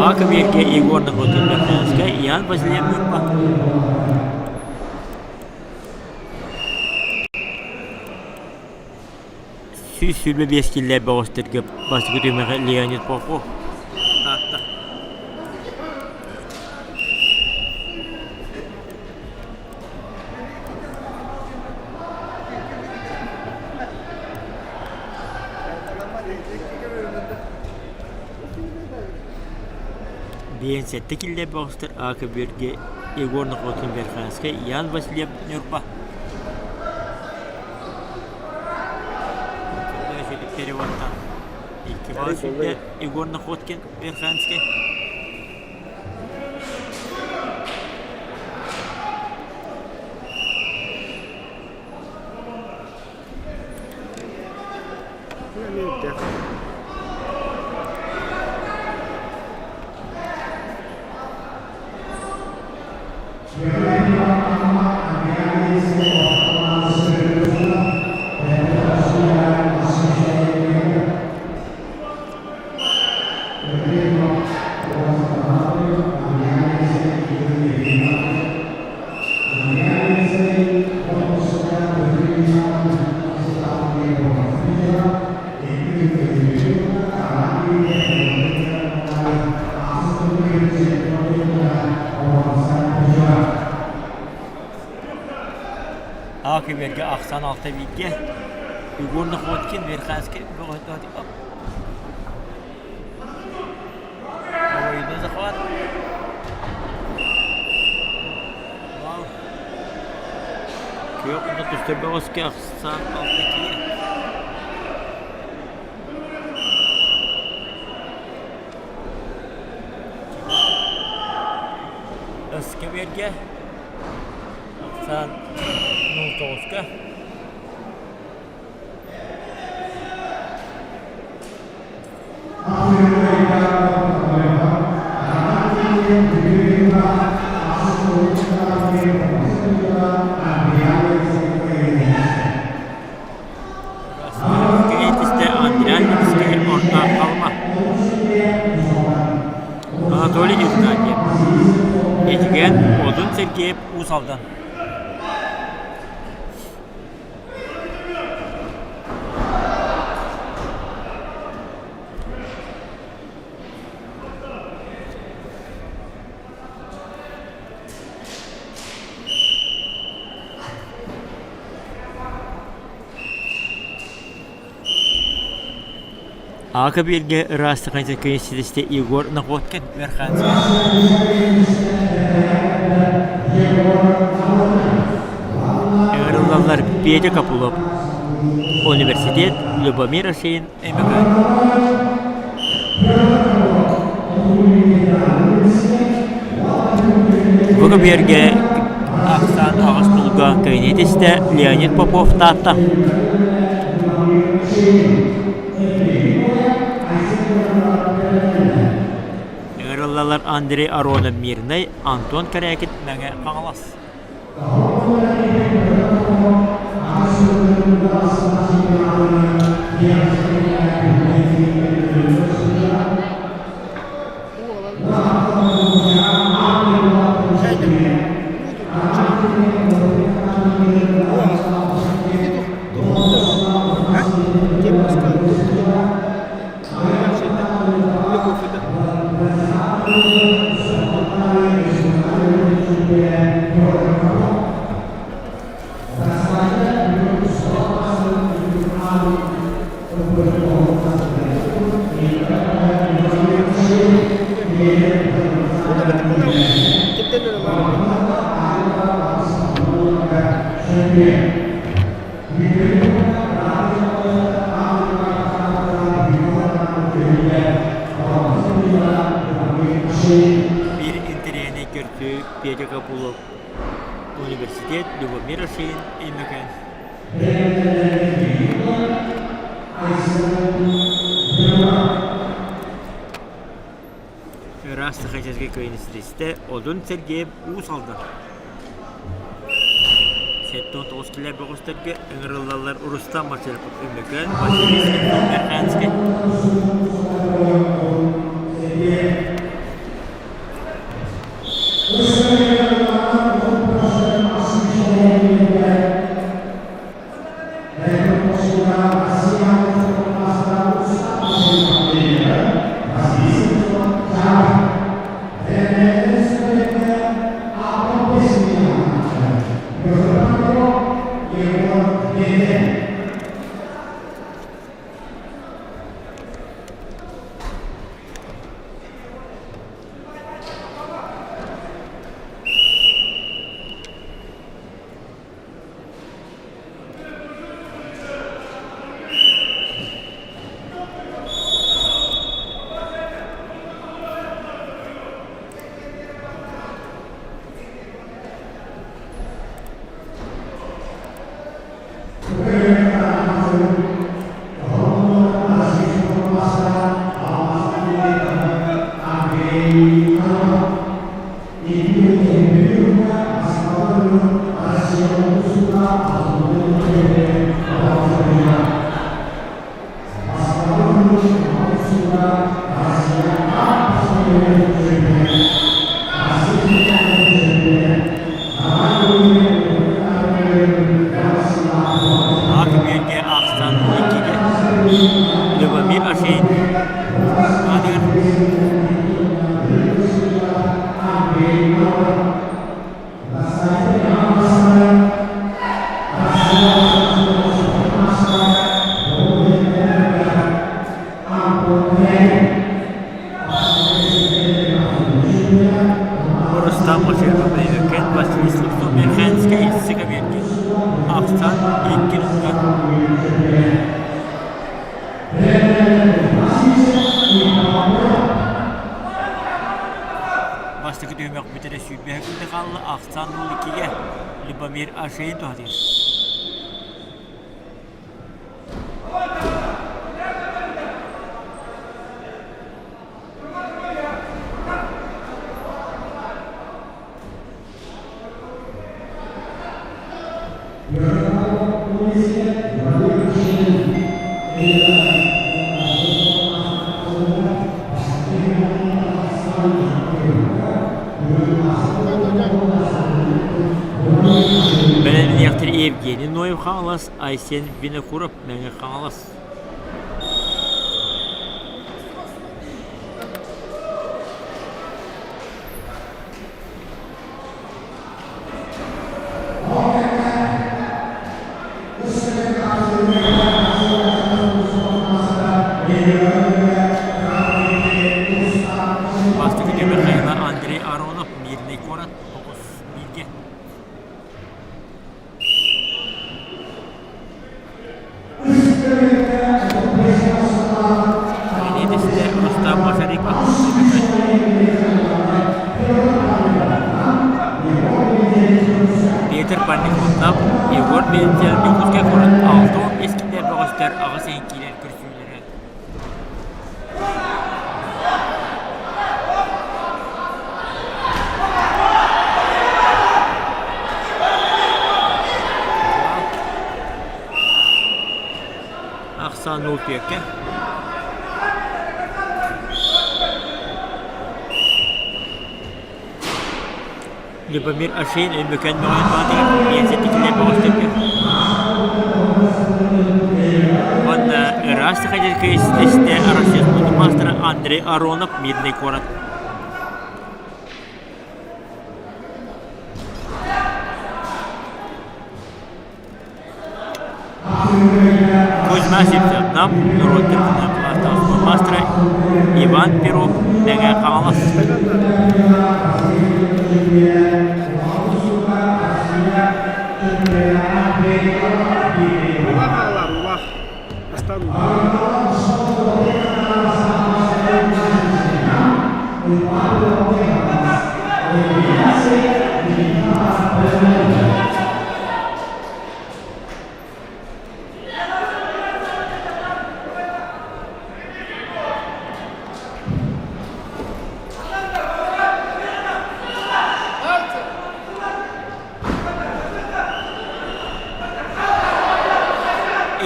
Аҕа көбүөргэ Егор Находкин Верхоянскай, Ян Васильев Ньурба. 125 киллэр бөҕөстөргө бастакы түһүмэҕи Леонид Попов таатта. Биэнсэттэ киллэр бөҕөстөр А көбүөргэ Егор Находкин Верхоянскай, Ян Васильев Ньурба. Переводтан икки бөҕөс Егор Находкин Верхоянскай. А көбүөргэ ахсаан алта бииргэ Егор Находкин Верханский Двойной захват. Вау. Күөх уонна түстэр бөҕөскө ахсаан алта киһи. Өскөбүөргэ ахсаан 09-ка. Киһитистэ Андриан Минскэй орто Халыма. Анатолий Игнатьев. Эдьигээн Одун Сергеев Уус Алдан. Ака биэргэ ыраастык ситистэ Егор Находкин Верханский. Ыҥырыллаллар Петя Копылов, Университет Любомир Осеин Өймөкөөн. Бу көбүөргэ ахсаан аҕыс тылга кабинет истэ Леонид Попов Таатта. Ыҥырыллалар Андрей Аронов Мирнэй, Антон Корякин Мэҥэ Хаҥалас. Биир интэриэһинэй көрсүү Петя Копылов университет Любомир Ашин Өймөкөөн. Ыраас Сахаческай кыайын Одун Сергеев Уус Алдан. 79 килэ бөҕөстөргө ыҥырыллаллар Рустам Мачырпов Өймөкөөн, Василий Слепцов Верхоянскай. Ахсан 2 нолга. Бастакы түһүмэх бүтэрэ сүүрбэһэ күндэ хаалла ахсаан 02-гэ Любомир Ашейн туһатыыр. Бэлэмниэхтэр Евгений Ноев Хаҥалас, Айсен Винокуров Мэҥэ Хаҥалас. Бастакы түмэр хайыла Андрей Аронов, Мирный куорат, тоҕус бииргэ. Кэлиэдэстэ Рустам Машарипов Петр Парников, Егор Мельцер Дьокуускай куорат 65 киилэ бөҕөстөр аҕыс ыйын киирэр көрсүүлэрэ. Ахсаан 0 түөккэ. Любомир Ашин Өймөкөөн мөҕөн баатыгар биэнсэтикилэр бөҕөстөргө. Уонна ыраас сахадельскай истэ Россия спордун маастара Андрей Аронов Мирный куорат. Кузьма Сивцев-Нам норуот кылаастаах маастара Иван Перов Мэҥэ Хаҥалас. Улах аҕалар, улах. Бастаан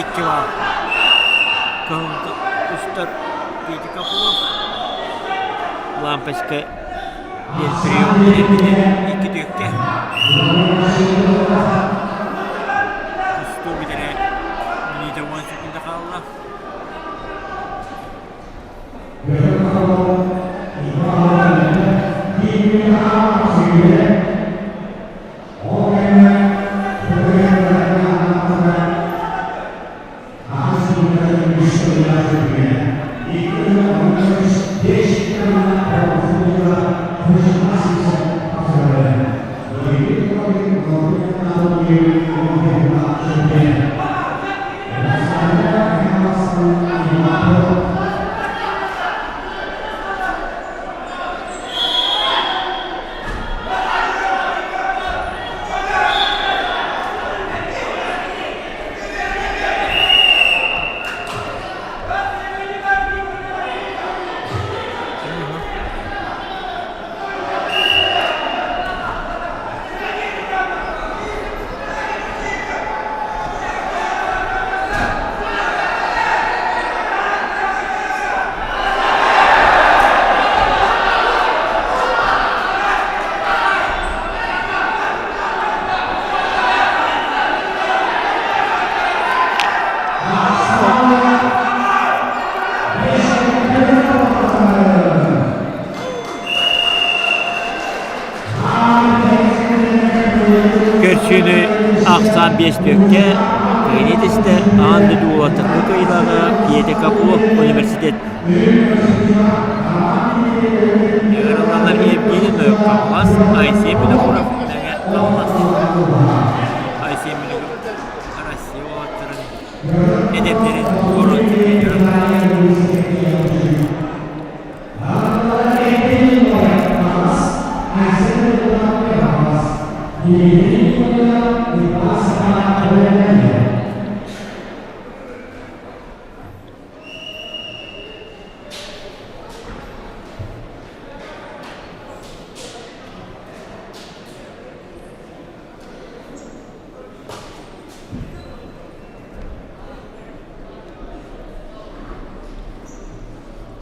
Икки баар. Кыһыл устар Петя Копылов. Лампочка диэн прием икки түөккэ. Тустуу бүтэрэ мүнүүтэ уон секунда хаалла. Көрсүүнү ахсаан биэс түөккэ Кыайыы аан дойду уолаттарга кыайыылааҕа Петя Копылов университет Ыҥырыллаллар Евгений Ноев-Хаҥалас, Айсен Винокуров Мэҥэ Хаҥалас. Айсен Винокуров. эдэрдэрин орон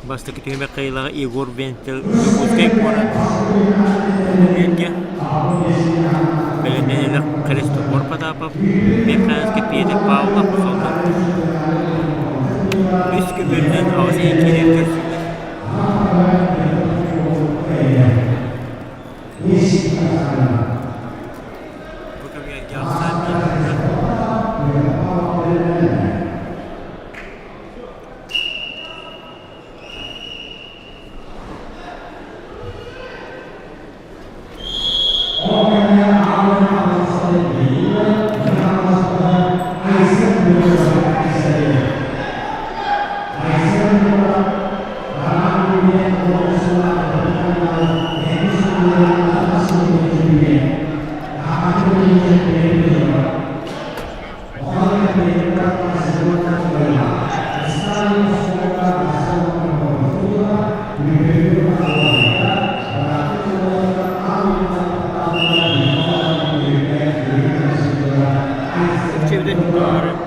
Бастакы түһүмэх кыайыылааҕа Егор Венцель Дьокуускай куорат Үөргэ бэлэмнэнэлэх Христофор Потапов, Верхоянскай Петр Павлов солбук үс көбүөрүнэн аҕыс ыйы киирэн көрсүллэр. Бу көбүөргэ ахсаан биир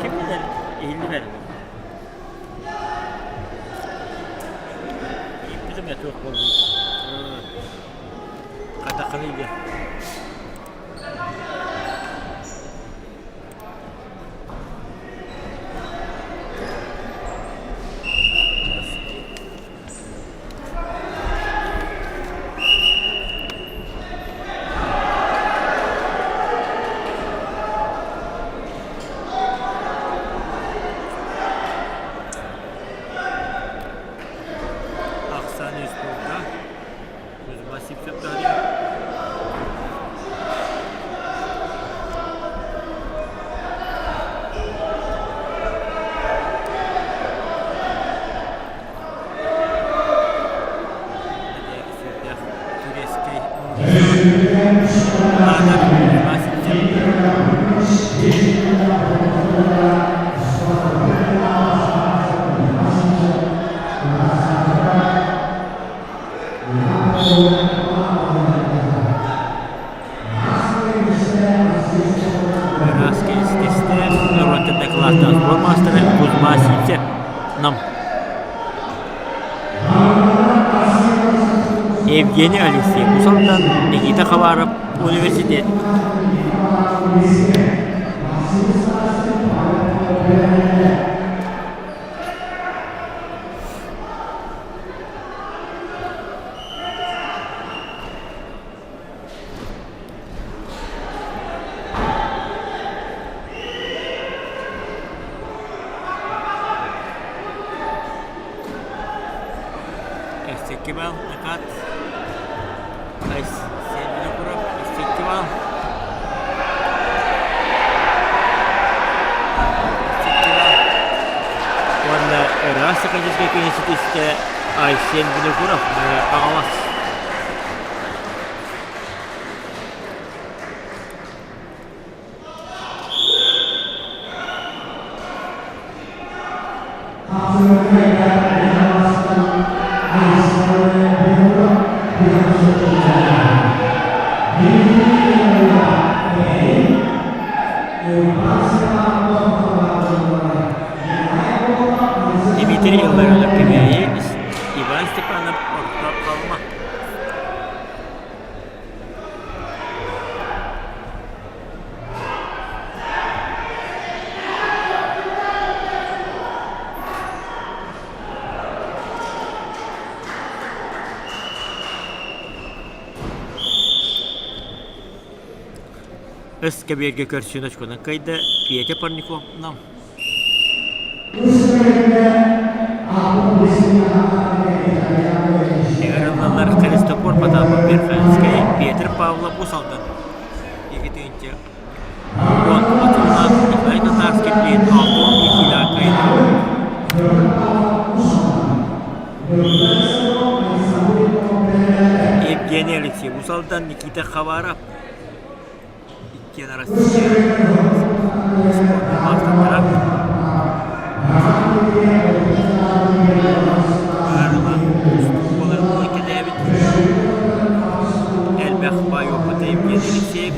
Ким билэр, иһиллибэт. Ииппитим этиэх буолбут. Хатаххыный диэн. Ахсаан үс буолла. Кузьма Сивцев таарыйар. Турецкий Аатар Кузьма Сивцев. Ыраас кэстэ норуоттан дакылааттаах спорт маастара Кузьма Сивцев Нам. Евгений Алексеев Усалтан Никита Хабаров Университет. Фестивал Накат Фестивал Уонна ыраас сахалинскай киһи Айсен Винокуров Хаҥалас. Дмитрий Илларионов Кэбээйи, Иван Степанов Орто Халыма. Өскөбүөргэ көрсүөн очконан кыайда Петя Парников Нам. Ыҥырыллаллар Христофор Потапов Верхоянскай, Петр Павлов Уус Алдан. 2010 сыллаах Николай Татарский плен 6 киилэҕэ кыайда. Халыматтан Никита Хабаров иккиэн Россия спордун маастардара. Ыарыылаах тустуу буоларын булан кэтээбит. Элбэх баай опыта Евгений Алексеев.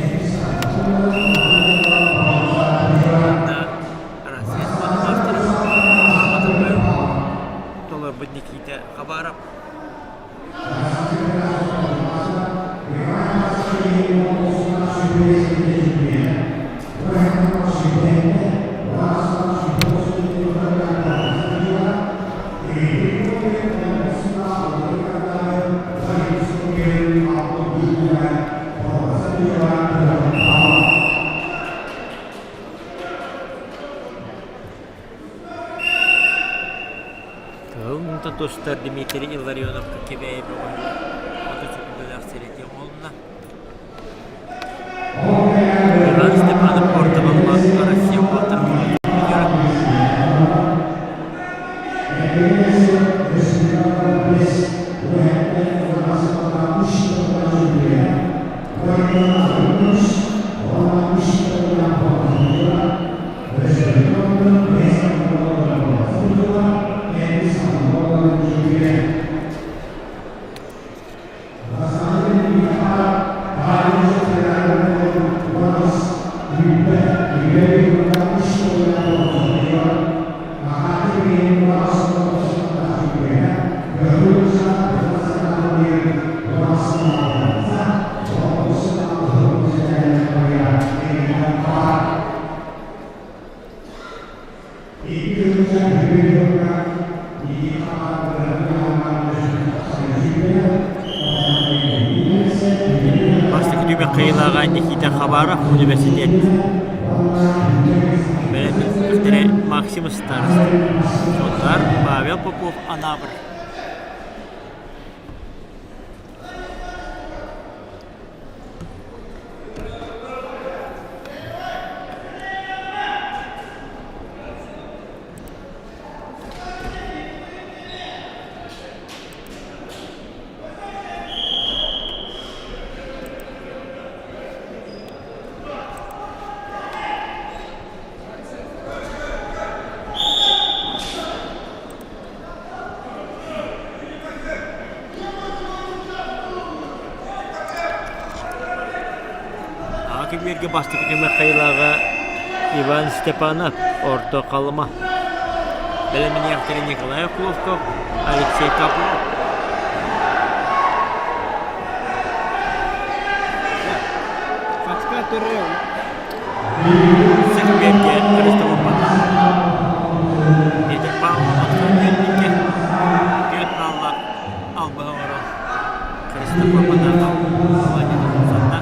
Уонна Россия спордун маастарын нуорматын толорбут Никита Хабаров. Кыһыл муҥтан тустар Дмитрий Илларионовка Кэбээйи бөҕөһүгэр мотоцикллаах сэрэтии оҥоһулунна. Иван Степанов орто баллаах Россия уолаттар призера. Бастакы түмэх кыайыылааҕа Никита Хабаров университет бэлэмнээхтэрэ Максим Старостин, Сунтаар Павел Попов Анаабыр. Аҕа кэмигэр бастакы түмэх хайылааҕа Иван Степанов, Орто Халыма. Бэлэмниэхтэрэ Николай Охлопков, Алексей Капров. Сэргэргэ Христофор Петр Павлов Ахтан түөрт баллаах албаһы оҥорон Христофор Потапов Владимир Сусанна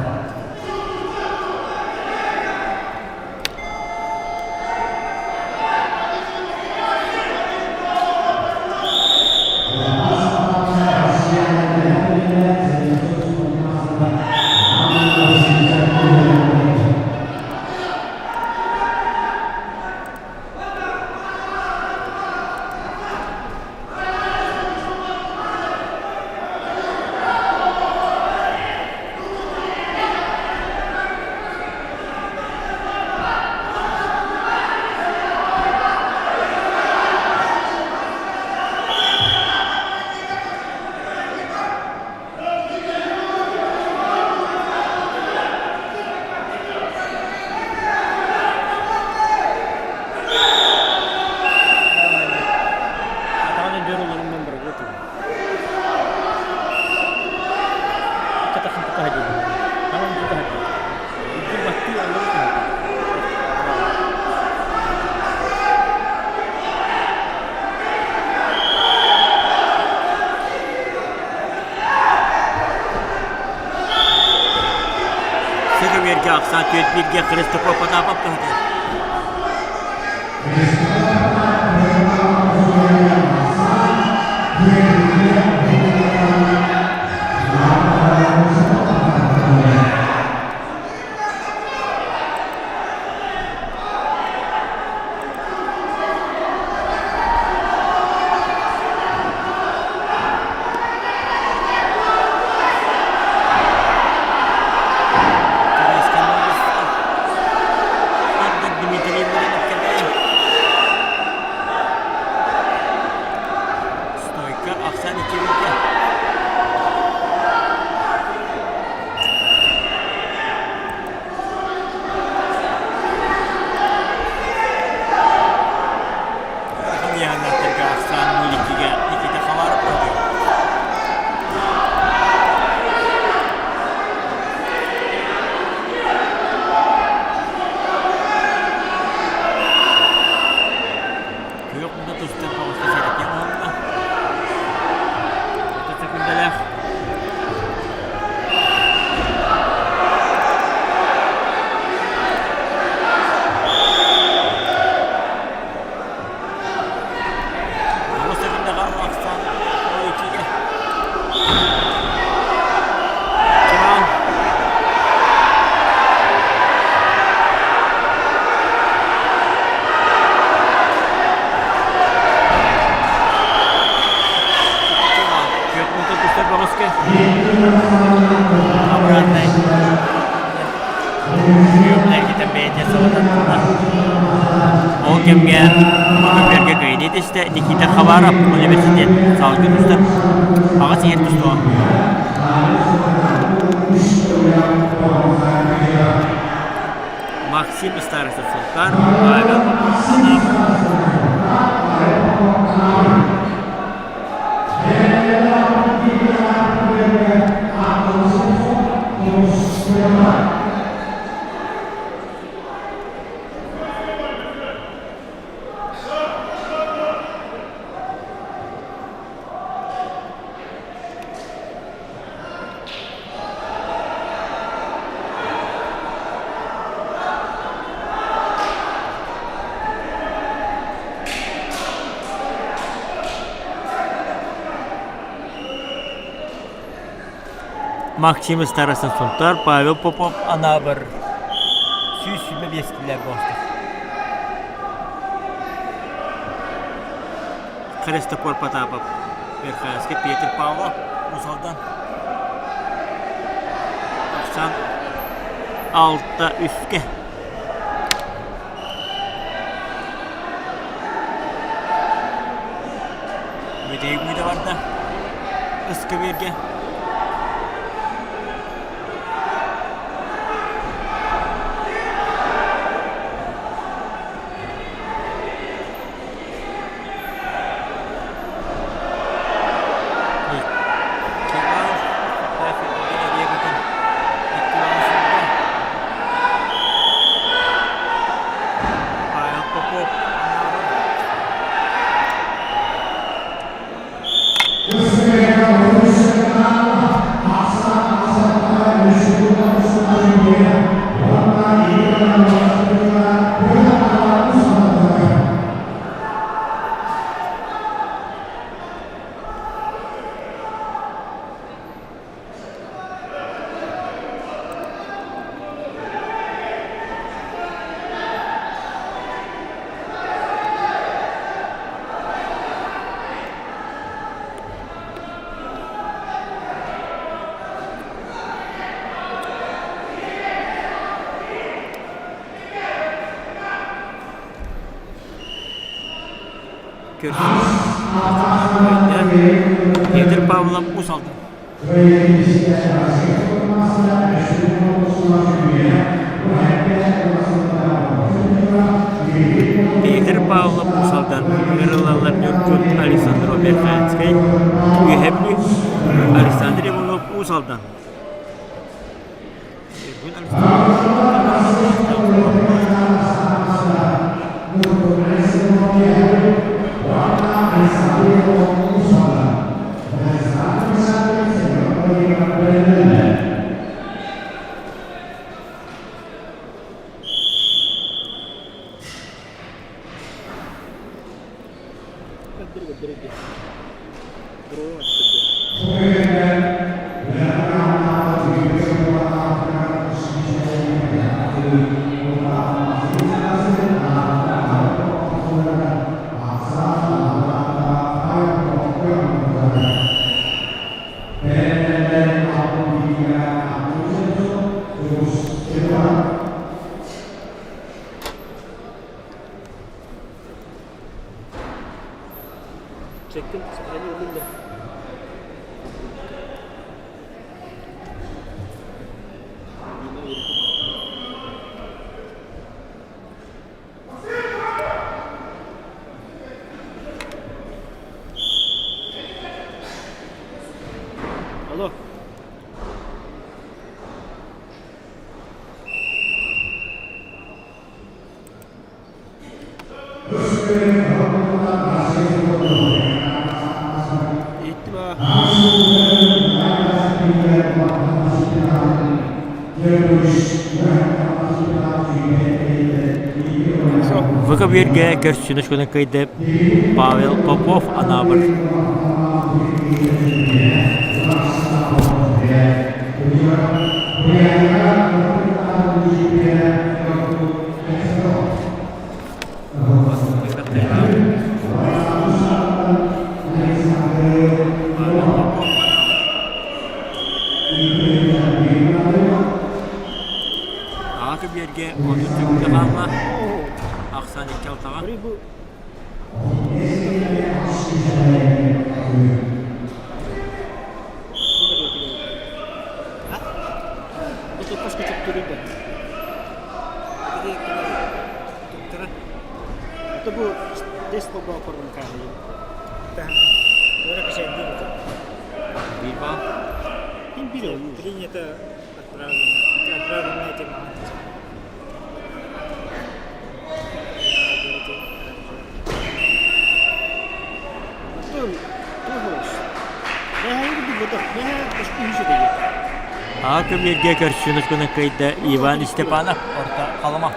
Сыгыбиэргэ ахсаан түөрт бииргэ Христофор Потапов туһатыгар. кэмҥэ Бөкөбүөргэ кыайыы түстэ Никита Хабаров университет салгыы тустар аҕыс иһэр тустуоҕа. Максим Старостов Султан, Павел Попов Максим Старостин Сунтар, Павел Попов Анаабыр 125 килэ буолта. Христофор Потапов, Верхоянский Петр Павлов, Мусалдан. Ахсан алта үскэ. Бүтэйик мүдэ барда. Ыскыбирге. Петр Павлов Уус Алдан. Петр Павлов Уус Алдан ыҥырыллаллар Ньургун Александров Верхоянскай, Үөһээ Бүлүү, Александр Иванов Уус Алдан. Çektim, sahneyi öldüm de. Алло. Иһиттим аа. ВК-биэргэ көрсүнэ школын кыайда Павел Попов Анаабыр. Аҕа көбүөргэ отут түгүлэ хаалла. Ахсан 2 6-ға. Бу Бу Бирбал. Принято отправлено. Отправлено этим. Аға көберге көрсүнүс күнү кыйда Иван Степанов орта Халыма.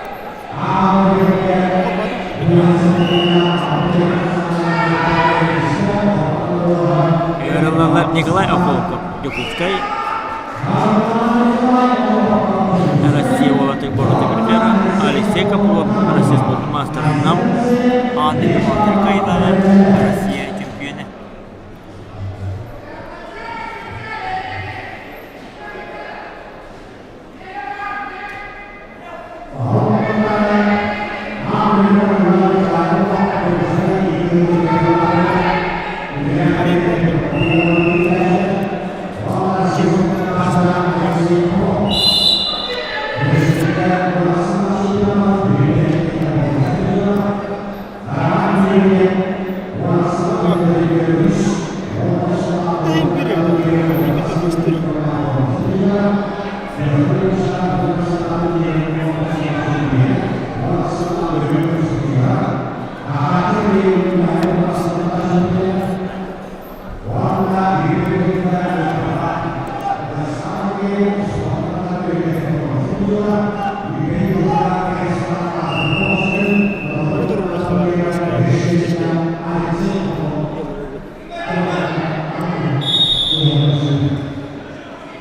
Ыҥырыллаллар Николай Охлопков, Дьокуускай, Россия уолатын борута призера Алексей Копылов, Россия спорт маастара Нам, Анна Дмитрий Кайдана, Россия чемпионы.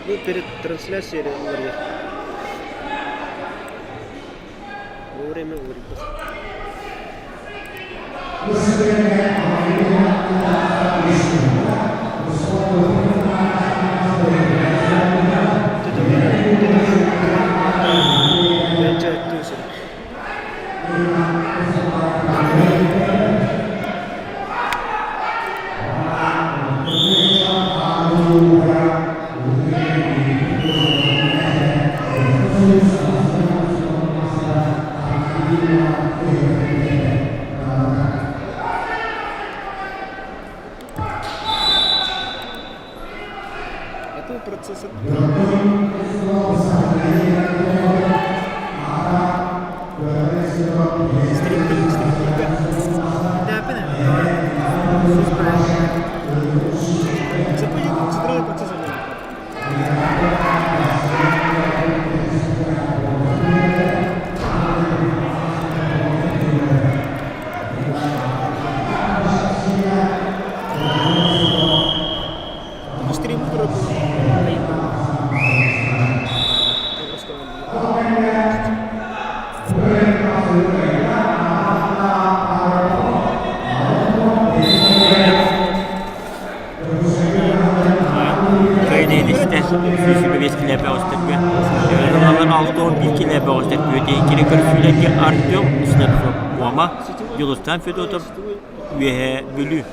Ну, перед трансляцией говорит. Во время говорит. Это процесс Кыйдыйдистэ 125 килэпэ оҕустарга Ыҥырыллаллар 61 килэпэ оҕустар бүөтэ көрсүүлэргэ Артем Слепцов Муома, Дьулустан Федотов Үөһээ Бүлүү.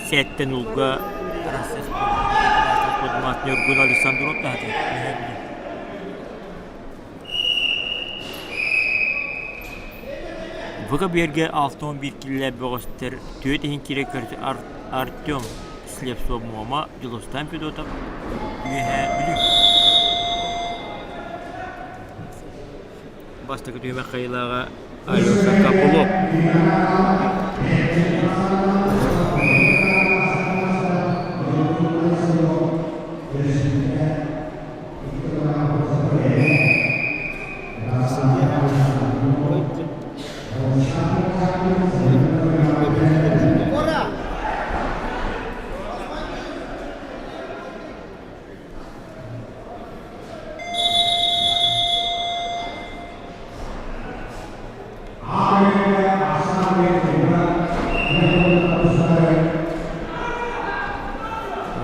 Сэттэн улга Россия спорт Ньургун Александров таһата. Бу биэргэ 61 киллэ бөҕөстөр түөрт иһин киирэ көрсө Артем Слепцов Муома, Дьулустан Федотов Үөһээ Бүлүү. Бастакы түһүмэх кыайыылааҕа Алеша Копылов.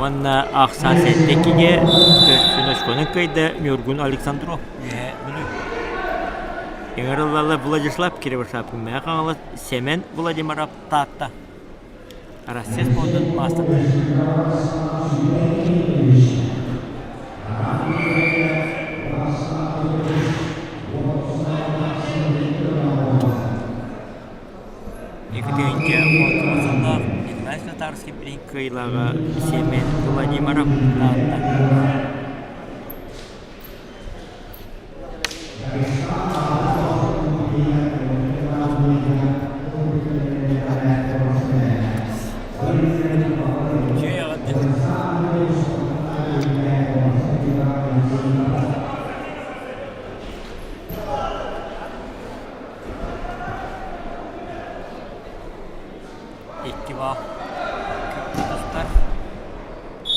Уонна ахсаан сэттэ кигэ көрсүн очкону кыайда Ньургун Александров Үөһээ Бүлүү. Ыҥырыллаллар Владислав Кривошапкин Мэҥэ Хаҥалас, Сэмэн Владимиров Таатта. Россия спордун маастардара. Екатеринке сыллаах Николай Татарский билин кыайыылааҕа Семен Владимиров Таатта. Икки баал тустар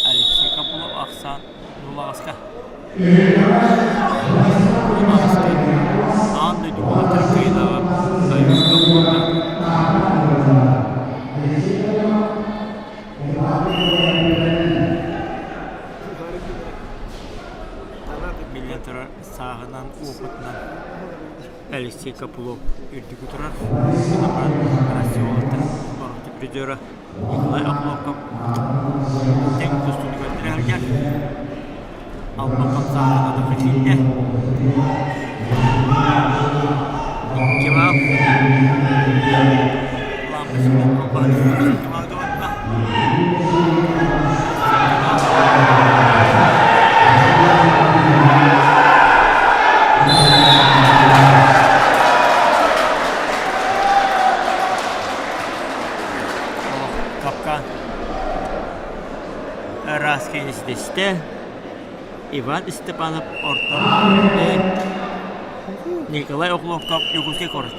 Алексей Копылов ахсаан Нулаҕаска Нулаҕаска аан дойду уолаттар кыайыылааҕа Алешка буолла. Биллэн турар, сааһынан, опытынан Алексей Копылов үрдүкү турар. Гынан Россия уолаттарын боруобут призера Николай Охлопков тэҥ тустууну көрдөрө сылдьар. Алба хамсааһына да киирдэ. Икки баал. Лампочканан албаһын икки баалга барда. Капкан Ыраас кэнистистэ Иван Степанов орто Николай Охлопков Якутский город.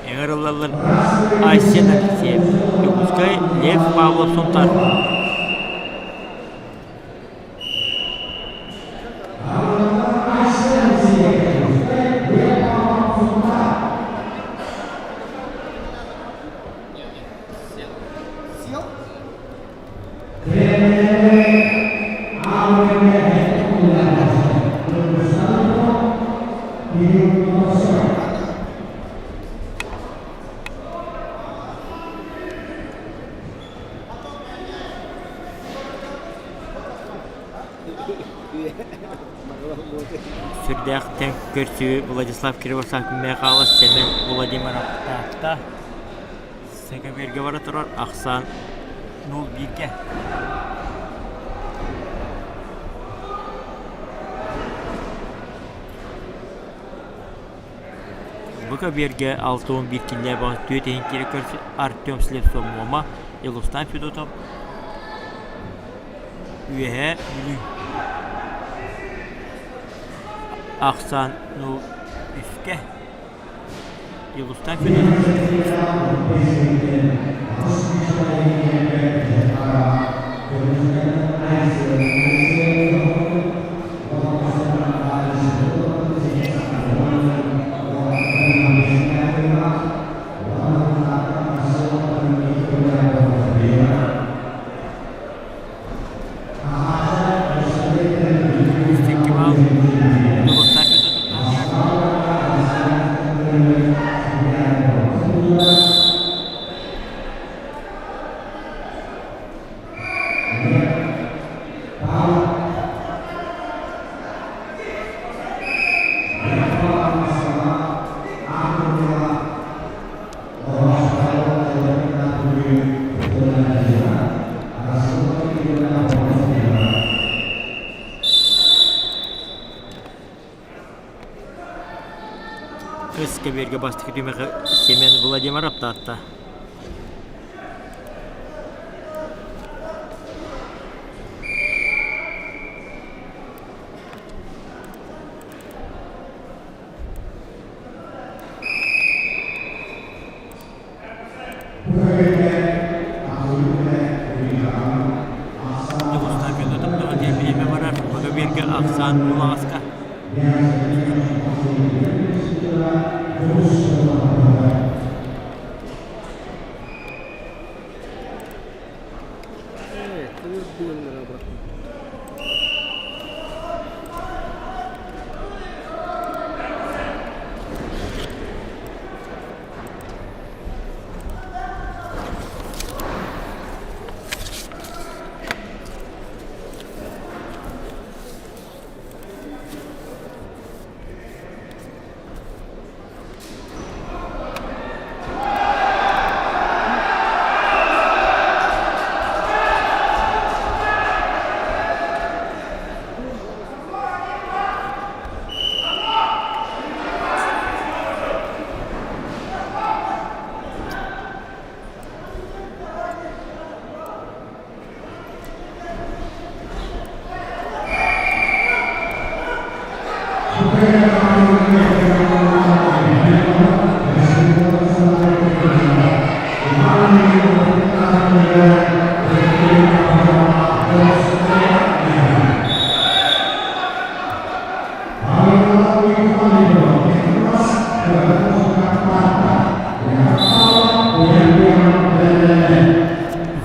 Ыҥырыллаллар Айсен Алексеев, Якутскай Лев Павлов Сунтар. Сүрдээх тэҥ көрсүү Владислав Кривошапкин Михайлов Сэмэн Владимиров Таатта Сэгэбиэргэ бара турар ахсаан 0-1-гэ. Бу көбүөргэ 61 киллэ түөрт иһин киирэ көрсө Артем Слепцов Муома, Елустан Федотов Үөһээ Бүлүү. Ахсаан 0-3-кэ Елустан Федотов. Икки баал Дьулустаан Федотов. көбиэргэ бастакы түмэҕи Семен Владимиров таатта. Дьоҕустаах Федотов диэн бириэмэ барар, Богомергэ ахсаан улаҕаска.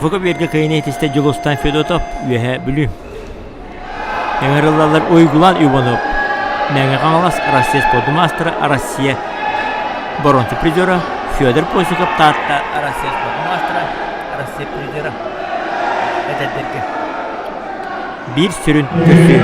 Выкоберга кыайыны итистэ Дьулустан Федотов, Үөһээ Бүлүү. Ыҥырыллаллар Уйгулан Иванов, Мэҥэ Хаҥалас, Россия спордун маастара, Россия боруонса призера Федор Посиков, Таатта, Россия спордун маастара, Россия призера эдэрдэргэ биир сүрүн көрсүү.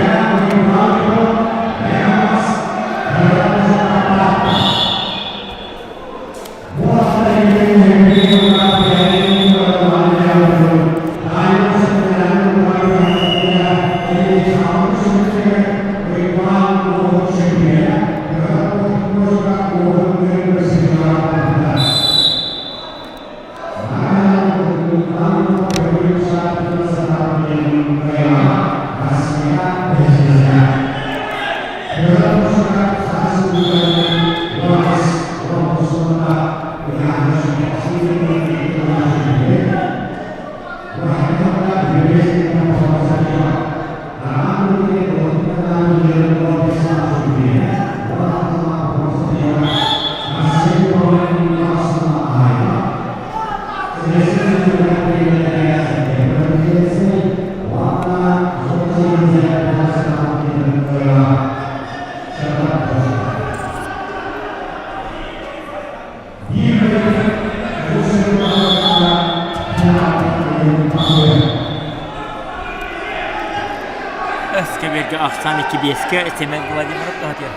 Өскөбүргэ ахсаан икки биэскэ Семен Владимиров таһытыар.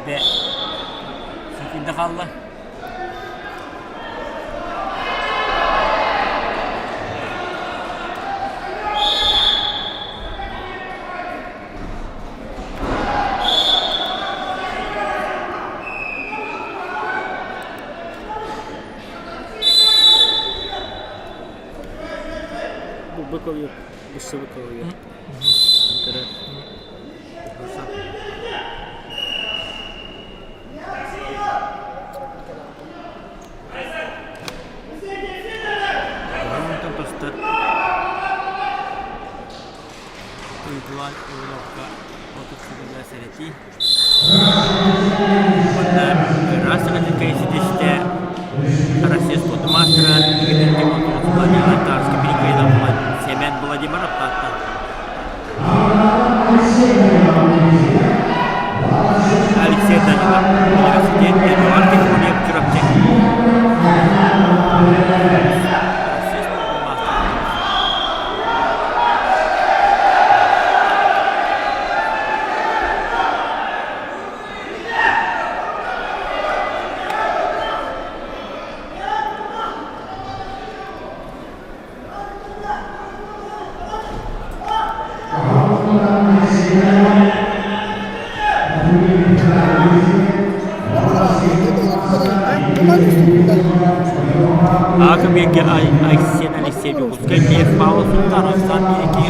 20 секунда хаалла. Бу быковье, быссы быковье. Онтон тостор Уйгулаан Ивановка 30 секунда сэрэтии. Уонна ыраас саҥатыкка ситистэ Россия спорт маастара Игорь Тимофеев Тарский Семен Владимиров таатта. Акыберге Айсен Алексей Дьокуускай Лев Павлов Сунтар Оксан Биэки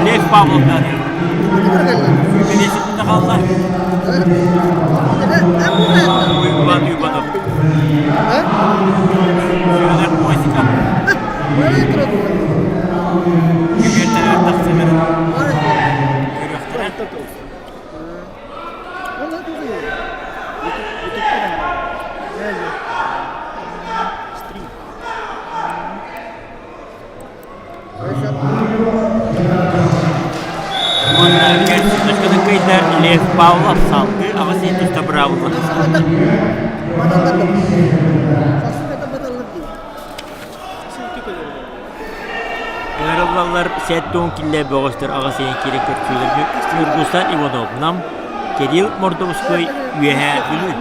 Лев Павлов даны Сүүмэлеситинне қалла Уйгулан Уйбанов Федор Косиков Күбүөртэлэр тахсыларын көрүөхтэрэ. Уонна кэрчик кыйдар Лев Павлов салгыы аҕыс туста быраабылла. Ыҥырыллаллар 70 киллэ бөҕөстөр аҕыс ыйын киирэн көрсүүлэргэ Ньургустан Иванов Нам, Кирилл Мордовской Үөһээ Бүлүү.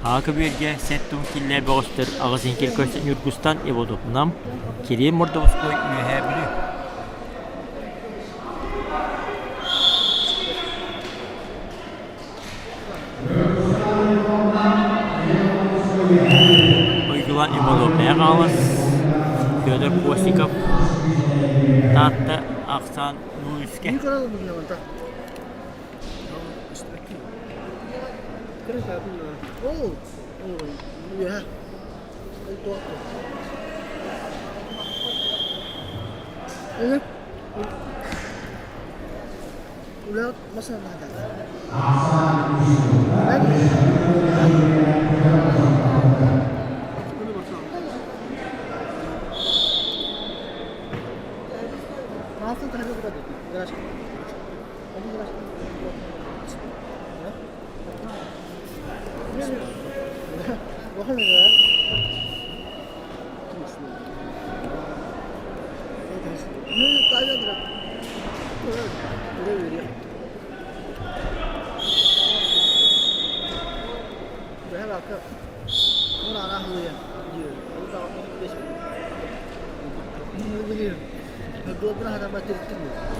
Аҕа көбүөргэ сэт киллэр бөҕөстөр аҕыс иҥкил көрсөн Ньургустан Ивановнам, Кирилл Мордовской Үөһээ Бүлүү. Уйгулан Иванов Мэҥэ Хаҥалас, Федор Постников Таатта ахсаан Нуйскэ.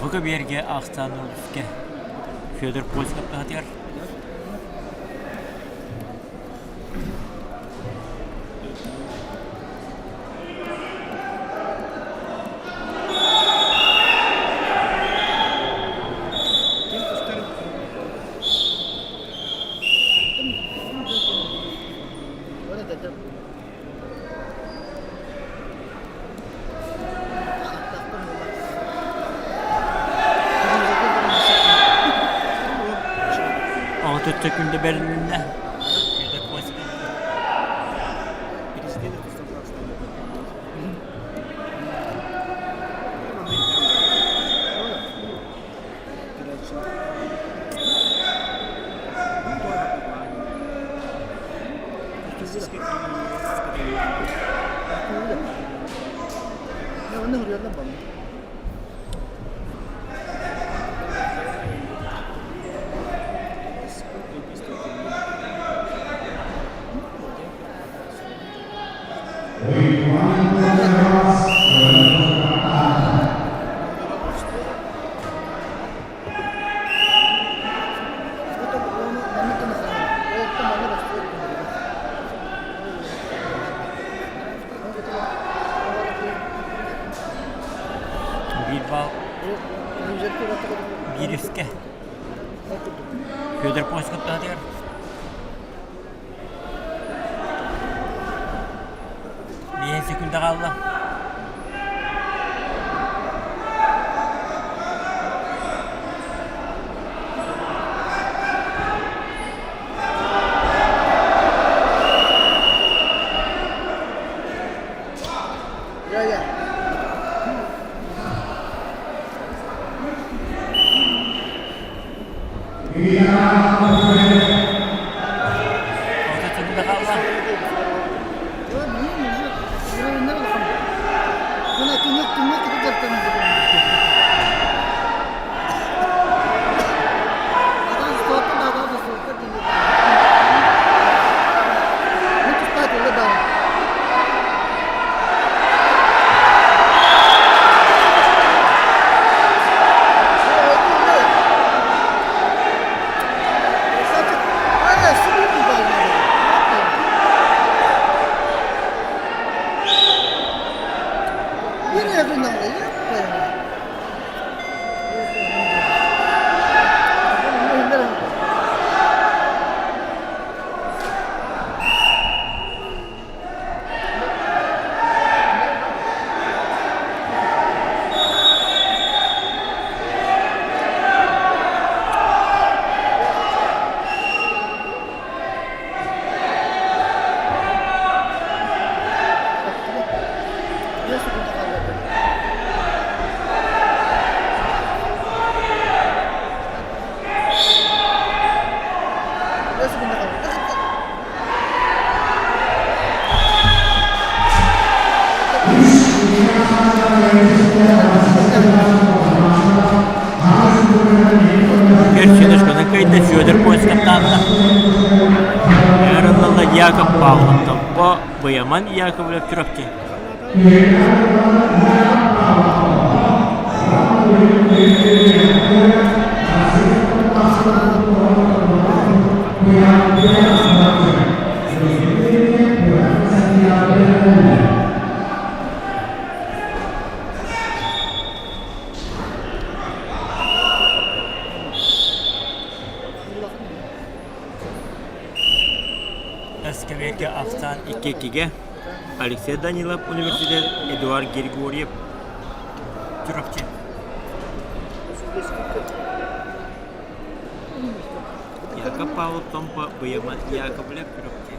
Бу көбүөргэ ахсаан улууска Федор Постников таһатыгар Оҕотучча күндэ бэрилиннэ. Биир балл биирискэ. Федор Постников таһатыгар. Биэс секунда хаалла. Алта секунда хаалла. Керченешканы кыйда Федор поискаттаатта. Эраллалла Яков Павлов Томпо, Быйаман Яковлев Чурапчы. Эскэбиэргэ ахсаан 2-2-гэ Алексей Данилов университет Эдуард Григорьев Чурапчы. Яков Павлов Томпо Быйама Яковлев Чурапчы.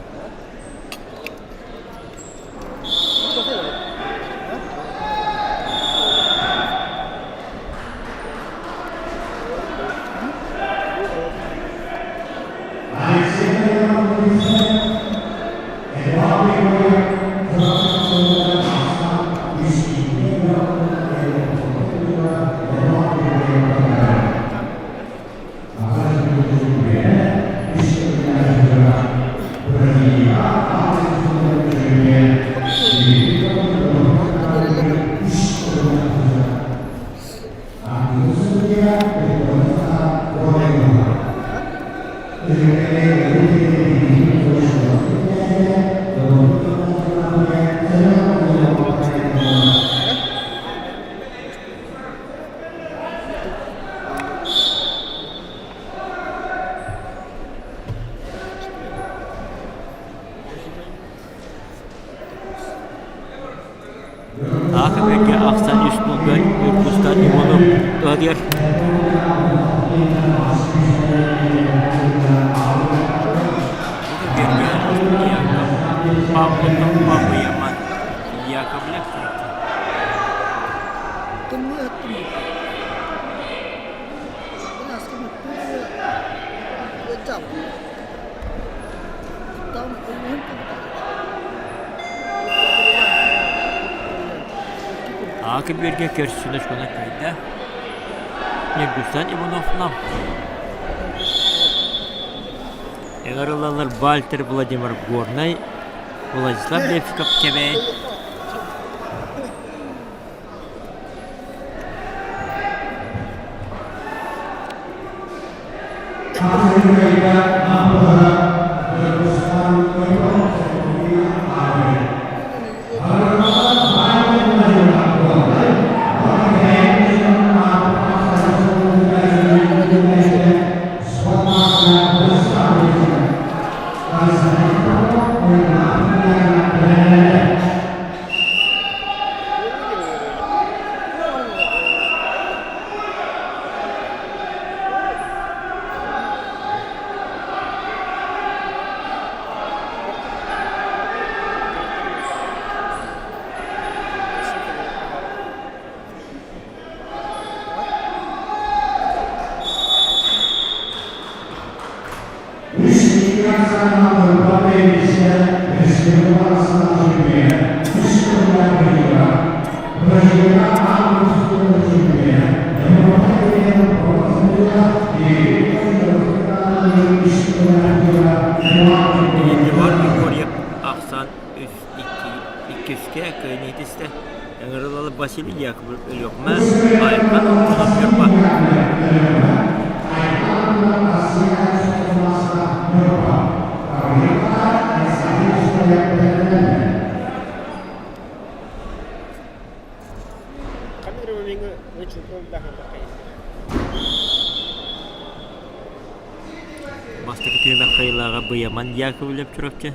Аахыбекке ахсан үс булган Ньургустан Иванов туһатыгар Павловтан Папыяман Яковлев Аакы-бүөргэ көрсүнэ школа кыайда. Ньургустан Ивановна. Ыҥырыллаллар Вальтер Владимир Горнай, Владислав Левчиков Кэбээй. Иккискэ кыайан иһитистэ. Ыҥырылалы Василий Яковлев Өлүөхүмэ, Айхан Антонов Ньурба. Ханнык эрэ момеҥҥа чуҥкур Бастакы түһүмэх кыайыылааҕа Быйаман Яковлев Чурапчы.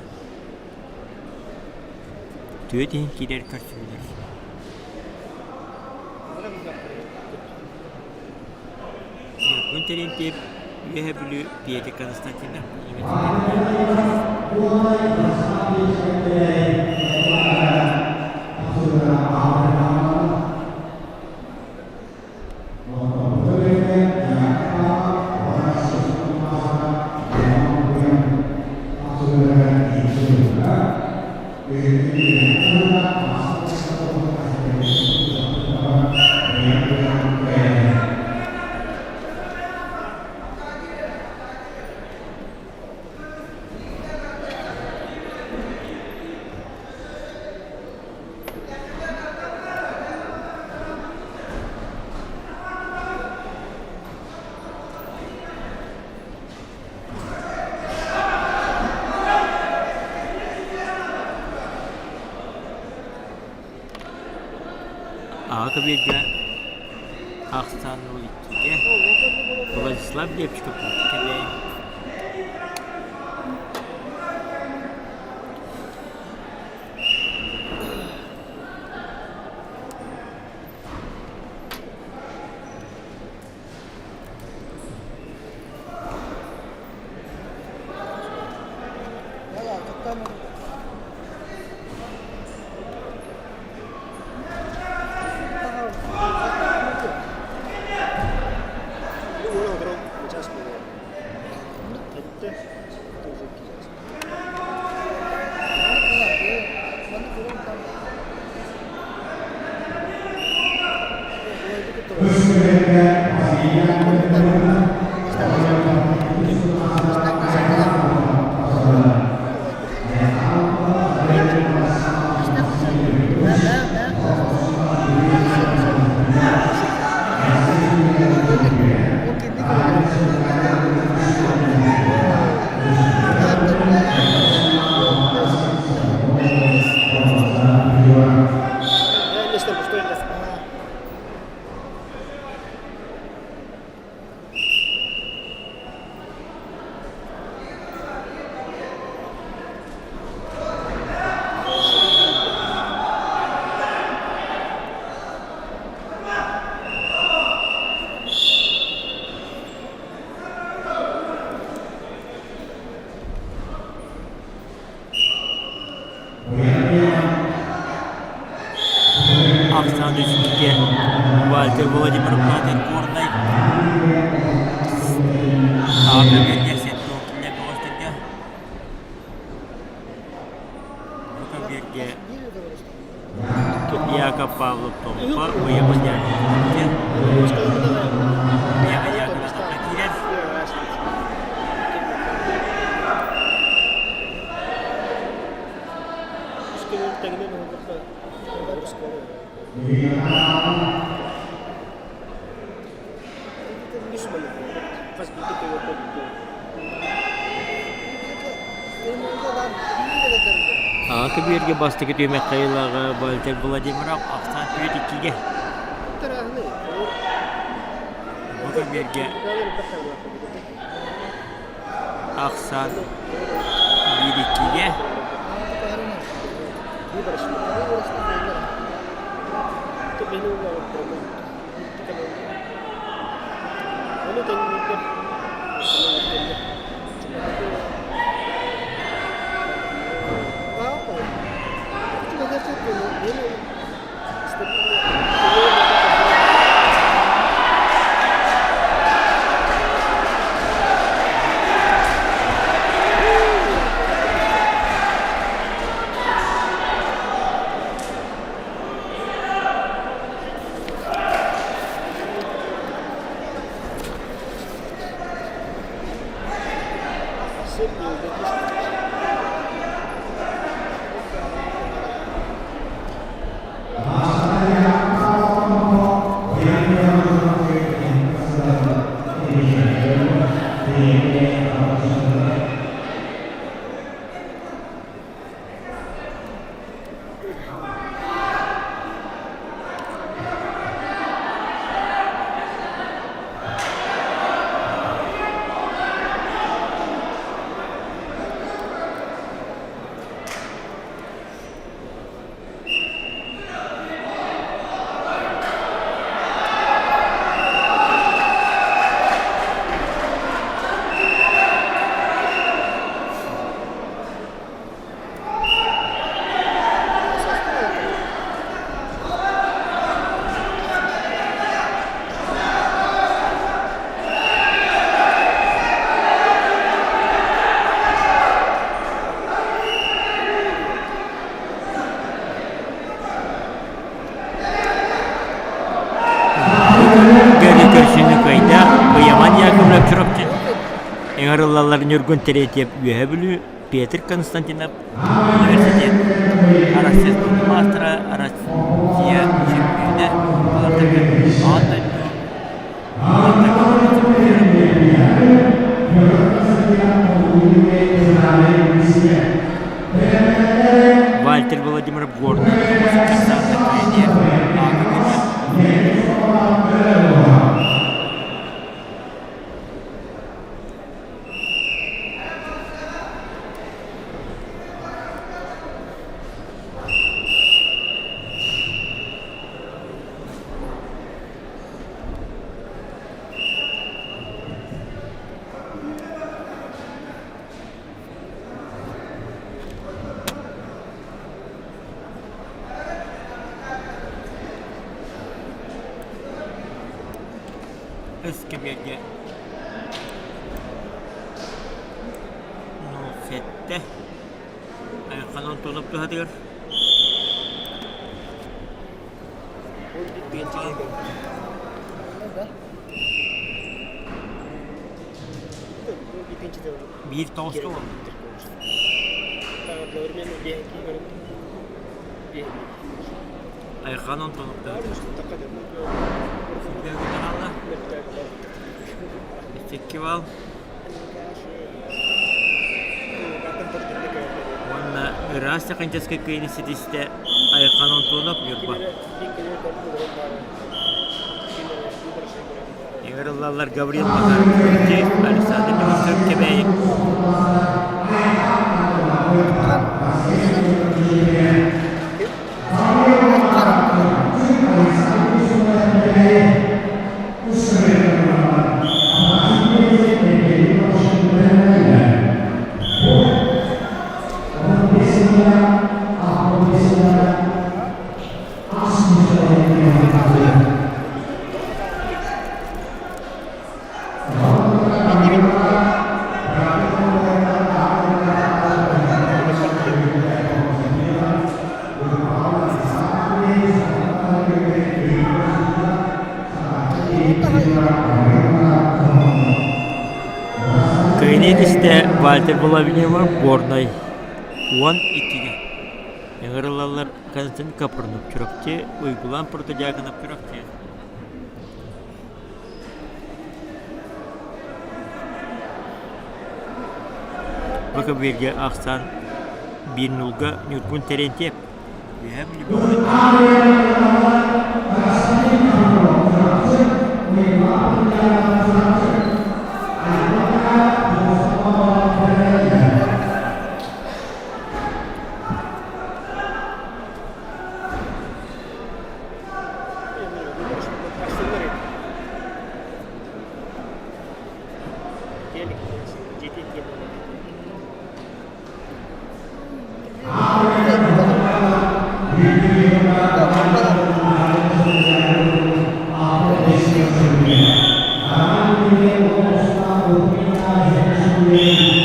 Түөрт иһин киирэр көрсүһүүлэр. Ньургун Терентьев Үөһэ Бүлүү Петя Константинов Аҕа көбүөргэ ахсаан иккигэ Владислав Лепчиков кэлэй. Ахсаан үчүгүйгэ Вальтер Владимиров Натан Горнай Аҕа бэргэ сеттоокилэ бөҕөстөргө Бука бэргэ Яков Павлов Томпо Уйабын Яковлевича Уйабын Яковлевич киирэр Аҕа көбүөргэ бастакы түһүмэх хайылааҕа Вальтер Владимиров ахсаан түөрт иккигэ. Бу көбүөргэ ахсаан биир иккигэ. Көрү көрсүнү кыайда Быйаман Яковлев Чурапчы ыҥырыллаллар Ньургун Терентьев Үөһэ Бүлүү Петр Константинов университет Россия маастара Россия чөмпүйүнэ балартарга аан дойду Вальтер Владимиров Горный Өскөбүөргэ 07 Айхал Антонов туһатыгар Биир тоҕуска буолбут. Айхан Антонов Фестивал уонна ыраас техническэй кыайыыны ситистэ Айхан Антонов Ньурба. Ыҥырыллаллар Гаврил Макаров Александр Неустроев Кэбээйи. Кыайыы түстэ Вальтер Булавинева Горнай 12-гэ. Ыҥырыллаллар Константин Капрынов Чурапчы, Уйгулаан Протодьяконов Чурапчы. Бу көбүөргэ ахсаан биир нуулга Ньургун Терентьев Үөһээ Бүлүү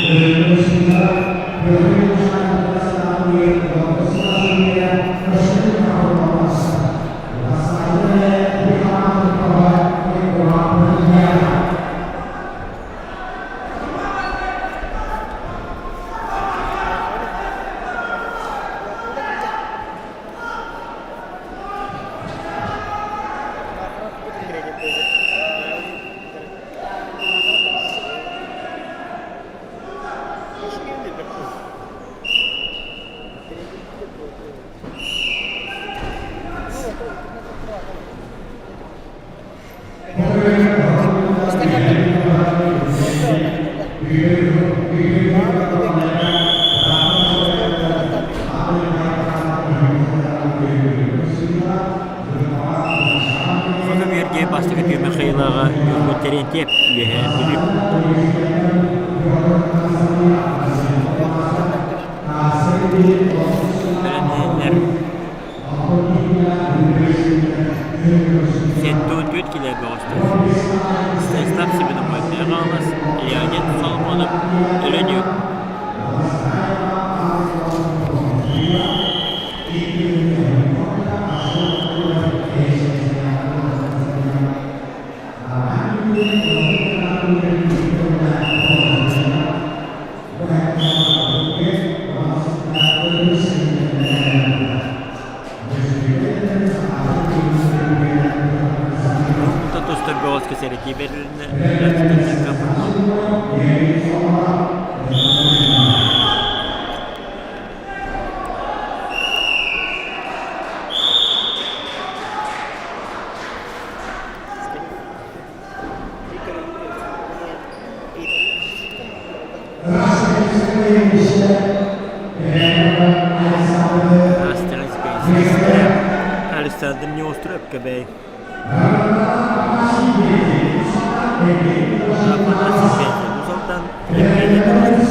Бастакы Михаилаҕа Ньургун Терентьев Үөһээ Бүлүү. Бэлэмнэнэллэр 74 килэ бөҕөстөр. Станислав Семенов Хаҥалас, Леонид Соломонов Өлөнүк. Муҥта тустар бөҕөскө сэрэтии бэрилиннэ. Александр Неостров Кэбэй Афанасий Петя Мусалтан Евгений Хаҥалас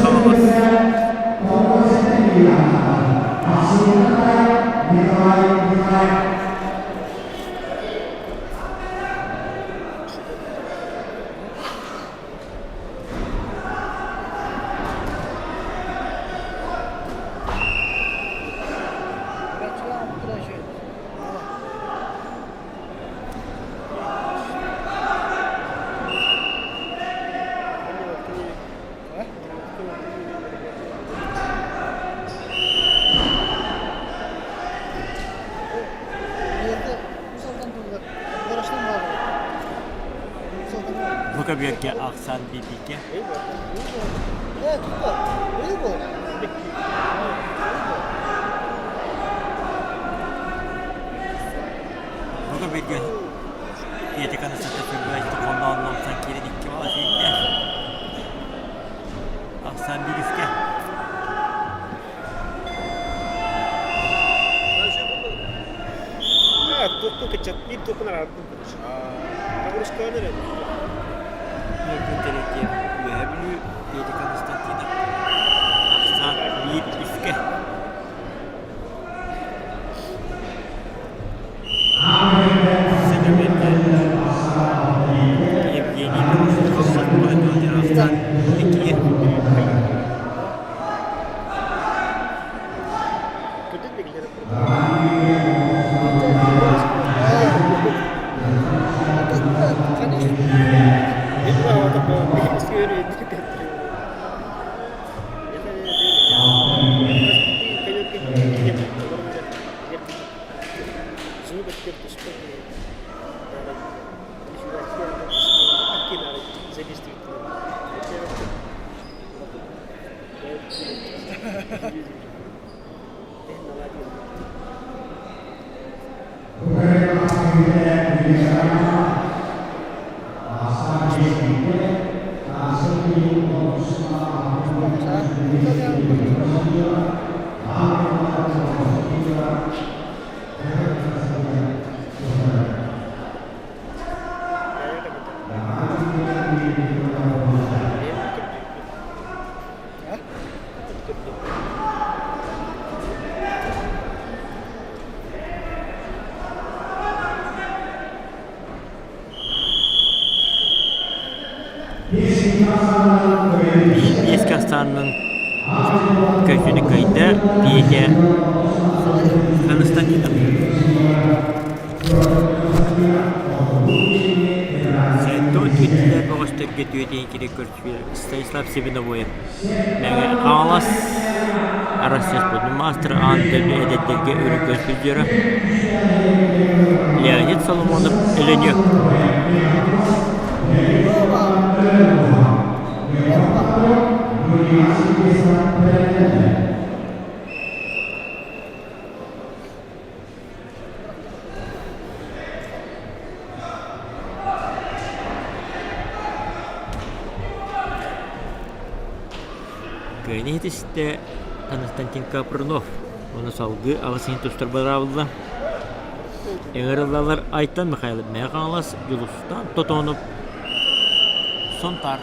Бу көбүөргэ ахсаан биирдииккэ Бу көбүөргэ Петя Константинов хоннооннолсан киирэн икки бала сүүрдэ. Ахсаан биирискэ. Ньургун Терентьев Үөһээ Бүлүү Петя Константинов Ахсаан биир үскэ. Евгений Ахсаан иккигэ. Биэс кастаанынан көчүнү кыйда Петя Константинов. Сэттэ түөтүлэр бөҕөстөргө түөтэйин кири көрсүөр Станислав Себеновоев Мэҥэ Хаҥалас Россия спордун маастара аан дойду эдэрдэргэ өрө көрсүлдьөрө Леонид Соломонов Өлөнүө Кыайыны иһитистэ Константин Капрунов уонна салгыы аҕыс иһин тустар быраабылла. Ыҥырыллаллар Айтан Михайлов Мэҥэ Хаҥалас, Дьулустаан Тотонов, Сунтаар.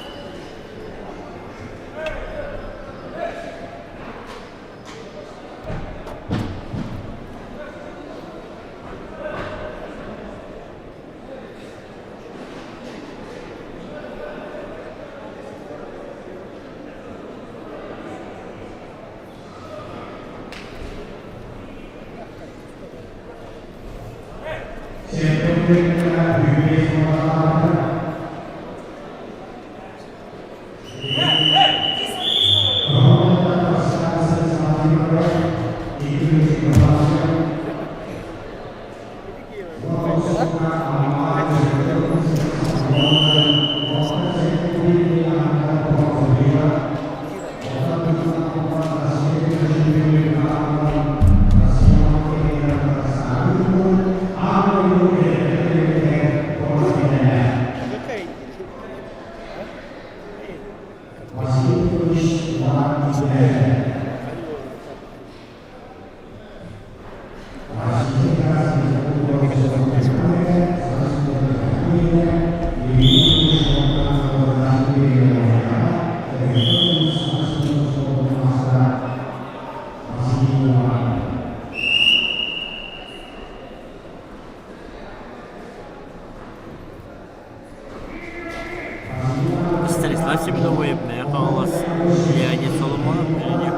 Станислав Семеновой Мэҥэ Хаҥалас, Леонид Соломонов Леонид.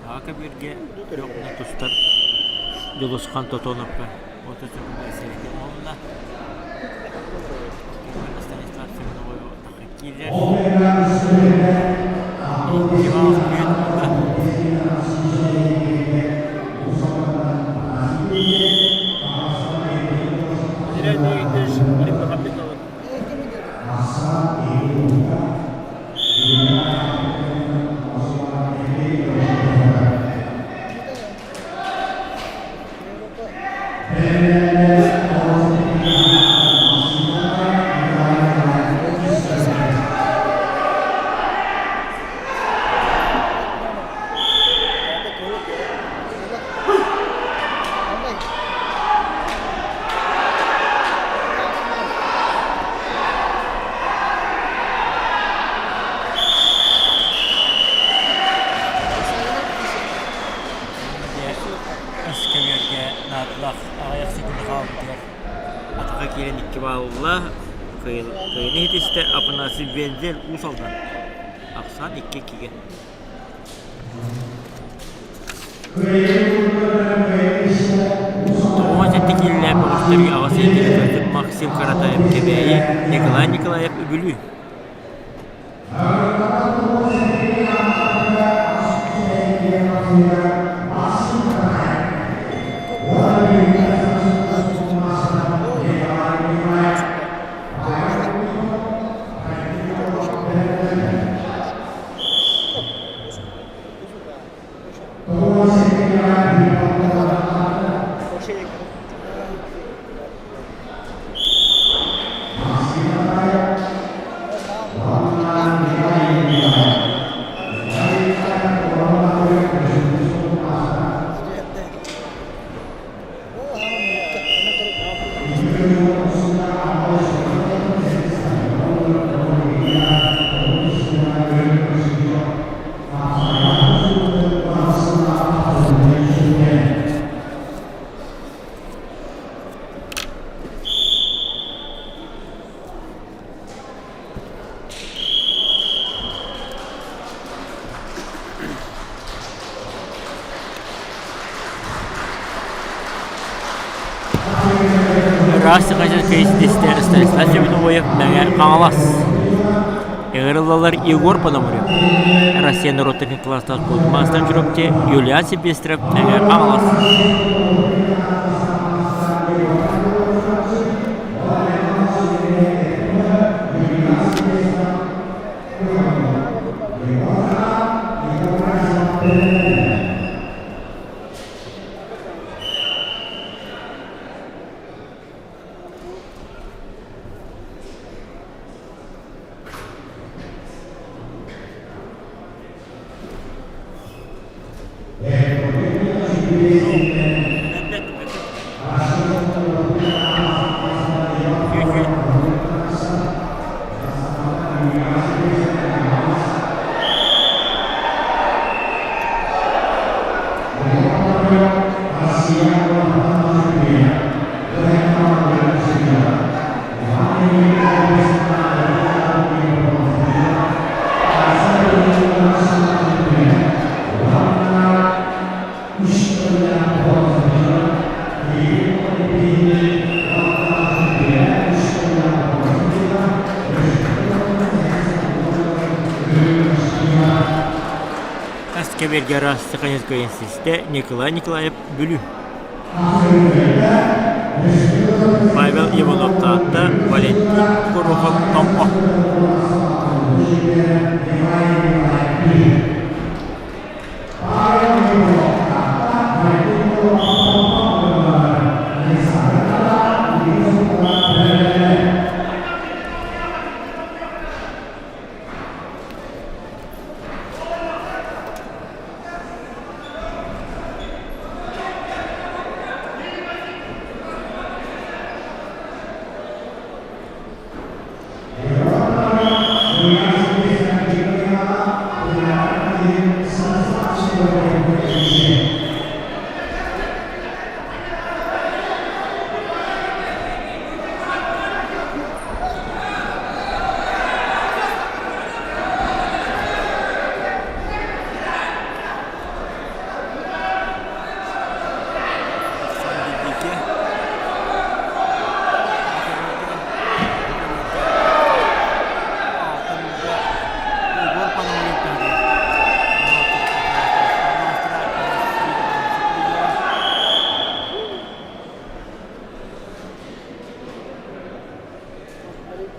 Аҕа бииргэ үөрэххэ тустар Дьулусхан Тотоновка уонна Станислав Семеновы киирэр. Өскөбүөргэ наадалаах аҕыйах секунда хаалбытыгар атаха киирэн икки баалла кыайыыны ситистэ Афанасий Вензель Уус Алдан ахсаан 2-2-гэ. 97 киилэлээх бөҕөстөргө аҕыс ыйытыгы көрсүп Максим Каратаев Кэбээйи, Николай Николаев Үбүлүү. Растихазинскай истистэ Станислав Семеновоев Мэҥэ Хаҥалас. Ыҥырыллалар Егор Пономарев, Россия норуоттарын класстаах спорт Чурапчы Юлиан Сильвестров Мэҥэ Хаҥалас. Кэбэргэ Сахалинскай институтэ Николай Николаев Бүлүү. Павел Иванов Таатта, Валентин Горохов Томпо.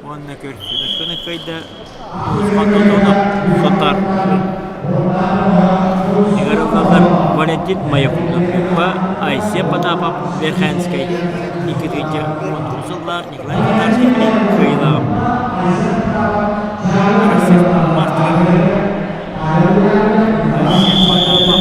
Уонна көрсүбүт кыайда Сотар Игорь Валентин Маякунов Айсен Потапов Верхоянскай 2019 сыллаах Николай Татарский кыайыылааҕа Россия маастара Айсен Потапов.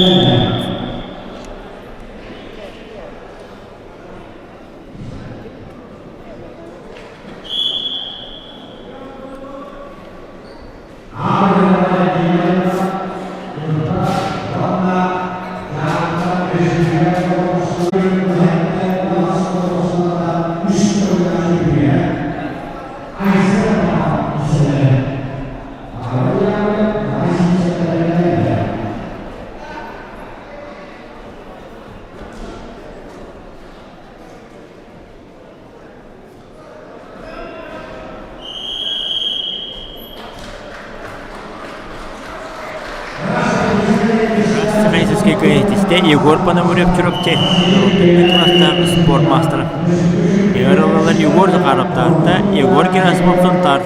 Физическэй кыайытистэ Егор Пономарев Чурапчы кылаастаах спорт маастара. Егор Егор Захаровтаахта Егор Герасимов Сунтаар.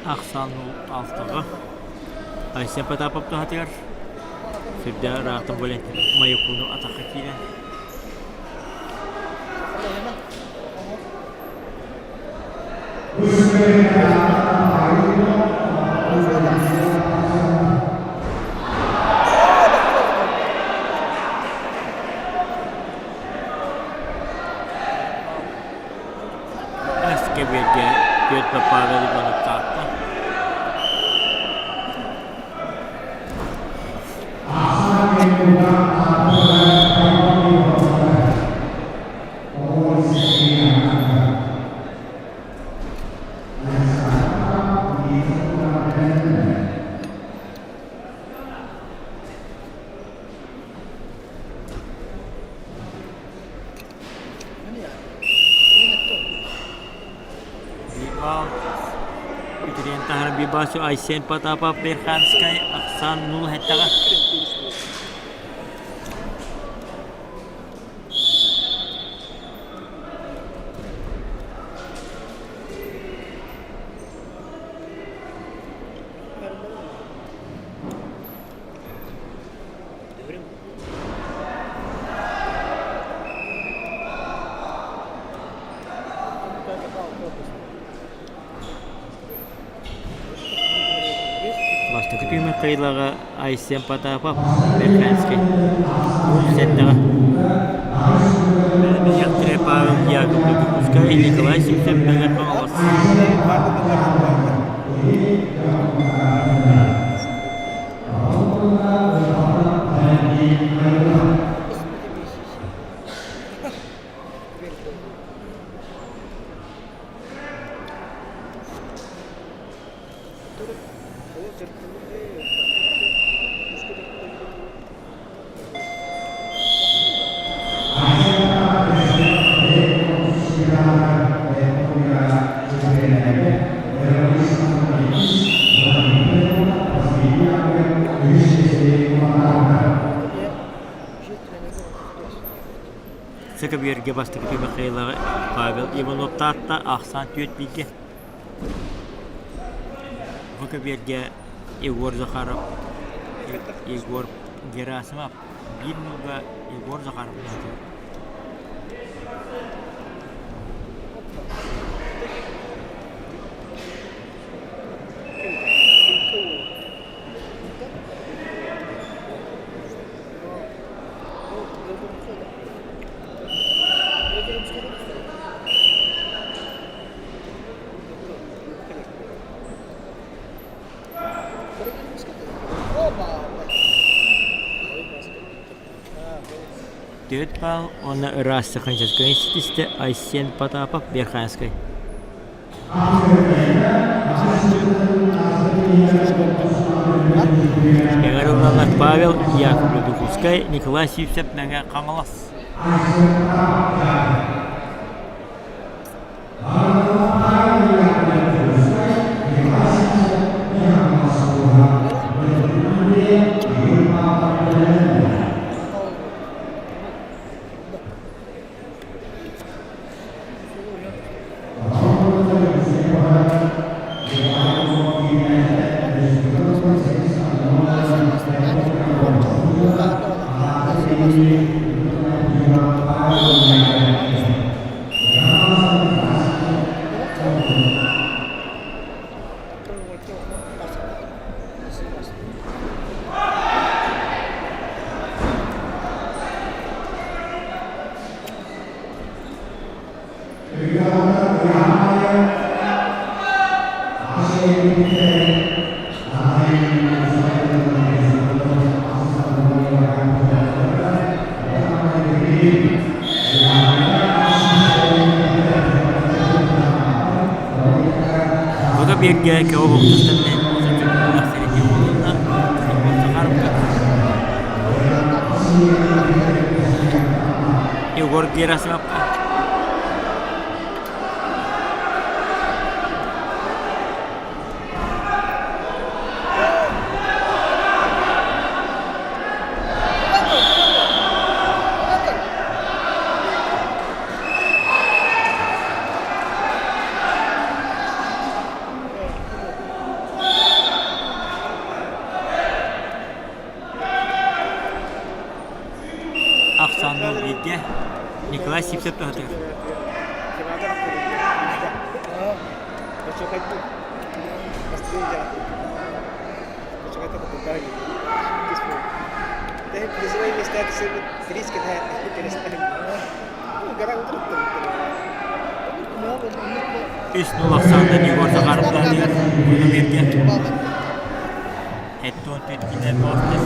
Ахсаан алтаҕа Айсен Потапов туһатыгар сүрдээх ыраахтан буолан Майыкууну атахха киирэн Эскэбиэргэ Петр Павел Иванов Таатта. Үтүрүйэн таһааран Бибасю Айсен Потапов Верханскай ахсаан нул эттэҕэ. Бастакы түһүмэх кыайыылааҕа Айсен Потапов, Верхоянскай, уус сэттэҕэ. Бэлэмнэниэхтэрэ Павел Яковлев Дьокуускай, Николай Сивцев Мэҥэ Хаҥалас. Сакабиэргэ бастакы Михаилаҕа Павел Иванов Таатта ахсаан түөрт бииргэ. Бу көбүөргэ Егор Захаров, Егор Герасимов биир ньуурга Егор Захаров быһыытыгар. Түөрт баал уонна ыраас Саханческай ситистэ Айсен Потапов Верхоянскай. Эҕэр Павел Яковлев Дьокуускай, Николай Сивцев Мэҥэ Хаҥалас. Бу биэргэ Егор Герасимов Николай Сивцев туһатыгар. Үс нул ахсаанынан Егор Захаров даатыгар Владимиргэ 74 килэ бөҕөстөр.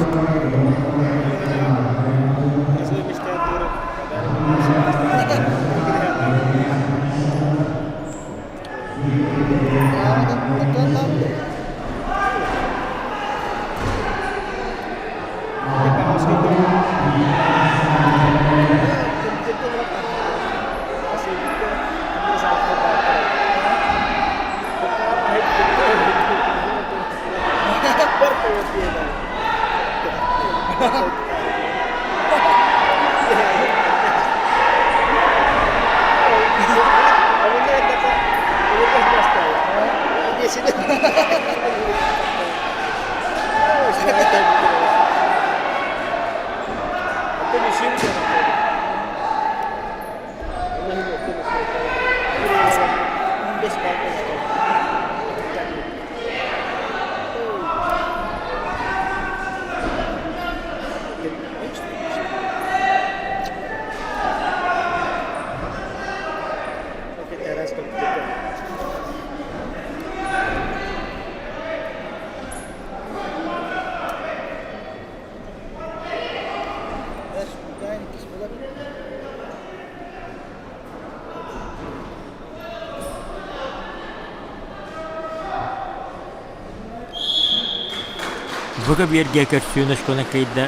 Бу көбүөргэ көрсүөн оскуола кыайда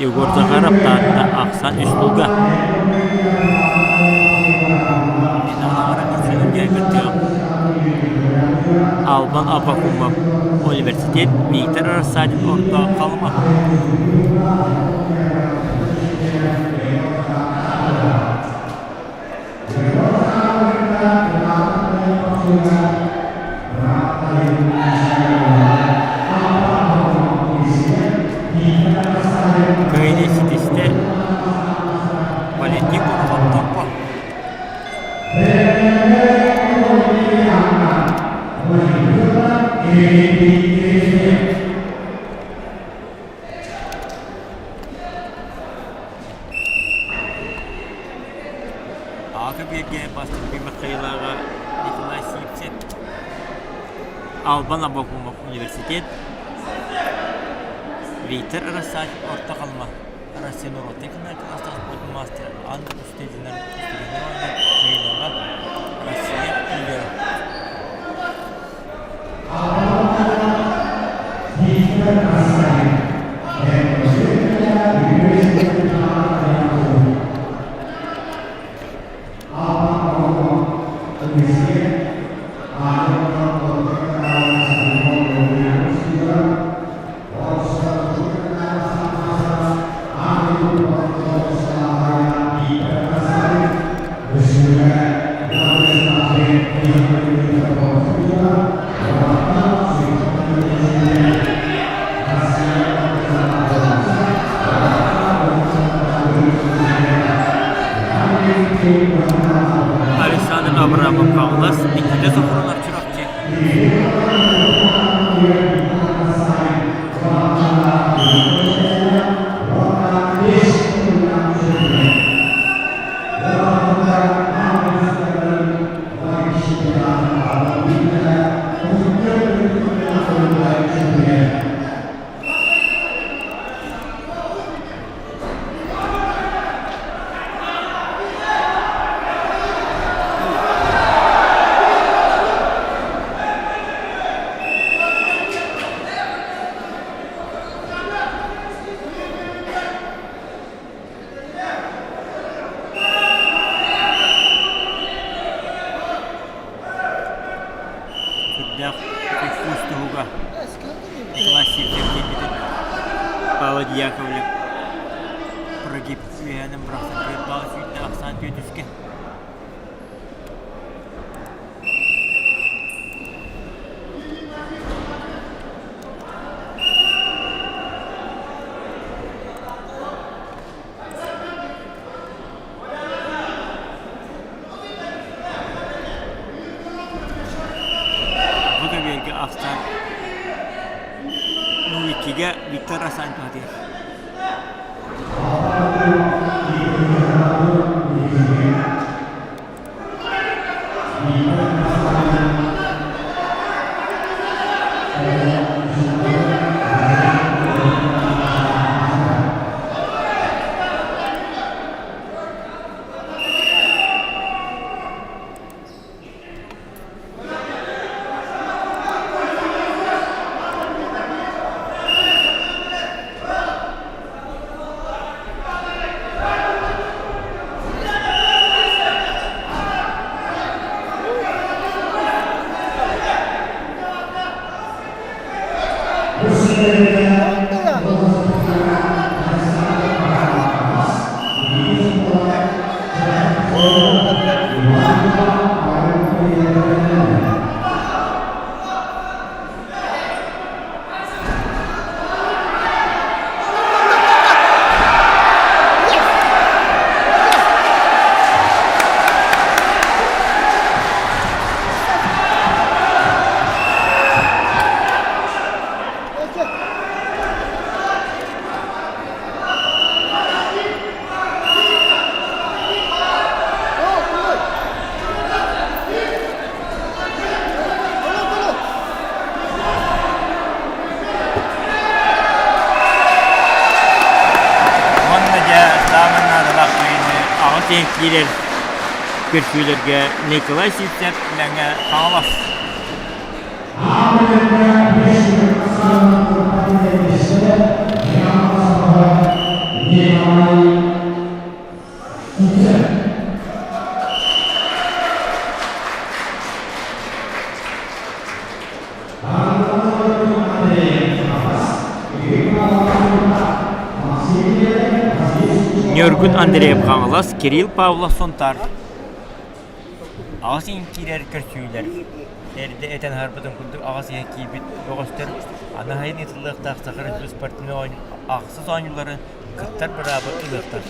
Егор Захаров Таатта ахсаан үс сылга Албан Аввакумов университет Виктор Рассадин орто Халыма. Кыайыы ситистэ Валентин Курухов Томпо. Аҕа биэргэ бастакы Михаилаҕа Николай Сивцев, Албан Абакумов университет, Виктор Рассадин Орто Халыма Россия норуоттарын кылаастаах спорт маастара Анна Устудина Михайлова Россия лидера. Александр Абрамов Хаҥалас Никита Софронов Чурапчы. Сүрдээх үс туһуга Николай Сивцев киирбитин Павел Яковлев прогиб үөһээнэн бырахсан түөрт баалы сүүрдэ ахсаан түөтүскэ. ахсаан 02-гэ Виктор Асанин туһатыгар. Уонна дьэ саамай наадалаах түгэни аҕыс иһин киирэр көрсүүлэргэ Николай Сивцев Мэҥэ Хаҥалас. Ньургун Андреев Хаҥалас, Кирилл Павлов Сунтаар. Аҕыс иһин киирэр көрсүүлэр эрдэ этэн аһарбытым курдук аҕыс иһин киирбит бөҕөстөр аны сайын ыытыллыахтаах Саха Республикатын спортивнай ахсыс оонньууларын кыттар быраабы ылыахтар.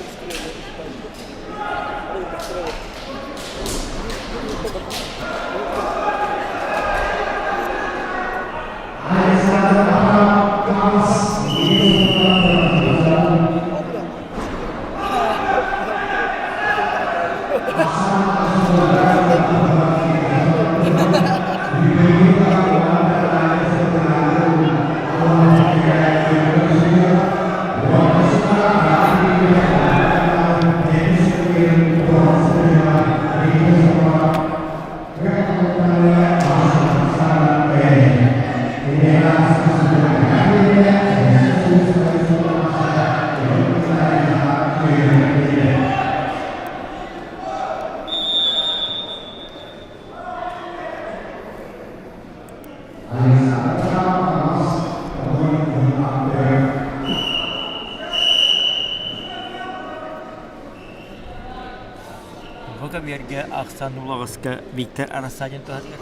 Бу көбүөргэ ахсан улаҕаска Виктор Рассадин туһатыгар.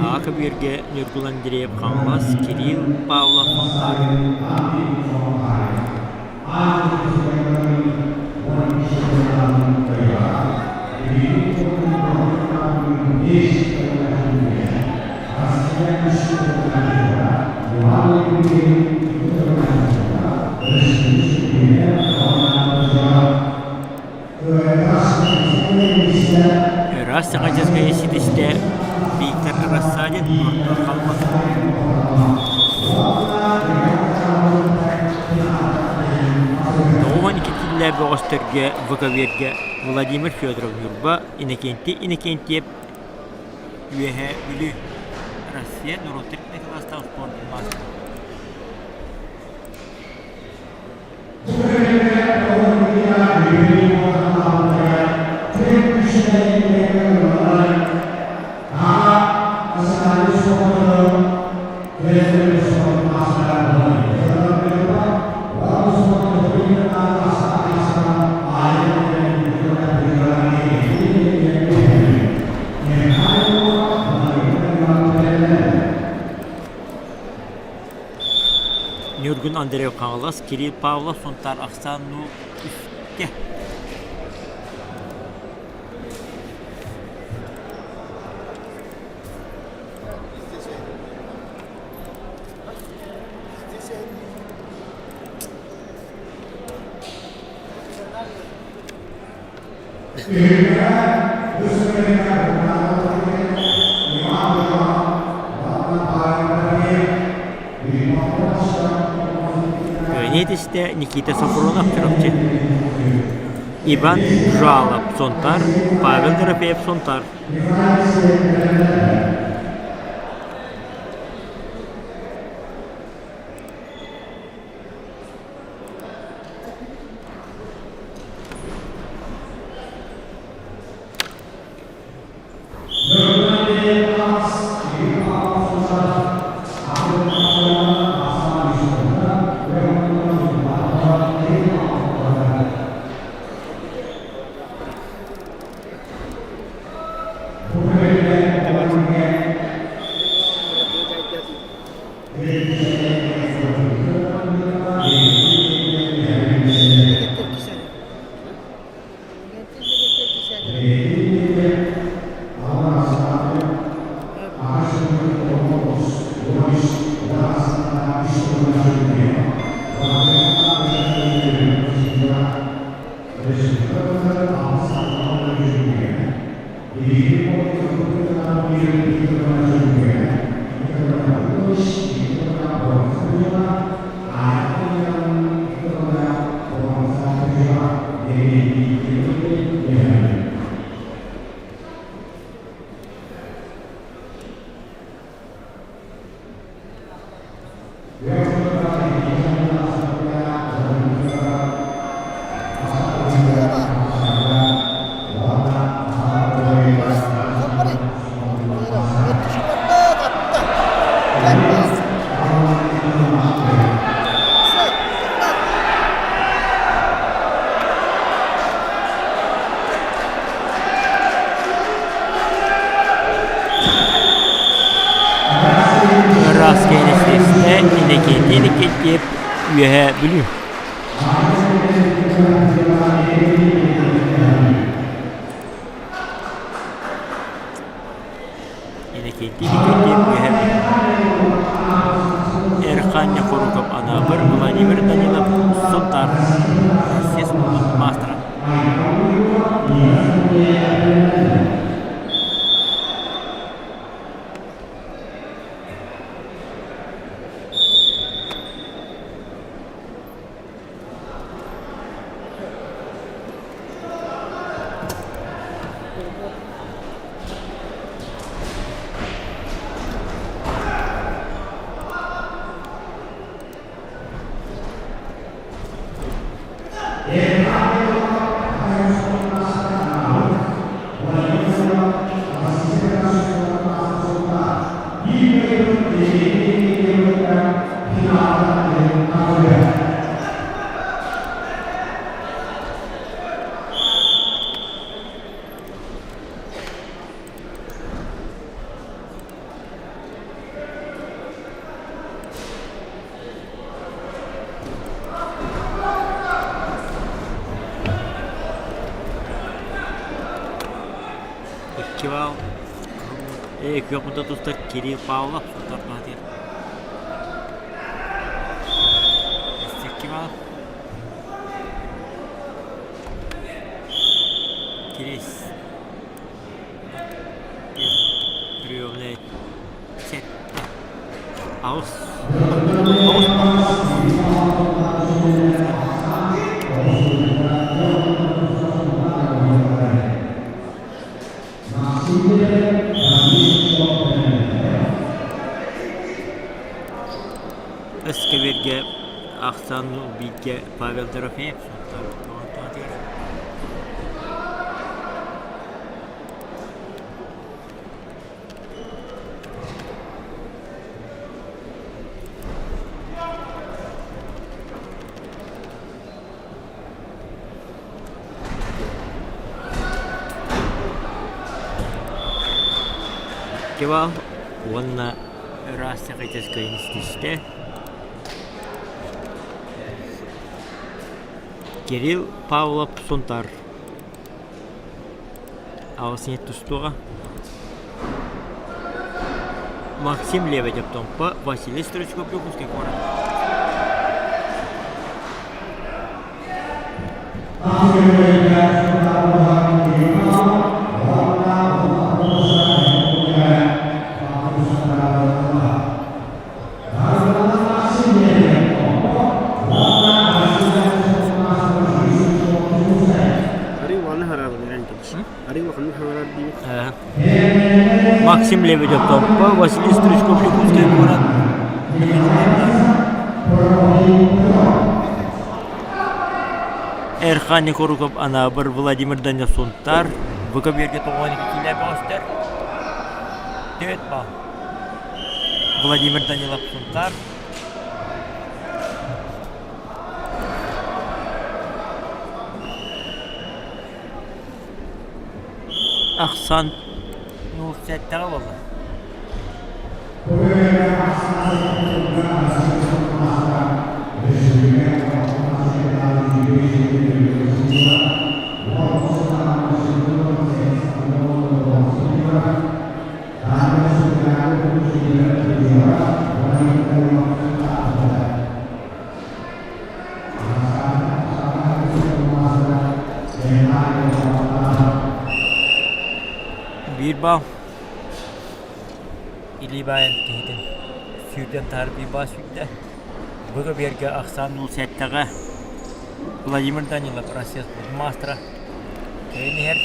Аҕа көбүөргэ Ньургун Андреев Хаҥалас, Кирилл Павлов Сунтаар. Ыраас саҥа ситистэ Виктор Рассадин орто халлас. 92 киилэ бөҕөстөргө ВКВ-гэ Владимир Федоров Ньурба, Иннокентий Иннокентьев Үөһээ Бүлүү, Россия норуоттар кылаастаах спордун маастара. Хаҥалас Кирилл Павлов Сунтаар ахсаан нуу үскэ. Кыайыы истэ Никита Софронов Чурапчы, Иван Жалов Сунтаар, Павел Дорофеев Сунтаар. Ыраас кээнэстэ Иннокентий Иннокентьев Үөһээ Бүлүү. Иннокентий Иннокентьев Үөһээ Бүлүү. Эрхан Нехоруков Анаабыр Владимир Данилов Сунтаар Россия спордун маастара. Икки балл Күөх тустар Кирилл Павлов тартаатыйар. Икки балл. Кирис Приемная сэттэ аҕыс тоҕус Эскэбиэргэ ахсаан бииргэ Павел Дорофеев Кебал уонна ыраас сахатическай истистэ. Кирилл Павлов Сунтаар Аҕыс тустууга Максим Лебедев Томпо, Василий Стручков Дьокуускай куорат. Максим Лебедев Томпо, Василий Стручков Якутскай куорат. Эрхан Егоруков Анаабыр Владимир Данилов Сунтаар, ВКБ-га тоҕуон киилэ бөҕөстөр. Төрт бал. Владимир Данилов Сунтаар. Ахсан 07-ҕэ буолла. Биир баал илии баайан киһитин сүүрдэн таһар биир баа сүүрдэ. Бу көбүөргэ ахсаан 07-ҕэ Владимир Данилов Россия маастара кэлин иһэр.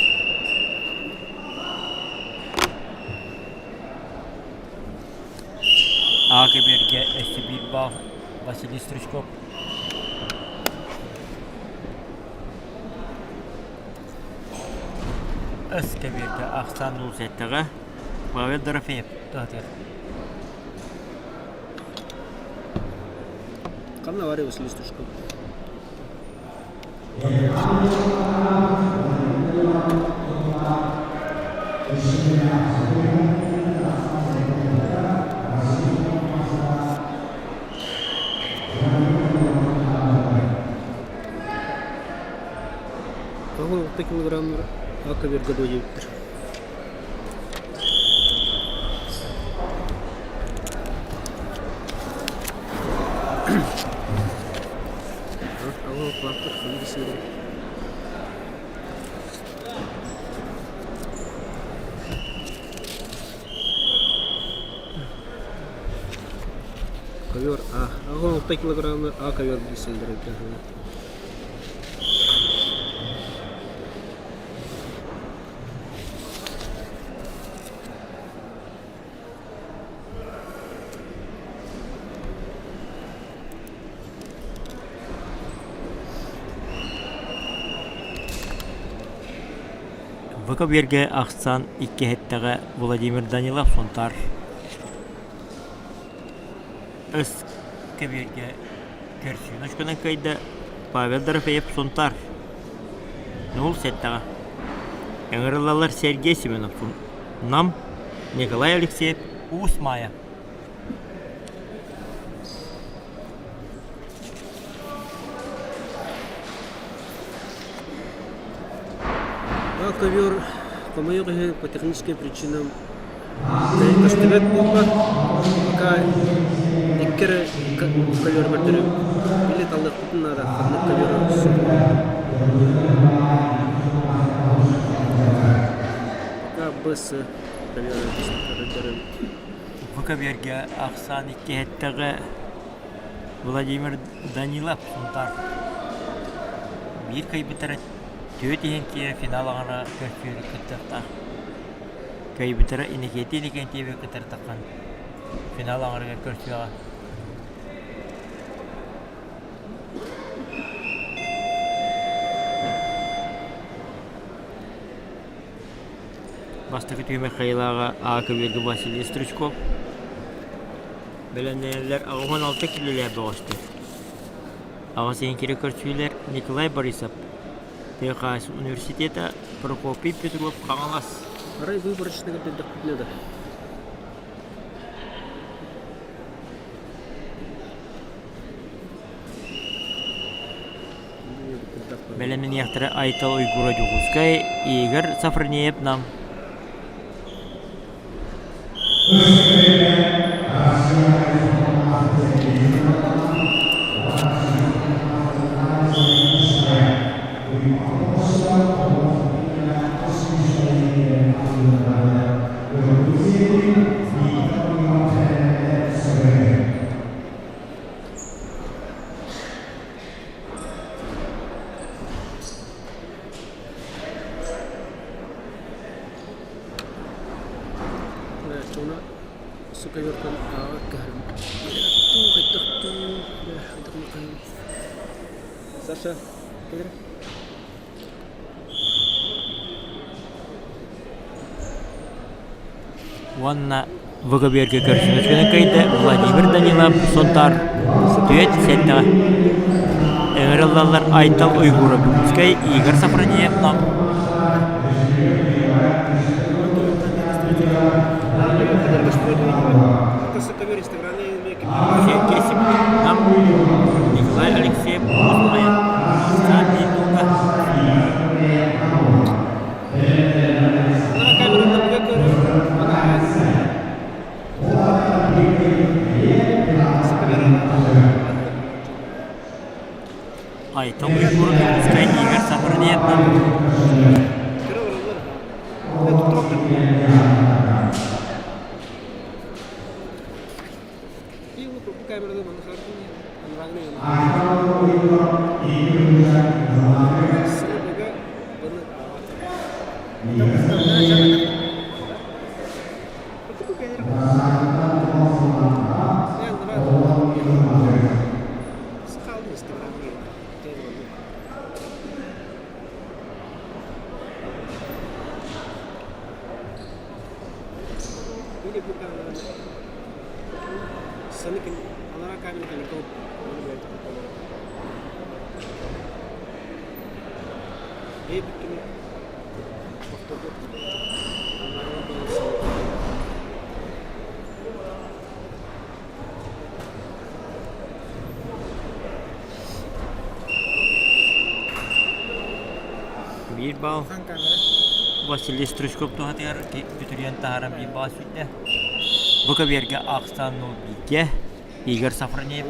А көбүөргэ өссө биир баал Василий Стручков. Өс көбүөргэ ахсаан 07-ҕэ Павел Дорофеев туһатыгар. Ханна барый Василий Стручков? 96 килограммнар АК-берге диэбиттэр. Ковер А. 6 килограммы А ковер билсэллэр эбит. ВК-биэргэ ахсаан иккиһэттэҕэ Владимир Данилов Сунтаар Өс кэбиэргэ көрсүүнү очконан кыайда Павел Дорофеев Сунтаар Нуул сэттэҕэ Ыҥырыллаллар Сергей Семенов Нам Николай Алексеев Уус Маайа А ковер, хомойуох иһин, по техническим причинам көстүбэт буолла. Пока икки эрэ ковер көрдөрүм. Или талыахпытын наада ханнык ковер Пока БС ковер көрдөрүм. Бу көбүөргэ ахсаан иккиһэттэҕэ Владимир Данилов Сунтаар биир кыайбыттара түөрт иһин киирэ финал аҕана көрсүөрү кыттыахтаах. Кыайбыттара Иннокентий Иннокентьевы кытары таххан финал аҥарыгар көрсүөҕэ. Бастакы түһүмэх кыайыылааҕа А көбүөргэ Василий Стручков. Бэлэмнэнэллэр 86 киилэлээх бөҕөстөр. Аҕыс иһин көрсүүлэр Николай Борисов, ТХС университета, Прокопий Петров, Хаҥалас. Арай выборочно көрдөрдөхпүтүнэ да. Бэлэмнэниэхтэрэ Айтал Уйгура Дьокуускай, Игорь Сафронеев Нам. Саша, кэлэр. Уонна ВГБ-га көрсүбүт кыайда Владимир Данилов Сунтаар түөрт сэттэҕэ ыҥырыллаллар Айтал Уйгуров Дьокуускай Игорь Сафронеев Нам Сергей Семенов Нам Николай Алексеев Уус Майа Айтал Уйгуров Дьокуускай Игорь Сафронеев Биир балл Василий Стручков туһатыгар бүтүрүйэн таһааран биир балл сүүйдэ. Бу көбүөргэ ахсаан 0-1-гэ Игорь Сафронеев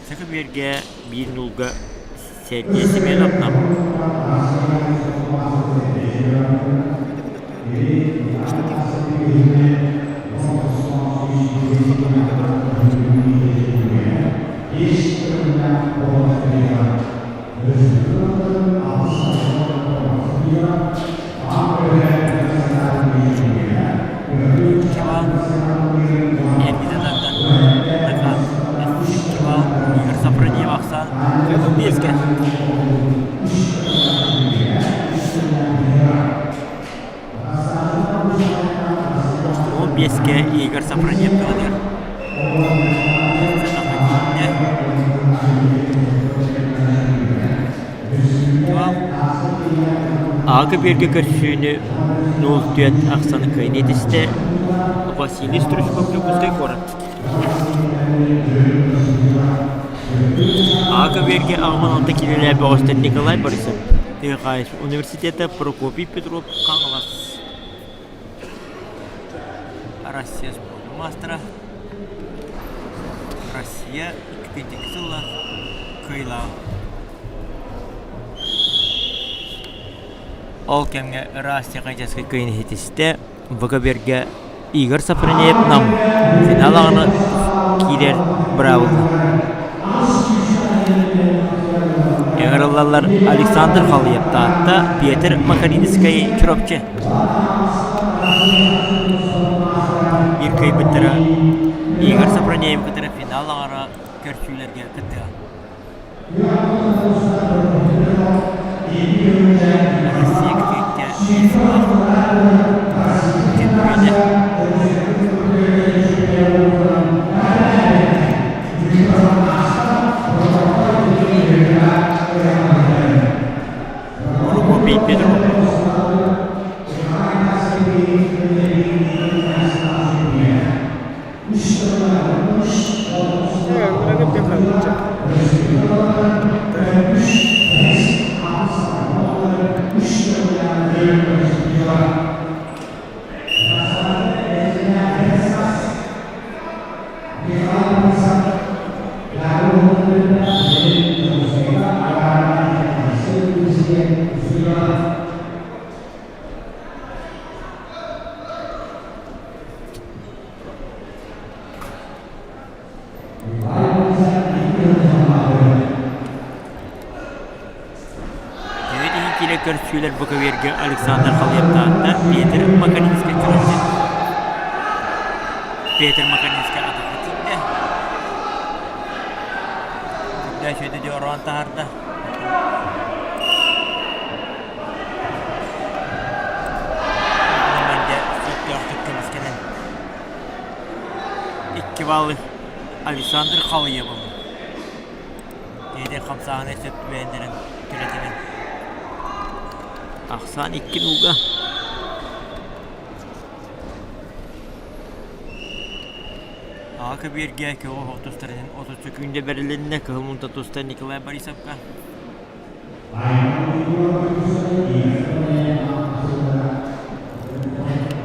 Саха биэргэ биир нуулга Сергей Семенов Нам. Кивал эргитэ тардан Дакаат Кивал Игорь Сафронеев ахсаан биэскэ. Ол биэскэ Игорь Сафронеев туһанар. Аҕа көбүөргэ көрсүүнү 0-4 ахсаны кыайан этистэ Василий Стручков Дьокуускай куорат. Аҕа көбүөргэ 86 киилэлээх бөҕөстөр Николай Борисов, Тыа университета Прокопий Петров Хаҥалас Россия спордун маастара Россия икки сылла кыайыылааҕа. Ол кэмҥэ ыраас техническэй кыайыыны ситистэ ВГБ-га Игорь Сафронеев Нам финал аҕына киирэр быраабылла. Ыҥырыллаллар Александр Халыев Таатта, Петр Макаринскай Чурапчы. Биир кыайбыттара Игорь Сафронеев кытары финал аҥара көрсүүлэргэ кыттыа. Россия кэккэ чемпионэ. Прокопий Петров. көрсүүлэр бу көбүөргэ Александр Халыйаптаатта Петр Макаринскай чурапчы. Петр Макаринскай атахха тиийдэ. Үрдэ үчүгэйдик дьэ ороон таһаарда. Мэнгэ сөптөөхтүк көмүскэнэн икки баллы Александр Халыев ылла. Киһитин хамсааһына сөп түбэһиннэрэн кэлэтинэн. Ахсаан икки нууга. Аҕа көбүөргэ көҕү оһох тустарынан 30 күндэ бэрилиннэ Кыһыл Мунта тустар Николай Борисовка.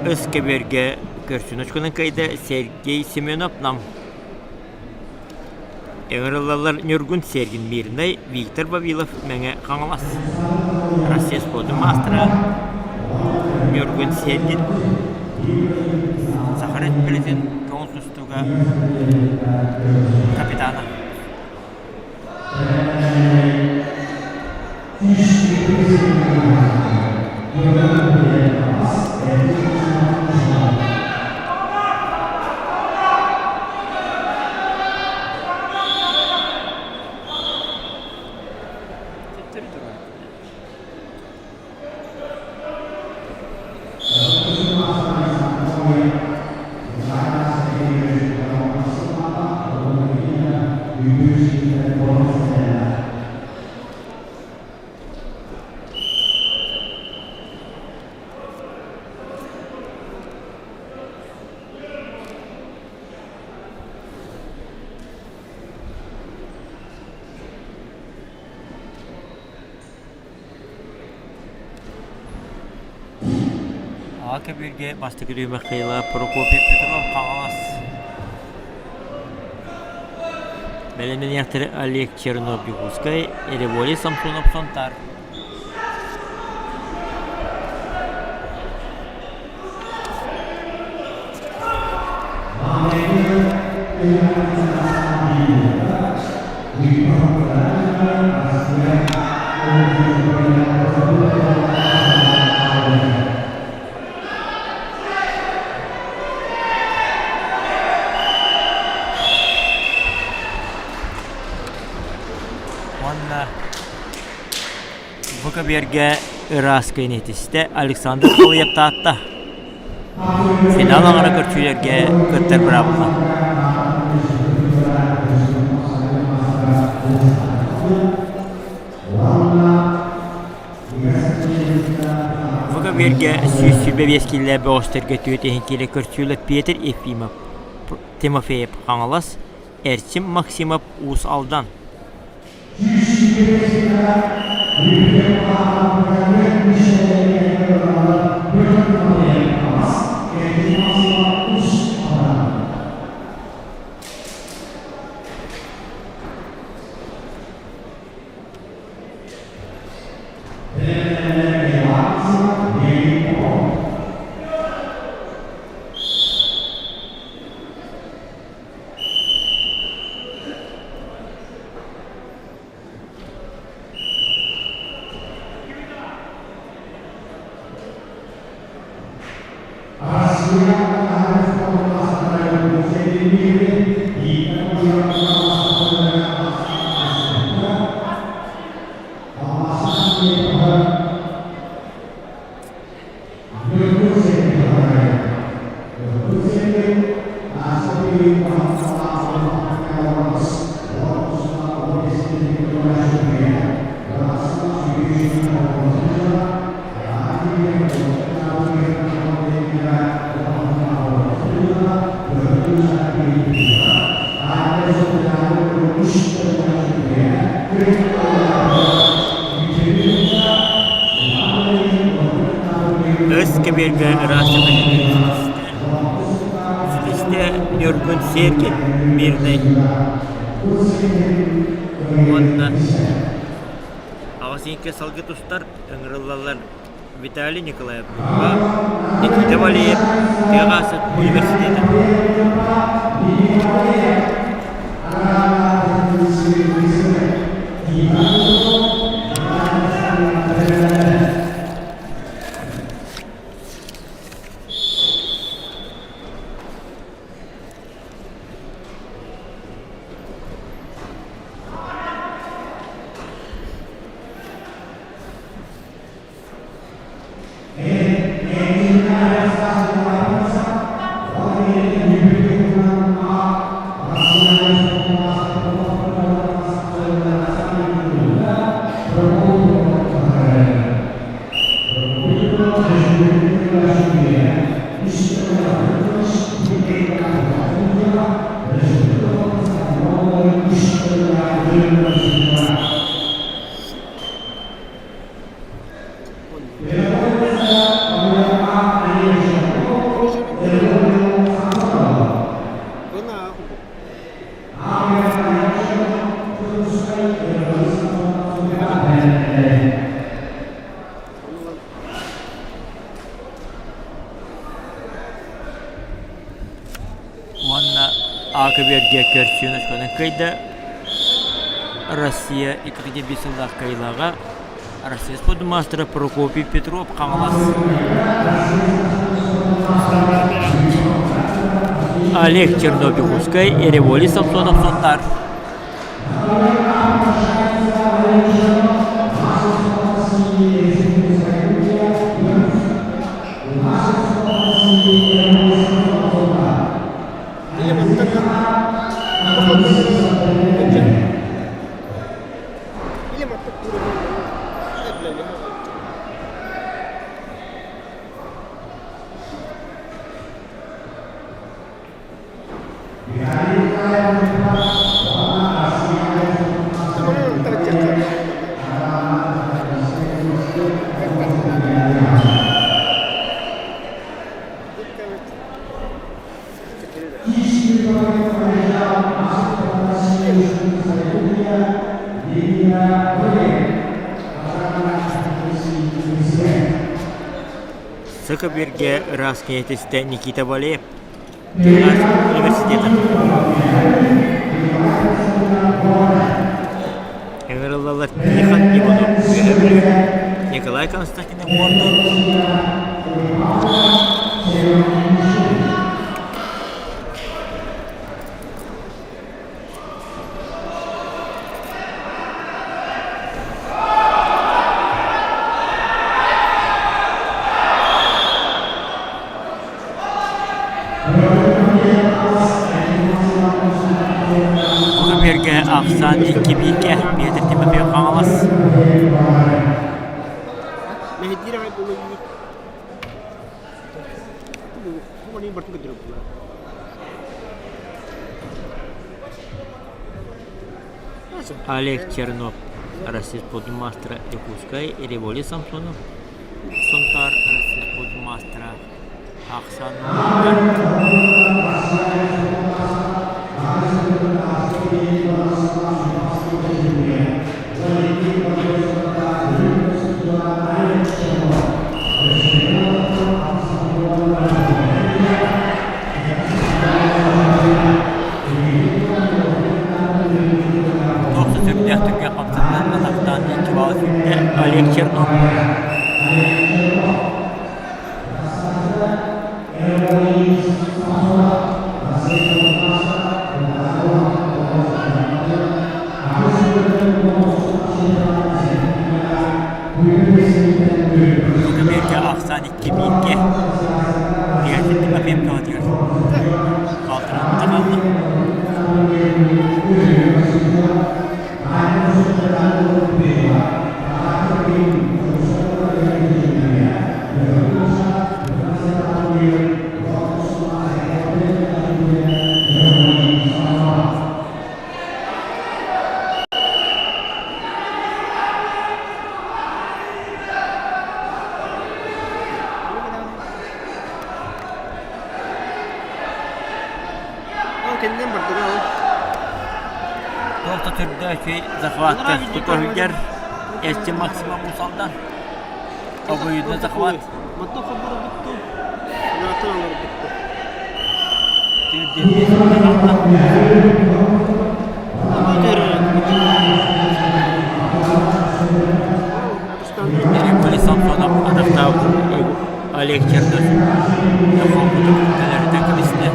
Өс көбүөргэ көрсүн очконан кыайда Сергей Семенов Нам. Ыҥырыллаллар Ньургун Сергин Мирнэй, Виктор Вавилов Мэҥэ Хаҥалас. Россия спордун маастара Ньургун Сергин Саха Республикатын көҥүл тустууга капитана. Аҕа көбүөргэ бастакы түһүмэх Прокопий Петров Хаҥалас Бэлэмнэниэхтэрэ Олег Чернов Дьокуускай, Револий Самсонов Сунтаар. Уонна бу көбүөргэ ыраас кыайан Александр Халыев Таатта финал аҥара көрсүүлэргэ кыттар быраабыла. Бу көбүөргэ 125 киилэ бөҕөстөргө түөрт иһин киилэ көрсүүлэр Петр Ефимов, Тимофеев Хаҥалас, Эрчим Максимов Уус Алдан. Өс кэбиэргэ ыраас Ситистэ Ньургун Сергин Мирный уонна Аҕасиҥка салгы тустар ыҥырыллаллар Виталий Николаев Ньурба, Никита Валеев Тыаҕаасыт университета. Уонна А көбүөргэ көрсүөн очконан кыайда Россия икки сыллаах кыайыылааҕа Россия спордун маастара Прокопий Петров Хаҥалас Олег Чернобекускай Ереволи Самсонов Сунтаар Сыкыбиргэ ыраас киниэтистэ Никита Валеев Техас университета. Ыҥырыллалар Тихон Иванов Үөһэ Бүлүү, Николай Константинов Горнай. Бу күннэргэ ахсаан икки бииргэ Петр Тимофеев Хаҥалас. Олег Чернов, Россия спортмастера Якутскай, Револи Самсонов, Сунтаар Россия спортмастера Ахсан Туох да сүрдээх түргэн хамсанан атахтаан икки баалы сүүрдэ Олег Чернов. Бу ахсаан икки бииргэ Петр Тимофеев туһатыгар хаалтараабыта хаалла. Туох да түрдэ үчүгэй захватка тутуһугар эсти максимум усалдан обоюдно захват Револи Самсонов атахтаах Олег Чернов кэлэритэ кэбистэ.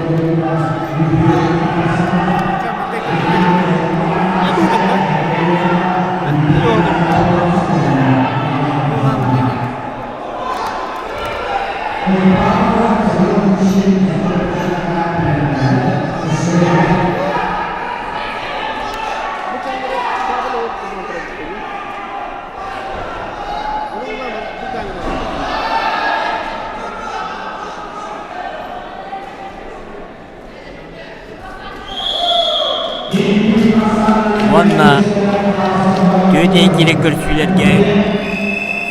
Бүтэһик киирэн көрсүүлэргэ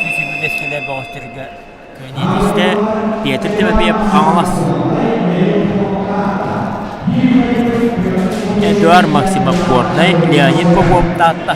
125 килэ бөҕөстөргө кыайан Петр Тимофеев Хаҥалас Эдуард Максимов Горнай Леонид Попов Таатта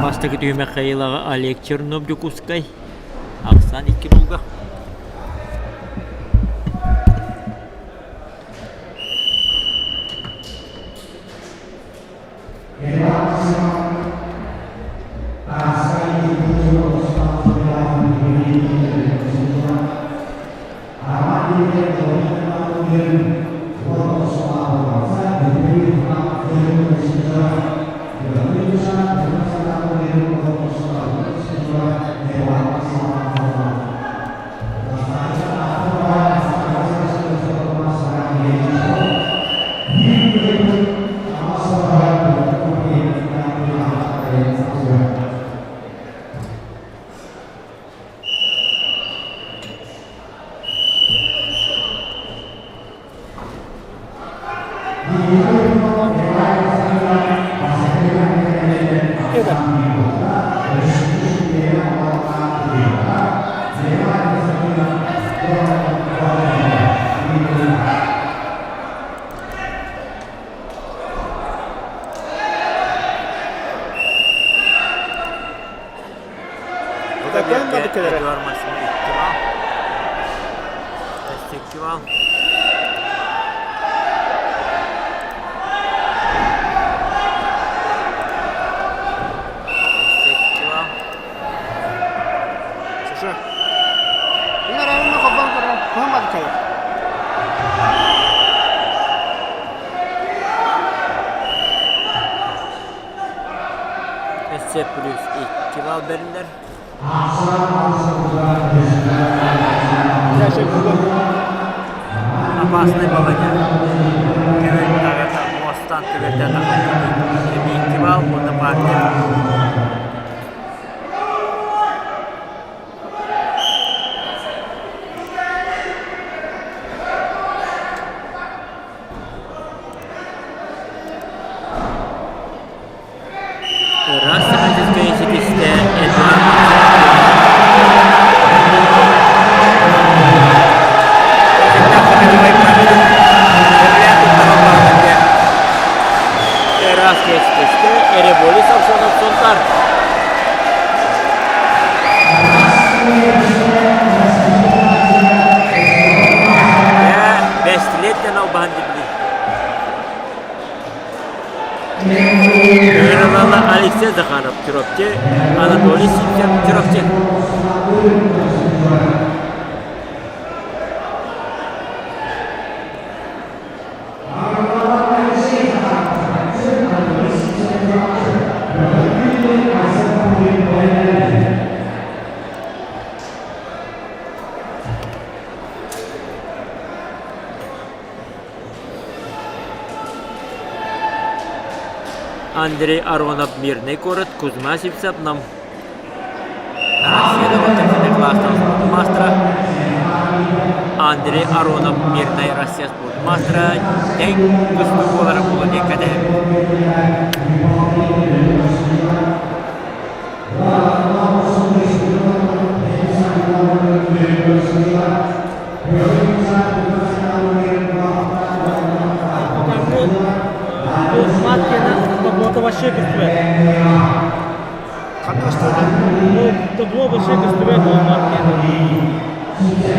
Бастакы түһүмэх Хайылаҕа Олег Чернов Дьокуускай Ахсаан икки булга. Өссө плюс 2 балл бэриллэр. Опасный баланя. Көбөлтагата мостан көбөлтө тахсыбыт. 2 балл уонна партия. Ыраас сахатыскай ситистэ Эдуард Ыраас кэстесте Эреболи Самсонов Сунтар. Бэстилиэттэн албаһан дибили. Ыҥырылала Алексей Захаров Чурапчы, Анатолий Сивцев Чурапчы. Андрей Аронов Мирный куорат Кузьма Сивцев Нам Россия норуоттарын кылаастаах спорт маастара Андрей Аронов Мирный Россия спорт маастара тэҥ тустуу буолара буолуо диэн кэтэһэбит. Таблота вообще көстүбэт. Ханна көстүбэтэ? Ну, табло вообще көстүбэт ол Маткина.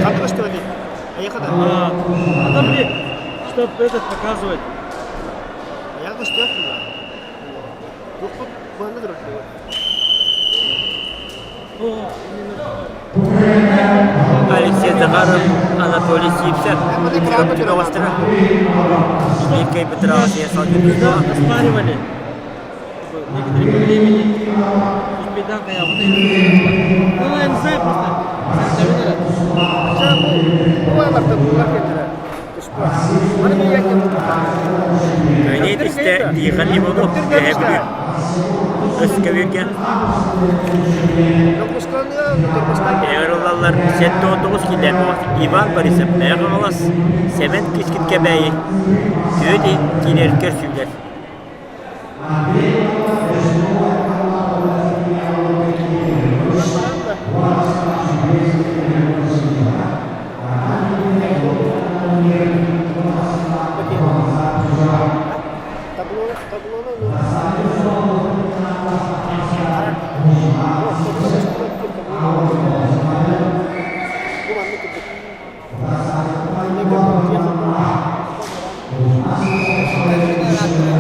Ханна көстүбэтий? Эйиэхэ да? А, там чтоб этот показывать. Эйиэхэ көстүбэт дуо? Туохпут быһанна турар Алексей Захаров, Анатолий Сивцев, Чурапчы бөҕөстөрө. Биир кыайбыттара Россия салгын Оспаривали. Некоторые времени успейдан каябыта. Ну, я не знаю просто. Кыайыы истэ Тихон Иванов үөһэ Бүлүү. Өскөбүргэ Ыҥырыллаллар 79 киилэ Иван Борисов Мэҥэ Хаҥалас, Сэмэн Кискит Кэбээйи түөрт киинэр көрсүүлэр.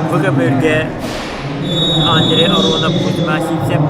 Бу көбүөргэ Андрей Аронов Кузьма Сивцев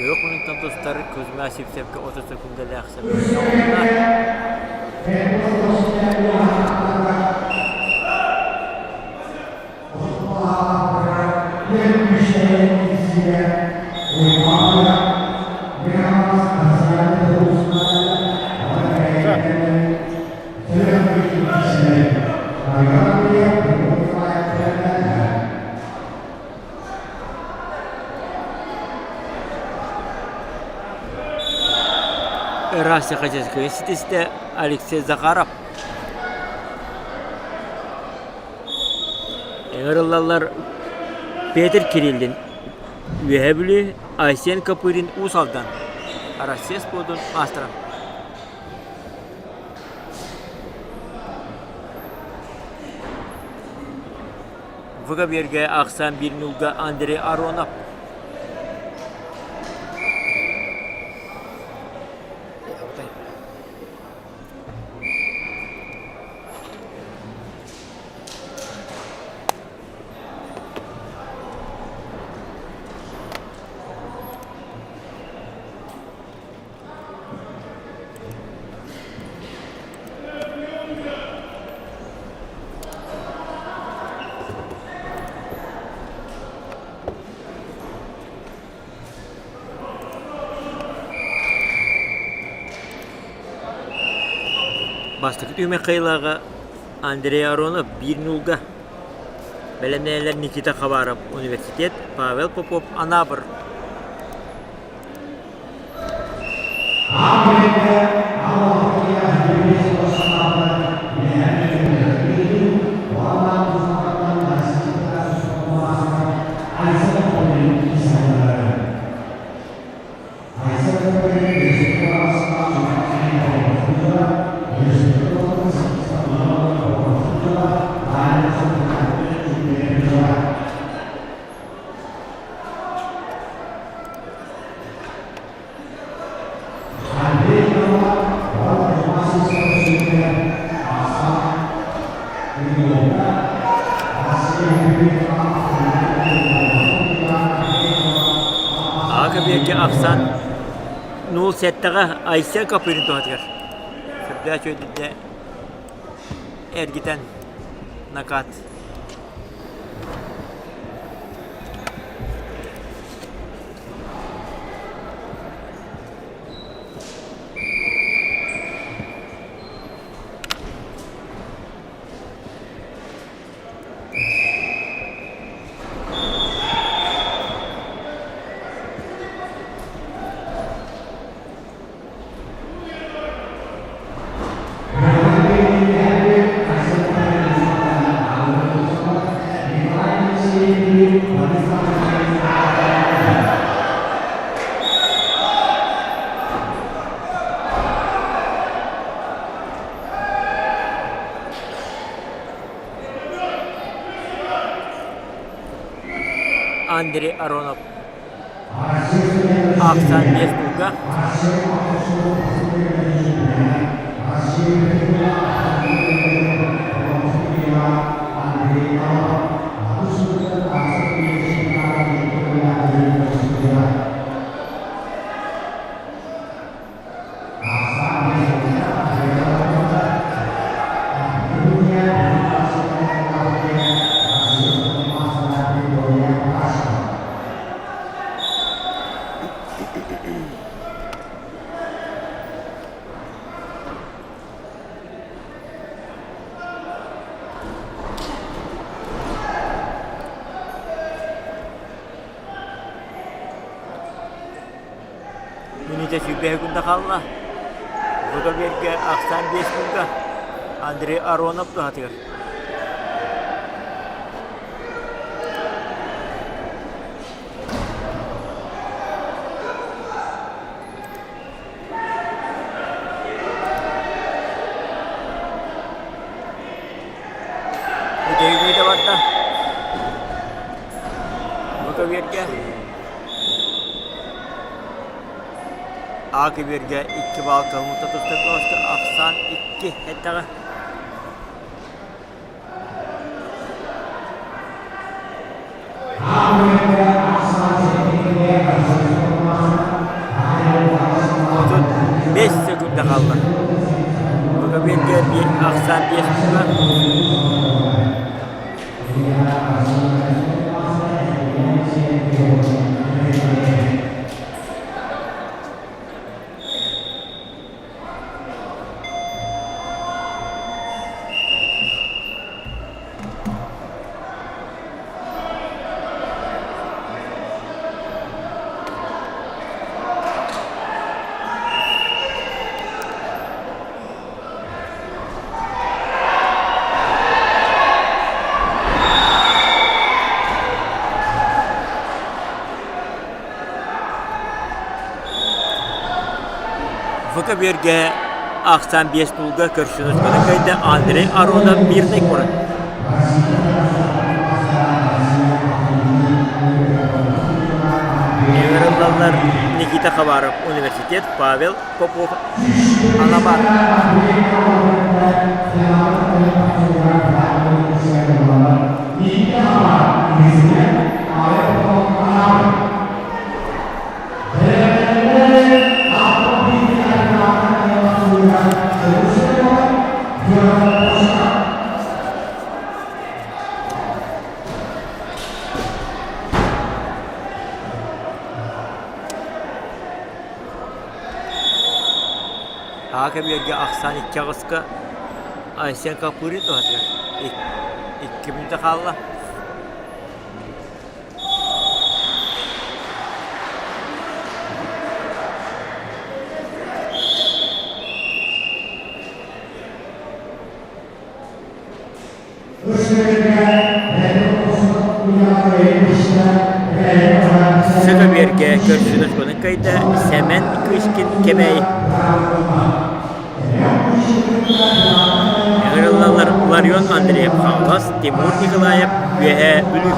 Күөх муннуктан тустар Кузьма Сивцевкэ 30 секундалаах Ыраас Сахатинская ситистэ Алексей Захаров. Ыҥырыллаллар Петр Кириллин, Үөһээ Бүлүү, Айсен Копырин Уус Алдан, Россия спордун маастара. ВГБРгэ ахсаан биир ньуулга Андрей Аронов. Бастакы түһүмэх кыайыылааҕа Андрей Аронов биир ньуулга бэлэмнэнэллэр Никита Хабаров университет, Павел Попов Анаабыр. Аҕа ахсаан нуул сэттэҕэ Айсен Копырин туһатыгар сүрдээх үчүгэйдик эргитэн накат Андрей Аронов ахсаан биэс кулга. Мүнүүтэ 20 секунда хаалла. Фотобергэ ахсаан 5 секунда. Андрей Аронов туһатыгар. Бүтэһик барда. Фотобергэ А көбүөргэ икки баал кылмыта тустар бөҕөскө ахсаан икки эттэҕэ. 35 секунда хаалла. Бу көбүөргэ ахсаан биэс туга. Фотобергэ ахсаан биэс тулга көрсүнүс кайда Андрей Аронов мирный куорат. Ыҥырыллаллар Никита Хабаров университет Павел Попов Анабар. Аҕа кэмигэргэ ахсаан икки аҕыска Айсен Капырин туһатыгар икки мүнүүтэ хаалла. Сөкөбүөргэ көрсүнэ кыайда Сэмэн Кычкин Кэбээйи. Ыҥырыллаллар Ларион Андреев Хаҥалас, Тимур Николаев Үөһээ Бүлүү.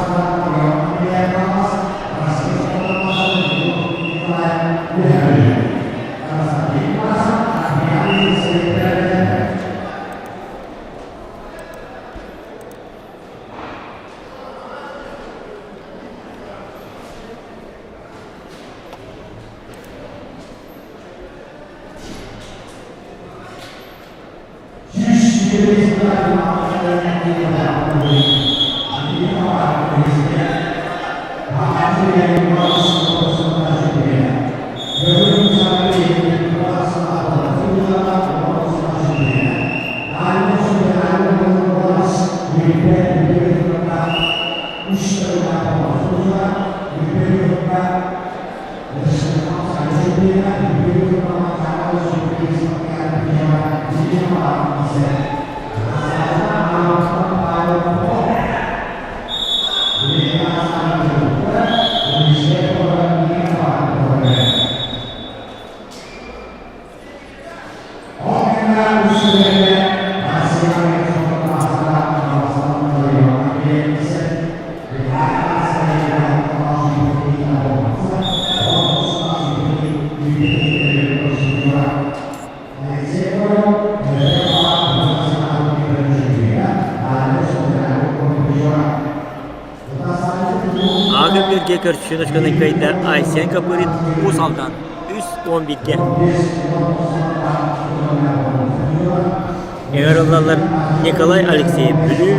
көрсүн очконы кыайда Айсен Копырин Уус Алдан 3-11-ге. Ыҥырыллаллар Николай Алексеев Бүлүү,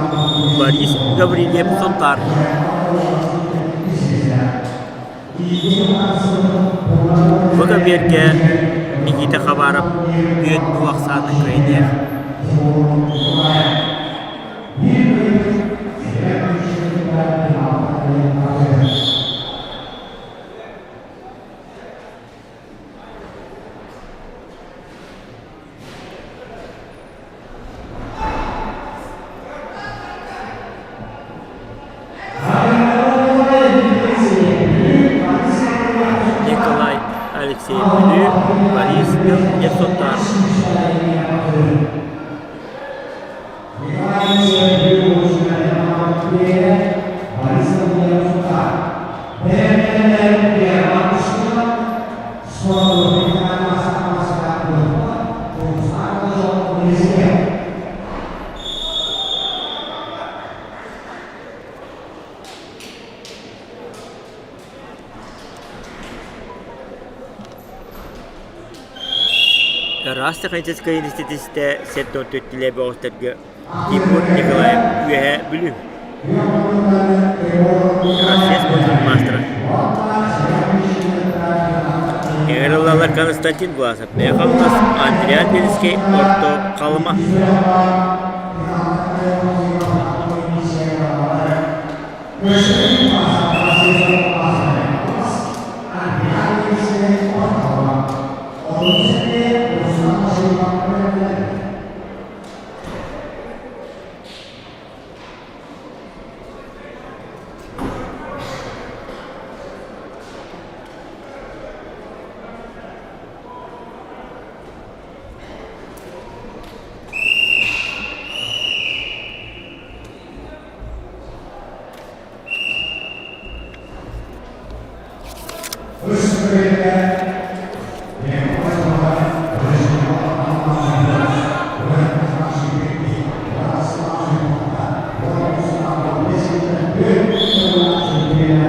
Борис Гаврильев Сунтаар. Бу көбүөргэ Никита Хабаров түөрт бу ахсааны кыайдыа. Николай Алексеев Бүлүү, Борис Ерсултан. Ыраас техническэй институтта 74 бөҕөстөргө Тимур Николаев Үөһээ Бүлүү Россия спордун маастара Ыҥырыллаллар Константин Власов, Мэхаллас, Андриан Бельский, Орто Халыма.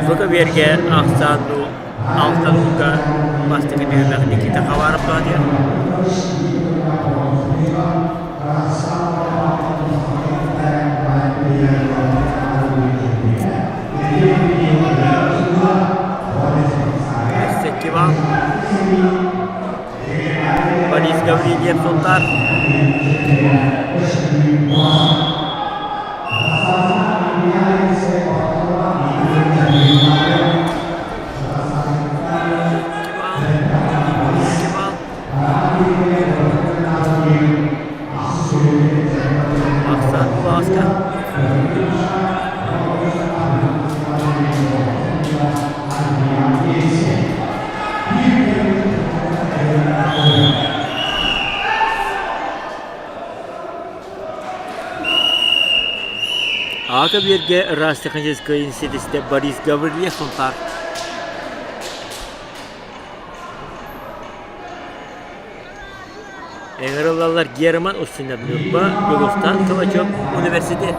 Бу көбүөргэ ахсаан дуу, алтан ууга бастакы түһүмэх Никита Хабаров диэн. Фестивал Борис Гаврильев Сунтаар Ахсаан Булаҕаска Аата биэргэ ыраас техническэй институтта Борис Гаврильев Сунтаар. Ыҥырыллаллар Герман Устинов Ньурба, Дьулустаан Калачев университет.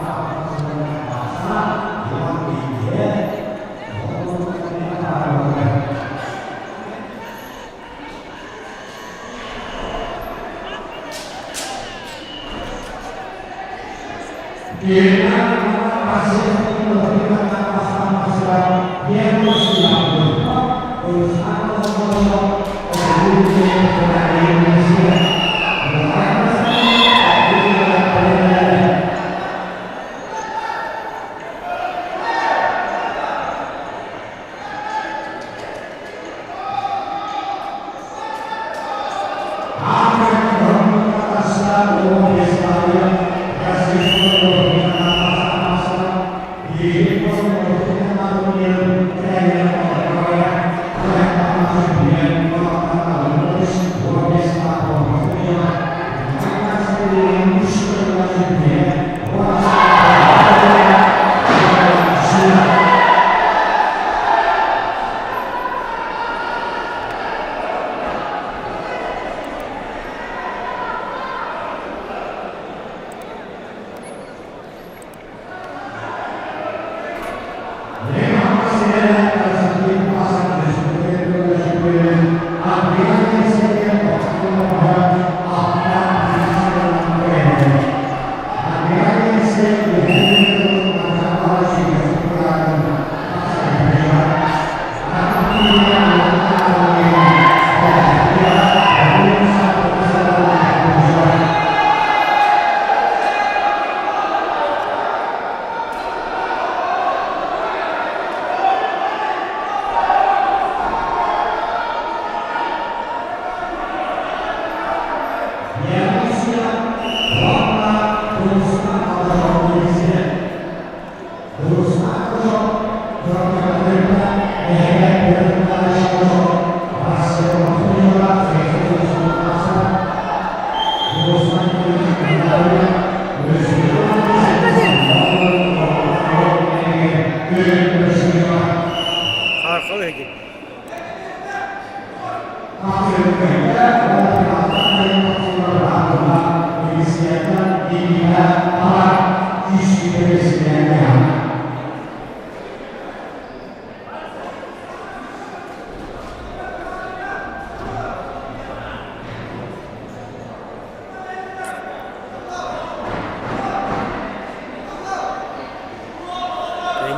Хархал эги.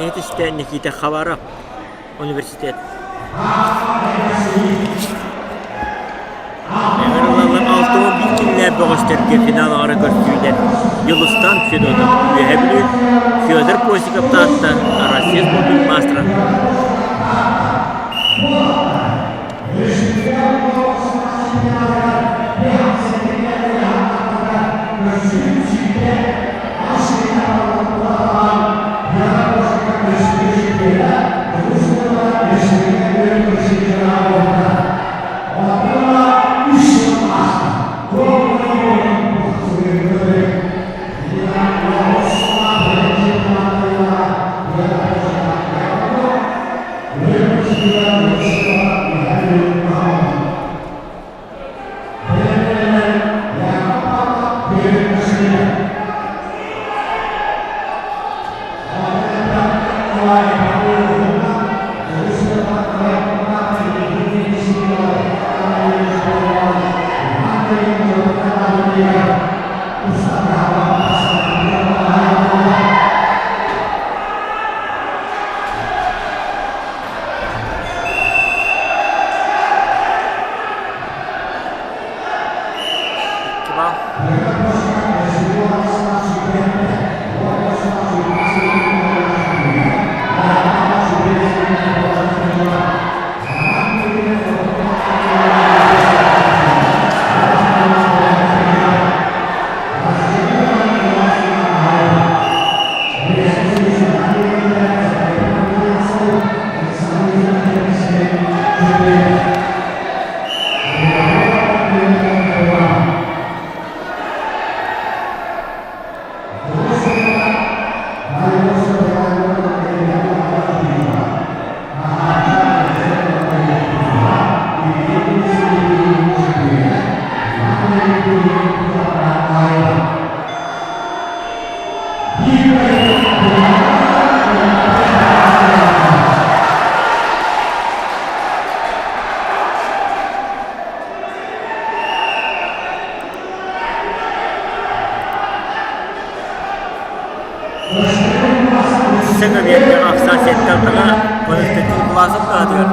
Кэнэтистэ Никита Хабаров университет. Ыҥырыллаллар 61 киилэлээх бөҕөстөргө финал аҕара көрсүүлэр Дьулустан Федотов Үөһээ Бүлүү, Федор Косиков Таатта Россия спордун маастара. Икки Сыҥа биэргэ ахсаан сэттэ-алтаҕа Константин Власов аатыгар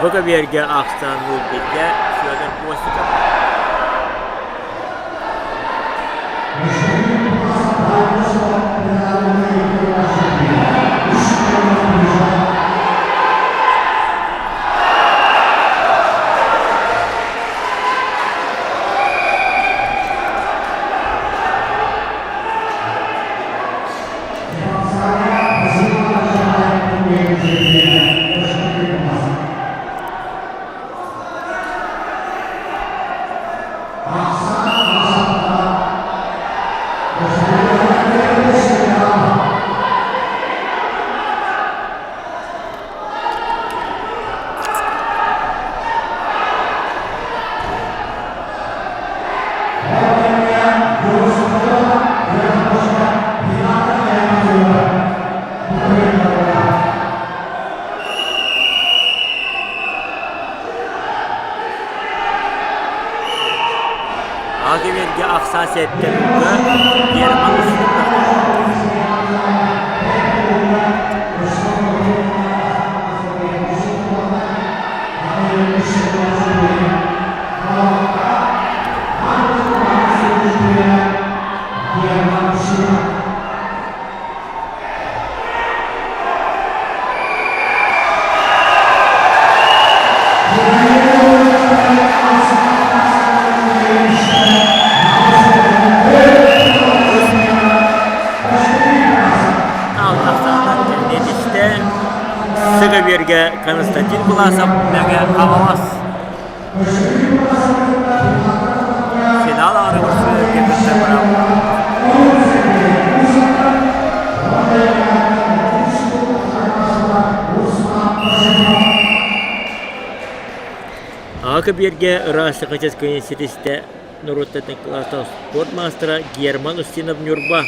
Бу көбүөргэ ахсаан бииргэ Федор Костиков. Ага ахсаа сэттэ Герман Сыгаберге Константин Власов Мэҥэ Хаҥалас. Ака биэргэ ыраас Сахаческай ситистэ норуоттан кылаастаах спорт маастара Герман Устинов Ньурба.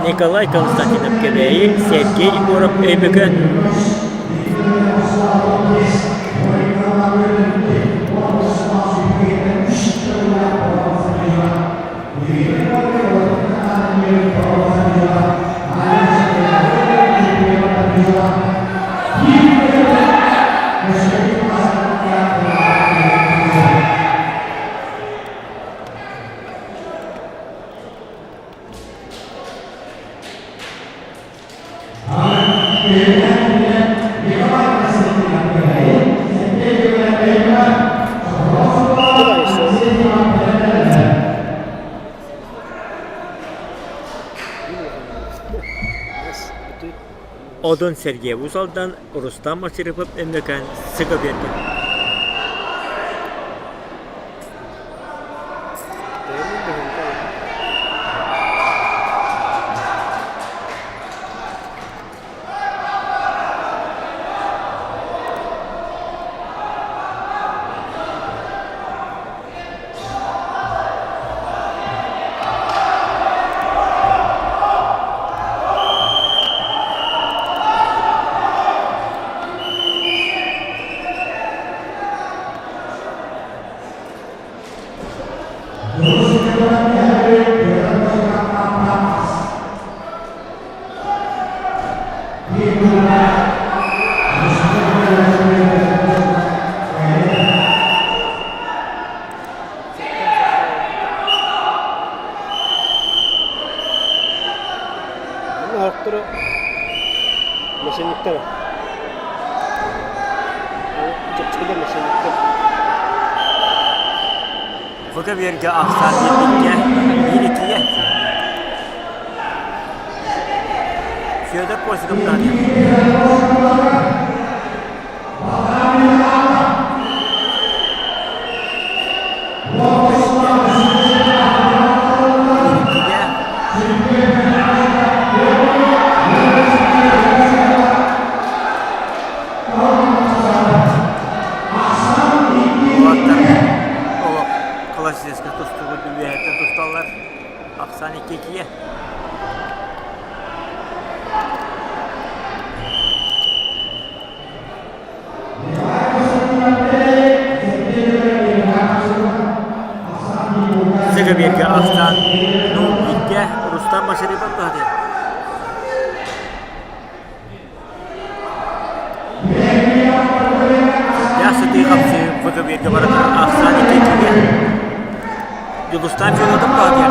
Николай Константинов Кэбээйи, Сергей Егоров Өймөкөөн. Одун Сергей Уус-Алдан, Рустам Машарипов Өймөкөөн сыга биэрдэ. Оһохторо мошенниктар. Чэпчэкилэр мошенниктар. Фото биэргэ ахсаан биэрбиккэ биир иккигэ Федор Косиков Олох классическай тустуугут үөһэттэн тусталлар. Ахсаан икки-иккигэ. Сыгабирга ахсаан 0-2 Рустам Машарипов туһатыа. Сытыы хапсыы ВКБ-га барытын ахсаан икки-иккигэ. Дьулустаан Федотов туһатыа.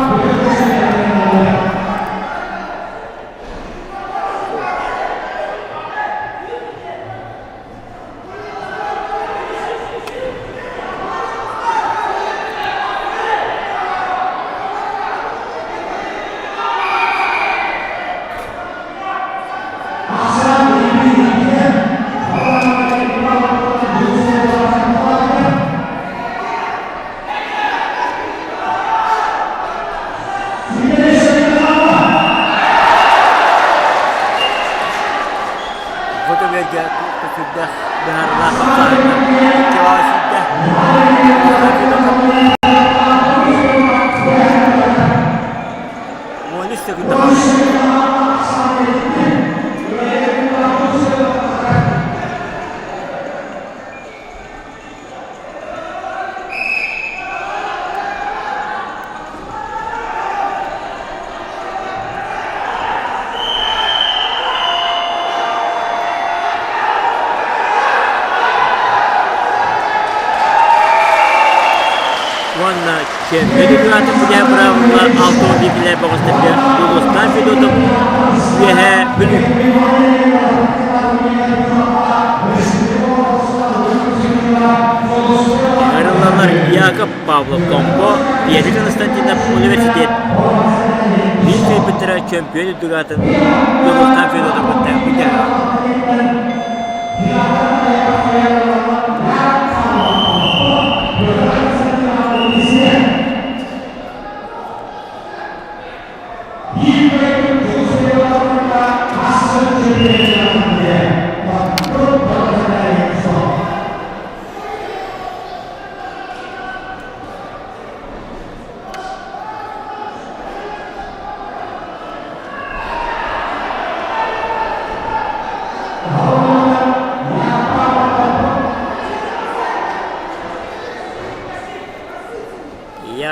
Бу түбэлгэ сүрдээх быһаарыылаах хамсааһыҥҥа икки сүүрдэ. 13 секунда Уонна Чемпион чемпионатын бүтэ быраабылла 61 килэ бөҕөстөргө Дьулустаан Федотов Үөһээ Бүлүү. Ыҥырыллаллар Яков Павлов Томпо, Петр Константинов университет. Биир кыайбыттара чемпион үрдүк аатын Дьулустаан Федотов кытта бүтэ.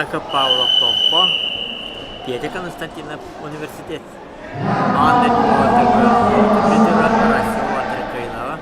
Яков Павлов Томпо, Петя Константинов университет. Анна Петра Тарасова Трекаинова.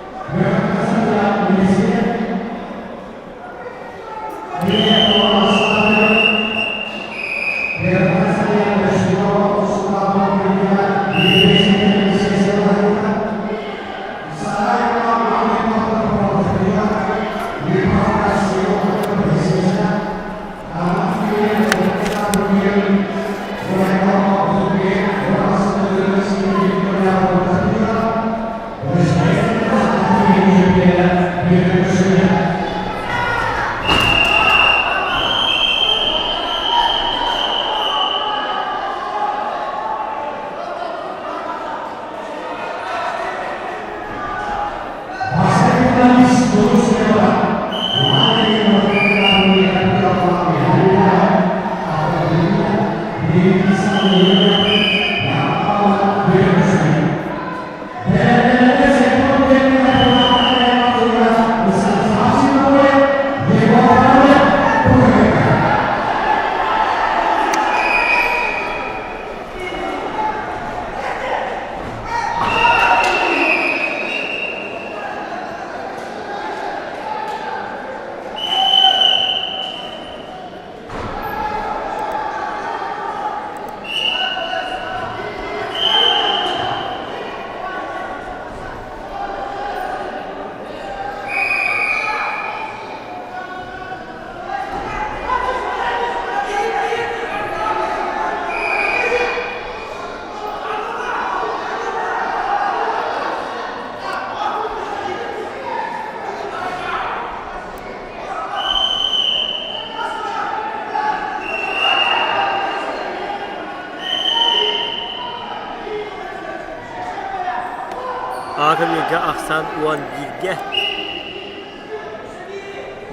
Аҕа ахсаан уон бииргэ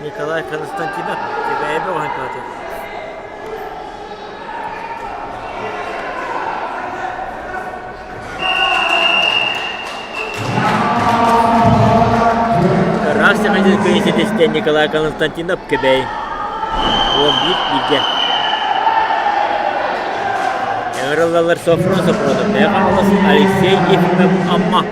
Николай Константинов Кэбээйи бөҕөһүн туһатын. Ыраас сахатын күн ситистэ Николай Константинов Кэбээйи 11 бииргэ. Ыҥырыллаллар Софрон Софронов, Мэҥэ Хаҥалас, Алексей Ефимов Амма.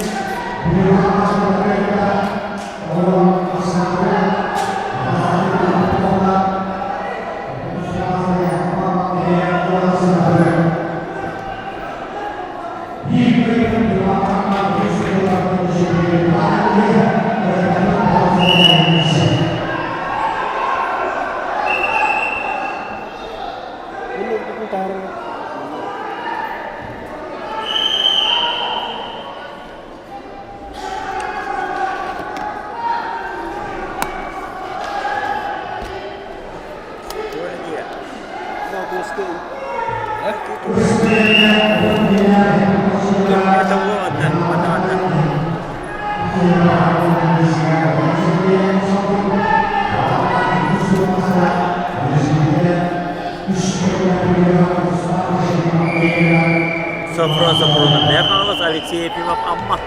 Софрон Софронов Мэҥэ Хаҥалас, Алексей Ефимов Амма.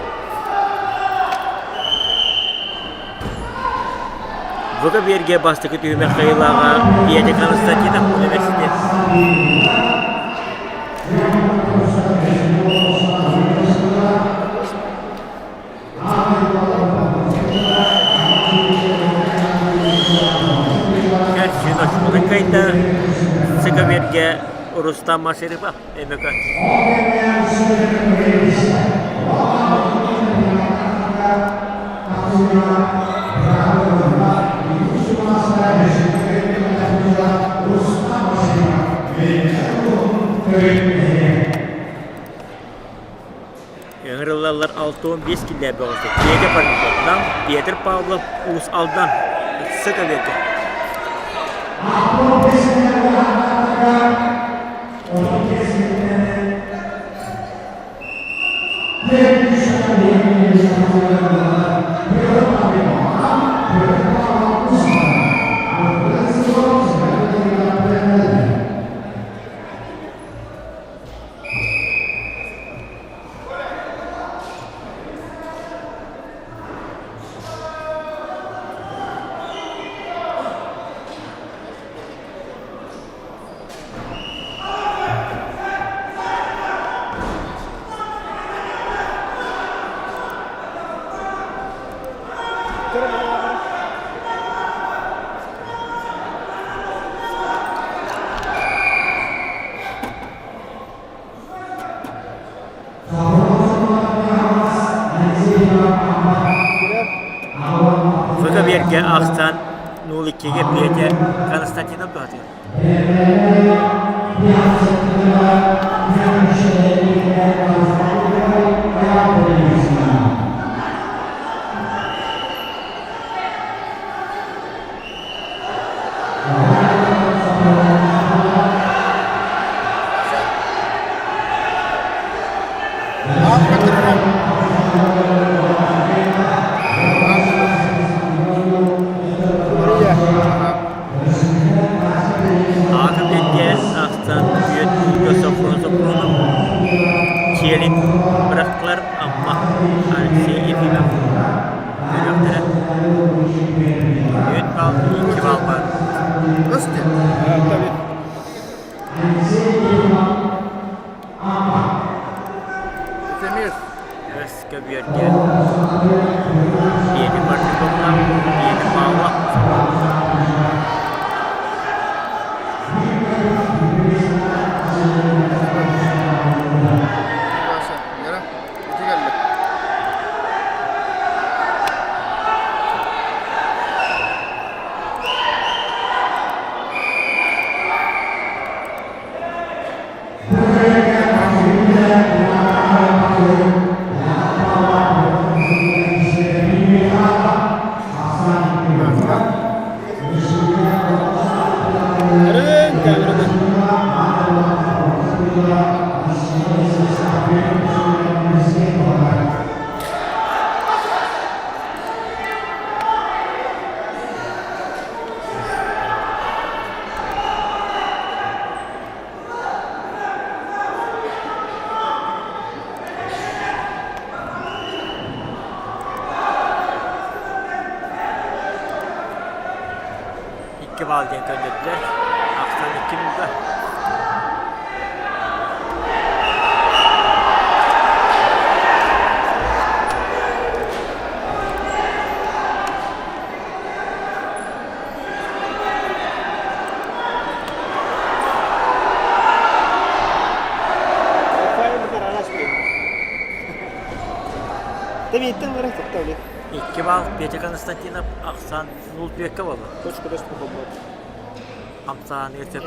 Бука биэргэ бастакы түһүмэх кыайыылааҕа Петя Константинов университет. Кэрчин очкотун кыайда Сыкаберге Рустам Машерипов Өймөкөөн. Ыҥырыллаллар 65 киллэр бөҕөсө Петя Парниковтан Петр Павлов Уус Алдан Сыкаберге. Ахсаан 0-2-гэ Петя Константинов туһатыыр. Аатын билгэ ахсан үөт ууга Софрон Сопрунов чиэлин бырахтылар Амма Алексей Ефимов көрүөхтэрэ. Үөт бал, икки бал бар. Өс көбүөргэ Петя Барчуковна, Петя Павлов. Икки баал диэн көннөрдүлэр. Ахсан икки минута. Икки балл Петя Константинов ахсаан 0-4 буолла. Хамсааныгар сөп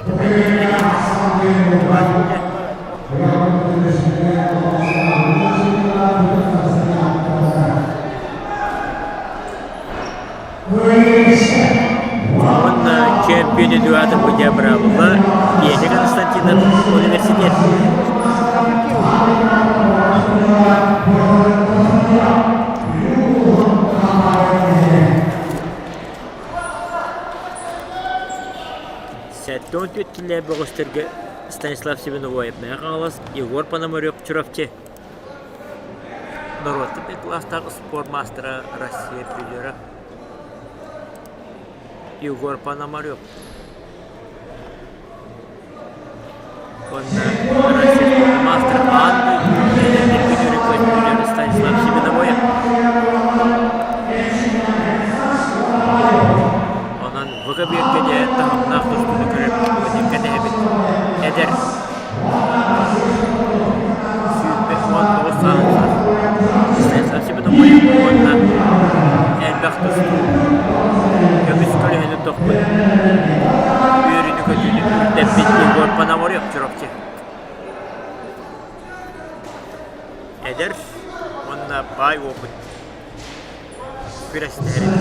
Уонна чемпион Эдуард Будябрабова, Петя Константинов университет. Сэттэ он түөрт киллээх бөҕөстөргө Станислав Семеновоев Мэҥэ Хаҥалас, Егор Пономарев Чурапчы норуоттан кылаастаах спорт маастара Россия призера Егор Пономарев уонна Россия спорт маастара аан дойду призера Станислав Семеновоев. Онон ВК биэргэ таһымнаах тустууну көрөр кэтэһэбит. Эдэр 119 сааһыттан Станислав Семеновоев уонна элбэх тустуу көмүс көлөһөнү тохпут үөрүүнү-көтүүнү үрдэппит Егор Пономарев Чурапчы. Эдэр уонна баай опыт күрэстэһэрин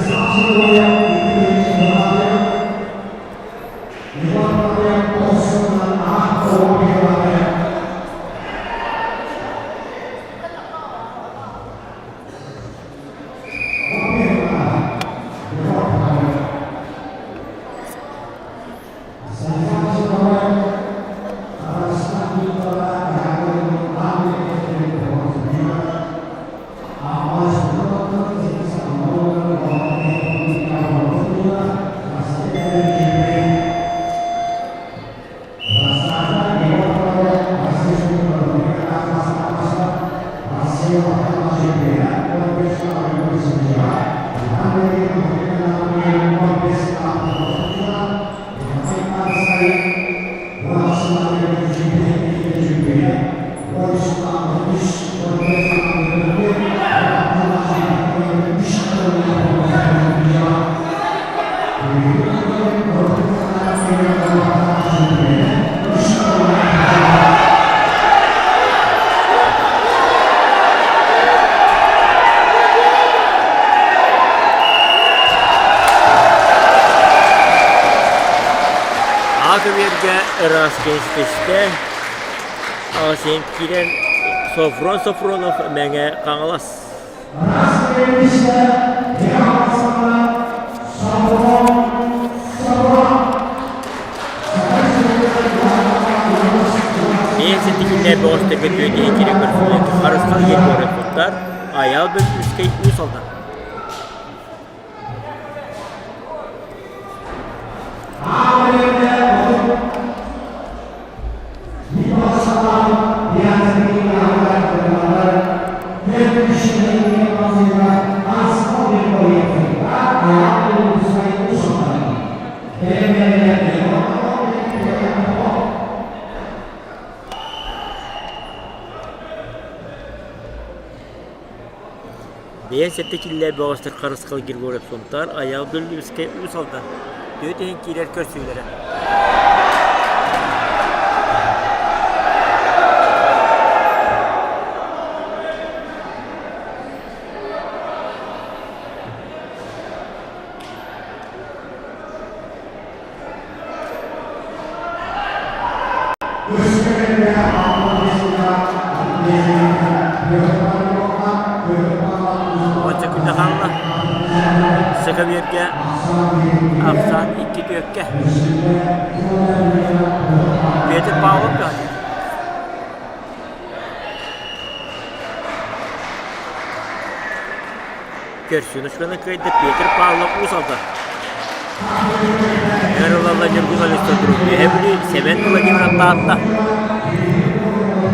Ыраас кэнстэстэ Аҕасыйан киирэн Софрон Софронов Мэҥэ Хаҥалас. Мен сэтикиннэр бөҕөстөргө түөтэһи киирэ көрсүлэр Харысхал Егоров туттар Айаал Бөлүскэй Уус Алдан. Бэйэ киллэр бөҕөстөр Харысхал Григорьев Сунтаар, Айаал Бүллүүскэй Уус Алдан түөрт иһин киирэр көрсүүлэрэ. Уонча күннэ хаалла. Сакабиэргэ ахсаан икки түөккэ. Петр Павлов кыһатыыр. Көрсүнүшканы кыайда Петр Павлов Уус Алдан. Ырылалла Ньургун Александров Үөһэ Бүлүү Сэмэн Владимиров Таатта.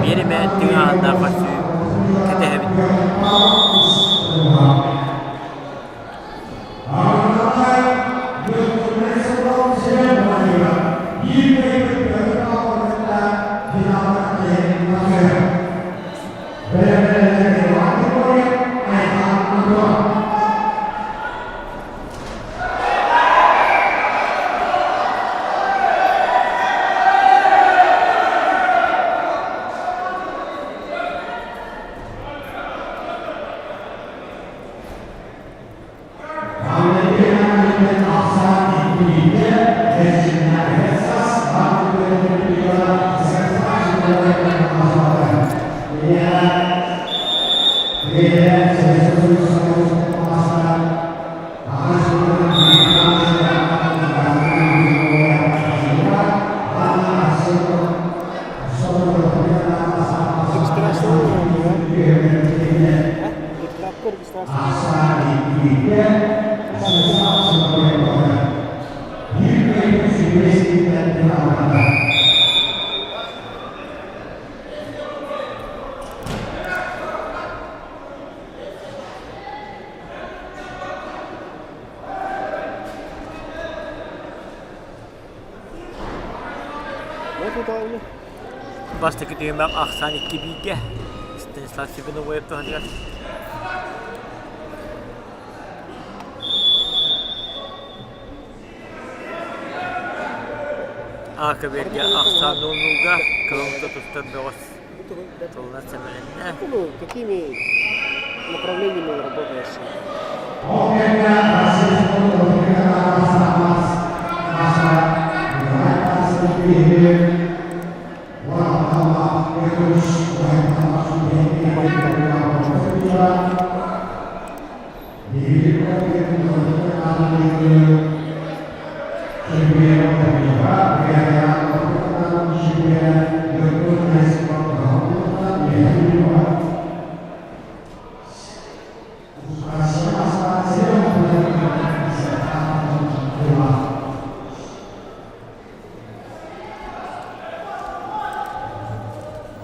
Биэримэ тыҥааһыннаах көрсүү кэтэһэбит. Бастакы түһүмэх ахсаан икки бииргэ Станислав Степановоев туһатыгар Аакабергэ ахсаан нууннууга кылымта тустар бөҕөс тылынан сэмэлэннэ. Ну, какими направлениями работаешь?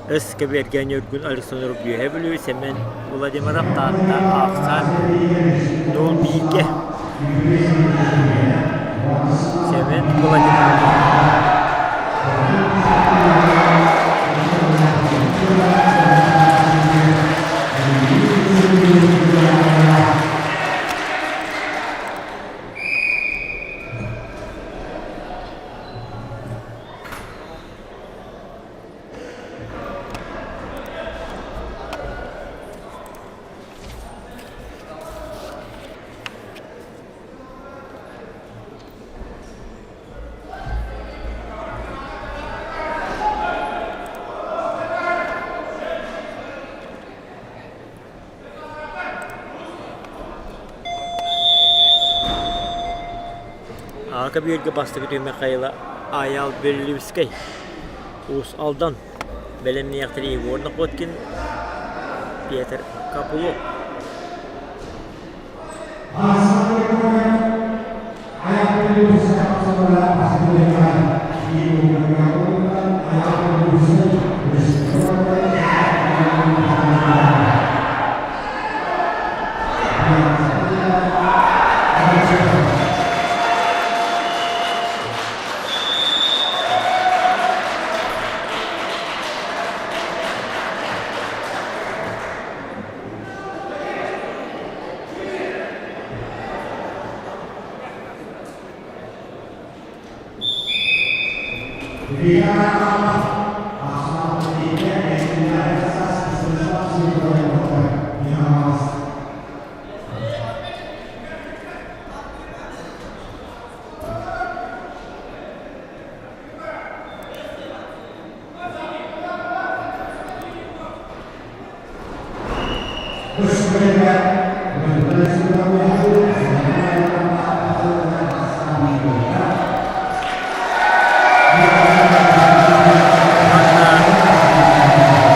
Өс кэбиэргэ Ньургун Александров Үөһэ Бүлүү Сэмэн Владимиров Таатта Аахсаан Нуул бииргэ Сэмэн Владимиров Ака биэргэ бастакы түһүмэх Михаила Айал Белливскэй, Уус Алдан, бэлэмниэхтэрэ Егор Находкин, Петр Копылов.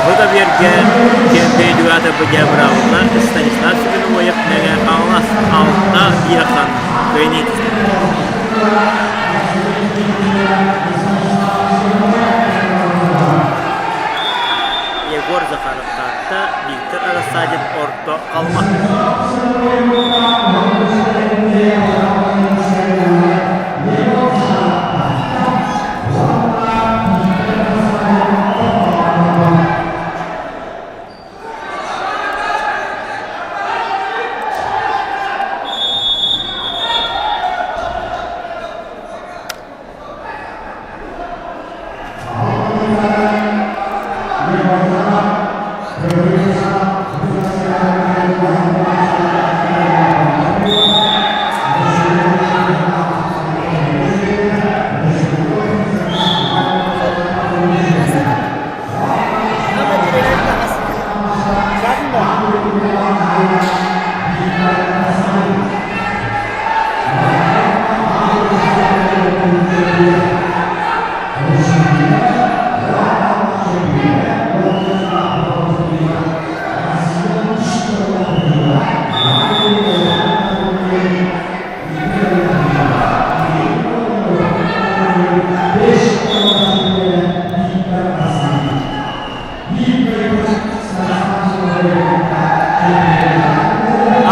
Бу да биэргэ кэмпиэдүгата быдьабыраабылла Станислав Семеновоев Мэҥэ Хаҥалас алта биирахсан кыайыныы Егор Захаров Таатта, Виктор Рассадин Орто Халыма.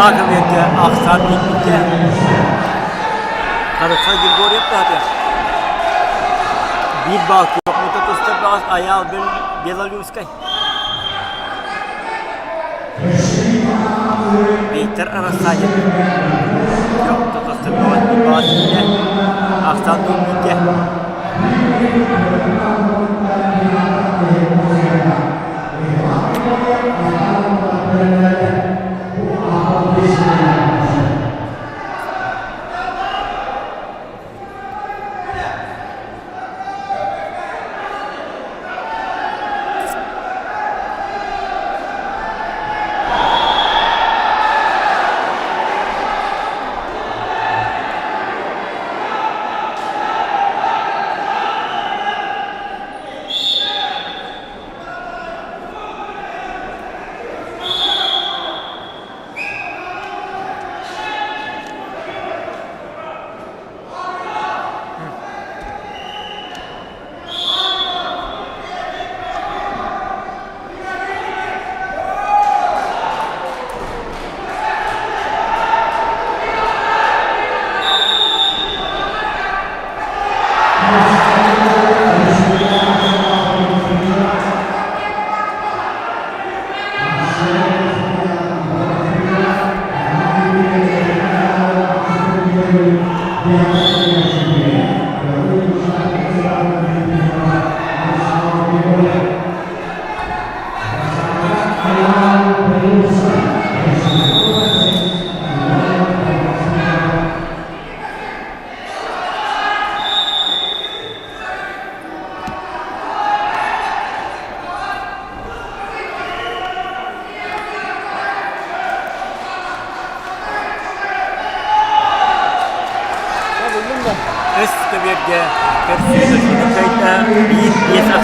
Акыбекке ахсан иккитэ Харыха Григорьев таһатыа биир баал күөх тустар баҕас Айаал Белолюбскай Виктор Рассадин күөх тустар баҕас биир баҕас киирдэ ахсан иккитэ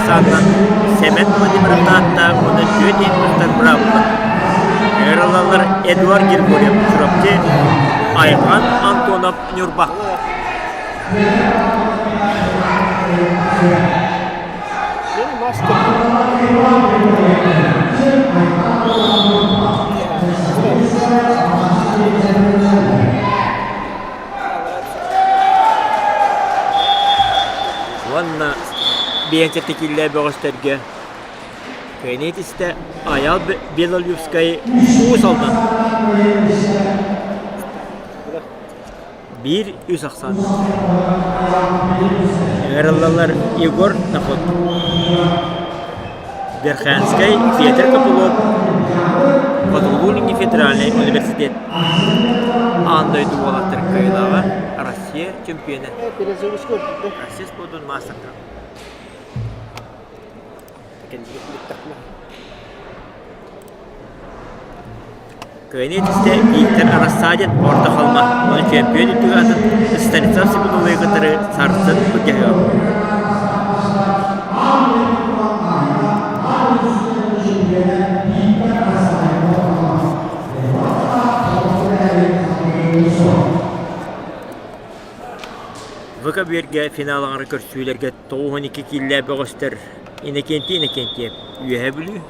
ахсаанынан Сэмэн Владимиров Таатта уонна түөрт иһин быраабыла. Ыҥырыллаллар Эдуард Григорьев Чурапчы, Айхан Антонов Ньурба. Уонна биэнсийэ киллэр бөҕөстөргө кыайыы истэ Айал Белолюбскай Уус Алдан Биир үс ахсаан. Ыҥырыллаллар Егор Нахот, Верхоянскай Петр Копылов, Хотугулуу-Илиҥҥи федеральнай университет Аан дойду уолаттар кыайыылааҕа, Россия чемпиона, Россия спордун маастара. Кыайыы түстэ Виктор Рассадин Орто Халыма уонна чөмпүйүөн үрдүк аатын Станислав Семеновы кытары сарсын былдьаһыа. ВК-биэргэ финал аҥара көрсүүлэргэ 92 кииллээх бөҕөстөр Иннокентий Иннокентьев Үөһээ Бүлүү,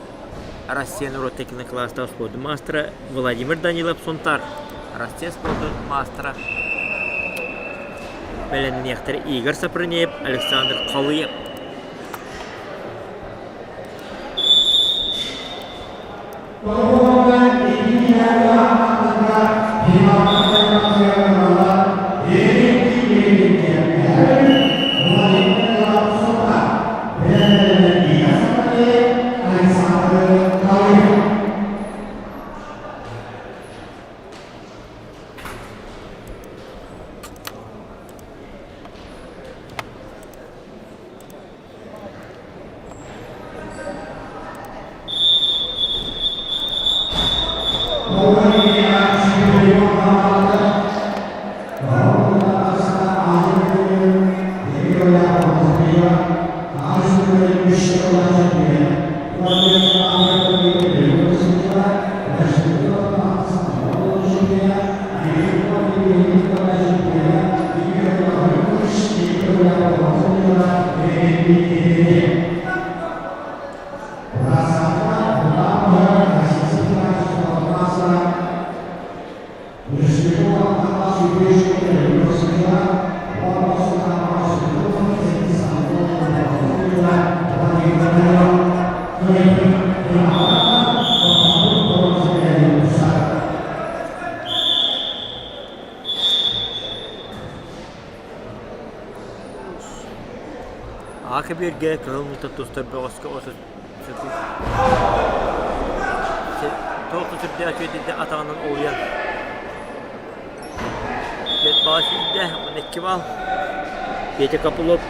Россия норуот кинокылаастаах спордун маастара Владимир Данилов Сунтаар, Россия спордун маастара бэлэмниэхтэр Игорь Сапрынеев, Александр Халыев. Аакы-биэргэ кыһыл муҥтан тустар бөҕөскө туох да сүрдээх үчүгэйдик атаҕынан олуйан түөрт баал сүүрдэ уонна икки баал Петя Копылов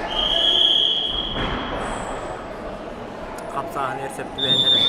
хамсааһыныгар сөп түбэһиннэрэр.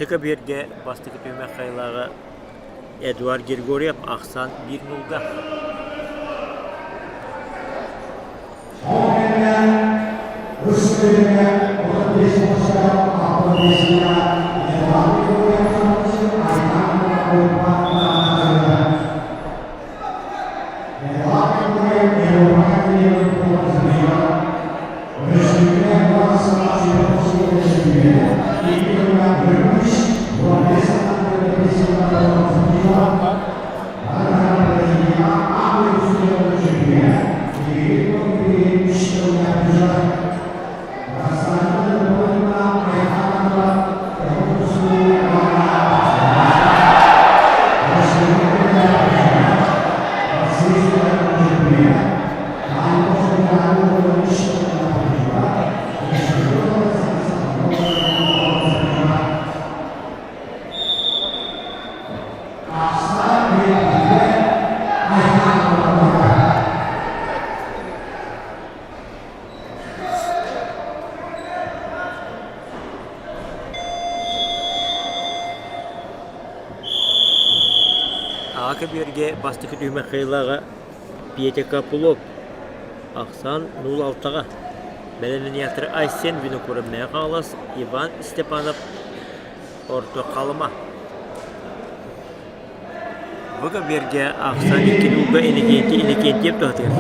Сыка биэргэ бастакы түһүмэх хайылааҕа Эдуард Григорьев ахсаан биир нулга. Аҕа көбүөргэ бастакы түһүмэх кыайыылааҕа Петя Копылов ахсаан 0-6-ҕа бэлэмнэниэхтэрэ Айсен Винокуров Мэҥэ Хаҥалас, Иван Степанов Орто Халыма. Бу көбүөргэ ахсаан икки нуулга Иннокентий Иннокентьев туһатыгар.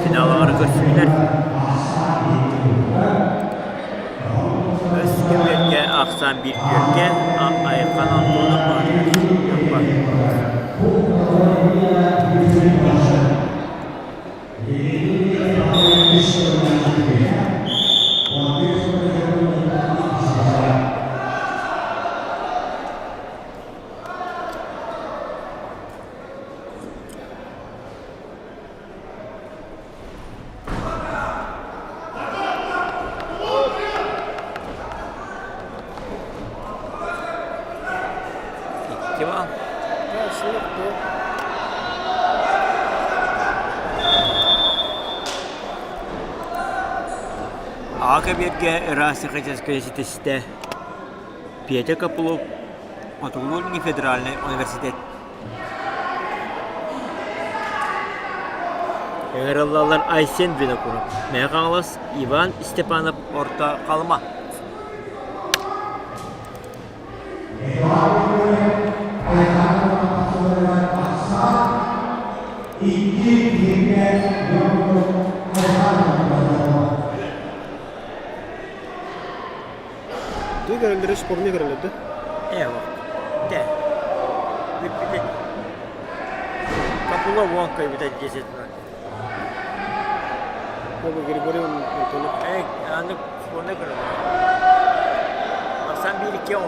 Финаллары көрсүллэр. Өс көбүөргэ ахсаан биир түөркэ Айхан Антонов туһатыгар. Икки бал. Аҕа кэбиэргэ ыраас техническэй ситистэ Петя Копылов Хотугулуу-Илиҥҥи федеральнай университет Ыҥырыллаллар Айсен Винокуров, Мэҥэ Хаҥалас, Иван Степанов Орто Халыма. Тугу көрөллөрө спорну көрөллөр да? Ээ, дэ. Бүппүтэ. Капула вон кайбыта 10 Оба Григорий Антонов. Ээ, аны спорну көрөллөр. Ахсан 1 2 10.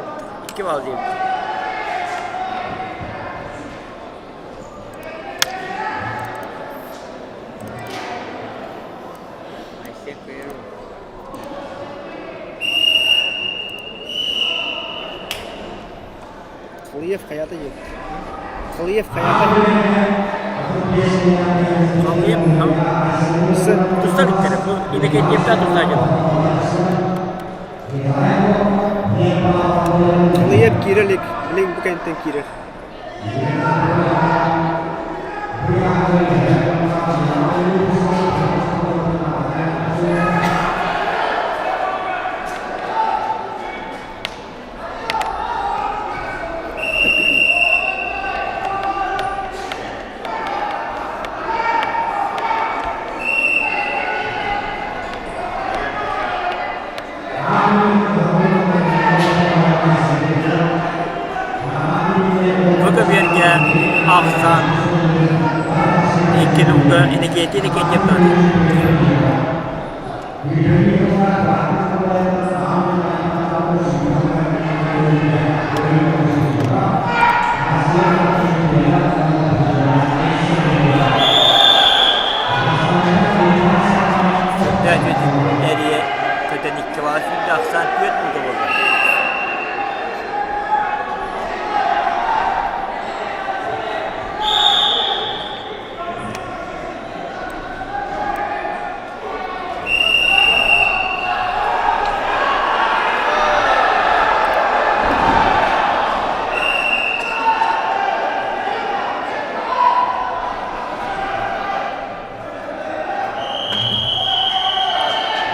2 балл диэбит. Халыев хайата диэн. Халыев хайата. Халыев туста биттэрэ. Бу Иннокентьевтаа туста дьон. Халыев киирэ илик. Билин бу кэнниттэн киирэр. Бу көбүөргэ ахсаан икки нуга Иннокентий Иннокентьев Эрийэ көтөн икки баҕа сүүрдэ ахсаан түөрт нуга буолла.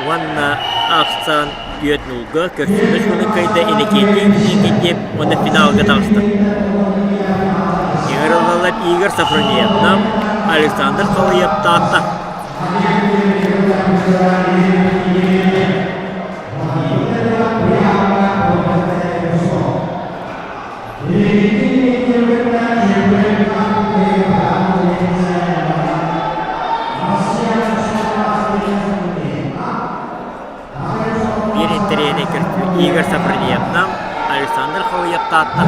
Уонна ахсаан түөрт нуулга көрсүбүт күнү кыайда Иннокентий Никитин уонна финалга таҕыста. Ыҥырыллаллар Игорь Сафроньев, Нам, Александр Халыев, Таатта. Биир интэриэһинэй көрсүү Игорь Сафроньев, Нам, Александр Халыев, Таатта.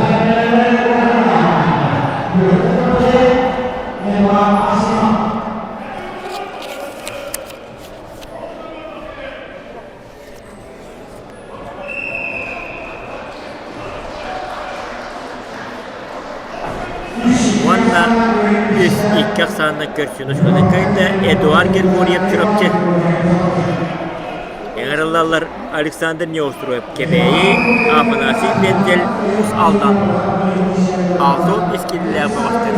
уонна үс икки ахсаанынан көрсүн очкону кыайда Эдуард Григорьев Чурапчы. Ыҥырыллаллар Александр Неустроев Кэбээйи, Афанасий Мендель Уус Алдан. 6 киллээх бөҕөстөр.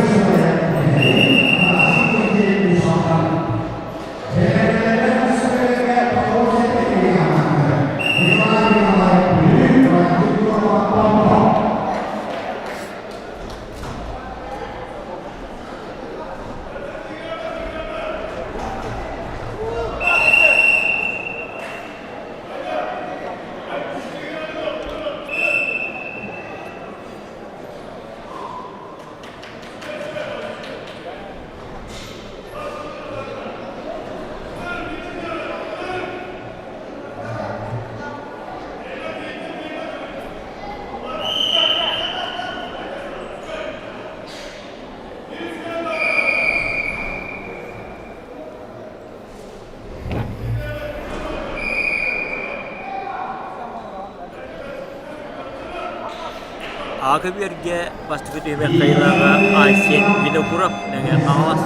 Аҕа көбүөргэ бастакы түһүмэх кыайыылааҕа Айсен Винокуров Мэҥэ Хаҥалас.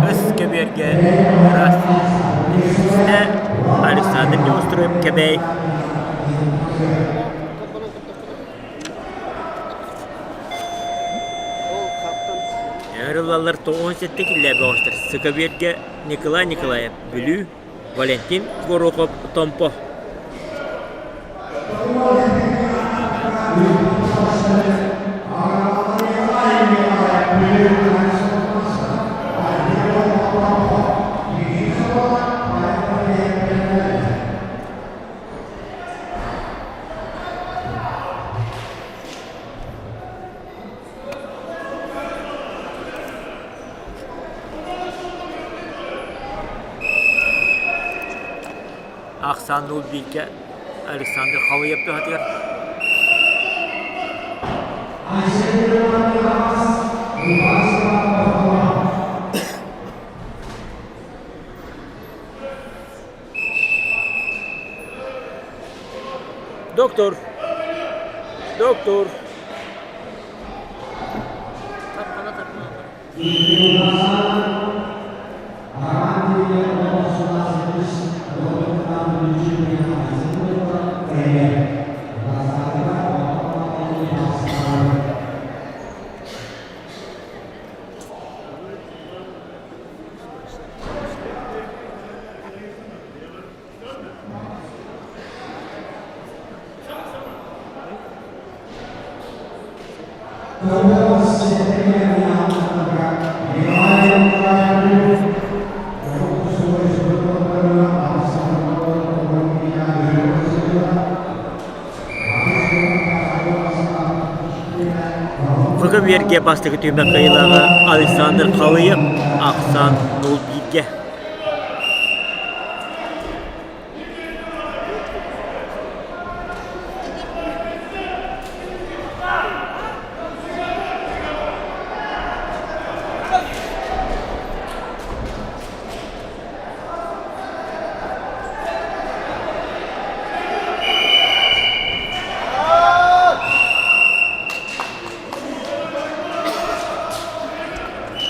Өс көбүөргэ Иккистэ Александр Неустроев Кэбэй Ыҥырыллаллар 97 киллээ бөҕөстөр Сыкабиэргэ Николай Николаев Бүлүү, Валентин Горохов Томпо. Ахсаан Нурбике Александр Халыев туһатыгар. Доктор! Доктор! Фк Биэргэ бастакы түһүмэх кыайыылааҕа Александр Халыев ахсаан 0-1-гэ.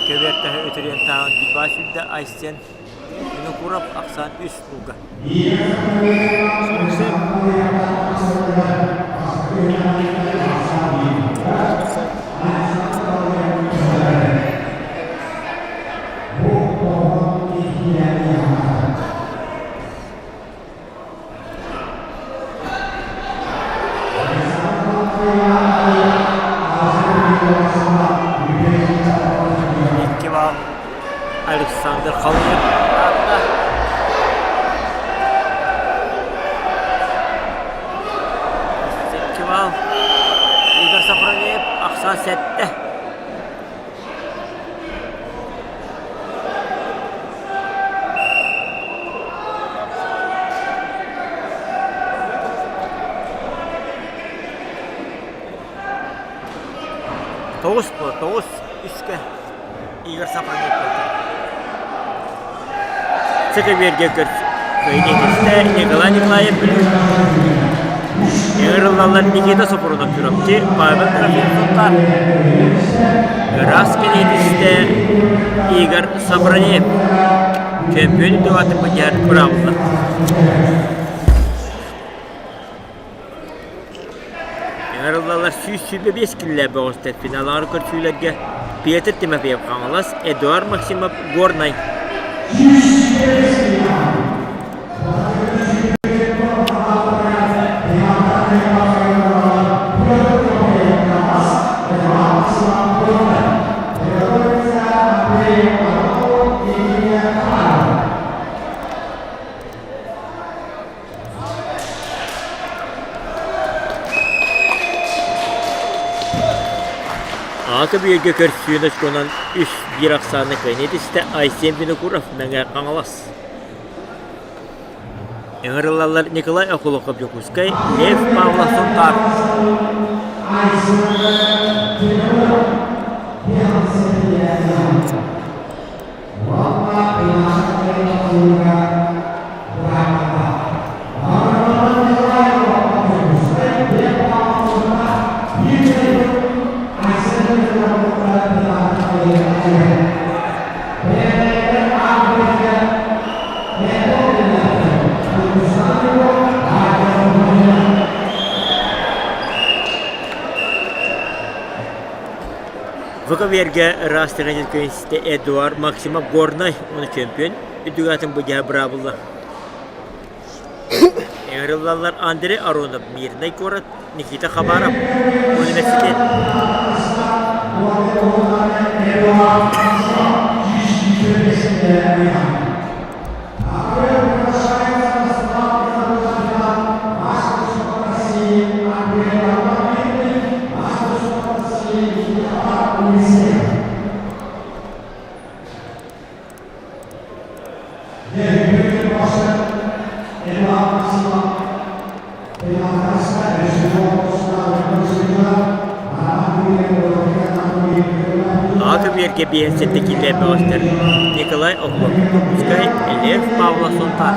Көбүөртэһэ үтүрүйэн тааҕын Дюба сүүрдэ Айсен Винокуров ахсаан үс луга. Икки баал Александр Халыев аатта. Икки баал Игорь Сафронеев ахсаан сэттэ. Тоҕус буо, тоҕус үскэ Игорь Сафронов көрдө. Сэкэбиэргэ көрсүстэ Николай Николаев Бүлүү. Ыҥырыллаллар Никита Сопрунов Чурапчы, Павел Трофимов Сунтаар. Ыраас кэлиитистэ Игорь Сафронев. Чөмпүйүөн үрдүк быдьар быраабылла. Ыҥырыллаллар 125 киллээх бөҕөстөр финаллары көрсүүлэргэ Петр Тимофеев Хаҥалас, Эдуард Максимов Горнай. Аҕа көбүөргэ көрсүөн очконан үс биир ахсаанна кыайан этистэ Айсен Винокуров Мэҥэ Хаҥалас. Ыҥырыллаллар Николай Охлопков Дьокуускай, Лев Павлов Сунтаар. ВКВР-гэ ыраас тренер күнүстэ Эдуард Максимов Горнай уонна чемпион үрдүк аатын быдьаһа быраабылла. Ыҥырыллаллар Андрей Аронов, Мирнэй куорат, Никита Хабаров, университет. Аҕа көбүөргэ биэһин сэттэ киилэ бөҕөстөр Николай Охлопков Дьокуускай, Лев Павлов Сунтаар.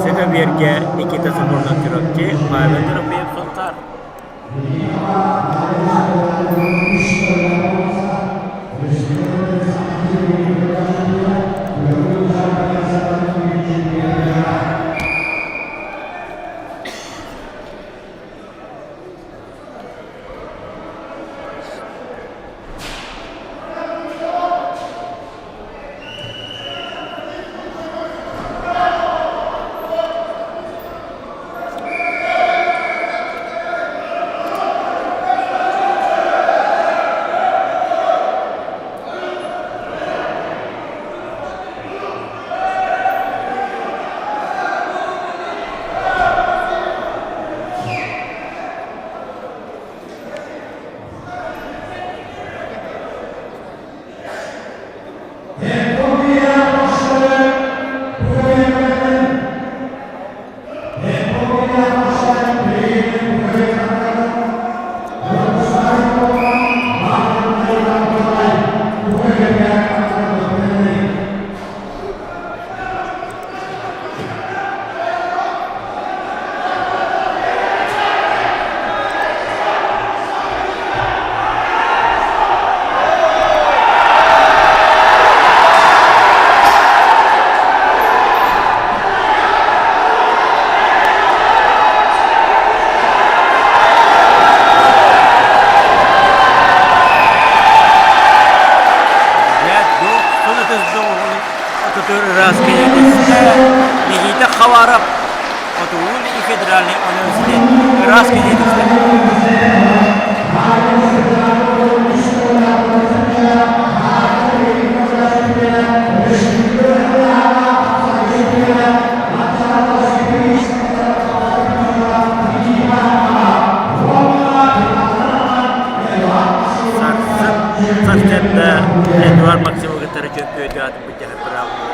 Сыгабиэргэ Никита Сокурнов Чурапчы, Павел Трофимов Сунтаар. Национальный и федеральный университет ыраас киһи түстэ. Сарсын сарсыарда Эдуард Максимов кытары чөмпүйүөтү аатын былдьаһар быраабылалар.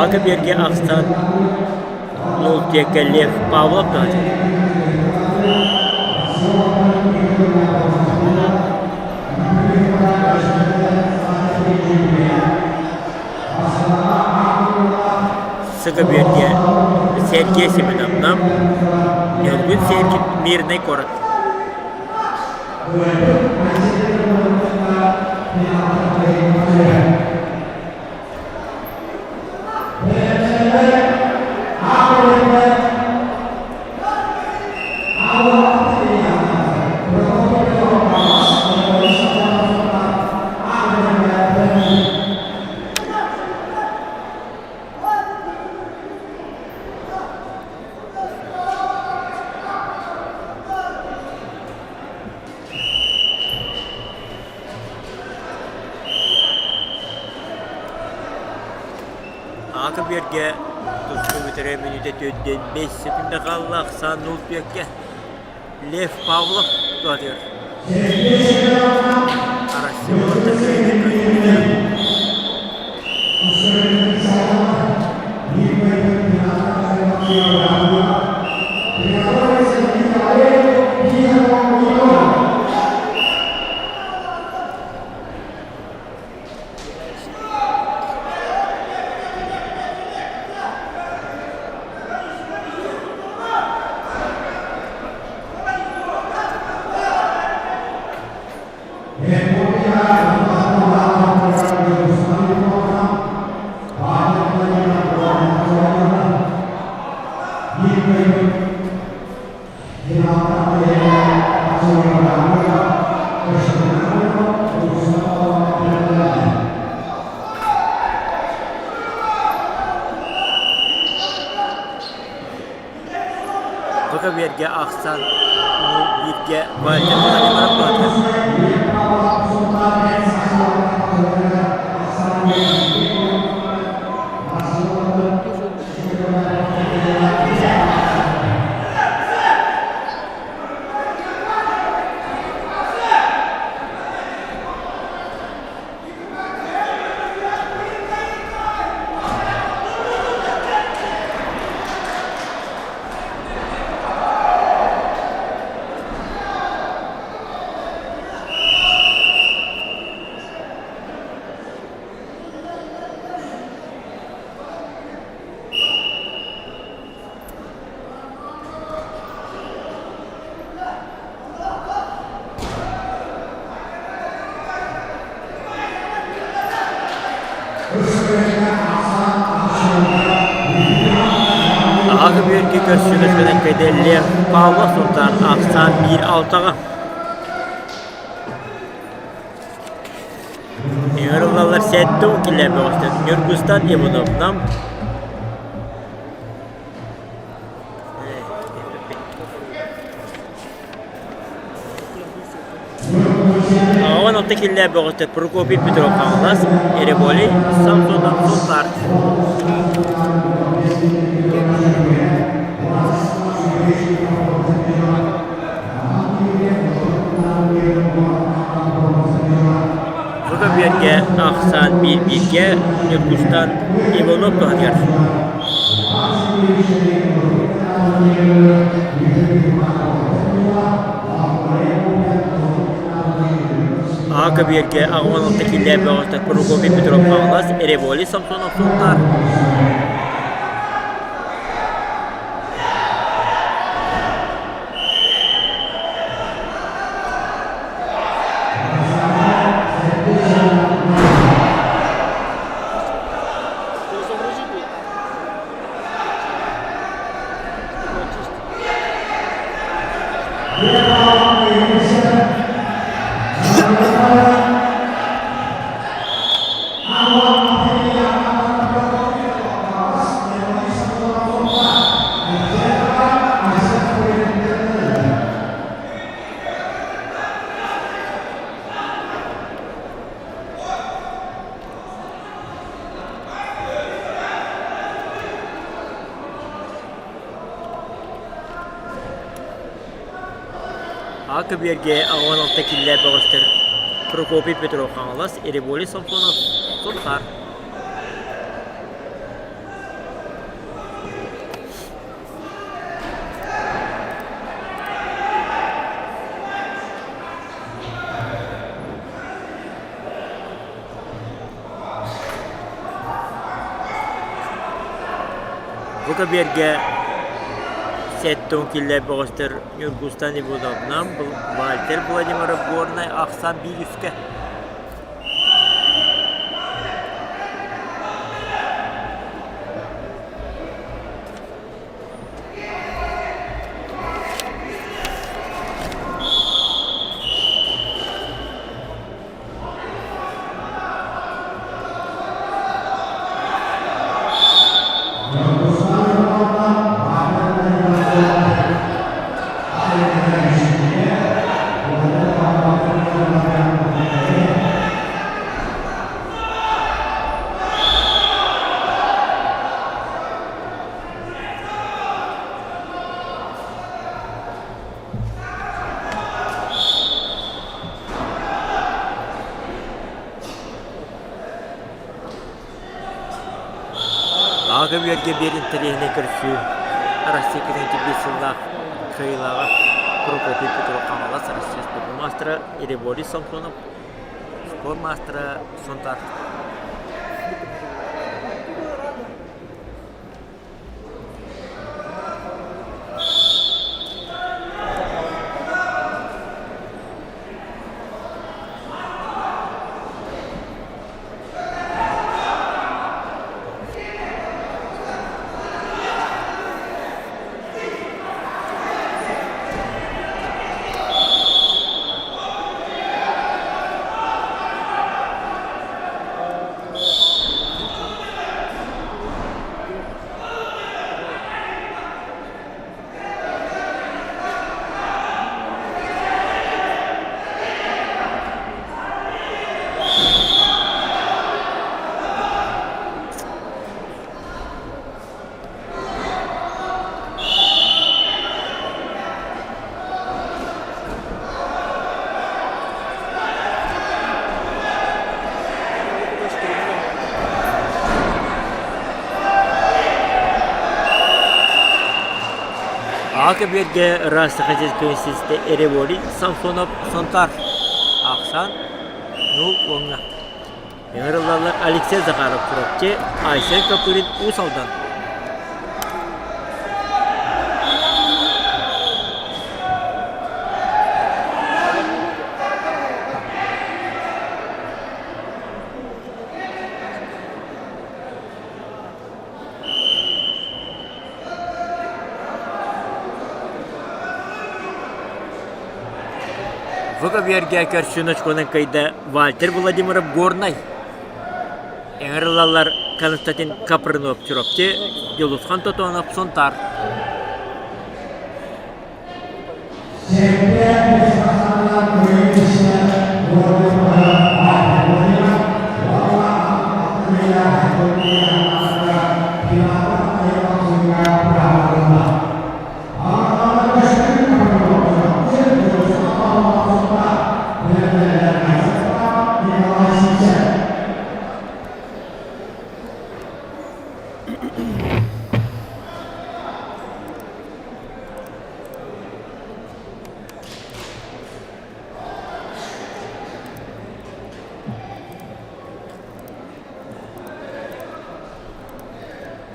Аҕа биэргэ ахсан Лолтека Лев Павлов даҕаны. Сыга биэргэ Сергей Семеновна Ньургун Сергин Мирный куорат. Аата биэргэ тустуу бүтэрэ мүнүүтэ төрдүөн бэс секунда хаалла ахсаан нуул түөккэ Лев Павлов туһатыгар Россия уолаттар Тока биэргэ ахсан бииргэ Ваня Владимиров Аҕа көбүөргэ көрсүбэт кэдэллиэх Павлов Султан ахсаан биир алтаҕа Ыҥырыллаллар сэттэ килэ бөҕөстөр Ньургустан Ивановна Оҕон алта киллээ бөҕөстөр Прокопий Петров Хаҥалас, Ереболий Самсонов Сунтаар. көбүөргэ ахсаан биир-бииргэ Ньургустан Иванов туһатыгар. А көбүөргэ 86 киллээх бөҕөстөр Прокопий Петров Хаҥалас, Револий Самсонов Сунтаар. А көбүөргэ 16 киллэ бөҕөстөр Прокопий Петров Хаҥалас, Револий Самсонов Сунтаар. Бу көбүөргэ 70 киллэ бөҕөстөр Ньургустан Ивановна, Вальтер Владимиров Горнай ахсаан биир үскэ. Аҕа үөргэ биир интэриэһинэй көрсүү Россия кэнники сыллаах кыайыылааҕа Прокопий Петров Хаҥалас Россия спорт маастара Револий Самсонов спорт маастара Сунтаар. Аҕа көбүөргэ ыраас Саха сирин Эребори Самсонов Сунтаар Ахсан ну уоҥҥа Ыҥырыллаллар Алексей Захаров Чурапчы, Айсен Копырин Уус Алдан. Бу көбүөргэ көрсүн очконан кыайда Вальтер Владимиров Горнай. Ыҥырыллаллар Константин Капрынов Чурапчы, Дьулусхан Тотонов Сунтаар.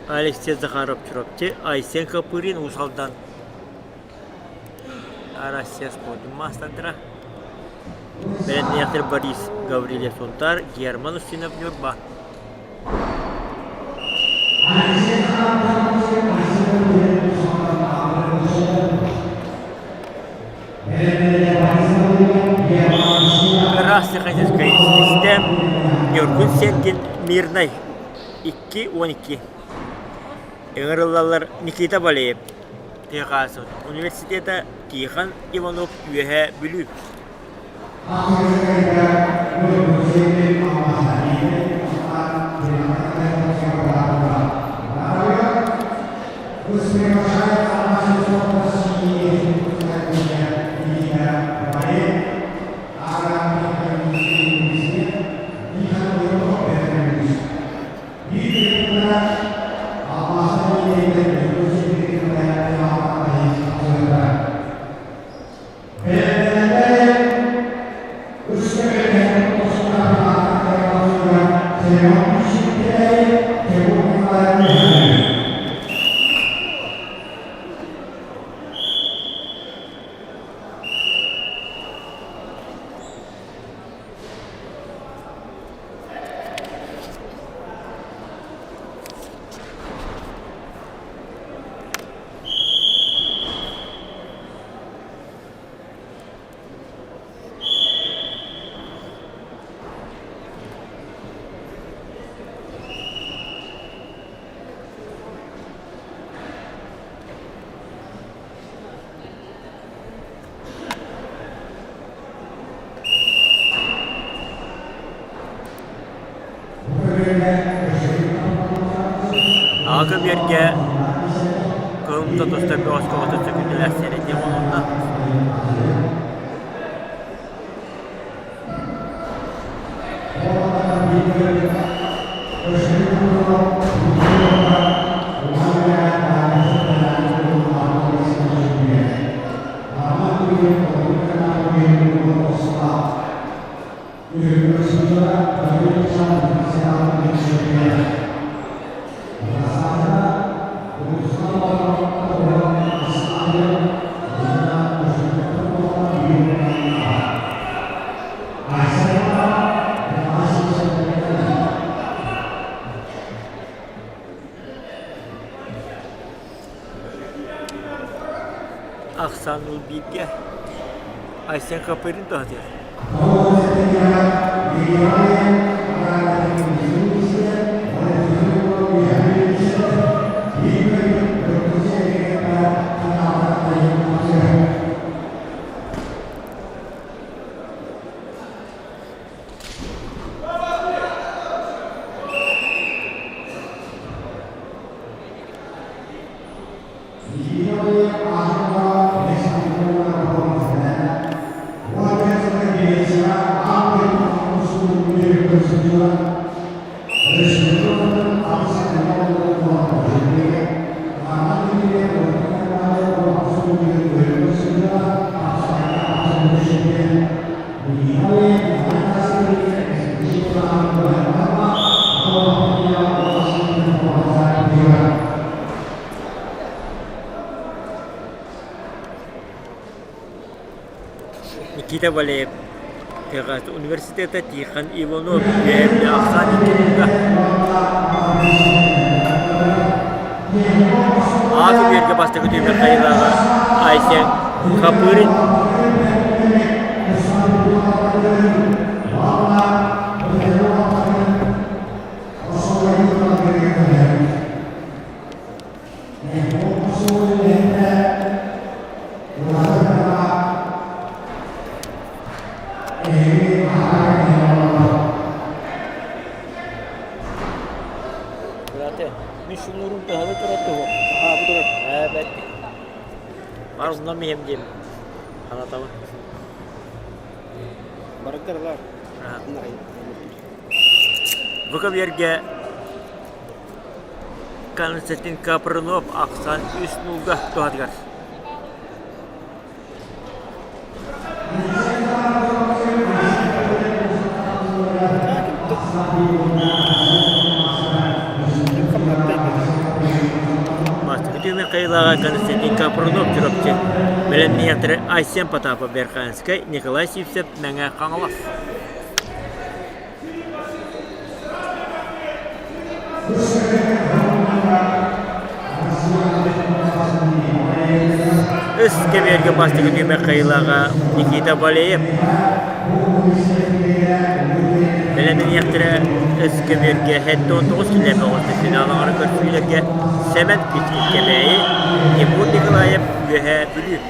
Алексей Захаров Чурапчы, Айсен Копырин Уус Алдан Россия спордун маастардара. Бэлэмнээхтэр Борис Гаврильев Сунтаар, Герман Устинов Ньурба. Ыраас техническай систем Ньургун Сергин Мирнай 2-12. Ыҥырыллаллар Никита Валеев Техас университета Тихон Иванов Үөһээ Бүлүү. Аҕа көбүөргэ кылымта тустар бөҕөскө 30 сөкүүндэлээх сэрэтии оҥоһулунна. Ахсаан бииргэ Айсен Копырин туһатыыр. Никита Валеев Техас университета Тихон Иванов үөһэ ахсаан икки тылга Ааты биэргэ бастакы түмэр хайылааҕа Айсен Хапырин Бырааты, мин шунурум тыһалы турар туһу. Аа, бу турар. Ээ, бэт. Бар онно миһем дием. Ханатабын. Барыгар лар. Бу көбүөргэ Константин Капрынов ахсаан үс нуулга туһатыгар. кыайыылааҕа Константин Капрунов Чурапчы. Бэлэмниэхтэрэ Айсен Потапов Верхоянскай, Николай Сивцев Мэҥэ Хаҥалас. Үс кэбиэргэ бастакы нүөмэр кыайыылааҕа Никита Валеев. Бэлэмниэхтэрэ үс кэбиэргэ 79 килэ бөҕөстө финал аҥара көрсүүлэргэ Сэмэн Кичкин Кэбээйи, Тимур Николаев Үөһээ Бүлүү.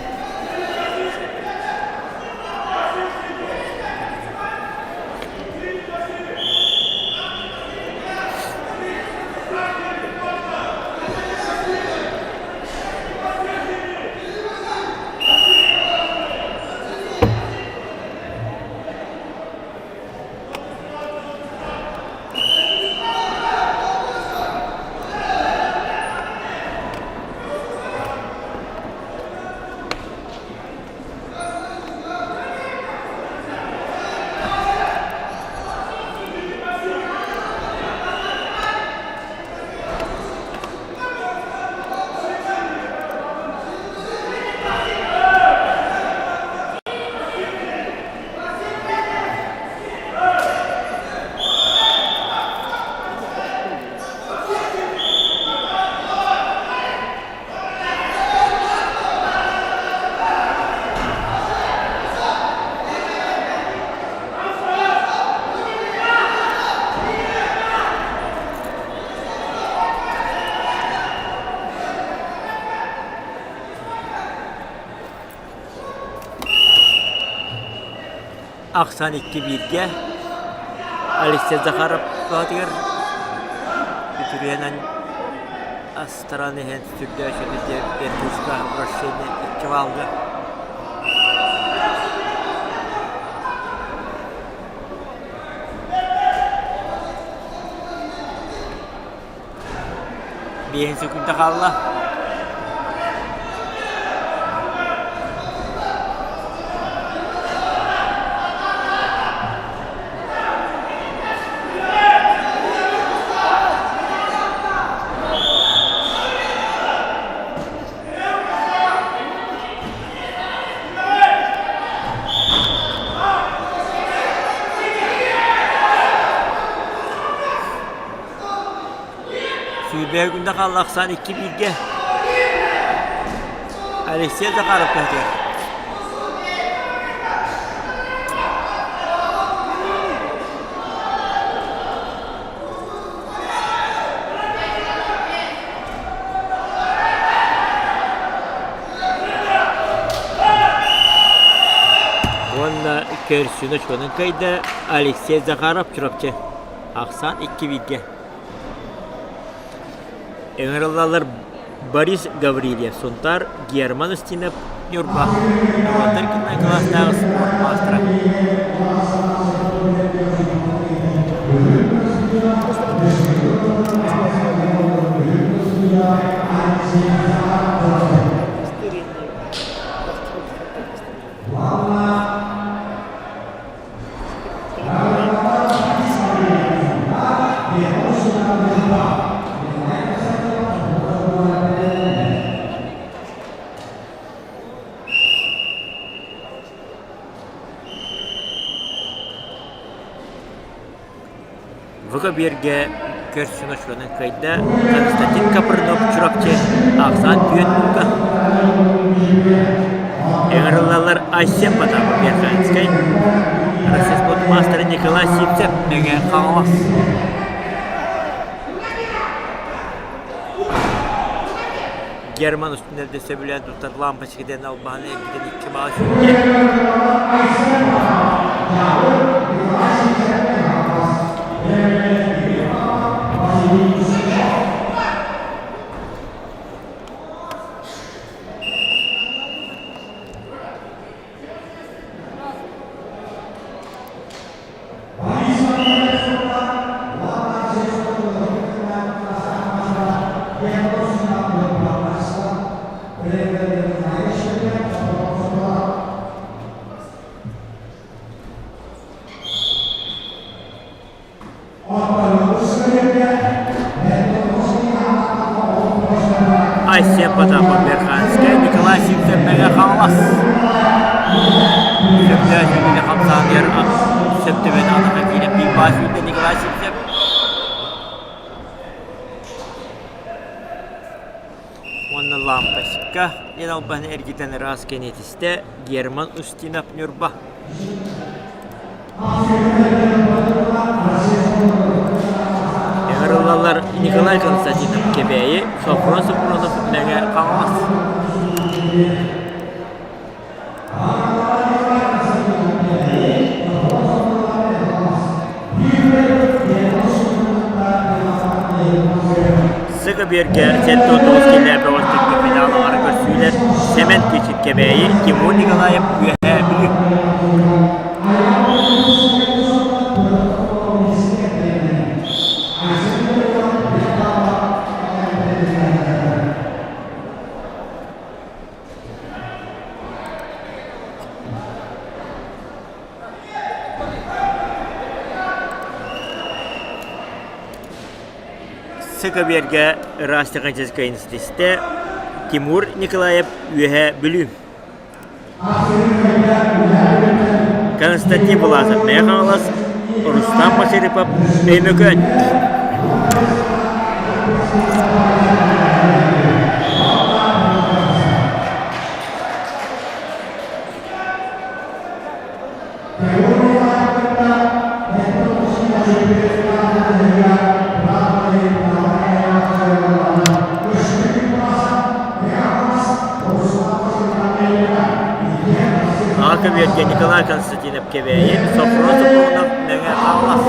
Ахсан икки бииргэ Алексей Захаров баатыгар үтүрүөнэн астаран иһэн сүрдээх үчүгэйдик Беркутска обращение икки баалга Биэһин секунда хаалла. Сүүрбэ күндэ хаалла ахсаан икки бииргэ. Алексей Захаров кыһатыгар. Уонна көрсүн очконун кыайда Алексей Захаров Чурапчы. Ахсаан икки бииргэ. Ыҥырыллаллар Борис Гаврильев, Сунтаар, Герман Устинов, Ньурба. Норуоттар кылаастааҕы спорт маастара. Вга биэргэ көрсүн очконун кыайда Константин Капрынов Чурапчы ахсаан түөн ууга Ыҥырыллаллар Айсен Потапов Верхоянскай, Россия спорт маастара Николай Сивцев Мэҥэ Хаҥалас. Герман устуннарда сөбүлээн туттар лампочка диэн албаһын эргитэн икки баҕа сүүрдэ. Айсен. Потапов Верханскай, Николай Сивцев Мэҥэ Хаҥалас. Сөптөөх сүүрүүнү хамсаатыгар сөп төбөнү атака киирэн биир баас үүннэ Николай Сивцев. Уонна лампочка диэн албаһын эргитэн ыраас кэнэтистэ Герман Устинов Ньурба. Ыҥырыллаллар Николай Константинов Кэбээйи, Софрон Софронов Мэҥэ Хаҥалас. Сыгы биэргэ 79 киилэ бөҕөстөргө финал аҥара көрсүүлэр Сэмэн Кичит Кэбээйи, Тимур Николаев Үөһээ Бүлүү. Сыкабиэргэ ыраас техническэй инститистэ Тимур Николаев Үөһээ Бүлүү. Константин Власов Мэҥэ Хаҥалас, Рустам Машарипов Өймөкөөн. Аҕа көбүөргэ Николай Константинов Кэбээйи, Софрон Софронов Мэҥэ Хаҥалас.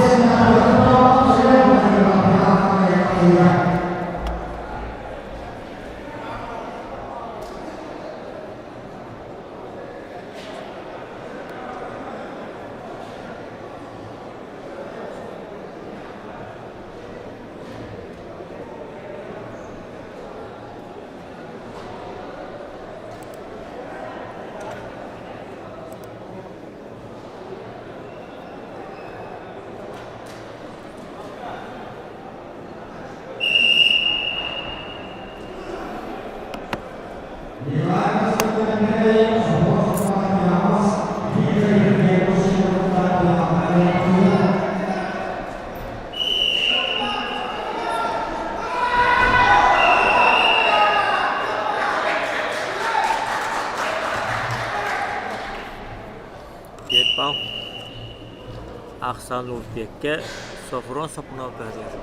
Петпал Ахсан Улпекке Софрон Сопунов быһатыгар.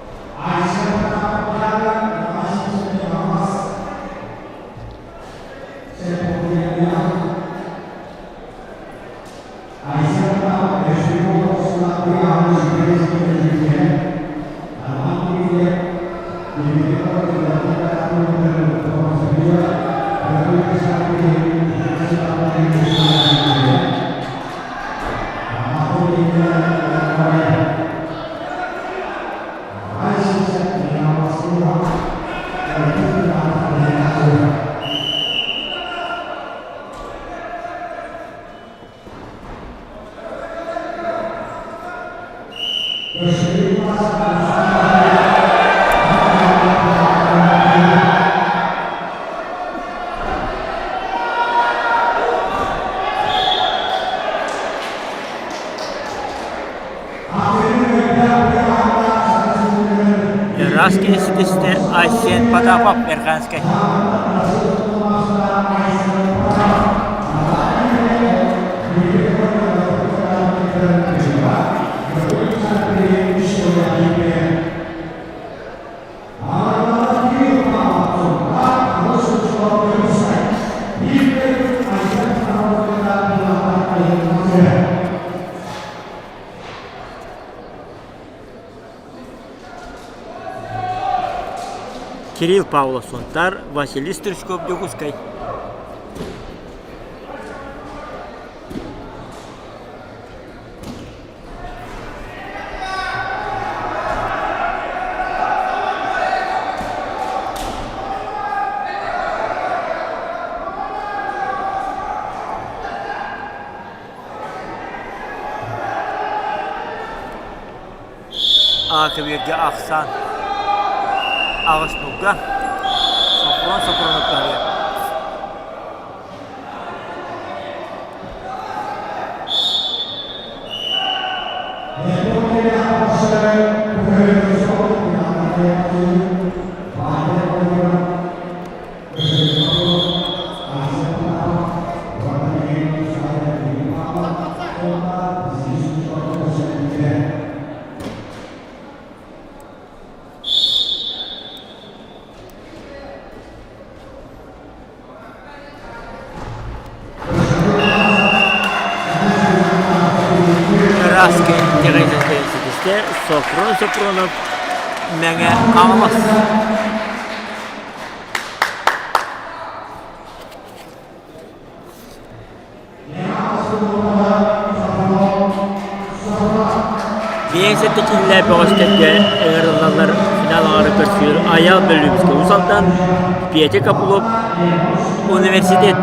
Раз киһи Айсен Потапов Верханскай. Кирилл Павлов Сунтар, Василий Стручков Дьокуускай. Аакыбыырга ахсаан аҕыс нуга. Софрон Софронов таһыйар. Ыраас ситистэ Софрон Софронов Мэҥэ Хаҥалас. Биэсэттэ кииннээх бөҕөстөргө ыҥырыллаллар финал аҥара көрсүөр Айаал Бөлүөбүскэ Уус Алдан, Петя Копылов, Университет.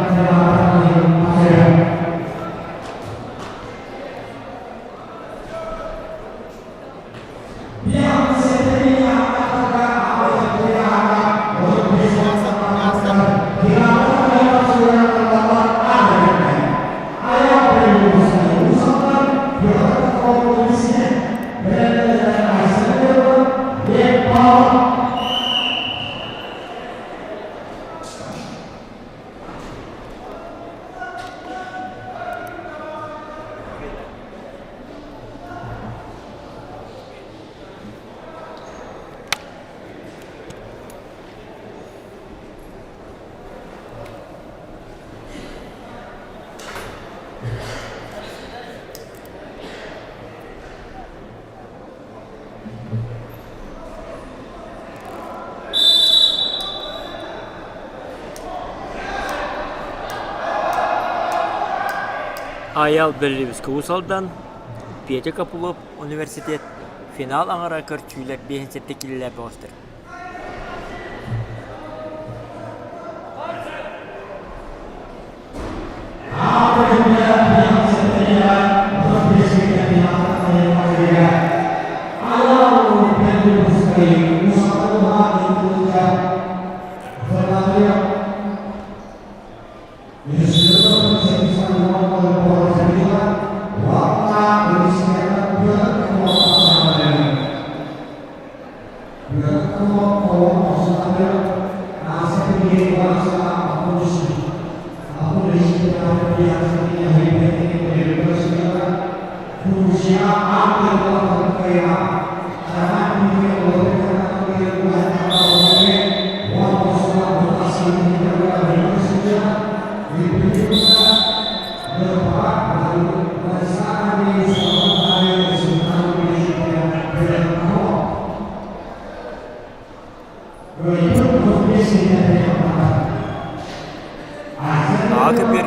Айал Бөллүбүскэ Уус Алдан, Петя Копылов университет финал аҥара көрчүүлэр биэһин киллэр бөҕөстөр.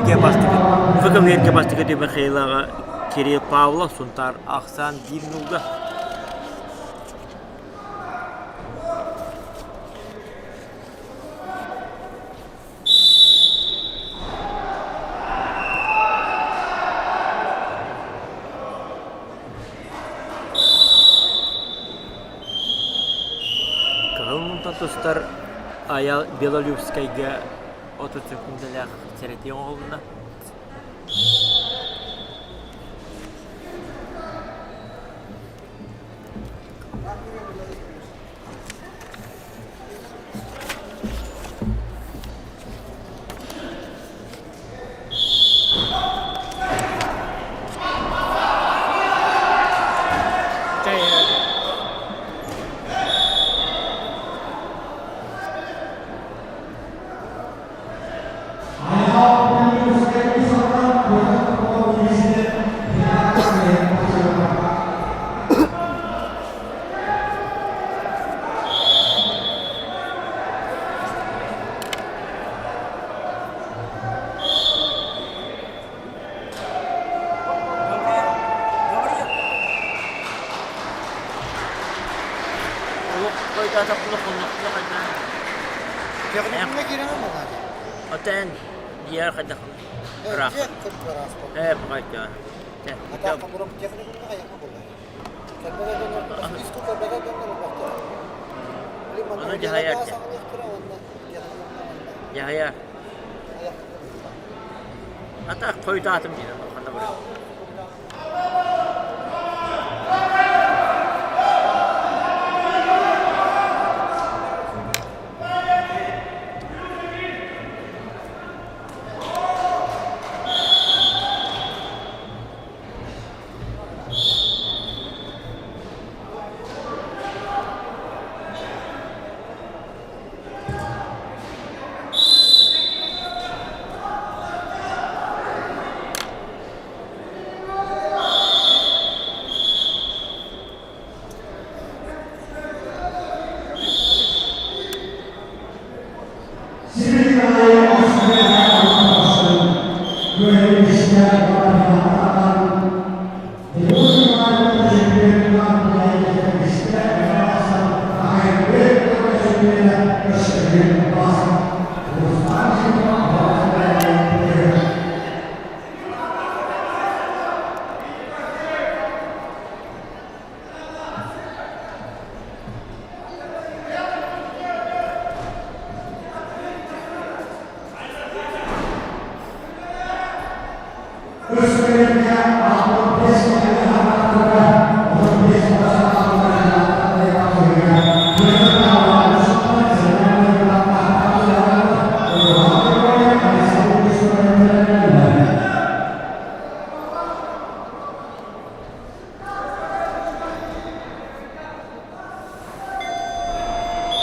Аҕа бастакы ФКВ-гэ бастакы Михаилаҕа Кирилл Павлов Сунтаар ахсаан биир нуулга Кыһыл мунта тустар Аял Белолюбскайга 30 секундалаах сэрэтии оҥоһулунна. Отен дьиэ хайдах ыраах. Ээ баҕайда. Ону дьаһайар. Дьаһайа. Ата хойутаатым диэн ханна барар.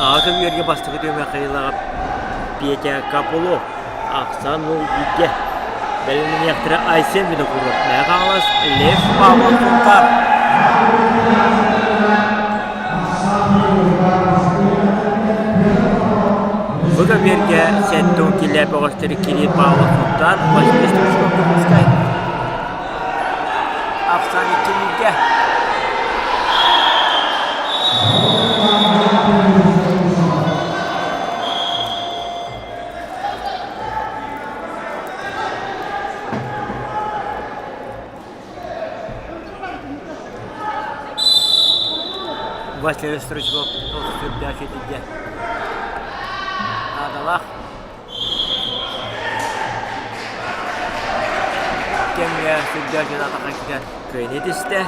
Аҕа көмүөргэ бастакы түһүмэх хайылаҕа Петя Копылов, Ахсан Мулгигэ, бэлэмнэниэхтэрэ Айсен Винокуров, Мэҥэ Хаҥалас, Лев Павлов Сунтаар. Бу көмүөргэ 70 килэ бөҕөстөрү Кирилл Павлов Сунтаар, Василий Стручков Дьокуускай. Ахсан иккилииргэ. Василий Стручков сүрдээх итиргэ наадалаах кэмҥэ сүрдээх дьон атахха киирэн кыайыыны түстэ.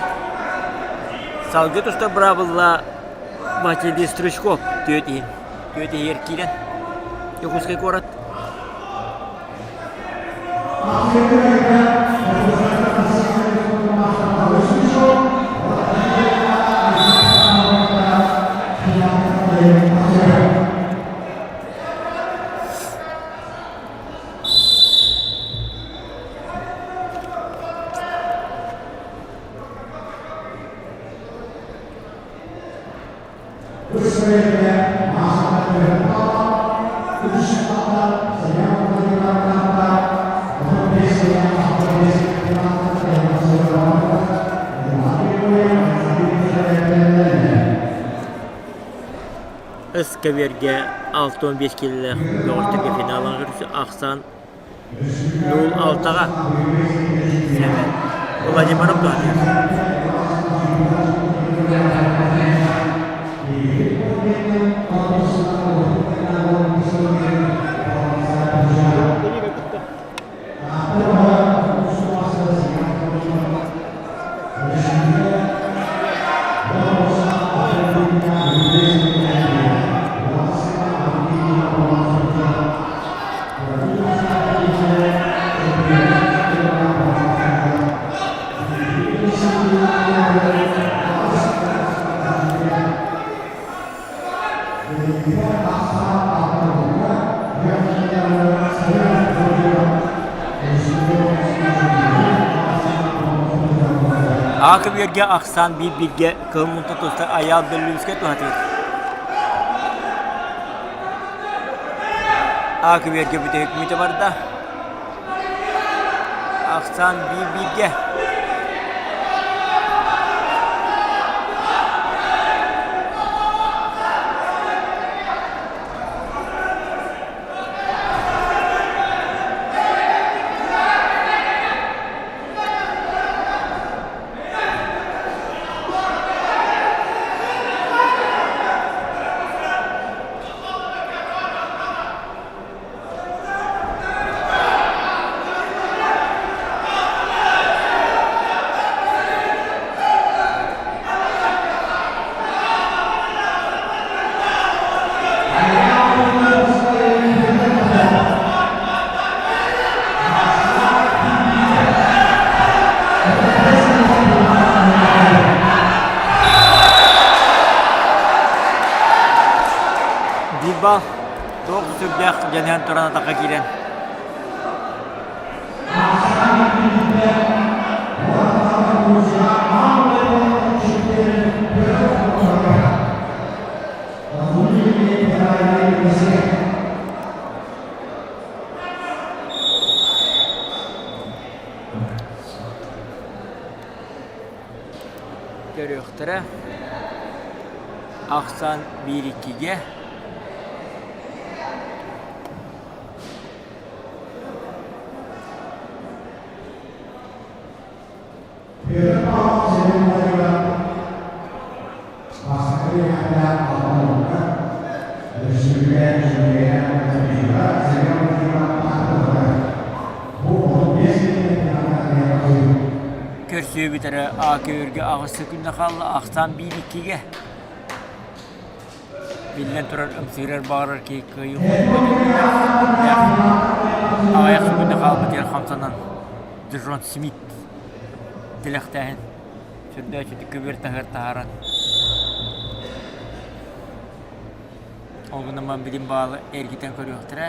Салгыы туста быраабылла Василий Стручков түөрт иһин түөрт иһигэр киирэн Дьокуускай куорат Эскэбиэргэ 65 киилэлээх бөҕөстөргө финалга көрсө ахсаан 0-6-ҕа Сэмэн Владимиров туһатыыр. Аҕа көбүөргэ ахсаан биир-бииргэ кыһыл мунта тустар Айаал Бөллүүскэ туһатыыр. Аҕа көбүөргэ бүтэһик мүтэ барда. Ахсаан биир-бииргэ. бал. Туох сүрдээх дьаныһан туран атахха киирэн. Көрүөхтэрэ. Ахсаан биир иккигэ. Көрсүөбүт эрэ аакөөргө аҕыс күннэ хаалла, ахсаан биир иккигэ. Биллэн турар, ымсыырар баҕарар киһи кыайыы аҕыйах күннэ хаалбытыгар хамсанан Джон Смит тилэхтээһин сүрдээччитик көбүөр таһыгар таһааран ол гынан билим баалы эргитэн көрүөхтэрэ.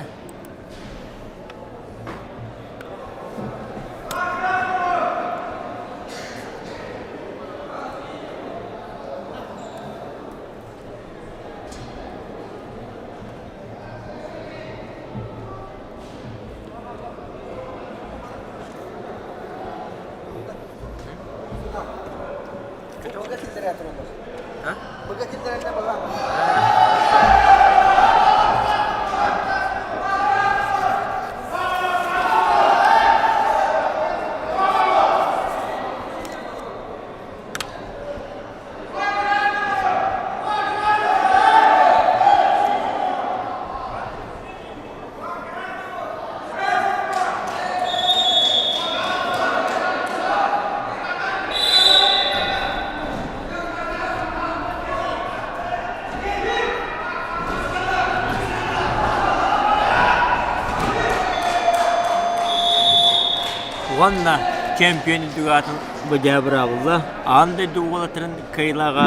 Уонна чемпион үрдүк аатын Быдьаа быраабыла аан дойду уолаттарын кыайыылааҕа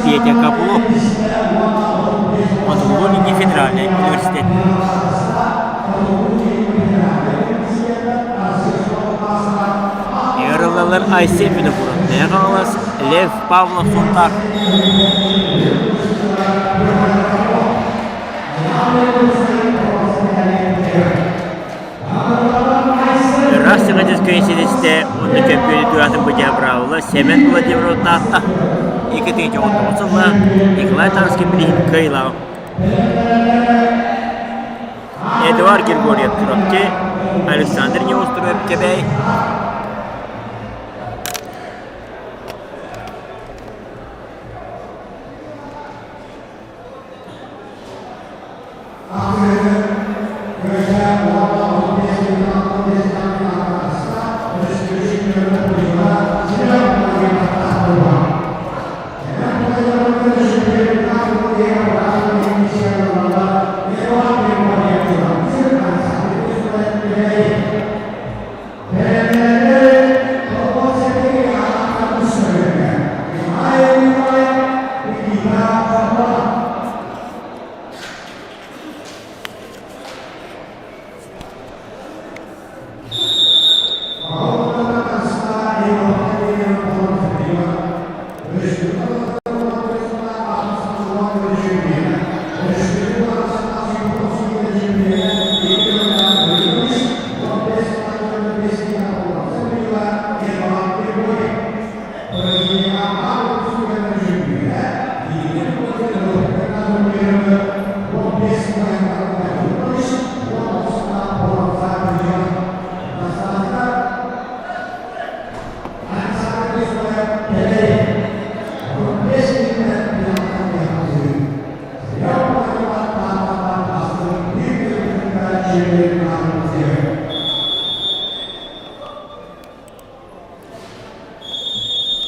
Петя Копылов Хотугулуу-Илиҥҥи федеральнай университет. Ыарыллалар Айсен Винокуров, Мэҥэ Хаҥалас, Лев Павлов Сунтаар. Ыраас Сахатинскай силистэ уонна чөмпүйүөн туйаатын быдьаа быраабыла Сэмэн Владимиров Таатта 2019 сыллаах Николай Тарскин билиһин кыайыылааҕа. Эдуард Григорьев Чурапчы, Александр Неустроев Кэбээй.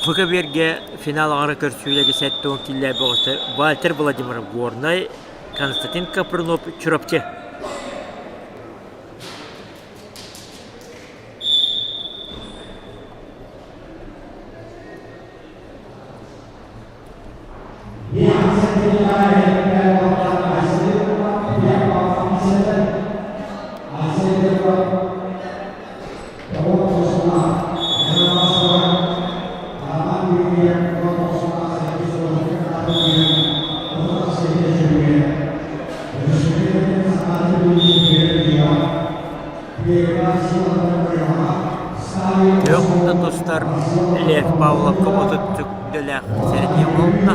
Бу көбүөргэ финал аҥара көрсүүлэри 70 киллэр бөҕөтө Вальтер Владимиров Горнай, Константин Капрынов Чурапчы. 30 сөкүүндэлээх сэрэтии оҥоһулунна.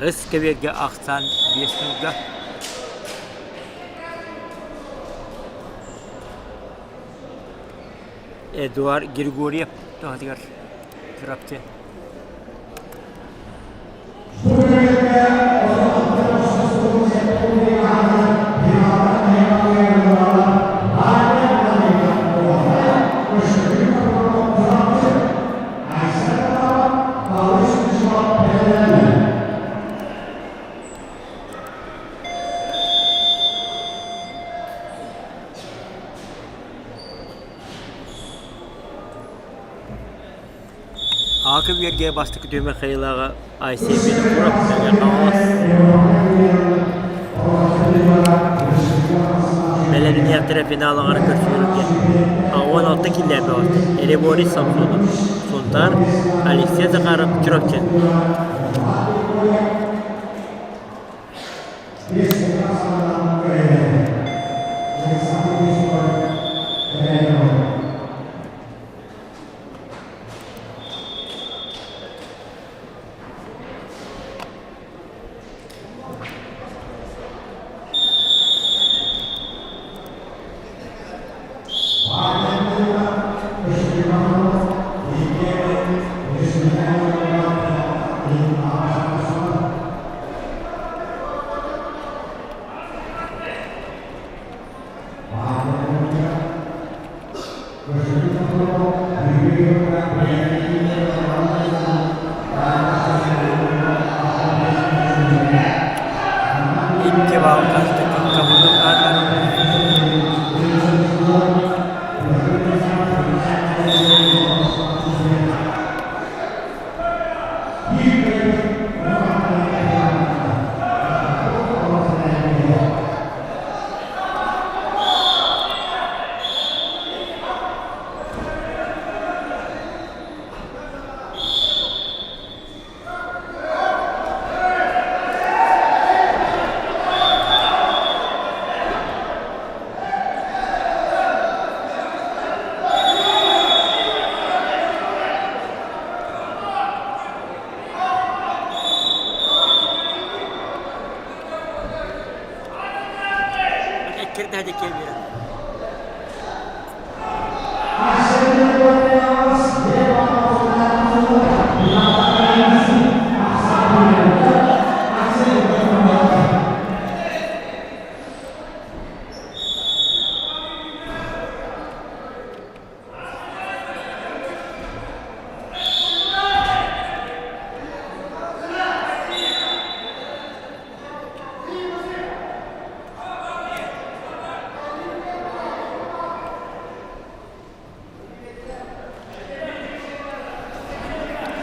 Өс кэбиэргэ ахсаан биэс сылга Эдуард Григорьев туһатыгар Чурапчы. Аакы үөргэ бастакы түһүмэх хайылааҕа Айсен Винокуров Мэҥэ Хаҥалас бэлэмниэхтэрэ финал аҥара көрсүһүүгэ 16 киллээн бөҕөстөр Эреборис Самсонов Сунтаар Алексей Захаров Чурапчы Икки баал хабыллык аатар.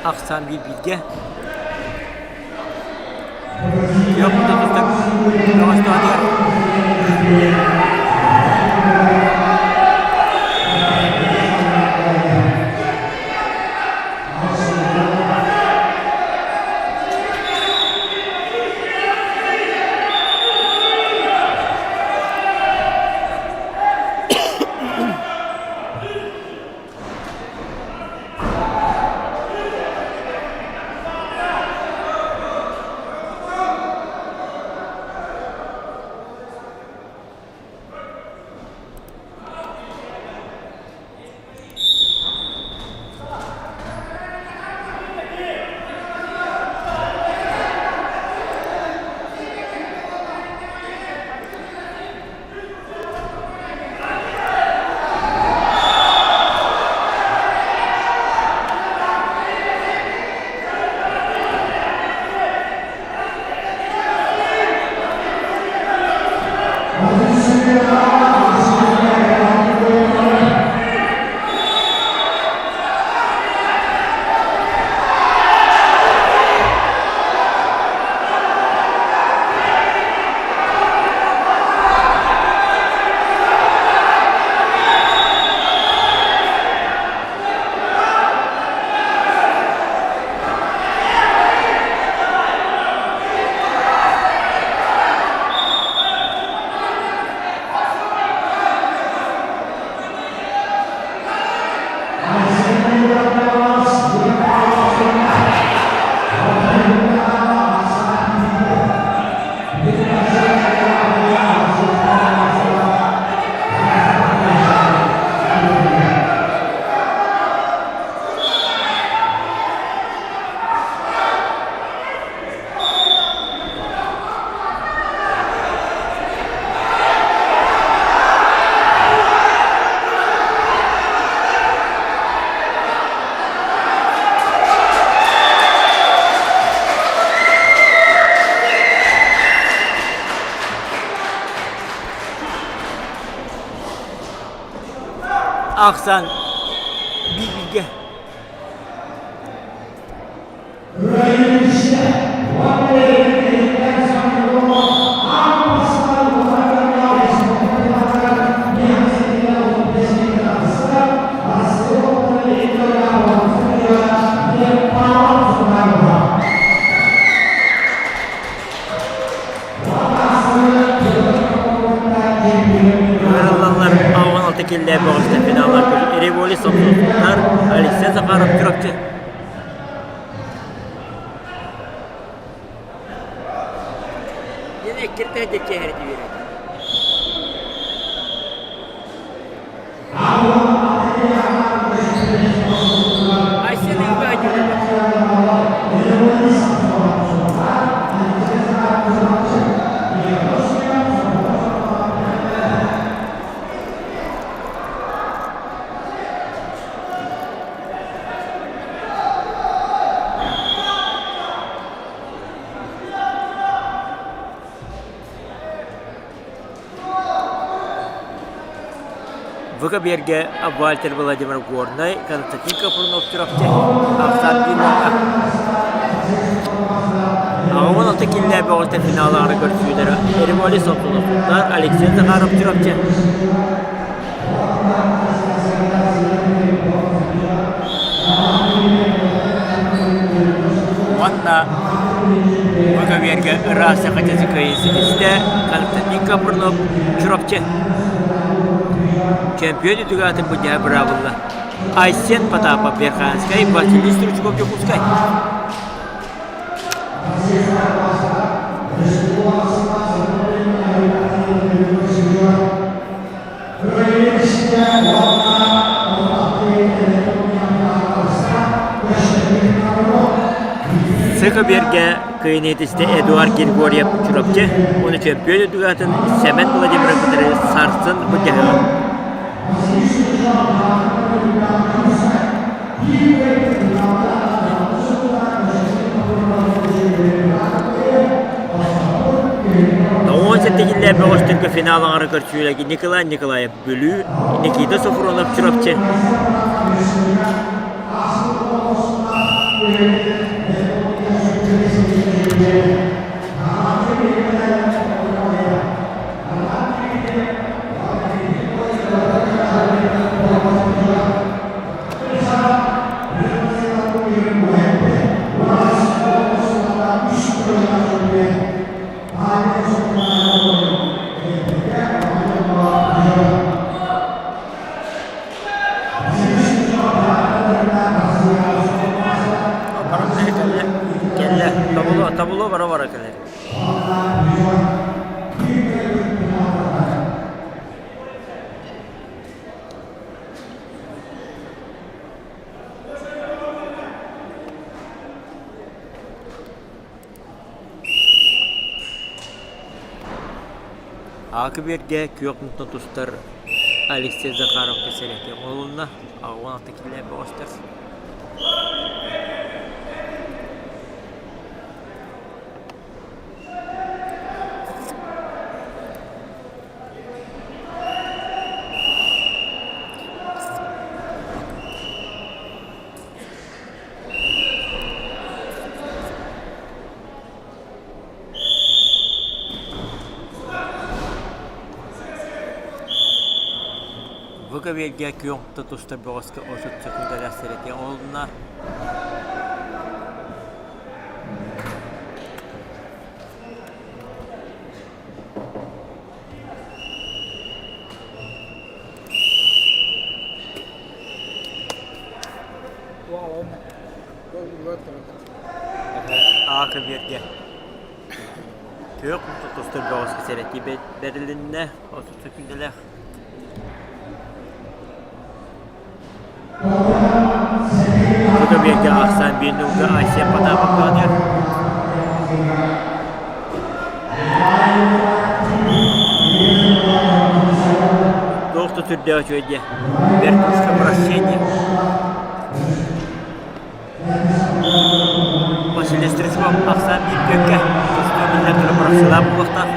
Ахсаан биир бииргэ. Күөх тутуста бөҕөстөөтүгэр Ахсаан бииргэ. Ыҥырыллаллар 16 киллэ бөҕөстөр финаллар Револи Сомсовтар, Алексей Захаров Чурапчы. Yine киртэ чэһэрди биэрэр. Айсен Иванович. Вика Берге, Вальтер Владимир Горнай, Константин Капрунов Чурапчы, Ахсар Динова. 16 киллэ бөҕөстөр финаллары көрсүүлэрэ Ермолий Сопсуновтар, Алексей Захаров Чурапчы. Уонна бу көбүөргэ ыраас саха кыайыы ситистэ Константин Капрынов Чурапчы. Чемпион үтүгэ атын быдьаһа быраабылла. Айсен Потапов Верхоянскай, Василий Стручков Дьокуускай. Сыкы-Бергэ кыайыныытисты Эдуард Григорьев Чурапчы уонна чөмпүйүөн үрдүк Сэмэн Владимиров кытары сарсын былдьаһыаҕа. Тоҕус сэтинньилээх бөҕөстөргө финал аҥара көрсүүлэргэ Николай Николаев Бүлүү, Никита Софронов Чурапчы. Кэллэ, тобулу, тобулу бара-бара кэлэр. Аакы-биэргэ күөх мунтан тустар Алексей Захаровка сэрэтиэх оҥоһулунна, 86 киилэ бөҕөстөр. Бу көбүөргэ күөх тутуста бөҕөскө 30 секундалаах сэрэтиэ оҥоһулунна. Аакы биэргэ күөх тустар бөҕөскө сэрэтии бэрилиннэ 30 секундалаах. Бу көбүөргэ ахсаан биир ньугга Айсен Потапов баҕатыгар. Туох да сүрдээх үчүгэй диэ. Вертушка прощения. Василий Стручков ахсаан биир күөккэ тустуу биллэн турар бырахсыылаах буолуохтаах.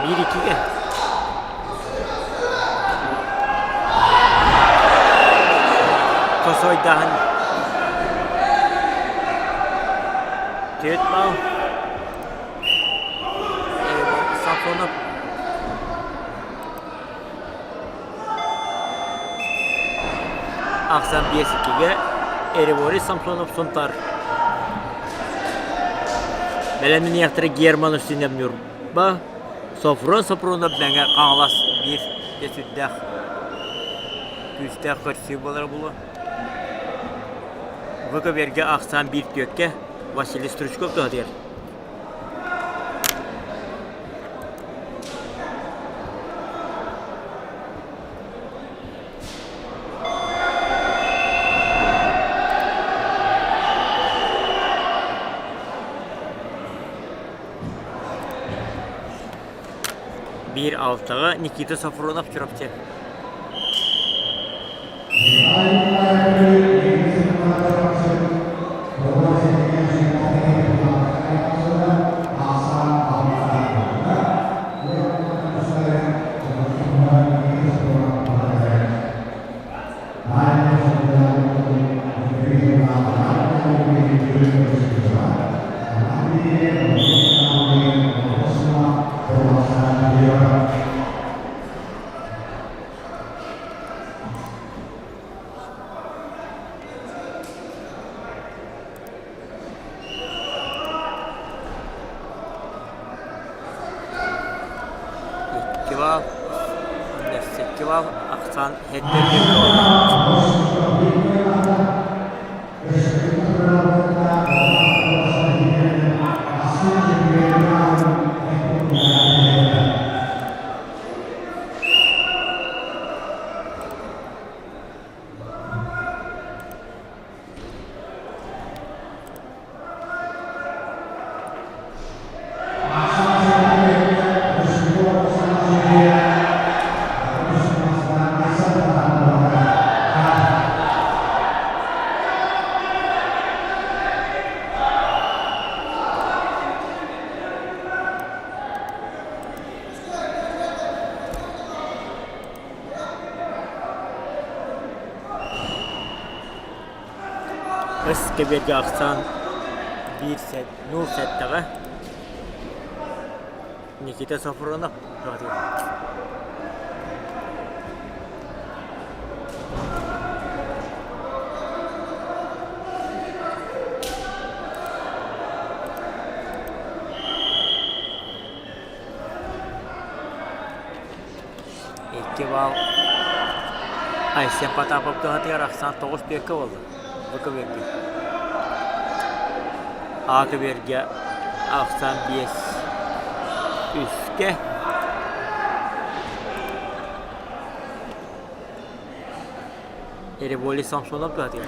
1-2-ге. Косойдаһын Түөт бал. Сафонов Ахсан 5-2-ге Эребори Самсонов Сунтар. Бэлэмниэхтэрэ Герман Устинов Ньурба, Софрон Сопрунов Мэҥэ Хаҥалас биир дьэ сүрдээх күүстээх көрсүү буолара буолуо. Бу көбүөргэ ахсаан биир түөккэ Василий Стручков туһатыгар. Биир алтаҕа Никита Софронов Чурапчы. Икки балл, ахсаан Өс кэбиэргэ ахсаан биир сэт, нуул сэттэҕэ Никита Софронов Икки балл Айсен Потапов туһатыгар ахсаан тоҕус түөккэ буолла. Бу көбүөргэ. А көбүөргэ ахсаан биэс үскэ. Эреболи Самсонов туһатыгар.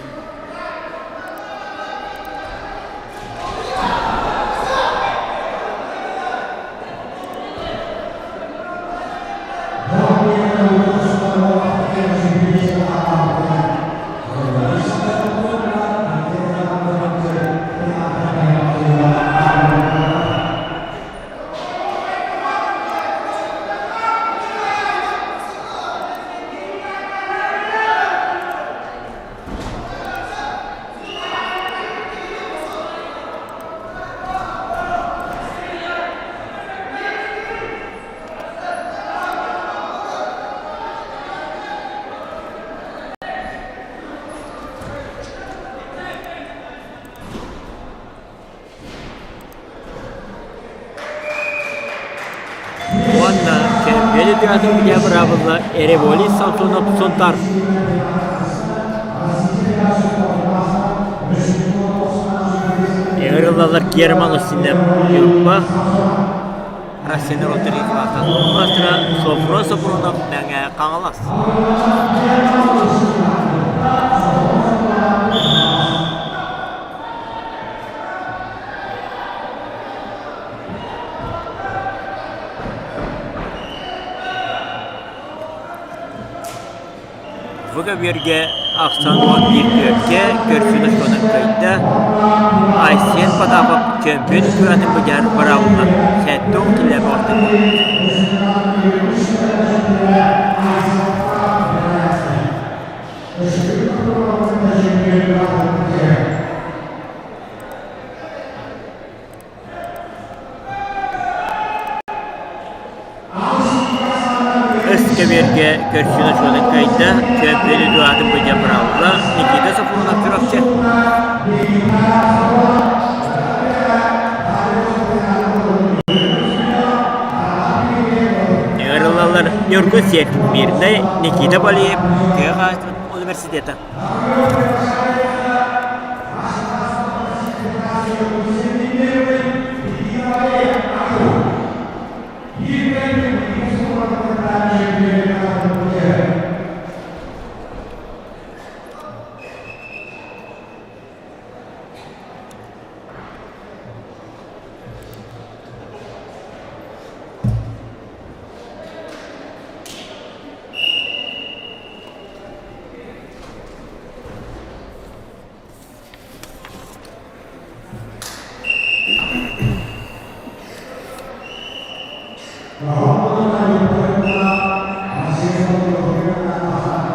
Уонна Кэбээйи театрын бүтэ быраабылла Эреболи Самсонов Сунтар. Ыҥырыллаллар Герман Устинов Ньурба Россияны Роттериклаатан Астра Софрон Сопрунов Мэҥэ Хаҥалас. Бу көбүөргэ ахсан 11 түөркэ көрсүн очконан кыайда. Айсен Потапов чөмпүйүөн күрэҕин быдьар быраабылынан 70 киллэрэ оҕустарда. Эскэбиэргэ көрсүнэ суолун кыайда, чөмпүйүөн Эдуардын быдьа быраҕылла Никита Софронов Чурапчы. Ыҥырыллаллар Ньургун Сиэркин Мирнэй, Никита Балиев, Тыа хаһаайыстыбатын университета.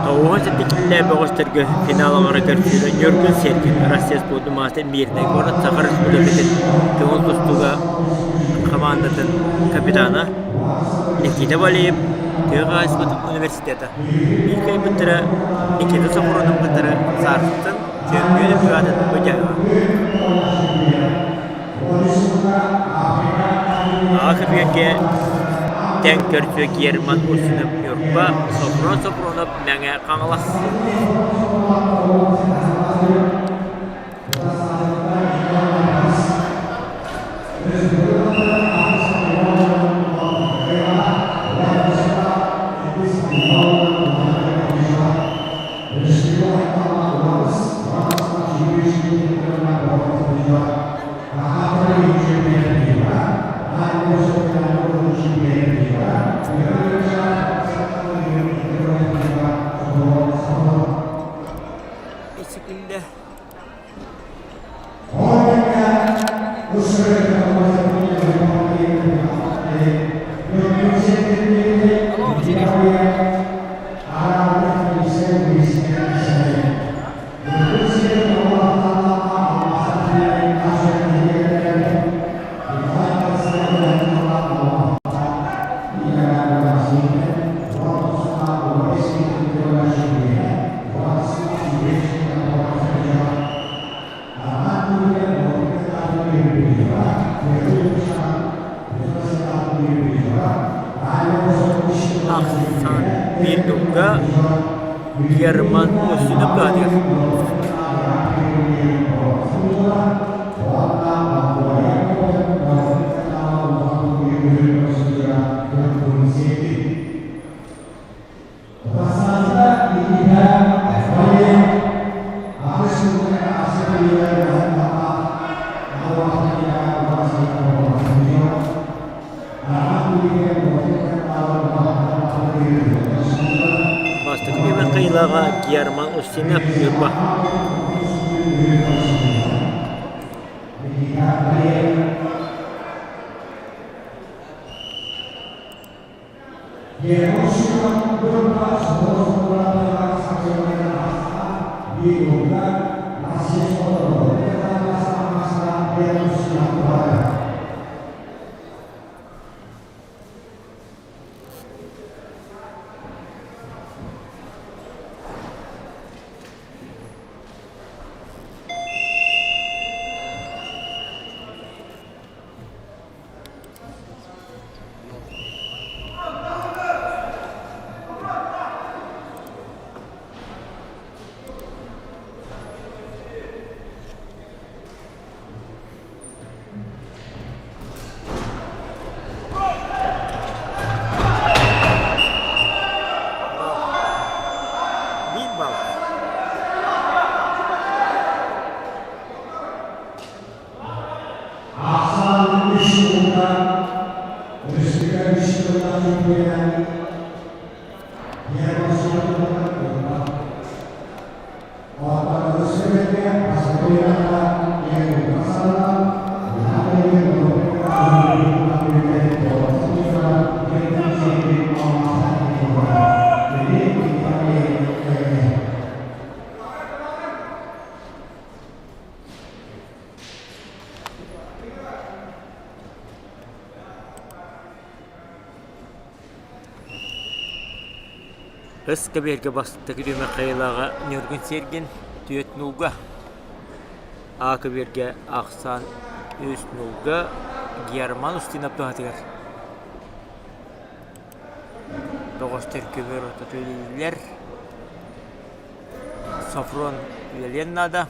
Тоҕуһа сэтикиллээ бөҕөстөргө финал оҥоро көрсүүгэ Ньургун Сергин Россия спордун маастар Мирнэй куорат Саха Республикатын көҥүл тустууга хамаандатын капитана Никита Валеев тыа хаһаайыстыбатын университета биир кыайбыттара Никита Сопрунов кытары саарсыттан чөмпүйүөн ыппыатын быдьаһыа. Аҕа көбүөргэ тэҥ көрсүө Герман Устинов Ньурба, Софрон Софронов Мэҥэ Хаҥалас. Исикиллэ Ахсан биир дылга Герман Устинов баатыр. Бастакы түмэх кыайыылааҕа Герман Устинов Ньурба. Өс кэбиэргэ бастакы түһүмэх хайалааҕа Ньургун Сергин түөрт нуулга, А көбүөргэ ахсаан үс нуулга Герман Устинов туһатыгар. Бөҕөстөр көбүөр ортото үлэлииллэр. Софрон үлэлиэн наада.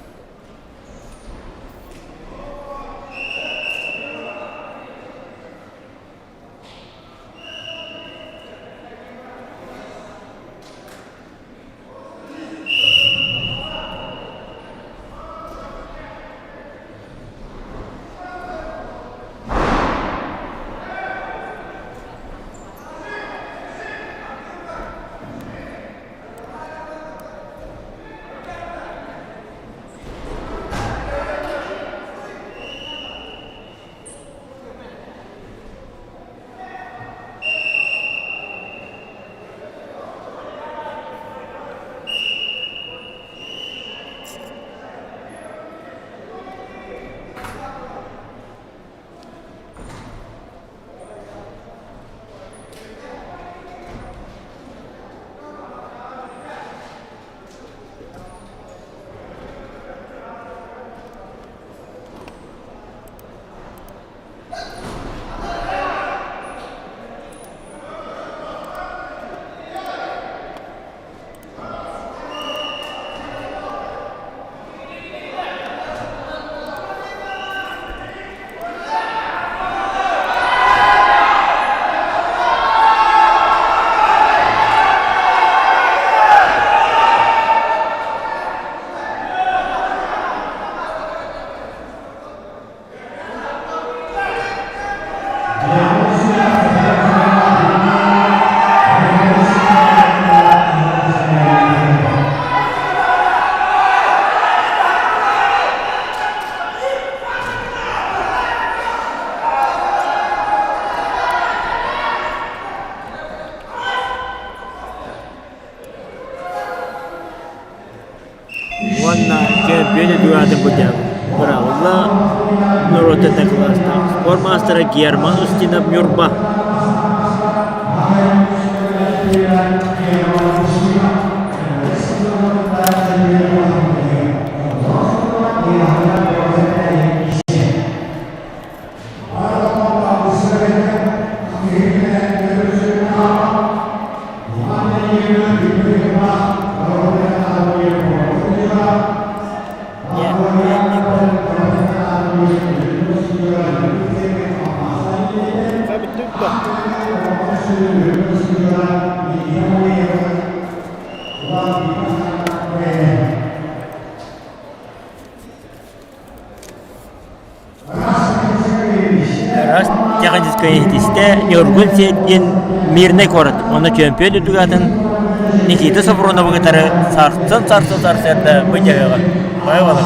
Уонна чөмпүйүөн Эдуардын быраҕылла норуоттан кылаастаах спорт маастара Герман Устинов Ньурба. Раз техническай иһитистэ Ньургун Сергин Мирнэй куорат уонна чөмпүйүөн үрдүк аатын Никита Софроновы кытары сарсын сарсын сарсыарда быдьаһыаҕа. Бай балар.